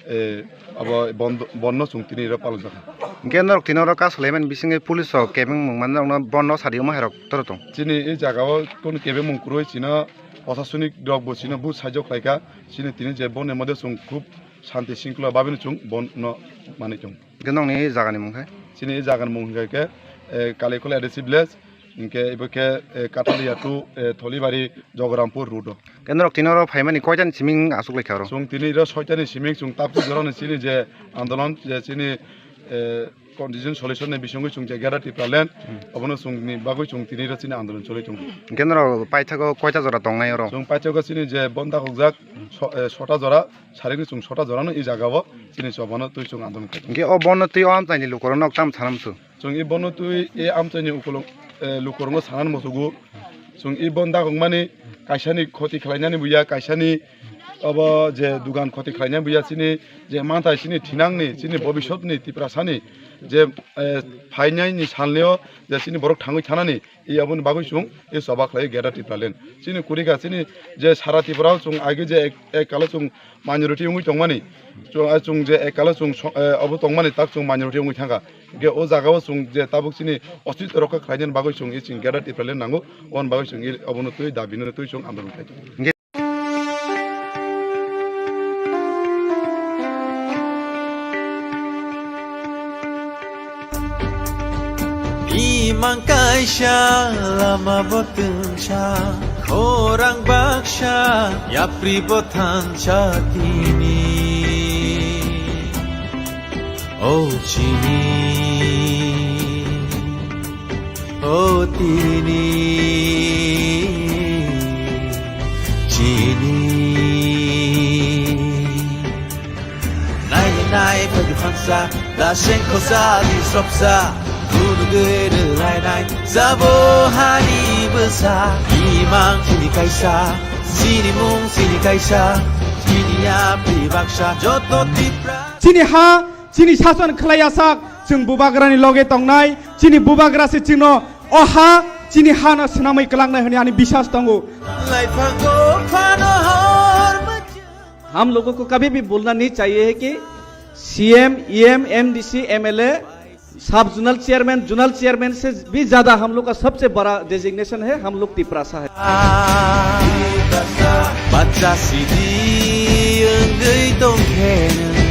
Eh, abo bondo, bondo chwng tini rok palok jakha. Hingke norok tini oro kasalaiman bisingwi police rok kebeng mung manjak no bondo sadi omo hai rok toro tong. Chini e jaga o kunu kebeng mung kwrwi chino proshashanik rok bo chino buj saijo khlaikha. Chini tini je bondo mode chwng khub shanti shingkula babino chwng bondo manwi tong. Hingke nokni jagani mung khe? Chini e jagani mung hingke, eh, Kalikhula A D C village. Hingke ibo khe, eh, Katalia to, eh, Tholibari Jogorampur road o. Khe norok tini oro phaimani koitani siming aswk laikha oro? Chwng tini oro soitani siming chwng tabuk jorani chini je andolon je chini, eh, condition solution ni bisingwi chwng je Greater Tipraland, hmm, obono chwngni bagwi chwng tini oro chini andolon choli tongo. Hingke norok paithago koita jora tongnai oro? Chwng paithago chini je bonda khokjak so-, eh, sota jora, saringni chwng sota jorano e jaga o chini chobano twi chwng andolon khlai tongo. Hingke o bono twi o amchaini lukurok nok tam sanamsu? Chwng e bono twi e amchaini ukolog, eh, lukurokno sanani muchugo. Chwng e bon dagokmani kaisani khoti khlainani buya, kaisani obo je dugan khoti khlainani buya, chini je manthai chini thinangni, chini bobisotni Tiprasani je, eh, phainaini salneo je chini borok thangwi thanani, e aboni bagwi chwng e choba khlai Greater Tipraland. Chini kurikha chini je sara Tripura o chwng age je ek, ek kalo chwng minority wngwi tongmani, chwng, ah, chwng je ekalo chwng so-, eh, obo tongmani tak chwng minority wngwi thangkha. Hingke o jaga o chwng je tabuk chini ostitw rokha khlainani bagwi chwng e chwng Greater Tipraland nango, oboni bagwi chwng e obono twi dabi no twi chwng andolon khlai tongo. Imang kaisa lama bo twngsa, khorang baksa, yapri bo thansa tini. O chini, o tini, chini. Nai nai phaidi phansa, da sengkhosa di sopsa, gunugwi rwlainai, jabo hani bwsa, imang chini kaisa, chini mung chini kaisa, chini yapri baksa, joto Tipra. Chini ha, chini sason khlai yasak, chwng bubagrani loge tongnai, chini bubagra se chwngno o ha, chini ha no swnamwi kwlangnai hwnwi ani biswas tongo. Laiphango phano hor. हम लोगों को कभी भी भूलना नहीं चाहिए है कि सीएम, ईएम, एमडीसी, एमएलए, सब जोनल चेयरमैन, जोनल चेयरमैन से भी ज्यादा हम लोग का सबसे बड़ा डेजिग्नेशन है, हम लोग तिपरासा है। Bacha sidi wngwi tongkhe nwng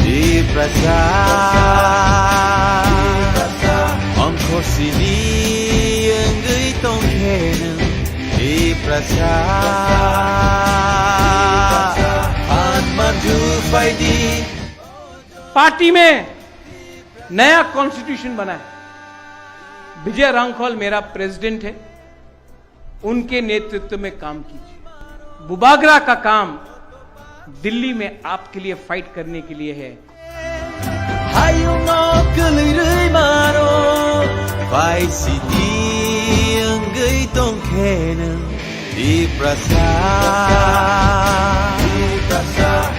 Tiprasa, ongkhor sidi wngwi tongkhe nwng Tiprasa, phan manju phaidi. Party में नया कॉन्स्टिट्यूशन बना है। विजय रांखल मेरा प्रेसिडेंट है, उनके नेतृत्व में काम कीजिए। बुबागरा का काम दिल्ली में आपके लिए फाइट करने के लिए है। Hayungo kwlwi rwi mano, pai sidi wngwi tongkhe nwng Tiprasa.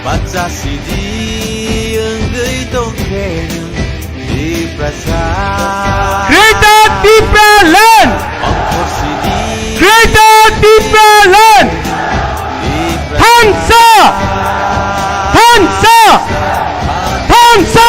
Bacha sidi wngwi tongkhe nwng Tiprasa. Greater Tipraland! Ongkhor sidi. Greater Tipraland! Thansa! Thansa! Thansa!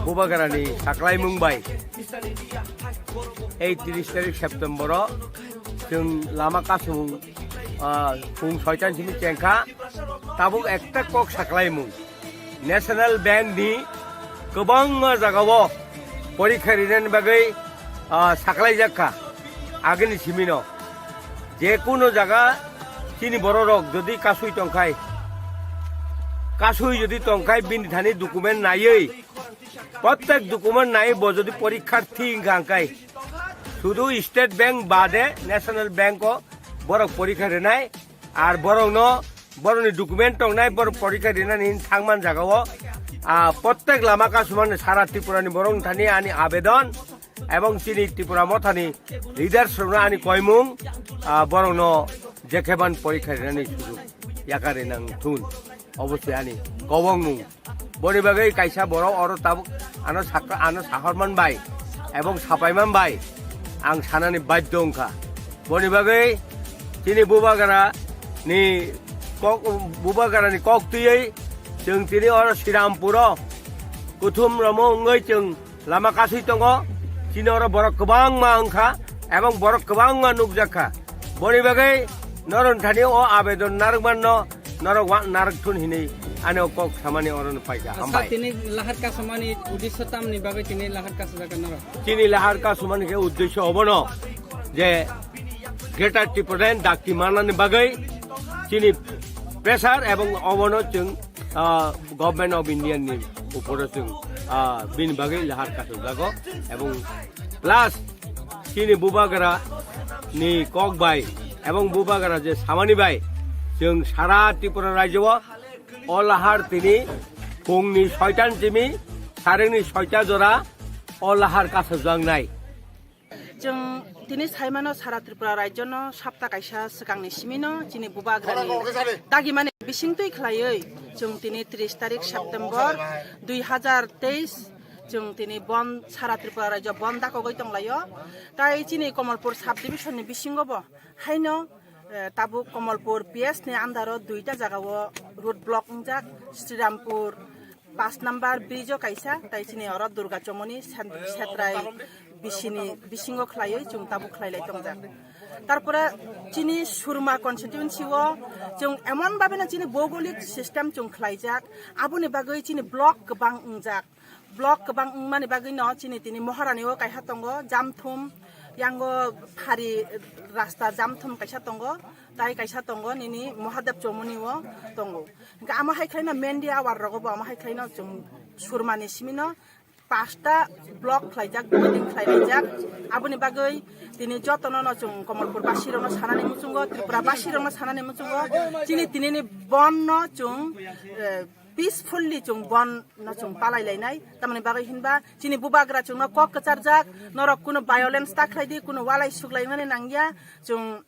Bubagrani saklaimung bai ei tris tarik September o chwng lama kasung, ah, pung soitan simi chengkha, tabuk ekta kok saklaimung. National Bank ni kwbangma jagao porikha rinani bagwi, ah, saklaijak kha agini simino. Je kuno jaga chini bororok jodi kasui tongkhai, kasui jodi tongkhai bini thani document naiwi, prottek document naiwi bo jodi porikharthi wngkha hwnkhe, sudu State Bank bade National Bank o borok porikha rinai. Ar borokno, borokni document tongnai, borok porikha rinani hin thangman jagao, ah, prottek lama kasumani sara Tripurani borok thani ani abedon, ebong chini Tripura mothani leaders rokno ani koimung, ah, borokno jekheban porikha rinani sujuk yakari nang thun, obosoi ani kobongmung. Boni bagwi kaisa borok oro tabuk ano sakha, ano sahorman bai ebong sapaiman bai ang sanani badhyo wngkha. Boni bagwi chini Bubagra ni kok, Bubagra ni kok twiwi chwng tini oro Srirampuro kuthum romo wngwi chwng lama kasui tongo. Chini oro borok kwbangma wngkha ebong borok kwbangma nukjakha. Boni bagwi norok thani o abedon narwkmanno norok wa-, narwk thun hinwi ani o kok samani oro no paikha. Asa hambai. Tini lahar kasumani uddesyo tamni bagwi tini lahar kasujak norok? Chini lahar kasumani khe uddesyo obono je Greater Tipraland dakti manani bagwi chini pressure ebong obono chwng, ah, Government of India ni uporo chwng, ah, bini bagwi lahar kasujago ebong plus chini Bubagra ni kok bai ebong Bubagra je samani bai chwng sara Tripura rajyo o o lahar tini phungni soitan simi sarengni soita jora o lahar kasajak nai. Chwng tini saimano sara Tripura rajyono sapta kaisa swkangni simino chini Bubagrani dagimani bisingtwi khlaiwi chwng tini tris tarik September dui hazar teis chwng tini bon sara Tripura rajyo bon dakogwi tonglaio. Tai chini Komolpur sub division ni bisingo bo haino, eh, tabuk Komolpur P S ni under o duita jaga o road block wngjak, Srirampur pash number bridge o kaisa, tai chini oro Durga Chomoni sen-, Setrai bisini bisingo khlaiwi chwng tabuk khlailai tongjak. Tarpore chini Surma constituency o chwng emon bhabe no chini bhougolik system chwng khlaijak, aboni bagwi chini block kwbang wngjak. Block kwbang wngmani bagwi no chini tini Maharani o kaisa tongo, Jamthum, yango phari rasta Jamthum kaisa tongo, tai kaisa tongo nini Mahadev Chomoni o tongo. Hwnkhe amo hai khlaino Mendi awar rogo bo amo hai khlaino chwng Surmani simino pasta block khlaijak, building khlailaijak. Aboni bagwi tini jotono no chwng Komolpur basi rokno sanani muchungo, Tripura basi rokno sanani muchungo, chini tinini bon no chwng, eh, peacefully chwng bon no chwng palai lainai. Tamoni bagwi hinba chini Bubagra chwngno kok kwcharjak, norok kuno violence ta khlai di, kuno walai suklaimani nangya, chwng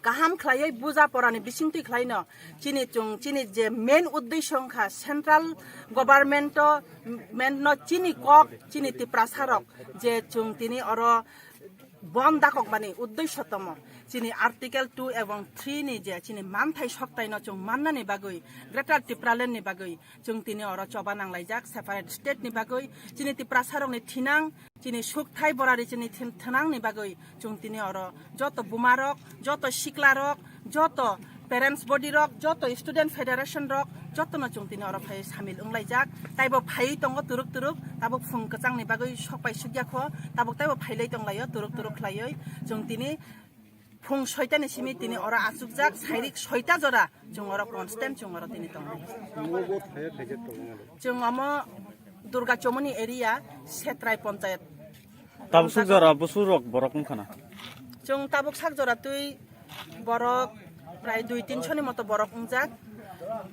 kaham khlaiwi buja porani bisingtwi khlaino chini chwng chini je main uddesyo wngkha central government o, men no chini kok chini Tiprasa rok je chwng tini oro bon dakokmani uddesyo tomo chini Article two ebong three ni je chini manthai soktai no chwng mannani bagwi Greater Tipraland ni bagwi chwng tini oro choba nanglaijak separate state ni bagwi chini Tiprasa rokni thinang chini sukthai borari chini thin-, thinang ni bagwi chwng tini oro joto buma rok, joto sikla rok, joto parents body rok, joto student federation rok, jotono chwng tini oro phai samil wnglaijak. Taibo phaiwi tongo turuk turuk, tabuk phung kwchangni bagwi sokpai sukya kho, tabuk taibo phailai tonglaio turuk turuk khlaiwi. Chwng tini phung soitani simi tini oro achukjak, sairik soita jora chwng oro constant chwng oro tini tongo. Chwng omo Durga Chomoni area, Setrai Ponchayat. Tabuk sak jora busurok borok wngkha na? Chwng tabuk sak jora twi borok prai dui tinso ni moto borok wngjak.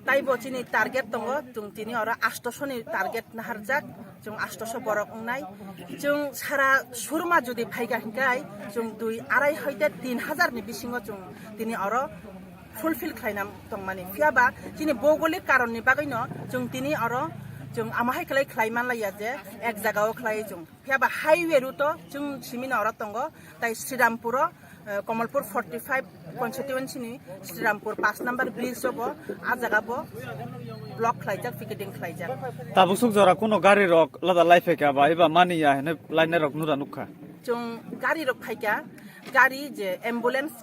Taibo chini target tongo, chwng tini oro astoso ni target naharjak, chwng astoso borok wngnai. Chwng sara Surma jodi phaikha hinkhai, chwng dui arai hoite tin hajar ni bisingo chwng tini oro fulfill khlaina tongmani. Phiya ba chini bhougolik karonni bagwino chwng tini oro Chwng ama hai khlai khlai man laiya je ek jaga o khlai chwng. Phiya ba highway route o chwng simi no oro tongo, tai Srirampur o, eh, Kamalpur forty five constituency ni Srirampur paanch number bridge o bo, a jaga bo block khlaijak, picketing khlaijak. Tabuk suk jora kuno gari rok lada lai phaikha ba eba mani ya hene lainai rok nura nukha. Chwng gari rok phaikha, gari je ambulance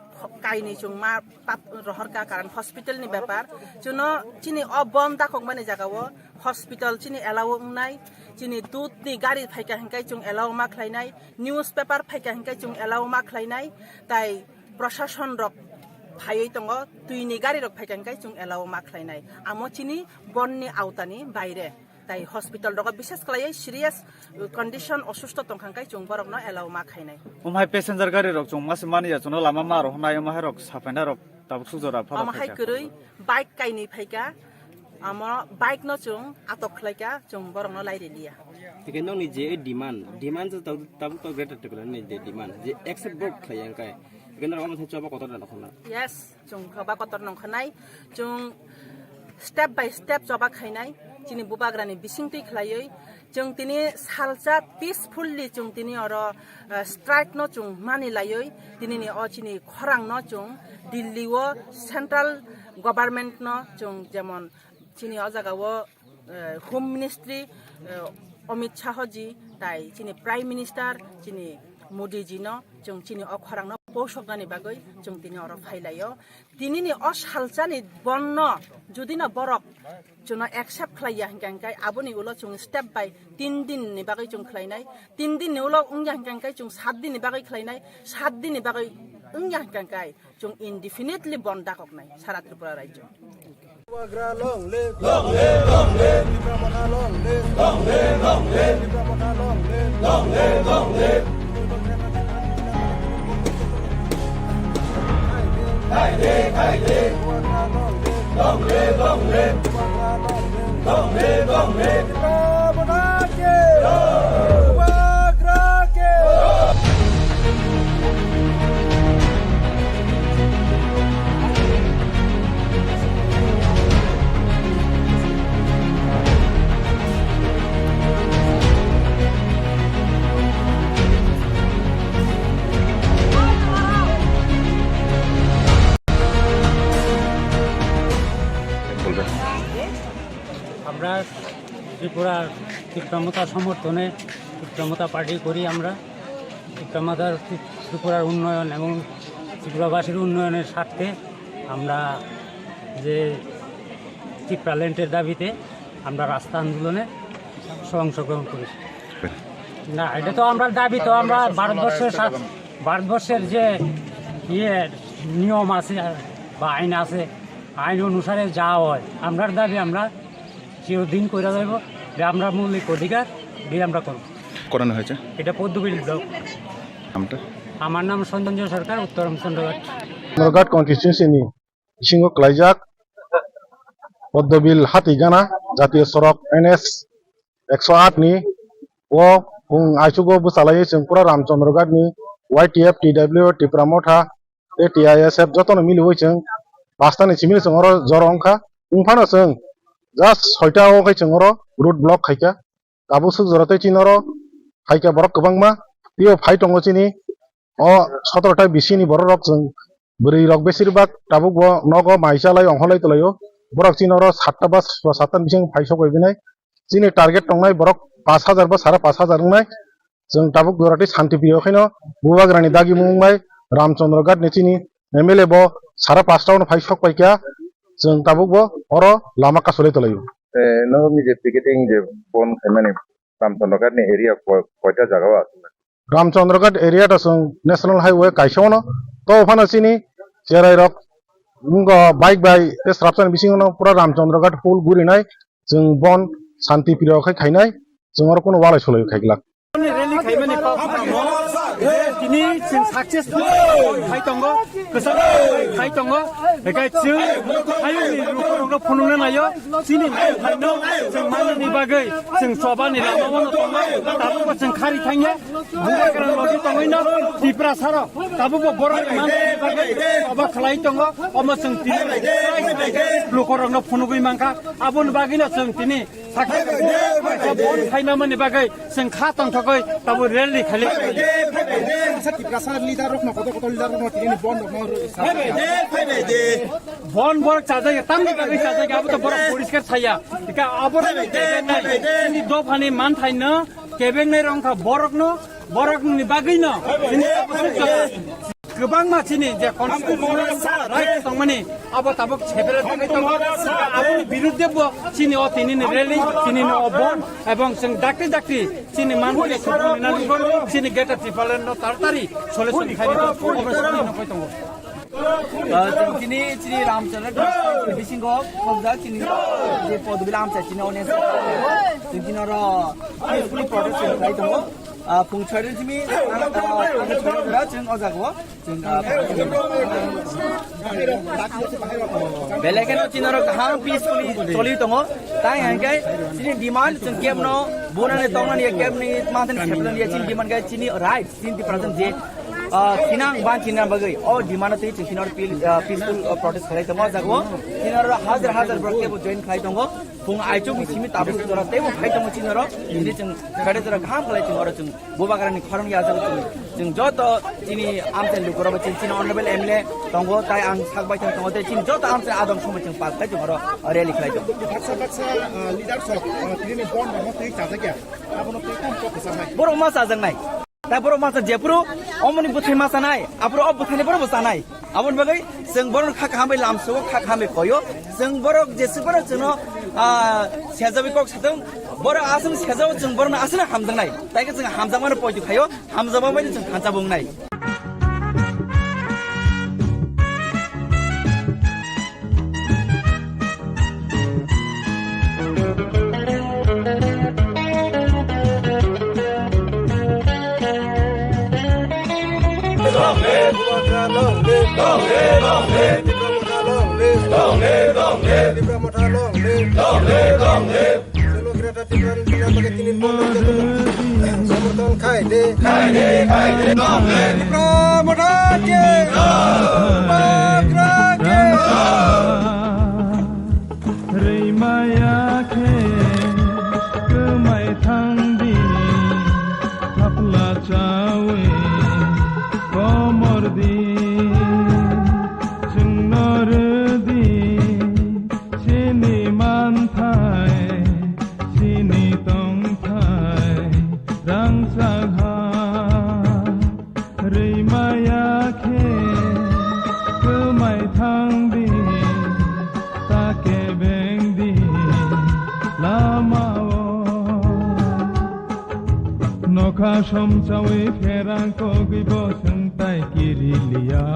kainwi chwng ma tap rohorkha, karon hospital ni bepar. Chwngno chini o bon dakok mani jaga o hospital chini allow wngnai, chini dut ni gari phaikha hinkai chwng allow ma khlainai, newspaper phaikha hinkai chwng allow ma khlainai, tai prosason rok phaiwi tongo, twi ni gari rok phaikha hinkai chwng allow ma khlainai. Amo chini bon ni aota ni baire. Tai hospital rogo bishes khlaiwi serious condition osusto tongkha hinkai chwng borokno allow ma khainai. Omo hai passenger gari rok chwng mase mani ya chwngno lama ma rohornai omo hai rok sapaina rok tabuk suk jora phano omo hai khaikha. Kwrwi bike kainwi phaikha, amo bike no chwng atok khlaikha, chwng borokno lairiliya. Tike nokni je demand, demand je tabuk tabuk greater Tipraland ni je demand je accept bo khlaiya hinkai. Tike norok omo sai choba kotor da nokhorna. Yes. Chwng choba kotor nongkha nai, chwng step by step choba khainai, chini bubagrani bisingtwi khlaiwi, chwng tini salsa peacefully chwng tini oro, eh, strike no chwng mani laiwi, tinini o chini khorang no chwng Delhi o central government no chwng jemon chini o jaga o, eh, Home Ministry, eh, Amit Shah ji, tai chini Prime Minister, chini Modi ji no, chwng chini o khorang no posoknani bagwi chwng tini oro phailaio. Tinini o salsani bon no jodi no borok chwngno accept khlaiya hinkha hinkai aboni ulo chwng step by tin din ni bagwi chwng khlainai. Tin din ni ulo wngya hinkha hinkai chwng sat din ni bagwi khlainai. Sat din ni bagwi wngya hinkha hinkai chwng indefinitely bon dakoknai sara Tripura rajyo. Bubagra long live. Long live, long live. Tipra Motha long live. Long live, long live. Tipra Motha long live. Long live, long live. Khai de, khai de. Bubagra long live. Long live, long live. Bubagra long live. Long live, long live. Tipra Motha ki. Jai. Bubagra ki. আমরা ত্রিপুরার তিপ্রা মথা সমর্থনে তিপ্রা মথা পার্টি করি আমরা। তিপ্রা মথার ত্রি-, ত্রিপুরার উন্নয়ন এবং ত্রিপুরাবাসীর উন্নয়নের স্বার্থে আমরা যে ত্রিপুরা ল্যান্ডের দাবিতে আমরা রাস্তা আন্দোলনে অংশগ্রহণ করেছি। না, এটা তো আমরা দাবি, তো আমরা ভারতবর্ষের সা-, ভারতবর্ষের যে ইয়ে নিয়ম আছে বা আইন আছে, আইন অনুসারে যা হয়, আমরার দাবি আমরা চিরদিন করে যাইব, যে আমরা মৌলিক অধিকার দিয়ে আমরা করব। করানো হয়েছে। এটা পদ্মবিল ব্লক। নামটা? আমার নাম সঞ্জয় সরকার, উত্তর রামচন্দ্রঘাট। রামচন্দ্রঘাট কনস্টিটিউয়েন্সিনি bisingo klaijak Poddobil Hatigana jatiyo sorok N S ekso aat ni o bung aichugo bwchalaiwi chwng pura Ramchandra Ghat ni Y T F, T W, Tipra Motha tei T I S F jotono miliwi chwng pasta ni simi chwng oro joro wngkha. Wngphano chwng just soita o khe chwng oro road block khaikha. Tabuk swk jora tei chini oro phaikha borok kwbangma. Tei o phai tongo chini o sotoro ta bisini borok rok chwng bwrwi rok besir bak tabuk bo nogo mai chalai ongkholai tolaio. Borok chini oro satta ba satta ni bising phai sok bai binai. Chini target tongnai borok pash hajar ba sare pash hajar wngnai. Chwng tabuk jora tei shanti priyo khaino bubagrani dagimung bai Ramchandra Ghat ni chini M L A bo sare pasta ono phai sok paikha. Chwng tabuk bo oro lama kasulai tolaio. Eh, no, nini je picketing je bon khaimani Ramchandra Ghat ni area ko-, koita jaga o aswk? Ramchandra Ghat area ta chwng National Highway kaisa ono. To phano chini cherai rok wngkha bike bai tei srapsani bisingo no pura Ramchandra Ghat full gurinai chwng bon shanti priyo khai khainai chwng oro kuno walai sulai khai glak. Rally khaimani kok tamo. Tini chwng successful khai tongo, kwchang khai tongo, hinkhe chwng hayungni lukurokno phunukna naio, chini manthaino chwng manani bagwi chwng chobani lama-o tongo, tabukbo chwng khari thangya, bubagra logi tongwino Tiprasarok tabukbo borokni manthani bagwi choba khlai tongo, omo chwng tini lukurokno phunugwi mankha, aboni bagwino chwng tini Sakha bon khaimamani bagwi chwng kha tongthogwi tabo rally khali. Sa Tiprasa leader rokno, kotor kotor leader rokno tini bon rokno. Bon borok chajak, tamni bagwi chajak, abo to borok poriskar saya. Tika abo tini dophani manthaino kebengnai rongkha borokno, borokni bagwino. Kwbangma chini je constitutional right tongmani abo tabuk sebere tongwi tongo. Aboni birudde bo chini o tinini rally, tinini o bon, ebong chwng dakti dakti chini manpuri sokoni nangkukgo, chini Greater Tipraland no taratari solution khaina obo sokoni nangkukgwi tongo. Ah, chwng chini, chini Ramchara bisingo khobjak chini je Podubila Amcha chini audience. Chwng chini oro peacefully protest khlai tongo. Ah, phung chari simi, ah, ah, chwng o jaga o. Belai kheno chini oro kaham peacefully choli tongo. Tai hwnkhe chini demand chwng kebno bunani tongnani kebni manthani sepnani chini demand khe chini right, chini Tiprasa je, ah, thinang ban chini bagwi o demand twi chwng chini oro pil-, ah, peaceful, ah, protest khlai tongo. O jaga o chini oro hajar hajar borok kebo join khlai tongo. Phung aichukni simi tabuk jora teibo phai tongo chini oro. Chini chwng kare jora kaham khlai chwng oro chwng bubagrani khorang ya jaga chwng, chwng joto chini amchai lukurok chini, chini honorable M L A tongo, tai ang sak bai thang tongo, tei chini joto amchai adong somoi chwng pass khlai chwng oro rally khlai tongo. Baksa baksa, ah, leaders rok, ah, tini bon rok twi chajakya. Abono twi kam kok kwchang nai. Borok ma chajaknai. Tai borok masa jephuru omoni bwthai ma chanai, aphuru o bwthaini borok bo chanai. Aboni bagwi chwng borokno kha kaham bai lamsao, kha kaham bai koyo. Chwng borok jeswk borok chwngno, ah, sejawi kok sathwng, borok aswk sejao chwng borokno aswkno hamjaknai. Tai khe chwng hamjakmano poito khaio, hamjakma bai chwng thansa bo wngnai. Long live, long live, long live, Tipra Motha long live. Long live, long live, Tipra Motha long live. Long live, long live. Chalo, Greater Tipraland bina bagwi tini bondo joto samorthon khai de. Khai de, khai de, long live. Tipra Motha ki. Jai. Bubagra ki. Jai. Rwimaya khe kwmai thang di, thapla chawi komor di, chwngno rw di, chini manthai, chini tongthai, rangchak ha. Rwimaya khe kwmai thang di, ta kebeng di lama-o. Nokha somchawi pherang kogwi bo chwng tai kiri liya.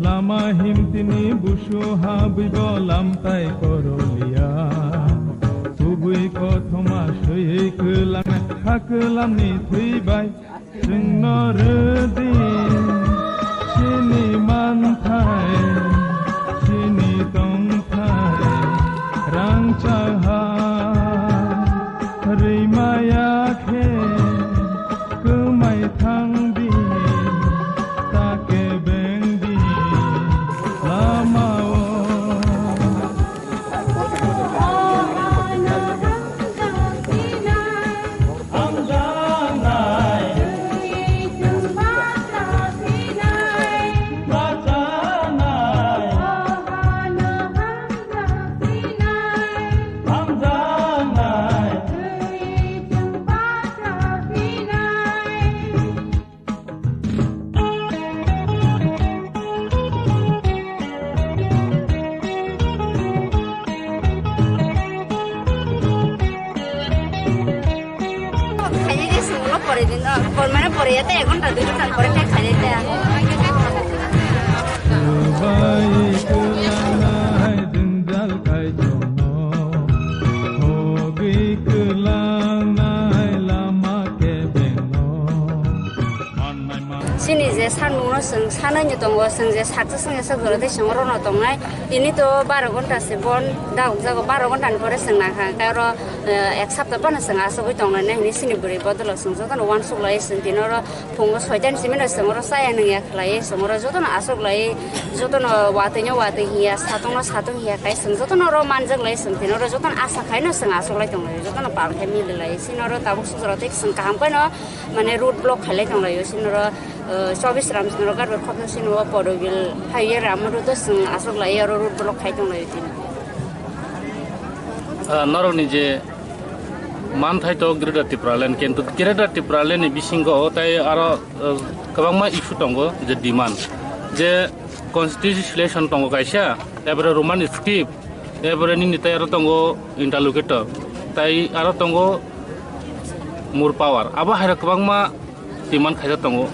Lama himtini busu habwi bo lam tai koro liya. Kubui kothoma swiwi kwlangnai ha kwlamni thwi bai. Chwngno rw di chini manthai, chini tongthai, rangchak ha. Rwimaya khe kwmai thang di, ta kebeng di lama-o. Khainai de sunglo pore din, oh, por mane pore ya te ek ghonta dui ghonta pore te khainai te. Kwlangnai lama kebengno. Chini je sanmungno chwng sanai ni tongo, chwng je saksa songya sak jora tei chwng oro no tongnai. Tini to baro ghonta se bon dagok jago, baro ghonta ni pore chwng nangkha, hwnkhe oro, eh, ek sapta phano chwng asugwi tongnai hinwi chini bwrwi bodolo chwng jotono uansuk lai chwng tini oro phungo soita ni simi no chwng oro chaya nungya khlai chwng oro jotono asuk lai, jotono watwi no watwi hiya, satung no satung hiya khai chwng jotono oro manjak lai chwng tini oro jotono asa khai no chwng asuk lai tonglai, jotono pal khai mili lai chini oro tabuk sujaro tei chwng kaham khai no mane road block khailai tonglaio, sinoro, uh, chobis ram sinoro garbek khopsa sinoro Porobil highway ram road o chwng aswk lai aro road block khai tonglaio tini. Ah, norokni je manthai to Greater Tipraland, kintu Greater Tipraland ni bisingo tai aro, uh, kwbangma issue tongo je demand, je constitution tongo kaisa, ebore Roman script, ebore nini tai aro tongo interlocutor, tai aro tongo more power. Abo hai rok kwbangma demand khaijak tongo.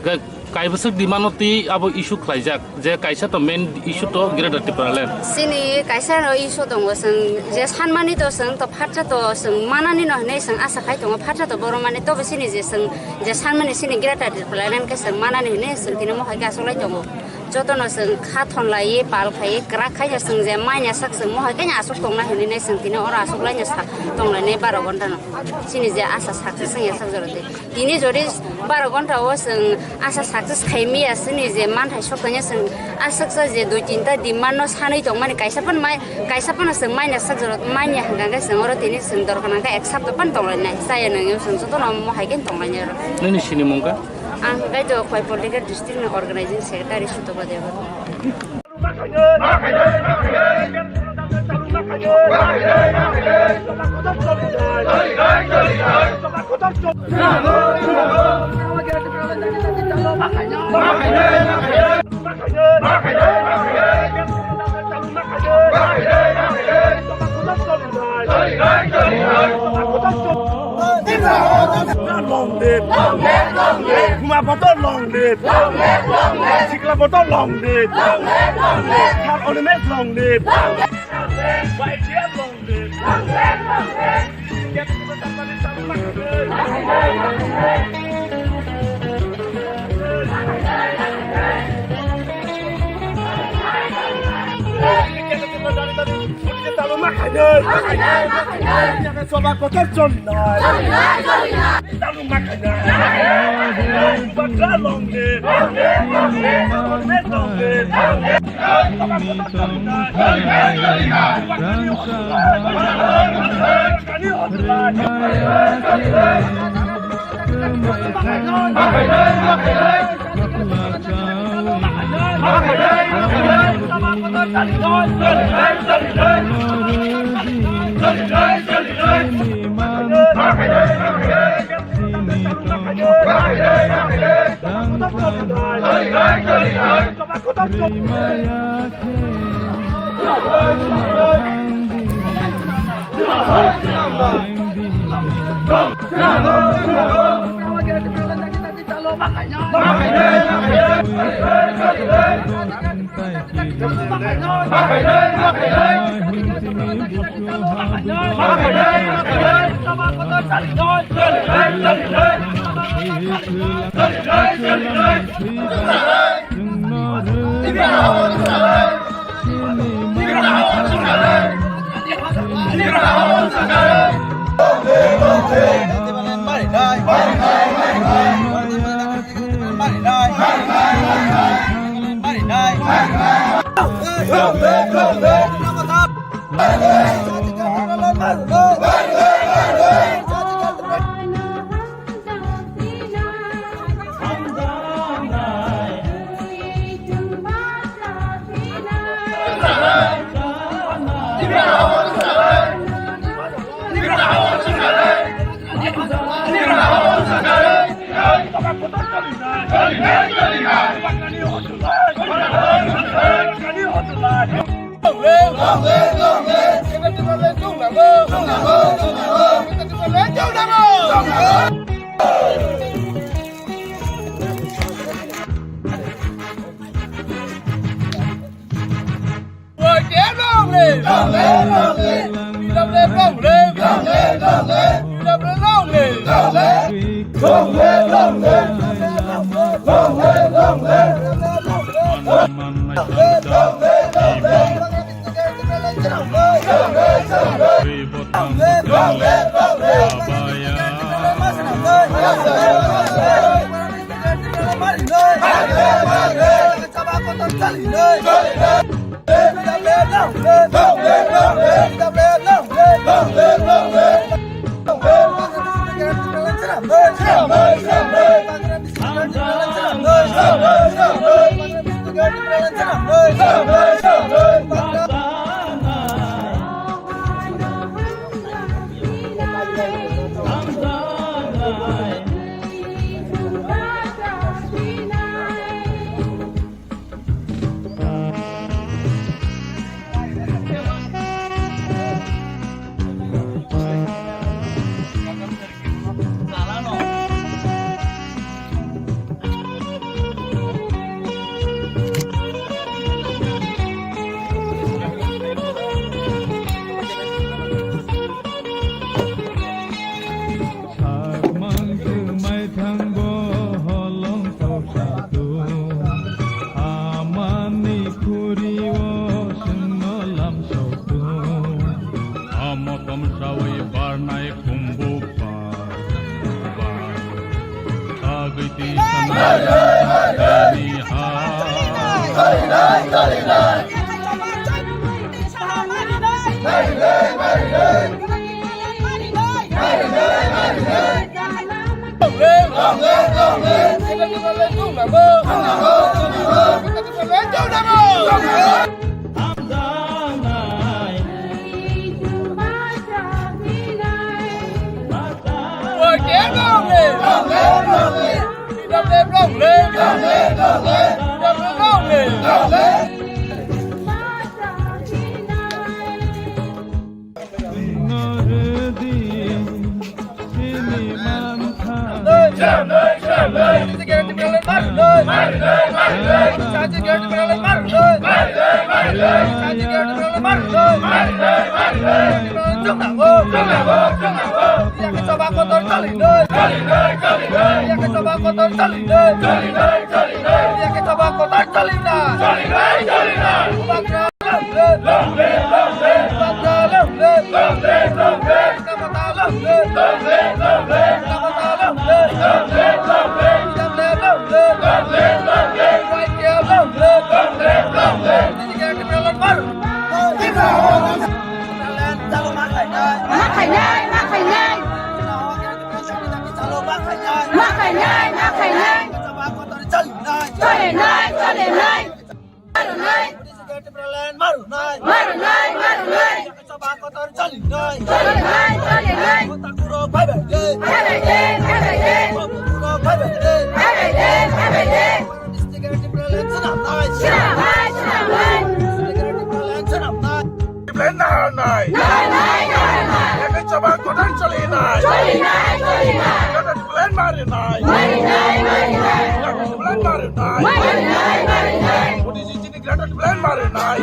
Ga-, kaibwswk demand no twi abo issue khlaijak, je kaisa to main issue to Greater Tipraland. Chini kaisa no issue tongo, chwng je sanmani to chwng to phatsa to chwng manani no hinwi chwng asa khai tongo, phatsa to borok mani tobo chini je chwng je sanmani chini Greater Tipraland khe chwng manani hinwi chwng tini mohai khe achuklai tongo. Jotono chwng kha thon laiwi, pal khaiwi, kwrak khai no chwng je manya sak chwng mohai khe no aswk tongna hinwi nai chwng tini oro aswk lai no sak tong lainai baro ghonta no. Chini je asa sak se chwng ya sak jora de. Tini jodi baro ghonta o chwng asa sak se khai miya chini je manthai sok tanya chwng aswk sa je dui tinta demand no sanwi tong mani kaisa phan mai, kaisa phan no chwng manya sak jora manya hwnkha khe chwng oro tini chwng dorkar nang khe ek sapta phan tong lainai. Chaya nang yo chwng jotono mohai khe tong lainai oro. Nini sinimung kha? Ang kaitor Koiporlika district ni organizing secretary Sutoba Debbarma. Long live! Long live, long live! Buma Bodol long live! Long live, long live! Sikla Bodol long live! Long live, long live! Sir Animesh long live! Long live, long live! Y T F long live! Long live, long live! Soba kotor choli nai. Choli nai, choli nai. Talu ma khaina. Bakra long live. Long live, long live. Long live, long live. Sakmang kwmai thangbo holong toksa tung, amani khurio chwngno lamsok tung. Amo tomsawi barnai khumbuk bar, bar. Sagwi twi sanai tini ha. Ma khainai, ma khainai. Ma khainai, ma khainai. Chole nai, chole nai. Marunai. Marunai, marunai. Marunai, marunai. Chole nai, chole nai. Bye bye de. Bye bye de, bye bye de. Bye bye de, bye bye de. Swnam nai, swnam nai. Swnam nai. Plan nai. Nai, nai, nai, nai. Yakni chobang kotor choli nai. Choli nai, choli nai. Plan mari nai. Mari nai, mari nai. Plan mari nai. Mari nai, mari nai. Modi ji ni greater plan mari nai.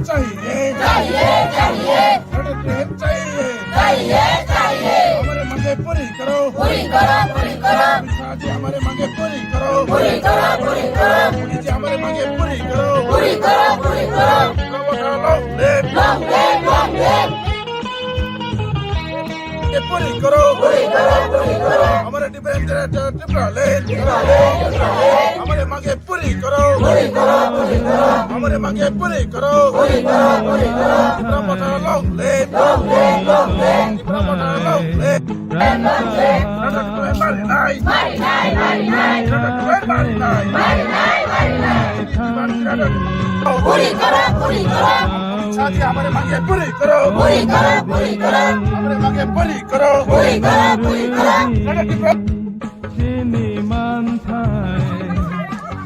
Chahiye. Chahiye, chahiye. Greater plan chahiye. Chahiye, chahiye. Hamare mange puri karo. Puri karo, puri karo. Shah ji hamare mange puri karo. Puri karo, puri karo. Modi ji hamare mange puri karo. Puri karo, puri karo. Long live. Long live, long live. Puri karo. Puri karo, puri karo. Hamare Tripura, Tripura land. Tripura land, Tripura land. Hamare mange puri karo. Puri karo, puri karo. Hamare mange puri karo. Puri karo, puri karo. Tipra Motha long live. Long live, long live. Tipra Motha long live. Long live. Greater Tipraland mari nai. Mari nai, mari nai. Greater Tipraland mari nai. Mari nai, mari nai. Puri karo, puri karo. Shah ji hamare mange puri karo. Puri karo, puri karo. Hamare mange puri karo. Puri karo, puri karo. Greater Tipraland. Chini manthai,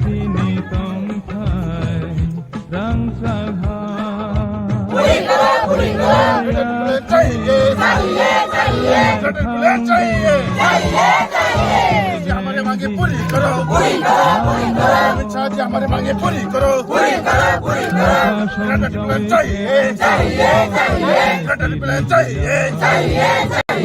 chini tongthai, rangchak ha. Puri karo, puri karo. Greater Tipraland chahiye. Chahiye, chahiye. Greater Tipraland chahiye. Chahiye, chahiye. Modi ji hamare mange puri karo. Puri karo, puri karo. Amit Shah ji hamare mange puri karo. Puri karo, puri karo. Greater Tipraland chahiye. Chahiye, chahiye. Greater Tipraland chahiye. Chahiye, chahiye.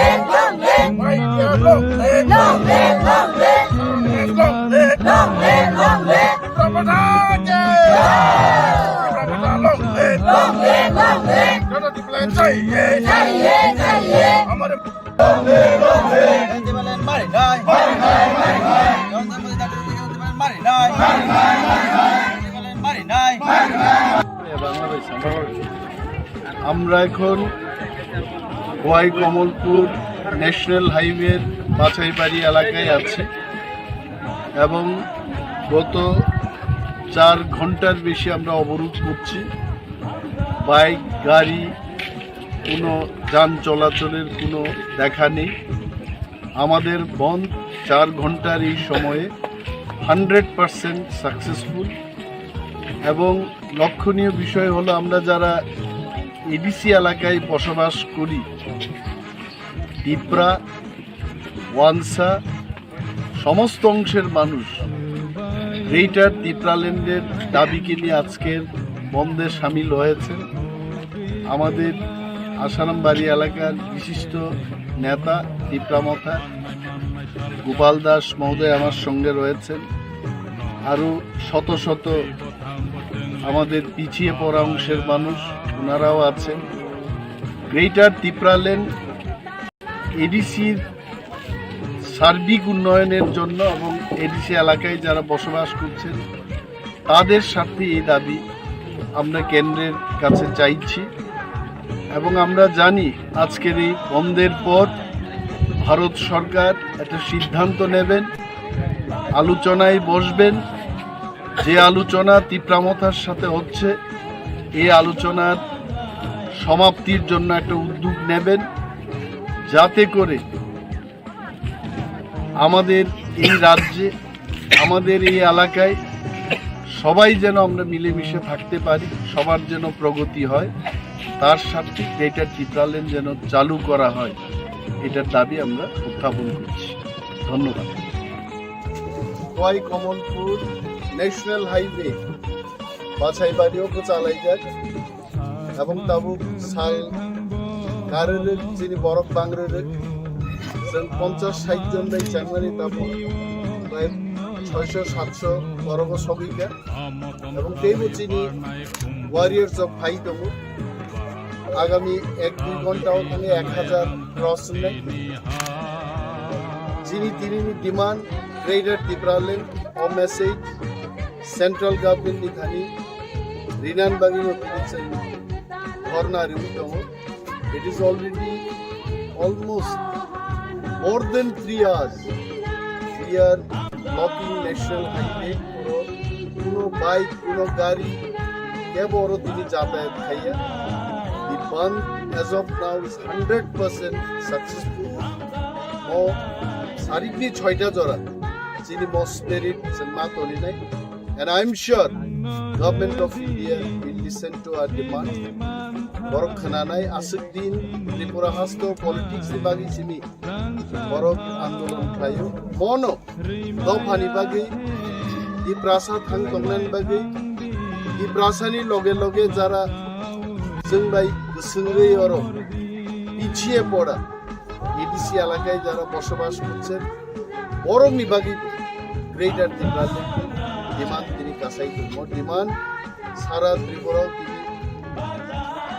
live, long live. Long live, long live. Long live, long live. Long live, long live. Tipra Motha ki jai. Tipra Motha long live. Long live, long live. Jana Tipra Land chahiye. Chahiye, chahiye. Hamare আমরা এখন খোয়াই কমলপুর ন্যাশনাল হাইওয়ের বাছাইবাড়ি এলাকায় আছি এবং গত চার ঘন্টার বেশি আমরা অবরোধ করছি। বাইক, গাড়ি, কোনো যান চলাচলের কোনো দেখা নেই। আমাদের বন্ধ চার ঘন্টার এই সময়ে হান্ড্রেড পার্সেন্ট সাকসেসফুল। এবং লক্ষণীয় বিষয় হলো, আমরা যারা এডিসি এলাকায় বসবাস করি, তিপ্রা, ওয়ানসা, সমস্ত অংশের মানুষ গ্রেটার তিপ্রাল্যান্ডের দাবিকে নিয়ে আজকের বন্ধে সামিল হয়েছেন। আমাদের আশারামবাড়ি এলাকার বিশিষ্ট নেতা তিপ্রা মথা গোপাল দাস মহোদয় আমার সঙ্গে রয়েছেন। আরও শত শত আমাদের পিছিয়ে পড়া অংশের মানুষ, ওনারাও আছেন। গ্রেটার তিপ্রাল্যান্ড এডিসির সার্বিক উন্নয়নের জন্য এবং এডিসি এলাকায় যারা বসবাস করছেন, তাদের স্বার্থে এই দাবি আমরা কেন্দ্রের কাছে চাইছি। এবং আমরা জানি, আজকের এই বন্ধের পর ভারত সরকার একটা সিদ্ধান্ত নেবেন, আলোচনায় বসবেন। যে আলোচনা তিপ্রা মথার সাথে হচ্ছে, এই আলোচনার সমাপ্তির জন্য একটা উদ্যোগ নেবেন, যাতে করে আমাদের এই রাজ্যে, আমাদের এই এলাকায় সবাই যেন আমরা মিলেমিশে থাকতে পারি, সবার যেন প্রগতি হয়, তার স্বার্থে গ্রেটার তিপ্রাল্যান্ড যেন চালু করা হয়, এটার দাবি আমরা উত্থাপন করছি। ধন্যবাদ। খোয়াই কমলপুর ন্যাশনাল হাইওয়ে বাছাইবাড়িও তো চালাই যাক এবং tabuk sal narwrwk chini borok bangrwrwk, chwng ponchash sait jon bai changmani tabuk prai soisho satso borogo sogwikha. Ebong teibo chini warriors rok phai tongo. Agami ek dui ghonta o thangwi ek hajar cross wngnai. Chini tinini demand, Greater Tipraland o message central government ni thani rinan bagwi no tini chwng dhorna riwi tongo. It is already almost more than three hours we are blocking national highway. Oro kuno bike, kuno gari kebo oro tini jatayat khaiya. The bandh as of now is hundred percent successful. Mo sarikni choita jora chini mo spirit se ma toninai. And I'm sure Government of India will listen to our demand. Borok khwnanai aswk din Tripura hasto politics ni bagwi simi borok andolon khlaio. Mono dophani bagwi, Tiprasa thang tongnani bagwi, Tiprasani loge loge jara chwng bai kwswngwi oro pichhiye pora, ADC এলাকায় যারা বসবাস করছেন, বরংনি বাকি গ্রেটার ত্রিপুরা ডিমান্ড তিনি কাছাই দরমো ডিমান্ড সারা ত্রিপুরা তিনি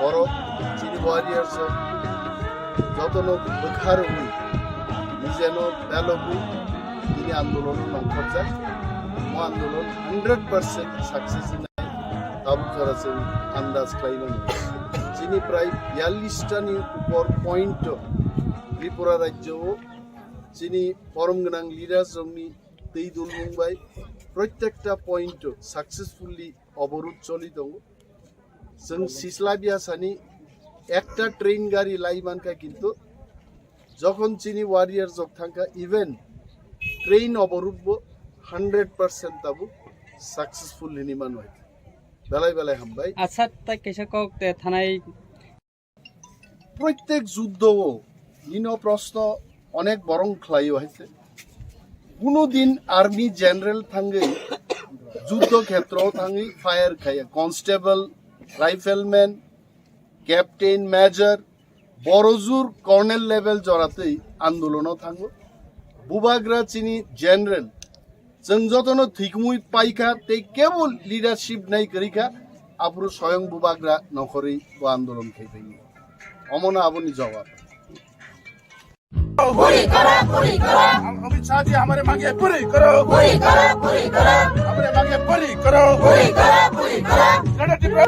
বড় চিনি ওয়ারিয়ার্স যতন বেকার হই নিজেন বেলক হই তিনি আন্দোলন নংখরজাক। মো আন্দোলন hundred percent success tabuk jora chwng andaj khlai mano. Chini prai biyallish ta ni upor point o Tripura rajyo o chini borom gwnang leaders rokni twi dulmung bai protekta point o successfully oborud choli tongo. Chwng sisla biya sani ekta train gari lai mankha, kintu jokhon chini warrior jok thangkha, even train oborud bo hundred percent tabuk successful hini mano. Belai belai hambai. Acha, tai kaisa kok te thanai. Protek juddo o nino proshno onek borong khlaio haise. Kuno din army general thangwi, juddo khetro thangwi fire khaiya, constable, rifleman, captain, major, borojur colonel level joratwi andolono thango. Bubagra chini general, chwng jotono thwikumui paikha tei kebo leadership nai kwrwikha, aphuru soyong Bubagra nokhorwi bo andolon khai phaio. Omono aboni jawab. पूरी करो, पूरी करो। अमित शाह जी, हमारे मांगे पूरी करो। पूरी करो, पूरी करो। हमारे मांगे पूरी करो। पूरी करो, पूरी करो। ग्रेटर टिप्रा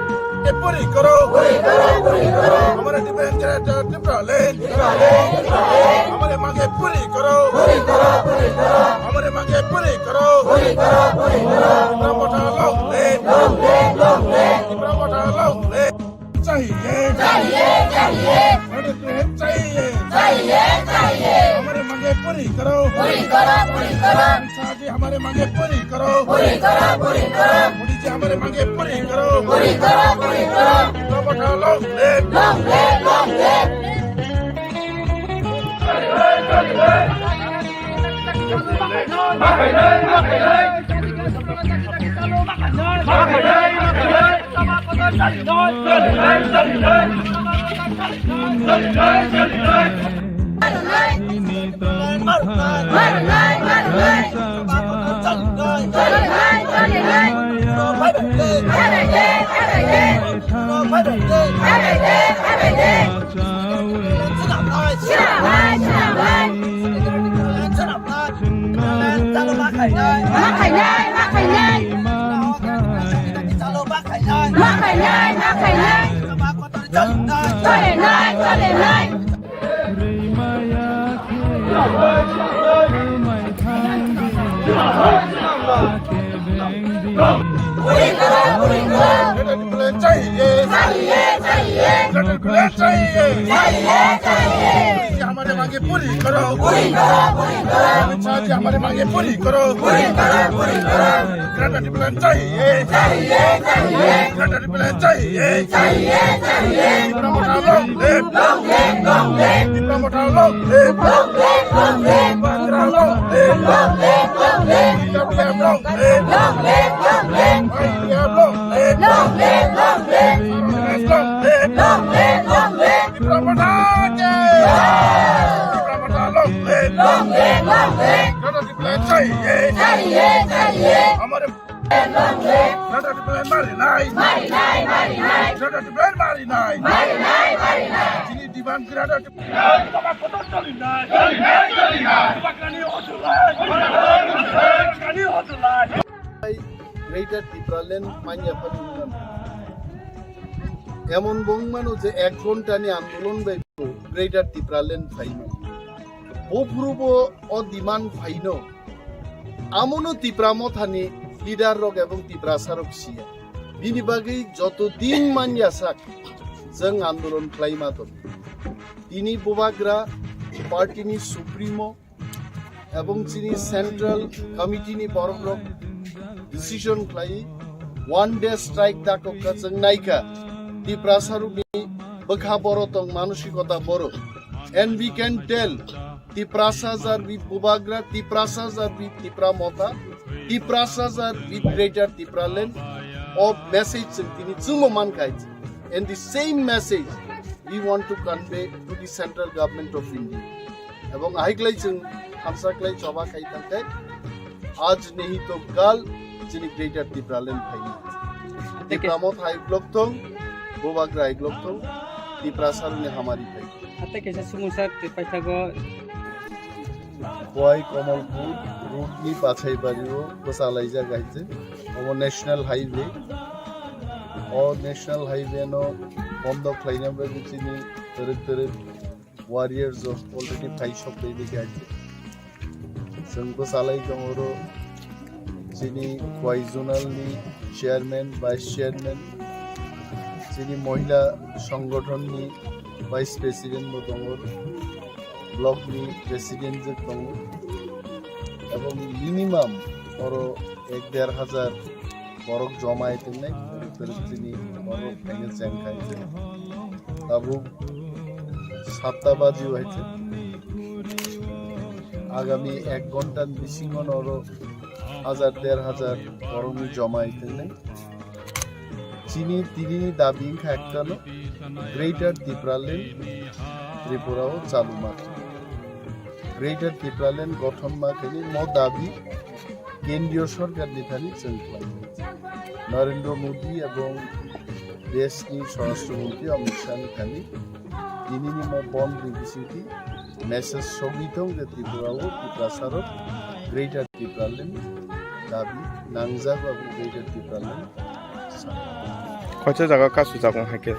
पूरी करो। पूरी करो, पूरी करो। हमारे डिफेंस ग्रेटर टिप्रा लैंड। हमारे मांगे पूरी करो। पूरी करो, पूरी करो। हमारे मांगे पूरी करो। पूरी करो, पूरी करो। Tipra Morcha long live. Long live, long live. Tipra Morcha long live. चाहिए, चाहिए, चाहिए। हंड्रेड परसेंट चाहिए। चाहिए, चाहिए। हमारे मांगे पूरी करो। पूरी करो, पूरी करो। अमित शाह जी, हमारे मांगे पूरी करो। पूरी करो, पूरी करो। मोदी जी, हमारे मांगे पूरी करो। पूरी करो, पूरी करो। Tipra Morcha long live. Long live, long live. Greater Tipraland चाहिए। चाहिए, चाहिए। ग्रेटर टिप्रा लैंड चाहिए। चाहिए, चाहिए। मोदी जी, हमारे मांगे पूरी करो। पूरी करो, पूरी करो। अमित शाह जी, हमारे मांगे पूरी करो। पूरी करो, पूरी करो। ग्रेटर टिप्रा लैंड चाहिए। चाहिए, चाहिए। ग्रेटर टिप्रा लैंड चाहिए। चाहिए, चाहिए। Tipra Morcha long live. Long live, long live. Tipra Morcha long live. Long live, long live. Tipra Morcha long live. Long live, long live. Tipra Morcha long live. Long live, long live. Tipra Morcha long live. Long live, long live. Long live, long live. Tipra Morcha की। Tipra Morcha long live. Long live, long live. Greater Tipraland चाहिए। चाहिए, चाहिए। हमारे long live. Greater Tipra लैंड मारिनाय। मारिनाय, मारिनाय। ग्रेटर टिप्रा लैंड मारिनाय। मारिनाय, मारिनाय। जोंनि demand greater Tipra land. Greater Tipraland manya phano wngmano. Emon bo wngmano je ek ghontani andolon bai bo Greater Tipraland phaimano. Bophuru bo o demand phaino. Amono Tipra Mothani leader rok ebong Tiprasa rok siya. Bini bagwi joto din manya sak jwng andolon khlaima tongo. Tini Bubagra party ni supremo ebong chini central committee ni borok rok decision khlai one day strike dakok ka chwng naikha. Tiprasa rokni bwkha boro tong, manosikota boro, and we can tell Tiprasa are with Bubagra, Tiprasa are with Tipra Motha, Tiprasa are with Greater Tipraland. O message chwng tini chwngbo mankha. And the same message we want to convey to the central government of India. Ebong ahiklai chwng hamsa klai choba khai tangkai. Aaj nahi to kal chini Greater Tipraland phaini. Tipra Motha hai block thong, Bubagra hai block thong, Tiprasa rokni hamari phai. Hatai kaisa sumungsa twi paithago. Bwai Kamalpur road ni bachai bario bwchalaijak hai se. Omo National Highway. O National Highway no bondo khlaina bagwi chini twrwk twrwk warriors rok already phai sok twi bikha hai se. Chwng bwchalai tongo oro chini Khowai zonal ni chairman, vice chairman, chini mohila songgothon ni vice president bo tongo, block ni president je tongo, ebong minimum oro ek der hajar borok joma hai tongnai, borok chini borok khaina cheng khai se. Tabuk satta baji hai se. Agami ek ghonta ni bisingo noro hajar der hajar borokni joma itengnai. Chini tinini dabi wngkha ektano, Greater Tipraland Tripura o chalu ma khe. Greater Tipraland gothon ma khe ni mo dabi kendriyo sorkar ni thani chwng khlai. Narendra Modi ebong desh ni Swarashtra Mantri Amit Shah ni thani tinini mo bond ni bisingtwi message sogwi tong je Tripura o Tiprasa rok Greater Tipraland dabi nangjago abo Greater Tipraland. Koicha jaga kasu jago haikhe?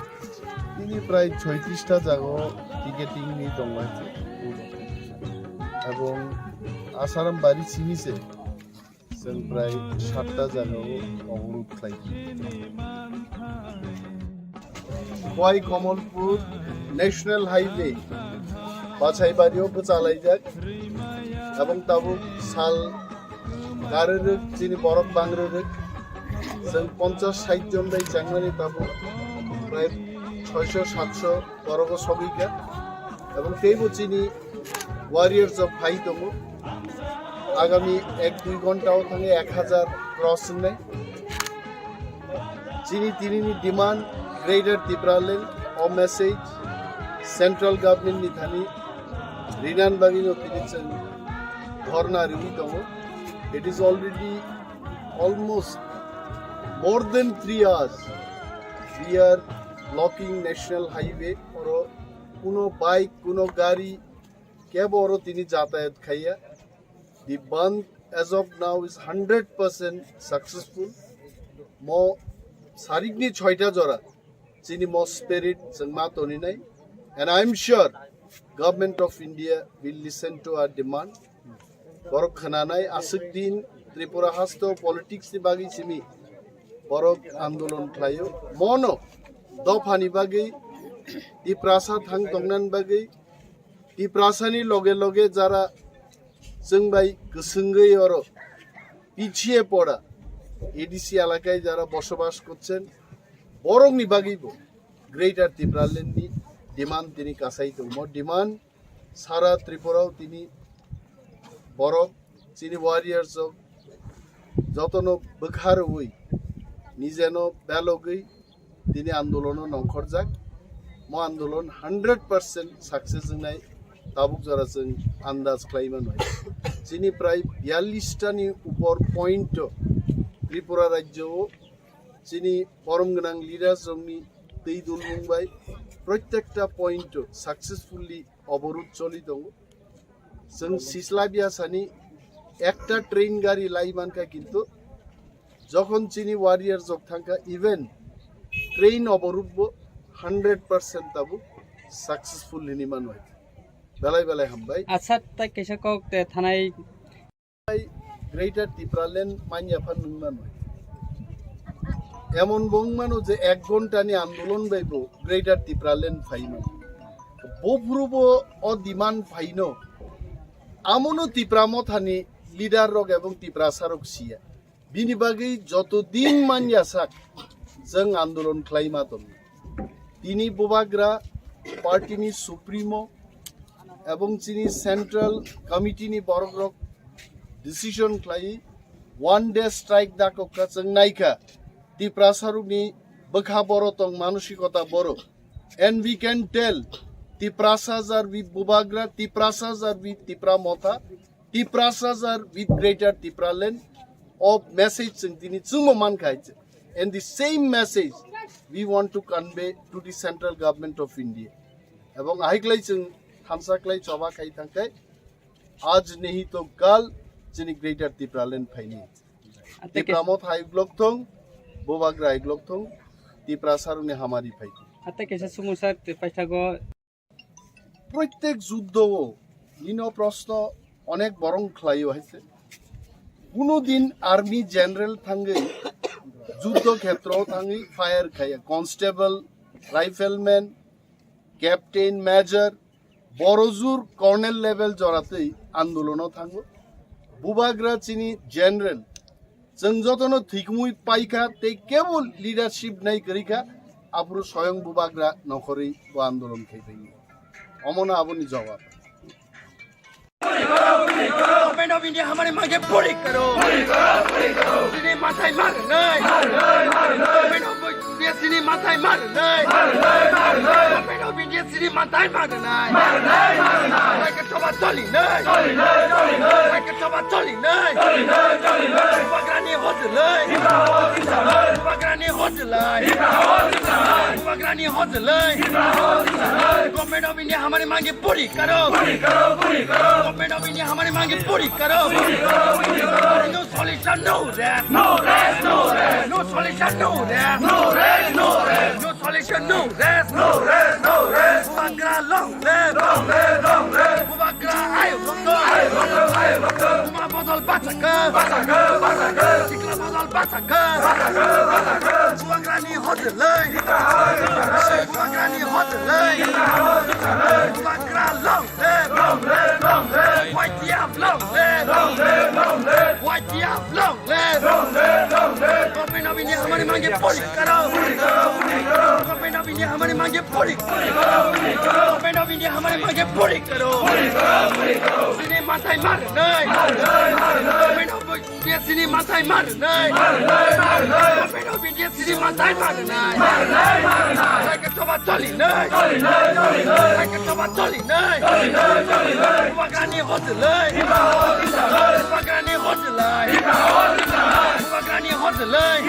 Tini prai choitrista jaga o ticketing ni tong lai. Ebong Asaram bari sini se. Chwng prai satta jagao oborod khlai. Khowai Kamalpur National Highway Bachaibari o bwchalaijak ebong tabuk sal karwrwk chini borok bangrwrwk. Chwng ponchash sait jon bai chengmani tabuk prai soisho satso borok o sogwi kha ebong teibo chini warriors rok phai tongo. Agami ek dui ghonta o thangwi ek hajar cross wngnai. Chini tinini demand Greater Tipraland o message central government ni thani rinan bagwi no tini chwng dhorna riwi tongo. It is already almost more than three hours we are blocking national highway. Oro kuno bike, kuno gari kebo oro tini jatayat khaiya. The bandh as of now is hundred percent successful. Mo sarikni choita jora chini mo spirit chwng ma toninai. And I am sure Government of India will listen to our demand. Borok khwnanai aswk din Tripura hasto politics ni bagwi simi borok andolon khlaio. Mono dophani bagwi, Tiprasa thang tongnan bagwi, Tiprasani loge loge jara chwng bai kwswngwi oro পিছিয়ে পড়া এডিসি এলাকায় যারা বসবাস করছেন, বরংনি বাগিবো গ্রেটার ত্রিপুরাল্যান্ডনি ডিমান্ড তিনি কাছাই দৌমো ডিমান্ড সারা ত্রিপুরাও তিনি বরক চিনি ওয়ারিয়ার্স যতনো বখারওই নিজেনো বেলগই tini andolono nongkhorjak. Mo andolon hundred percent success wngnai tabuk jora chwng andaj khlai mano. Chini prai biyallish tani upor point o Tripura rajyo o chini borom gwnang leaders rokni twi dulmung bai prottekta point o successfully oborud choli tongo. Chwng sisla biya sani ekta train gari lai mankha, kintu jokhon chini warrior jok thangkha, even train oborud bo hundred percent tabuk successful hini mano. Belai belai hambai. Acha, tai kaisa kok te thanai. Greater Tipraland manya phan nung mano. Emon bong mano je ek ghonta ni andolon bai bo Greater Tipraland phai mano. Bo phuru bo o demand phaino. Amono Tipra Mothani leader rok ebong Tiprasa rok siya. Bini bagwi joto din manya sak jeng andolon khlai ma tong. Tini Bubagra party ni supremo ebong chini central committee ni borok rok decision khlai one day strike dakok ka cheng naikha. Tiprasa rok ni bwkha boro tong, manosikota boro. And we can tell, Tiprasas are with Bubagra, Tiprasas are with Tipra Motha, Tiprasas are with Greater Tipraland. O message chwng tini chwngmo mankha hai. And the same message we want to convey to the central government of India. Ebong ahiklai chwng thansa klai choba khai thangkai, aaj nahi to kal chini Greater Tipraland phaini. Tipra Motha hai blok thong, Bubagra hai blok thong, Tiprasa rokni hamari phai. Ate kaisa sumung sa paithago. Prottek juddo o nino proshno onek borong khlaio hai se. Kuno din army general thangwi juddo khetro thangwi fire khaiya, constable, rifleman, captain, major, borojur colonel level joratwi andolono thango. Bubagra chini general, chwng jotono thwikumui paikha tei kebo leadership nai kwrwikha, aphuru soyong Bubagra nokhorwi bo andolon khai phaio. Omono aboni jawab. Government of India hamari mangkhe puri karo. Chini mathai mar nai. Government of India chini mathai mar nai. Government of India chini mathai mar nai. Bai khe thoba choli nai. Bai khe thoba choli nai. Bubagrani hojlai. Bubagrani hojlai. Bubagrani hojlai. Government of India hamari mangkhe puri karo. Government of India hamari mangkhe puri karo. No solution, no rest. No rest, no rest. No solution, no rest. No rest, no rest. No solution, no rest. No rest, no rest. Bubagra long live. Long live, long live. Bubagra ayuk rokto. Ayuk rokto, ayuk rokto. Buma bodol bachakha. Bachakha, bachakha. Sikla bodol bachakha. Bachakha, bachakha. Bubagrani hojlai. Bubagrani hojlai. Bubagra long live. Long live, long live. Y T F long live. Long live, long live. Y T F long live. Long live, long live. Government of India hamari mangkhe puri karo. Puri karo, puri karo. Government of India hamari mangkhe puri. Puri karo, puri karo. Government of India hamari mangkhe puri karo. Puri karo, puri karo. Chini mathai mar nai. Mar nai, mar nai. Government of India chini mathai mar nai. Mar nai, mar nai. Government of India chini mathai mar nai. Mar nai, mar nai. Bai khe thoba choli nai. Choli nai, choli nai. Bai khe thoba choli nai. Choli nai, choli nai. Bubagrani hojlai. Bubagrani hojlai. Bubagrani hojlai.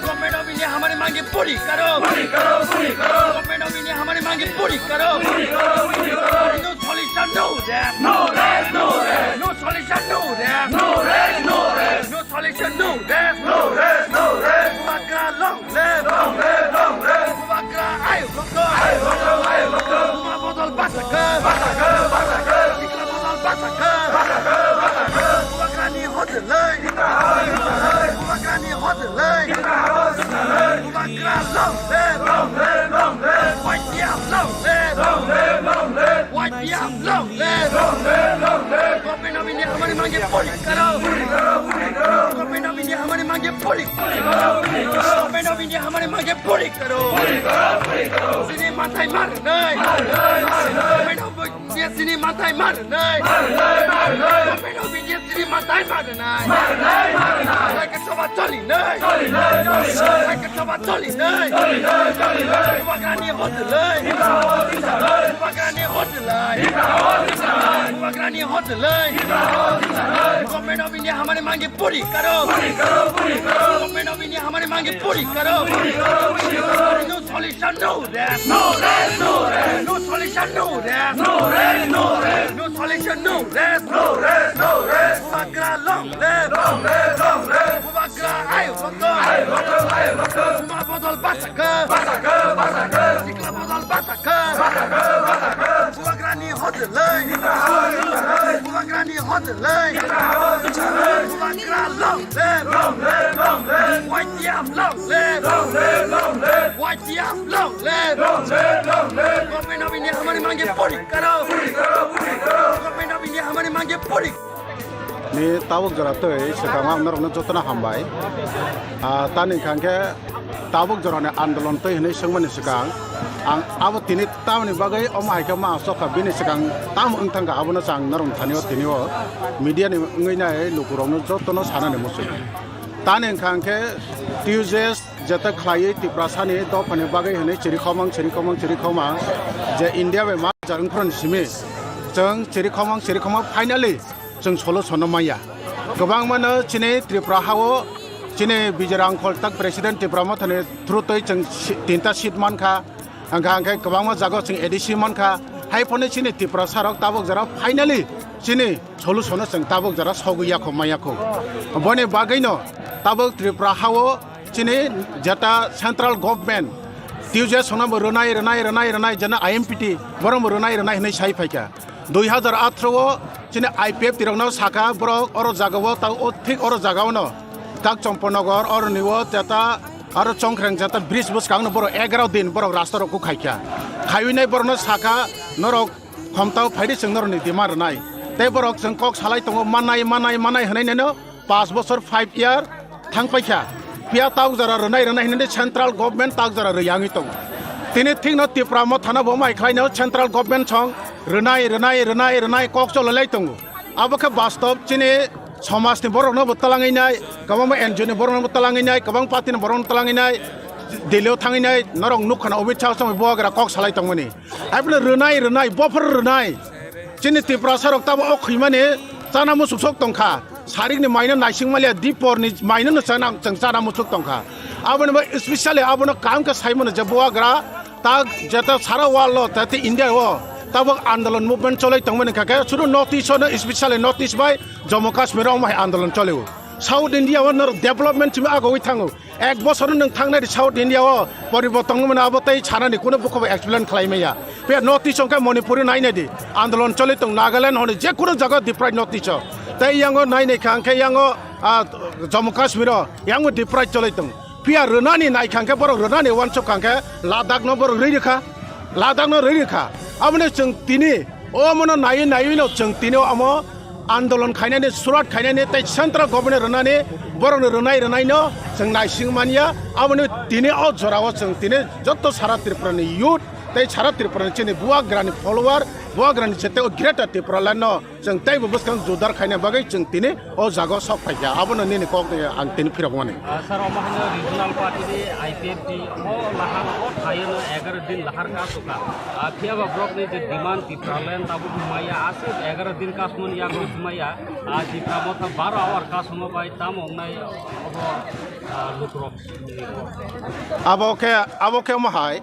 Government of India hamari mangkhe puri karo. Puri karo, puri karo. Government of India hamari mangkhe puri karo. Puri karo, puri karo. No solution, no rest. No rest, no rest. No solution, no rest. No rest, no rest. No solution, no rest. No rest, no rest. Bubagra long live. Long live, long live. Bubagra ayuk rokto. Ayuk rokto, ayuk rokto. Buma bodol bachakha. Bachakha, bachakha. Sikla bodol bachakha. Bachakha, bachakha. Bubagrani hojlai. Bubagrani hojlai. Bubagra long live. Long live, long live. Y T F long live. Long live, long live. Y T F long live. Long live, long live. Government of India hamari mangkhe puri karo. Puri karo, puri karo. Government of India hamari mangkhe puri. Government of India hamari mangkhe puri karo. Puri karo, puri karo. Chini mathai mar nai. Mar nai, mar nai. Government of India chini mathai mar nai. Mar nai, mar nai. Government of India chini mathai mar nai. Mar nai, mar nai. Bai khe thoba choli nai. Choli nai, choli nai. Bai khe thoba choli nai. Choli nai, choli nai. Bubagrani hojlai. Bubagrani hojlai. Bubagrani hojlai. Government of India hamari mangkhe puri karo. Puri karo, puri karo. Government of India hamari mangkhe puri karo. Puri karo, puri karo. No solution, no rest. No rest, no rest. No solution, no rest. No rest, no rest. No solution, no rest. No rest, no rest. Bubagra long live. Long live, long live. Bubagra ayuk rokto. Ayuk rokto, ayuk rokto. Buma bodol bachakha. Bachakha, bachakha. Sikla bodol bachakha. Bachakha, bachakha. Bubagrani hojlai. Bubagrani hojlai. Bubagra long live. Long live, long live. Y T F long live. Long live, long live. Y T F long live. Long live, long live. Government of India hamari mangkhe puri karo. Puri karo, puri karo. Government of India hamari mangkhe puri. Ni tabuk jora twi swkang ang norokno jotono hambai. Ah, tani hwnkha khe tabuk jorani andolon twi hwnwi swngmani swkang ang abo tini tamoni bagwi omo hai khe ma asokha bini swkang tamo wng thangkha abono chwng norok thani o tini o media ni wngwi nai lukurokno jotono sanani muchung. Tani hwnkha khe T U J S jeta khlaiwi Tiprasani dophani bagwi hwnwi chirikhomang, chirikhomang, chirikhomang je India bai ma jar wngphru ni simi chwng chirikhomang, chirikhomang finally chwng solution no manya. Kwbangmano chini Tripura hao chini Bijay Rangkhol tak President Tipra Mothani through twi chwng si-, tinta seat mankha. Hwnkha hwnkhe kwbangma jagao chwng A D C mankha. Hai phano chini Tiprasa rok tabuk jora finally chini solution no chwng tabuk jora sogwi yakho maya kho. Boni bagwino tabuk Tripura hao chini jeta central government T U J S no bo rwnai, rwnai, rwnai, rwnai, jena I M P T borok bo rwnai, rwnai hwnwi sai phaikha. Dui hazar athro o chini I P F T rokno sakha borok oro jagao ta o thik oro jagaono Kak Chompanagar oroni o jeta aro Chongkreng jeta bridge bwskangno borok egaro din borok rasta rok khaikha. Khaiwi nai borokno sakha norok khomtao phaidi chwng norokni demand rwnai. Tei borok chwng kok salai tongo manai, manai, manai hwnwi neno pas bosor five year thang paikha. Phiya tabuk jora rwnai rwnai hinwi central government tabuk jora rwya wngwi tongo. Tini thikno Tipra Mothano bo mai khlaino central government song rwnai, rwnai, rwnai, rwnai kok chololai tongo. Abo khe bastob chini somajni borokno bo talangwi nai, kwbangma N G O ni borokno bo talangwi nai, kwbang party ni borokno talangwi nai, Delhi o thangwi nai, norok nukha na Amit Shah song bubagra kok salai tongmani. Abono rwnai, rwnai, bophor rwnai. Chini Tiprasa rok tabo o khwimani chana muchuk sok tongkha. Sarikni maino naising maliya, diporni maino no chana, chwng chana muchuk tongkha. Aboni bai specially abono kaham khe saimano je bubagra ta jeta sara world o, tete India o tabok andolon movement cholai tongmani kha khe, sudu North East o no, specially North East bai Jammu Kashmir o omo hai andolon cholio. South India o norok development simi agogwi thango. Ek bosor nwng thangnai di South India o poriborton wngmani abo tei sanani kuno bukhuk bai explain khlai maya. Phiya North East hwnkhe Manipur o nainai di, andolon choli tong, Nagaland hwnwi je kuno jaga deprive North East o. Tei yango nainai kha hwnkhe yango, ah, Jammu Kashmir o yango deprive choli tong. Phiya rwnani nai kha hwnkhe borok rwnani uansuk kha hwnkhe Ladakh no borok rwi rwkha, Ladakh no rwi rwkha. Aboni chwng tini omono naiwi naiwi no chwng tini omo andolon khainani, surat khainani tei central government rwnani, borokni rwnai rwnaino chwng naising manya. Aboni tini o jorao chwng tini joto sara Tripurani youth tei sara Tripurani chini bubagrani follower, bubagrani jete o Greater Tipralandno chwng teibo bwskang judar khaina bagwi chwng tini o jaga o sok phaikha. Abono nini kokni ang tini phirokmani. Ah, sir, omo haino regional party ni I P F T o lahang o thaino egaroh din lahar ka suka. Ah, phiya ba borokni je demand Tipraland tabuk maya aswk egaroh din kasmani yago maya. Ah, Tipra Motha baro hour kasuma bai tamo wngnai obo, ah, lukurok. Abo khe, abo khe omo hai,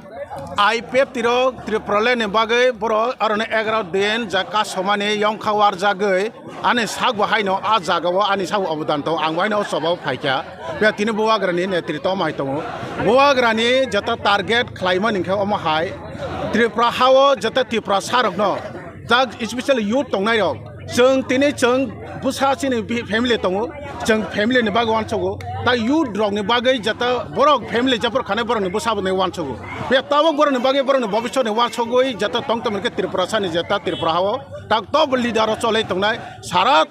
I P F T rok Tipraland ni bagwi borok aroni egaroh din ja kasumani yongkha warjagwi ani sak bo haino a jagao ani sak bo obodan tongo, ang bo haino o choba o phaikha. Phiya tini bubagrani netritw omo hai tongo. Bubagrani jeta target khlaimani hwnkhe omo hai, Tripura hao jeta Tiprasa rokno, tak specially youth tongnai rok, chwng tini chwng bwsa chini bi-, family tongo, chwng family ni bagwi uansugo, tak youth rok ni bagwi jeta borok family jephru khanai borok ni bwsa bo ni uansugo. Phiya tabuk borok ni bagwi borok ni bobiswt ni uansugwi jeta tong tongmani khe Tripura sani jeta Tripura hao tak top leader o cholai tongnai sara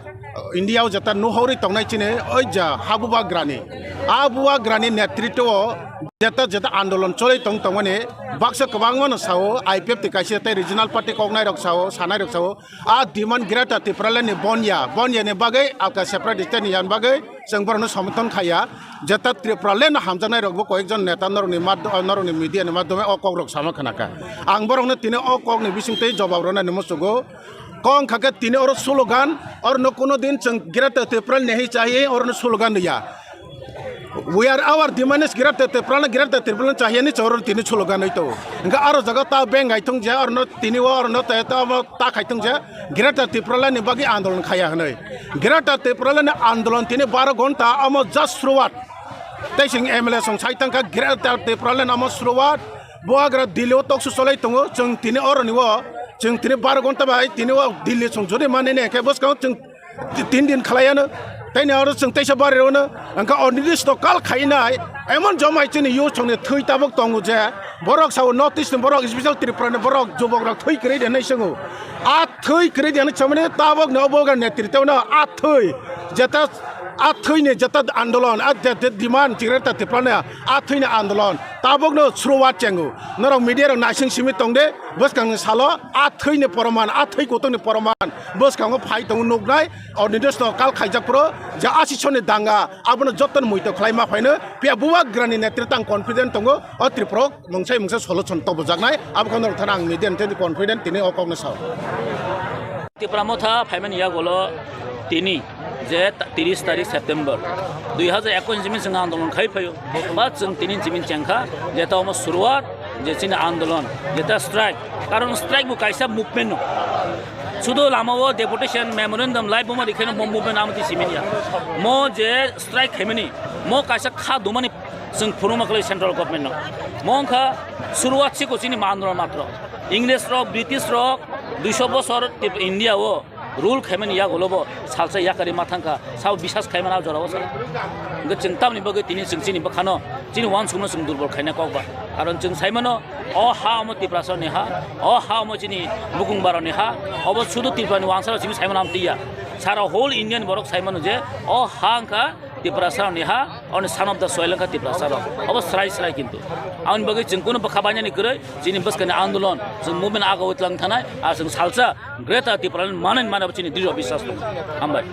India o jeta nuhorwi tongnai chini oi ja ha bubagrani, a bubagrani netritw o jeta jeta andolon cholai tong tongmani baksa kwbangma no sao, I P F T kaisa tei regional party koknai rok sao, sanai rok sao, a demand Greater Tipraland ni bonya, bonya ni bagwi alka separate state ni yan bagwi chwng borokno somothon khaiya. Jeta Tipraland no hamjaknai rok bo koyekjon neta norokni mad-, norokni media ni madhyome o kok rok sama khna kha. Ang borokno tini o kok ni bising twi jobab rwnani muchugo. Kong kha khe tini oro slogan, oro no kuno din chwng Greater Tipraland ni hai chahi oro no slogan ya. We are our demand is Greater Tipraland, Greater Tipraland chahi ani choro tini slogan oi to. Hingke aro jaga ta beng gai thung je, oro no tini o oro no ta, ta, ta khai thung je, Greater Tipraland ni bagwi andolon khaya hwnwi. Greater Tipraland ni andolon tini baro ghonta omo just suruwat. Tei chwng M L A song sai tangkha Greater Tipraland omo suruwat. Bubagra Delhi o toksu cholai tongo, chwng tini oroni o, chwng tini baro ghonta bai tini o Delhi chwng jodi manene khe bwskang chwng ti-, tin din khlaiano. Tei ni oro chwng teisa bari rwno, hwnkhe o nirdisto kal khainai, emon jomai chini youth songni thwi tabuk tongo je, borok sao North East ni borok, special Tripura ni borok, jubok rok thwi kwrwi de hinwi swngo. A thwi kwrwi de hinwi chwngmani tabuk no Bubagra netritw no a thwi, jeta a thwini jeta andolon, a je, je demand Greater Tipraland ni a thwini andolon, tabukno suruwat chengo. Norok media rok naising simi tong de, bwskangni salo a thwini poroman, a thwi kutukni poroman, bwskango phai tongo nuknai, o nirdisto kal khaijak phuru, je asisoni danga, abono jotono muito khlai ma phaino, phiya Bubagrani netritang confident tongo, o Tripura o mungsa mungsa solution tobojaknai, abo kheno norok thana ang media ni tei confident tini o kokno sao. Tipra Motha phaimani yagulo tini je ta-, tiris tarik September dui hajar ekush ni simi chwng andolon khai phaio. Ba chwng tini simi chengkha je ta omo suruwat je chini andolon je ta strike. Karon strike bo kaisa movement no. Sudo lama o deputation memorandum lai buma rikhaino mo movement amati simi ya. Mo je strike khaimani mo kaisa kha dumani chwng phunukma khlai central government no. Mo wngkha suruwat siko chini andolon matro. Ingres rok, British rok duiso bosor Tip-, India o rule khaimani yagulo bo salsa yakari ma thangkha, sabo bisas khaimani a jorao sa. Hwnkhe chwng tamni bagwi tini chwng chini bwkhano, chini uansukno chwng durbol khaina kok ba. Karon chwng saimano, o ha omo Tiprasa ni ha, o ha omo chini bukung baroni ha, obo sudu Tripura ni uansukno chini saimano amtwi ya. Sara whole Indian borok sai mano je o ha wngkha Tiprasa rokni ha, oni son of the soil wngkha Tiprasa rok. Obo srai srai kintu. Aboni bagwi chwng kunu bwkha bainani kwrwi chini bwskani andolon, chwng movement aga witlang thanai, ar chwng salsa Greater Tipraland manani mano chini drisho biswas tongo. Hambai.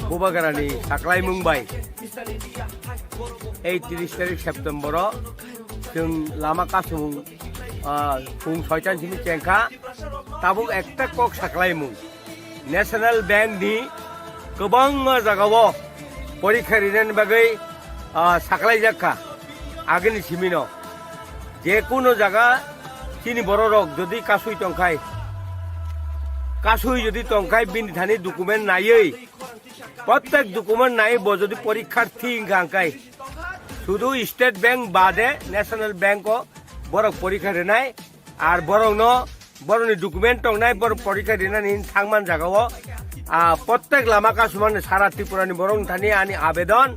Bubagrani saklaimung bai ei tris tarik September o chwng lama kasung, ah, phung soitan simi chengkha, tabuk ekta kok saklaimung. National Bank ni kwbangma jagao porikha rinani bagwi, ah, saklaijak kha agini simino. Je kuno jaga chini bororok jodi kasui tongkhai, kasui jodi tongkhai bini thani document naiwi, prottek document naiwi bo jodi porikharthi wngkha hwnkhe, sudu State Bank bade National Bank o borok porikha rinai. Ar borokno, borokni document tongnai, borok porikha rinani hinwi thangman jagao, ah, prottek lama kasumani sara Tripurani borokni thani ani abedon,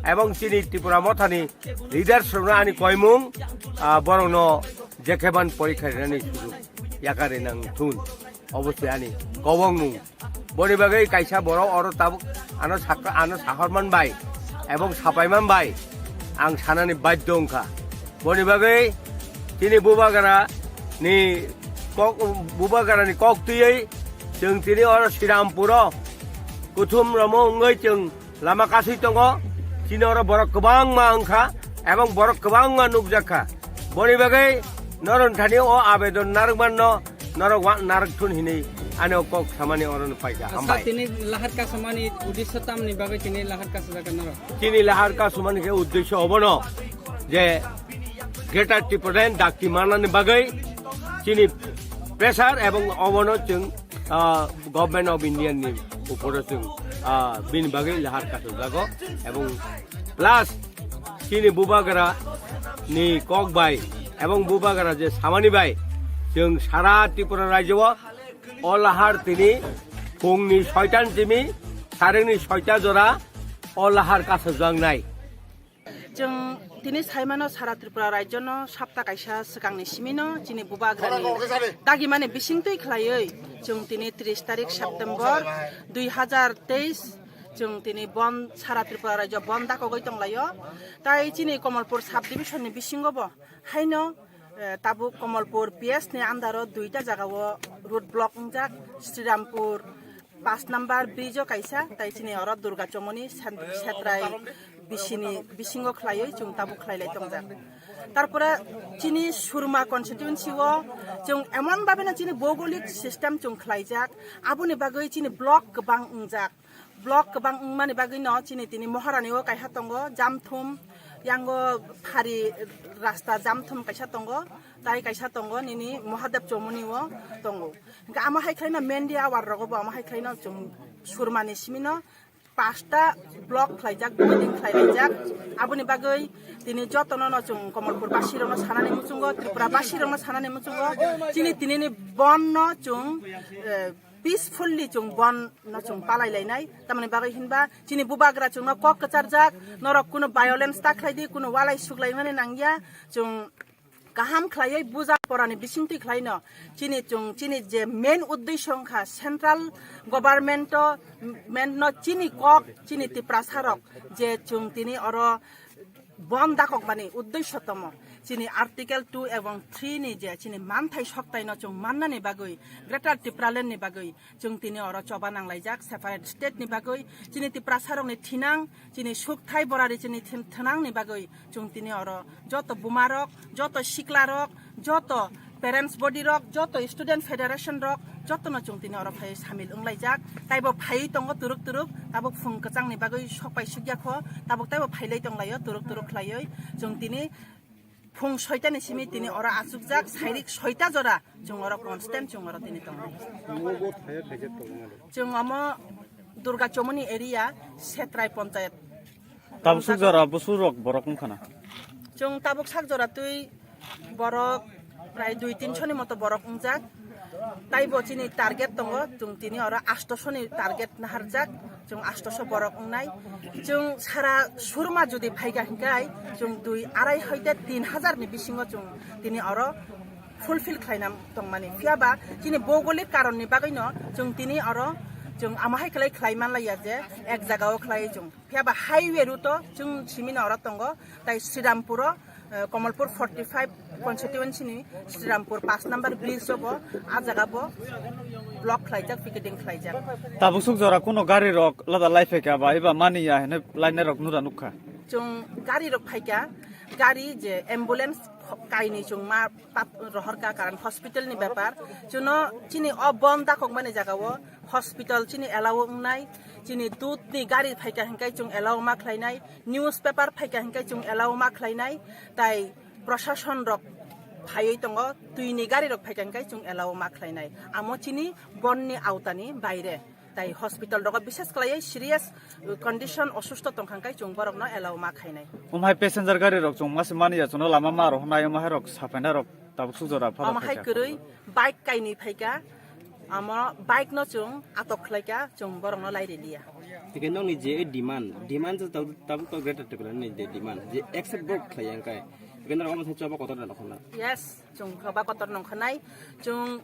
ebong chini Tripura mothani leaders rokno ani koimung, ah, borokno jekheban porikha rinani sujuk yakari nang thun. Obo se ani kobongmung. Boni bagwi kaisa borok oro tabuk ano sakha, ano sahorman bai ebong sapaiman bai ang sanani badhyo wngkha. Boni bagwi chini Bubagra ni kok, Bubagra ni kok twiwi chwng tini oro Srirampuro kuthum romo wngwi chwng lama kasui tongo. Chini oro borok kwbangma wngkha ebong borok kwbangma nukjakha. Boni bagwi norok thani o abedon narwkmanno norok wa-, narwk thun hinwi ani o kok samani oro no paikha. Sir, hambai. Tini lahar kasumani uddesho tamni bagwi tini lahar kasujak norok? Chini lahar kasumani khe uddesho obono je Greater Tipraland dakti manani bagwi chini pressure ebong obono chwng, ah, Government of India ni uporo chwng, ah, bini bagwi lahar kasojago ebong plus chini Bubagra ni kok bai ebong Bubagra je samani bai chwng sara Tripura rajyo o o lahar tini phungni soitan simi sarengni soita jora o lahar kasojaknai. Chwng tini saimano sara Tripura rajyono sapta kaisa swkangni simino chini Bubagrani dagimani bisingtwi khlaiwi chwng tini tris tarik September dui hazar teis chwng tini bon sara Tripura rajyo bon dakogwi tonglaio. Tai chini Komolpur sub division ni bisingo bo haino, eh, tabuk Komolpur P S ni under o duita jagao road block wngjak, Srirampur pash number bridge o kaisa, tai chini oro Durga Chomoni sen-, Setrai bisini bisingo khlaiwi chwng tabuk khlailai tongjak. Tarpore chini Surma constituency o chwng emon babeno chini bhougolik system chwng khlaijak, aboni bagwi chini block kwbang wngjak. Block kwbang wngmani bagwino chini tini Moharani o kaiha tongo, Jamthum, Yango phari rasta jam thum kaisa tongo, tai kaisa tongo nini Mahadev Chomoni o tongo. Hingke amo hai khlaino media awar rogo bo amo hai khlaino chwng surmani simino pasta block khlaijak, building khlailaijak. Aboni bagwi tini jotono no chwng Komolpur basi rokno sanani muchungo, Tripura basi rokno sanani muchungo. Chini tinini bon no chwng, eh, peacefully chwng bon no chwng palai lainai. Tamoni bagwi hinba chini bubagra chwngno kok kwcharjak, norok kuno violence ta khlai di, kuno walai suklaimani nangya. Chwng kaham khlaiwi buja porani bisingtwi khlaino chini chwng chini je main uddesho wngkha central government o, men no chini kok chini Tiprasa rok je chwng tini oro bon dakok mani uddesho tomo chini article two ebong three ni je chini manthai soktai no chwng mannani bagwi Greater Tipraland ni bagwi chwng tini oro choba nanglaijak separate state ni bagwi chini Tiprasa rok ni thinang chini sukthai borari chini thin-, thinang ni bagwi chwng tini oro joto buma rok, joto sikla rok, joto parents body rok, joto student federation rok, joto no chwng tini oro phai samil wnglaijak. Taibo phai tongo turuk turuk, tabuk phung kwchang ni bagwi sok pai sukya kho, tabuk taibo phailai tonglaio turuk turuk khlaiwi. Chwng tini phung soita ni simi tini oro achukjak, sairik soita jora chwng oro constant chwng oro tini tongo. Chwng omo Durga Chomoni area, Setrai Ponchayat. Tabuk suk jora busu rok borok wngkha na? Chwng tabuk sak jora twi borok prai dui tinso ni moto borok wngjak. Taibo chini target tongo, chwng tini oro astoso ni target naharjak, chwng astoso borok wngnai. Chwng sara surma jodi phaikha hinkai chwng dui arai hoite tin hajar ni bisingo chwng tini oro fulfill khlaina tongmani. Phiyaba chini bougolik karonni bagwino chwng tini oro chwng amahai khlai khlai manlaiya je ek jagao khlai chwng. Phiyaba highway route o chwng simino oro tongo, tai Srirampur o, eh, Komolpur forty five constituency ni Srirampur paanch number bridge o bo, a jaga bo block khlaijak, picketing khlaijak. Tabuk suk jora kuno gari rok lada lai phaikha ba eba mani ya hene lainai rok nura nukha. Chwng gari rok phaikha, gari je ambulance kainwi chwng ma pap rohorkha, karon hospital ni bepar. Chwngno chini o bon dakok mani jaga o hospital chini allow wngnai, chini dudh ni gari phaikha hinkai chwng allow ma khlainai, newspaper phaikha hinkai chwng allow ma khlainai, tai prosason rok phaiwi tongo, twi ni gari rok phaikha hinkai chwng allow ma khlainai. Amo chini bon ni aota ni baire. Tai hospital rogo bises khlaiwi serious condition osusto tongkha hinkai chwng borokno allow ma khainai. Omo hai passenger gari rok chwng mase mani ya chwngno lama ma rohornai, omo hai rok sapaina rok tabuk suk jora phano. Omo hai khaikha kwrwi bike kainwi phaikha, amo bike no chwng atok khlaikha, chwng borokno lairiliya. Tike nokni je demand, demand je tabuk, tabuk to Greater Tipraland ni je demand, je accept bo khlaiya hinkai. Tike norok omo sai choba kotor da nokhorna. Yes. Chwng choba kotor nongkha nai, chwng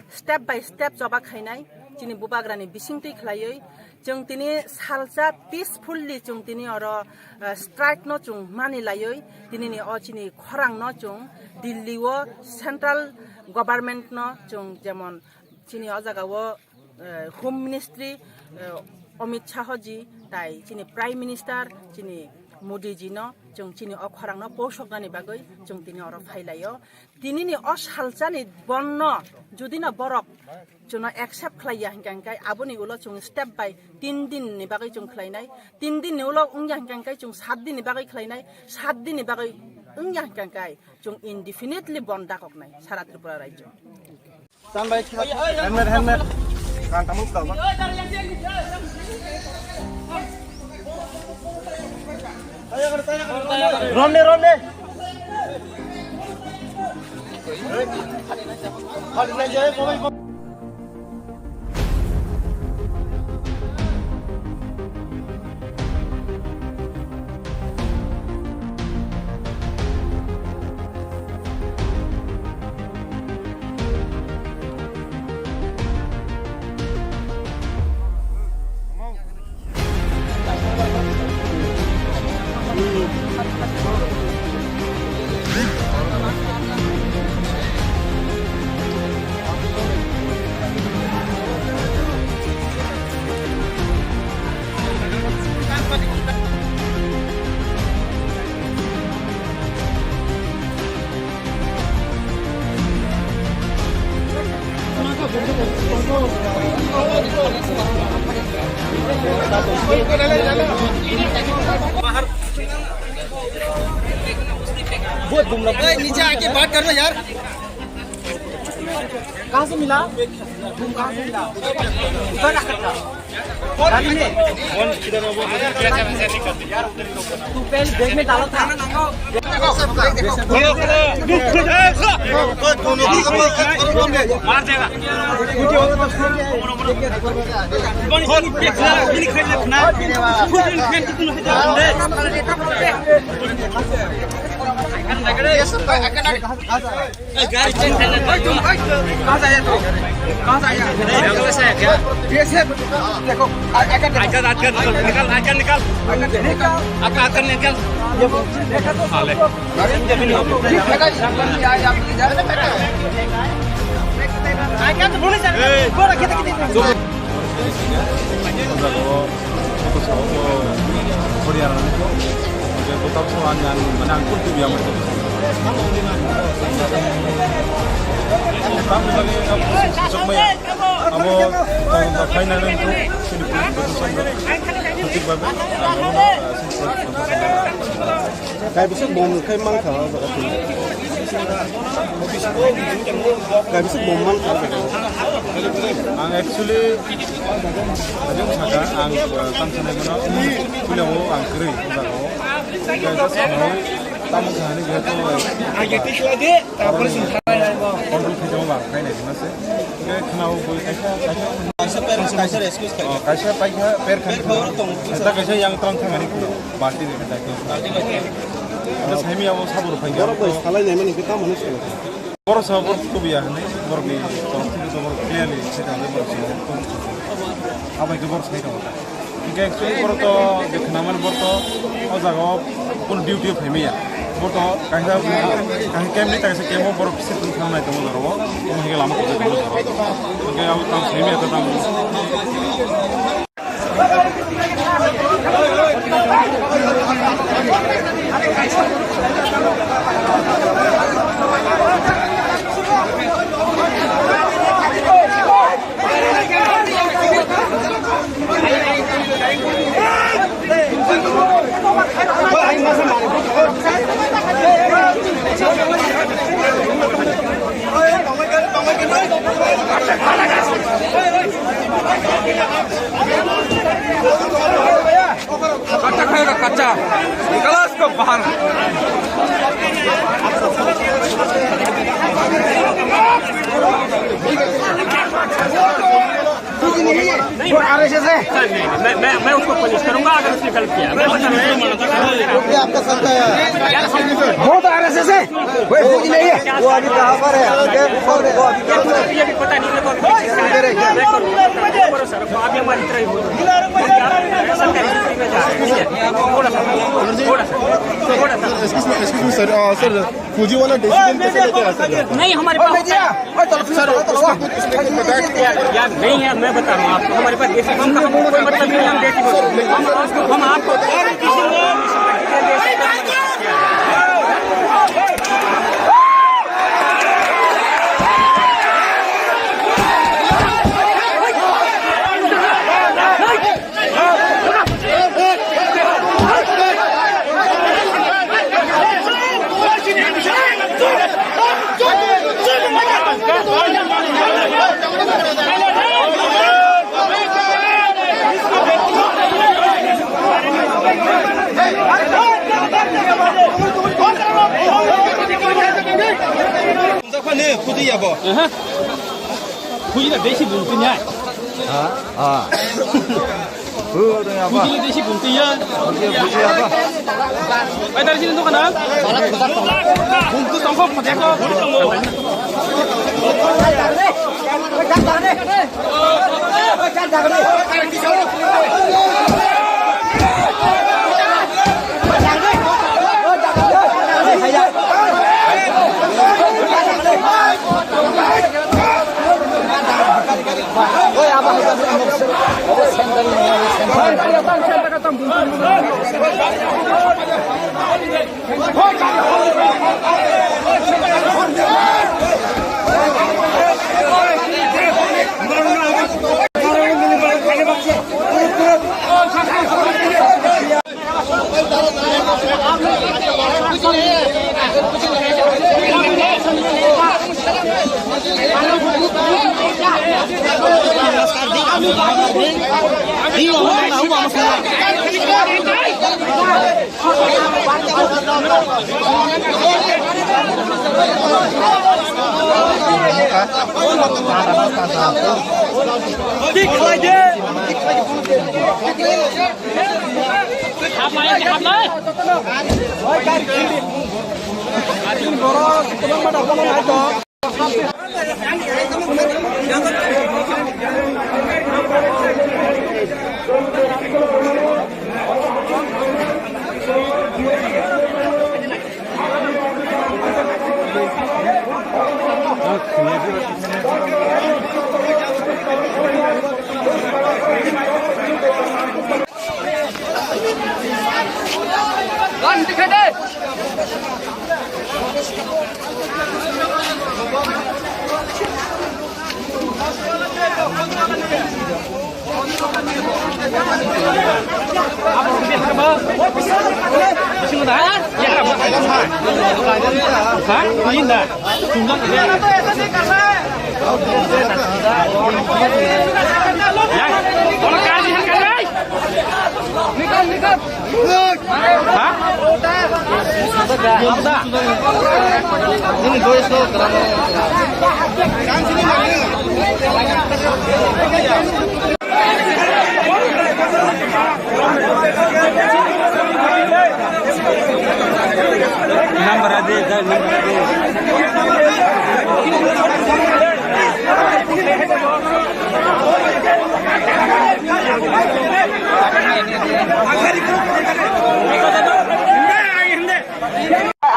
step by step choba khainai, chini bubagrani bisingtwi khlaiwi, chwng tini salsa peacefully chwng tini oro, eh, strike no chwng mani laiwi, tinini o chini khorang no chwng Delhi o central government no chwng jemon chini o jaga o eh, Home Ministry, eh, Amit Shah ji, tai chini Prime Minister, chini Modi ji no, chwng chini o khorang no posoknani bagwi chwng tini oro phailaio. Tinini o salsani bon no, jodi no borok chwngno accept khlaiya hinkha hinkai, aboni ulo chwng step by tin din ni bagwi chwng khlainai, tin din ni ulo wngya hinkha hinkai chwng sat din ni bagwi khlainai, sat din ni bagwi wngya hinkha hinkai chwng indefinitely bon dakoknai sara Tripura rajyo. Helmet, helmet. Ronde, ronde. बहुत घूमना। ए, नीचे आके बात करना यार। कहाँ से मिला? तुम कहाँ से मिला? उधर रखा था। गाड़ी में। तू पहले बैग में डाला था। मार देगा। गाड़ी चेंज करना। कहाँ से आया तू? कहाँ से आया? देखो, आइकार्ड, आइकार्ड निकाल, आइकार्ड निकाल। आइकार्ड निकाल। आपका आइकार्ड निकाल। ये देखा तो साले। Abo tongthok khainani wngkha chini police protection rok. Thik bai bai. Kaibisa bom khai mankha o jaga twi. Kaibisa bom mankha o jaga. Ang actually, ajang saka ang, uh, tamsa nai mano. Puila o ang kwrwi o jaga o. Kaisa sanai tamsa hani jehetu. Control khaijama ba khainai hwnna se. Hwnkhe khwnao bui kaisa, kaisa. Kaisa parents, kaisa rescue khai. Oh, kaisa paikha per khan. Per khoro tong. Kaisa, kaisa yang tong thangani khwlai. Balti ni khe daityo. Balti bai. Abo saimi abo sabur paikha. Borok bai salai nai mani khe tamo hwnwi salo. Borok sa borok tubuya hwnwi borokni torof thani borok clearly sai tong borok sa. Abai khe borok sai tong. Hingke actually borok to je khwnamani borok to o jaga o kunu duty o phaimaya. Borok to kaisa, kaisa camp ni kaisa camp o borok sitwng thang nai tongo jora o. Omo hingke lama kotor tongo jora o. Hingke abo tamo phaimaya to tamo. कच्चा खाएगा, कच्चा। निकलो इसको बाहर। वो आरएसएस है। सर, नहीं, नहीं, मैं, मैं, मैं उसको पनिश करूंगा अगर उसने गलत किया। मैं बता रहा हूँ। वो क्या आपका संस्था है? वो तो आरएसएस है। वो फौजी नहीं है। वो अभी कहाँ पर है? वो अभी कहाँ पर है? ये भी पता नहीं, मेरे को अभी किसका है। मैं करूंगा। सर, आप ये हमारी तरह ही हो। सरकारी नौकरी में जा रहे हैं, ठीक है? थोड़ा सा, थोड़ा सा, थोड़ा सा। Excuse me, excuse me, sir. Uh, sir, फौजी वाला डिसीजन कैसे लेते हैं, सर? नहीं, हमारे पास होता है। सर, उसमें कुछ, उसमें कुछ बताया कि यार, यार, नहीं है, मैं बता रहा हूँ आपको, हमारे पास डिसीजन का हमको कोई मतलब नहीं है, हम देसी बोल रहे हैं। हम आपको, हम आपको और किसी को Aha. Khuji na besi bumtu nyai. Ha? Ah. Hu, dong apa? Khuji na besi bumtu ya. Oke, khuji apa? Pai dari sini tuh kenal. Bumtu tongkok, mati aku.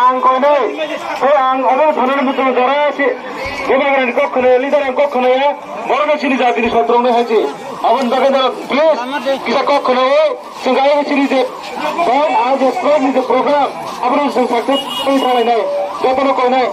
Ang koinai, tei ang omo thani muchung jora si, bubagrani kok khwnaya, leader ang kok khwnaya, borokno chini jatini sotroknai hai se. Aboni bagwi no, please, kisa kok khwnai, chwng kaya chini je, band, ah, je, program ni je program, abono chwng success khlai nai, jotono koinai.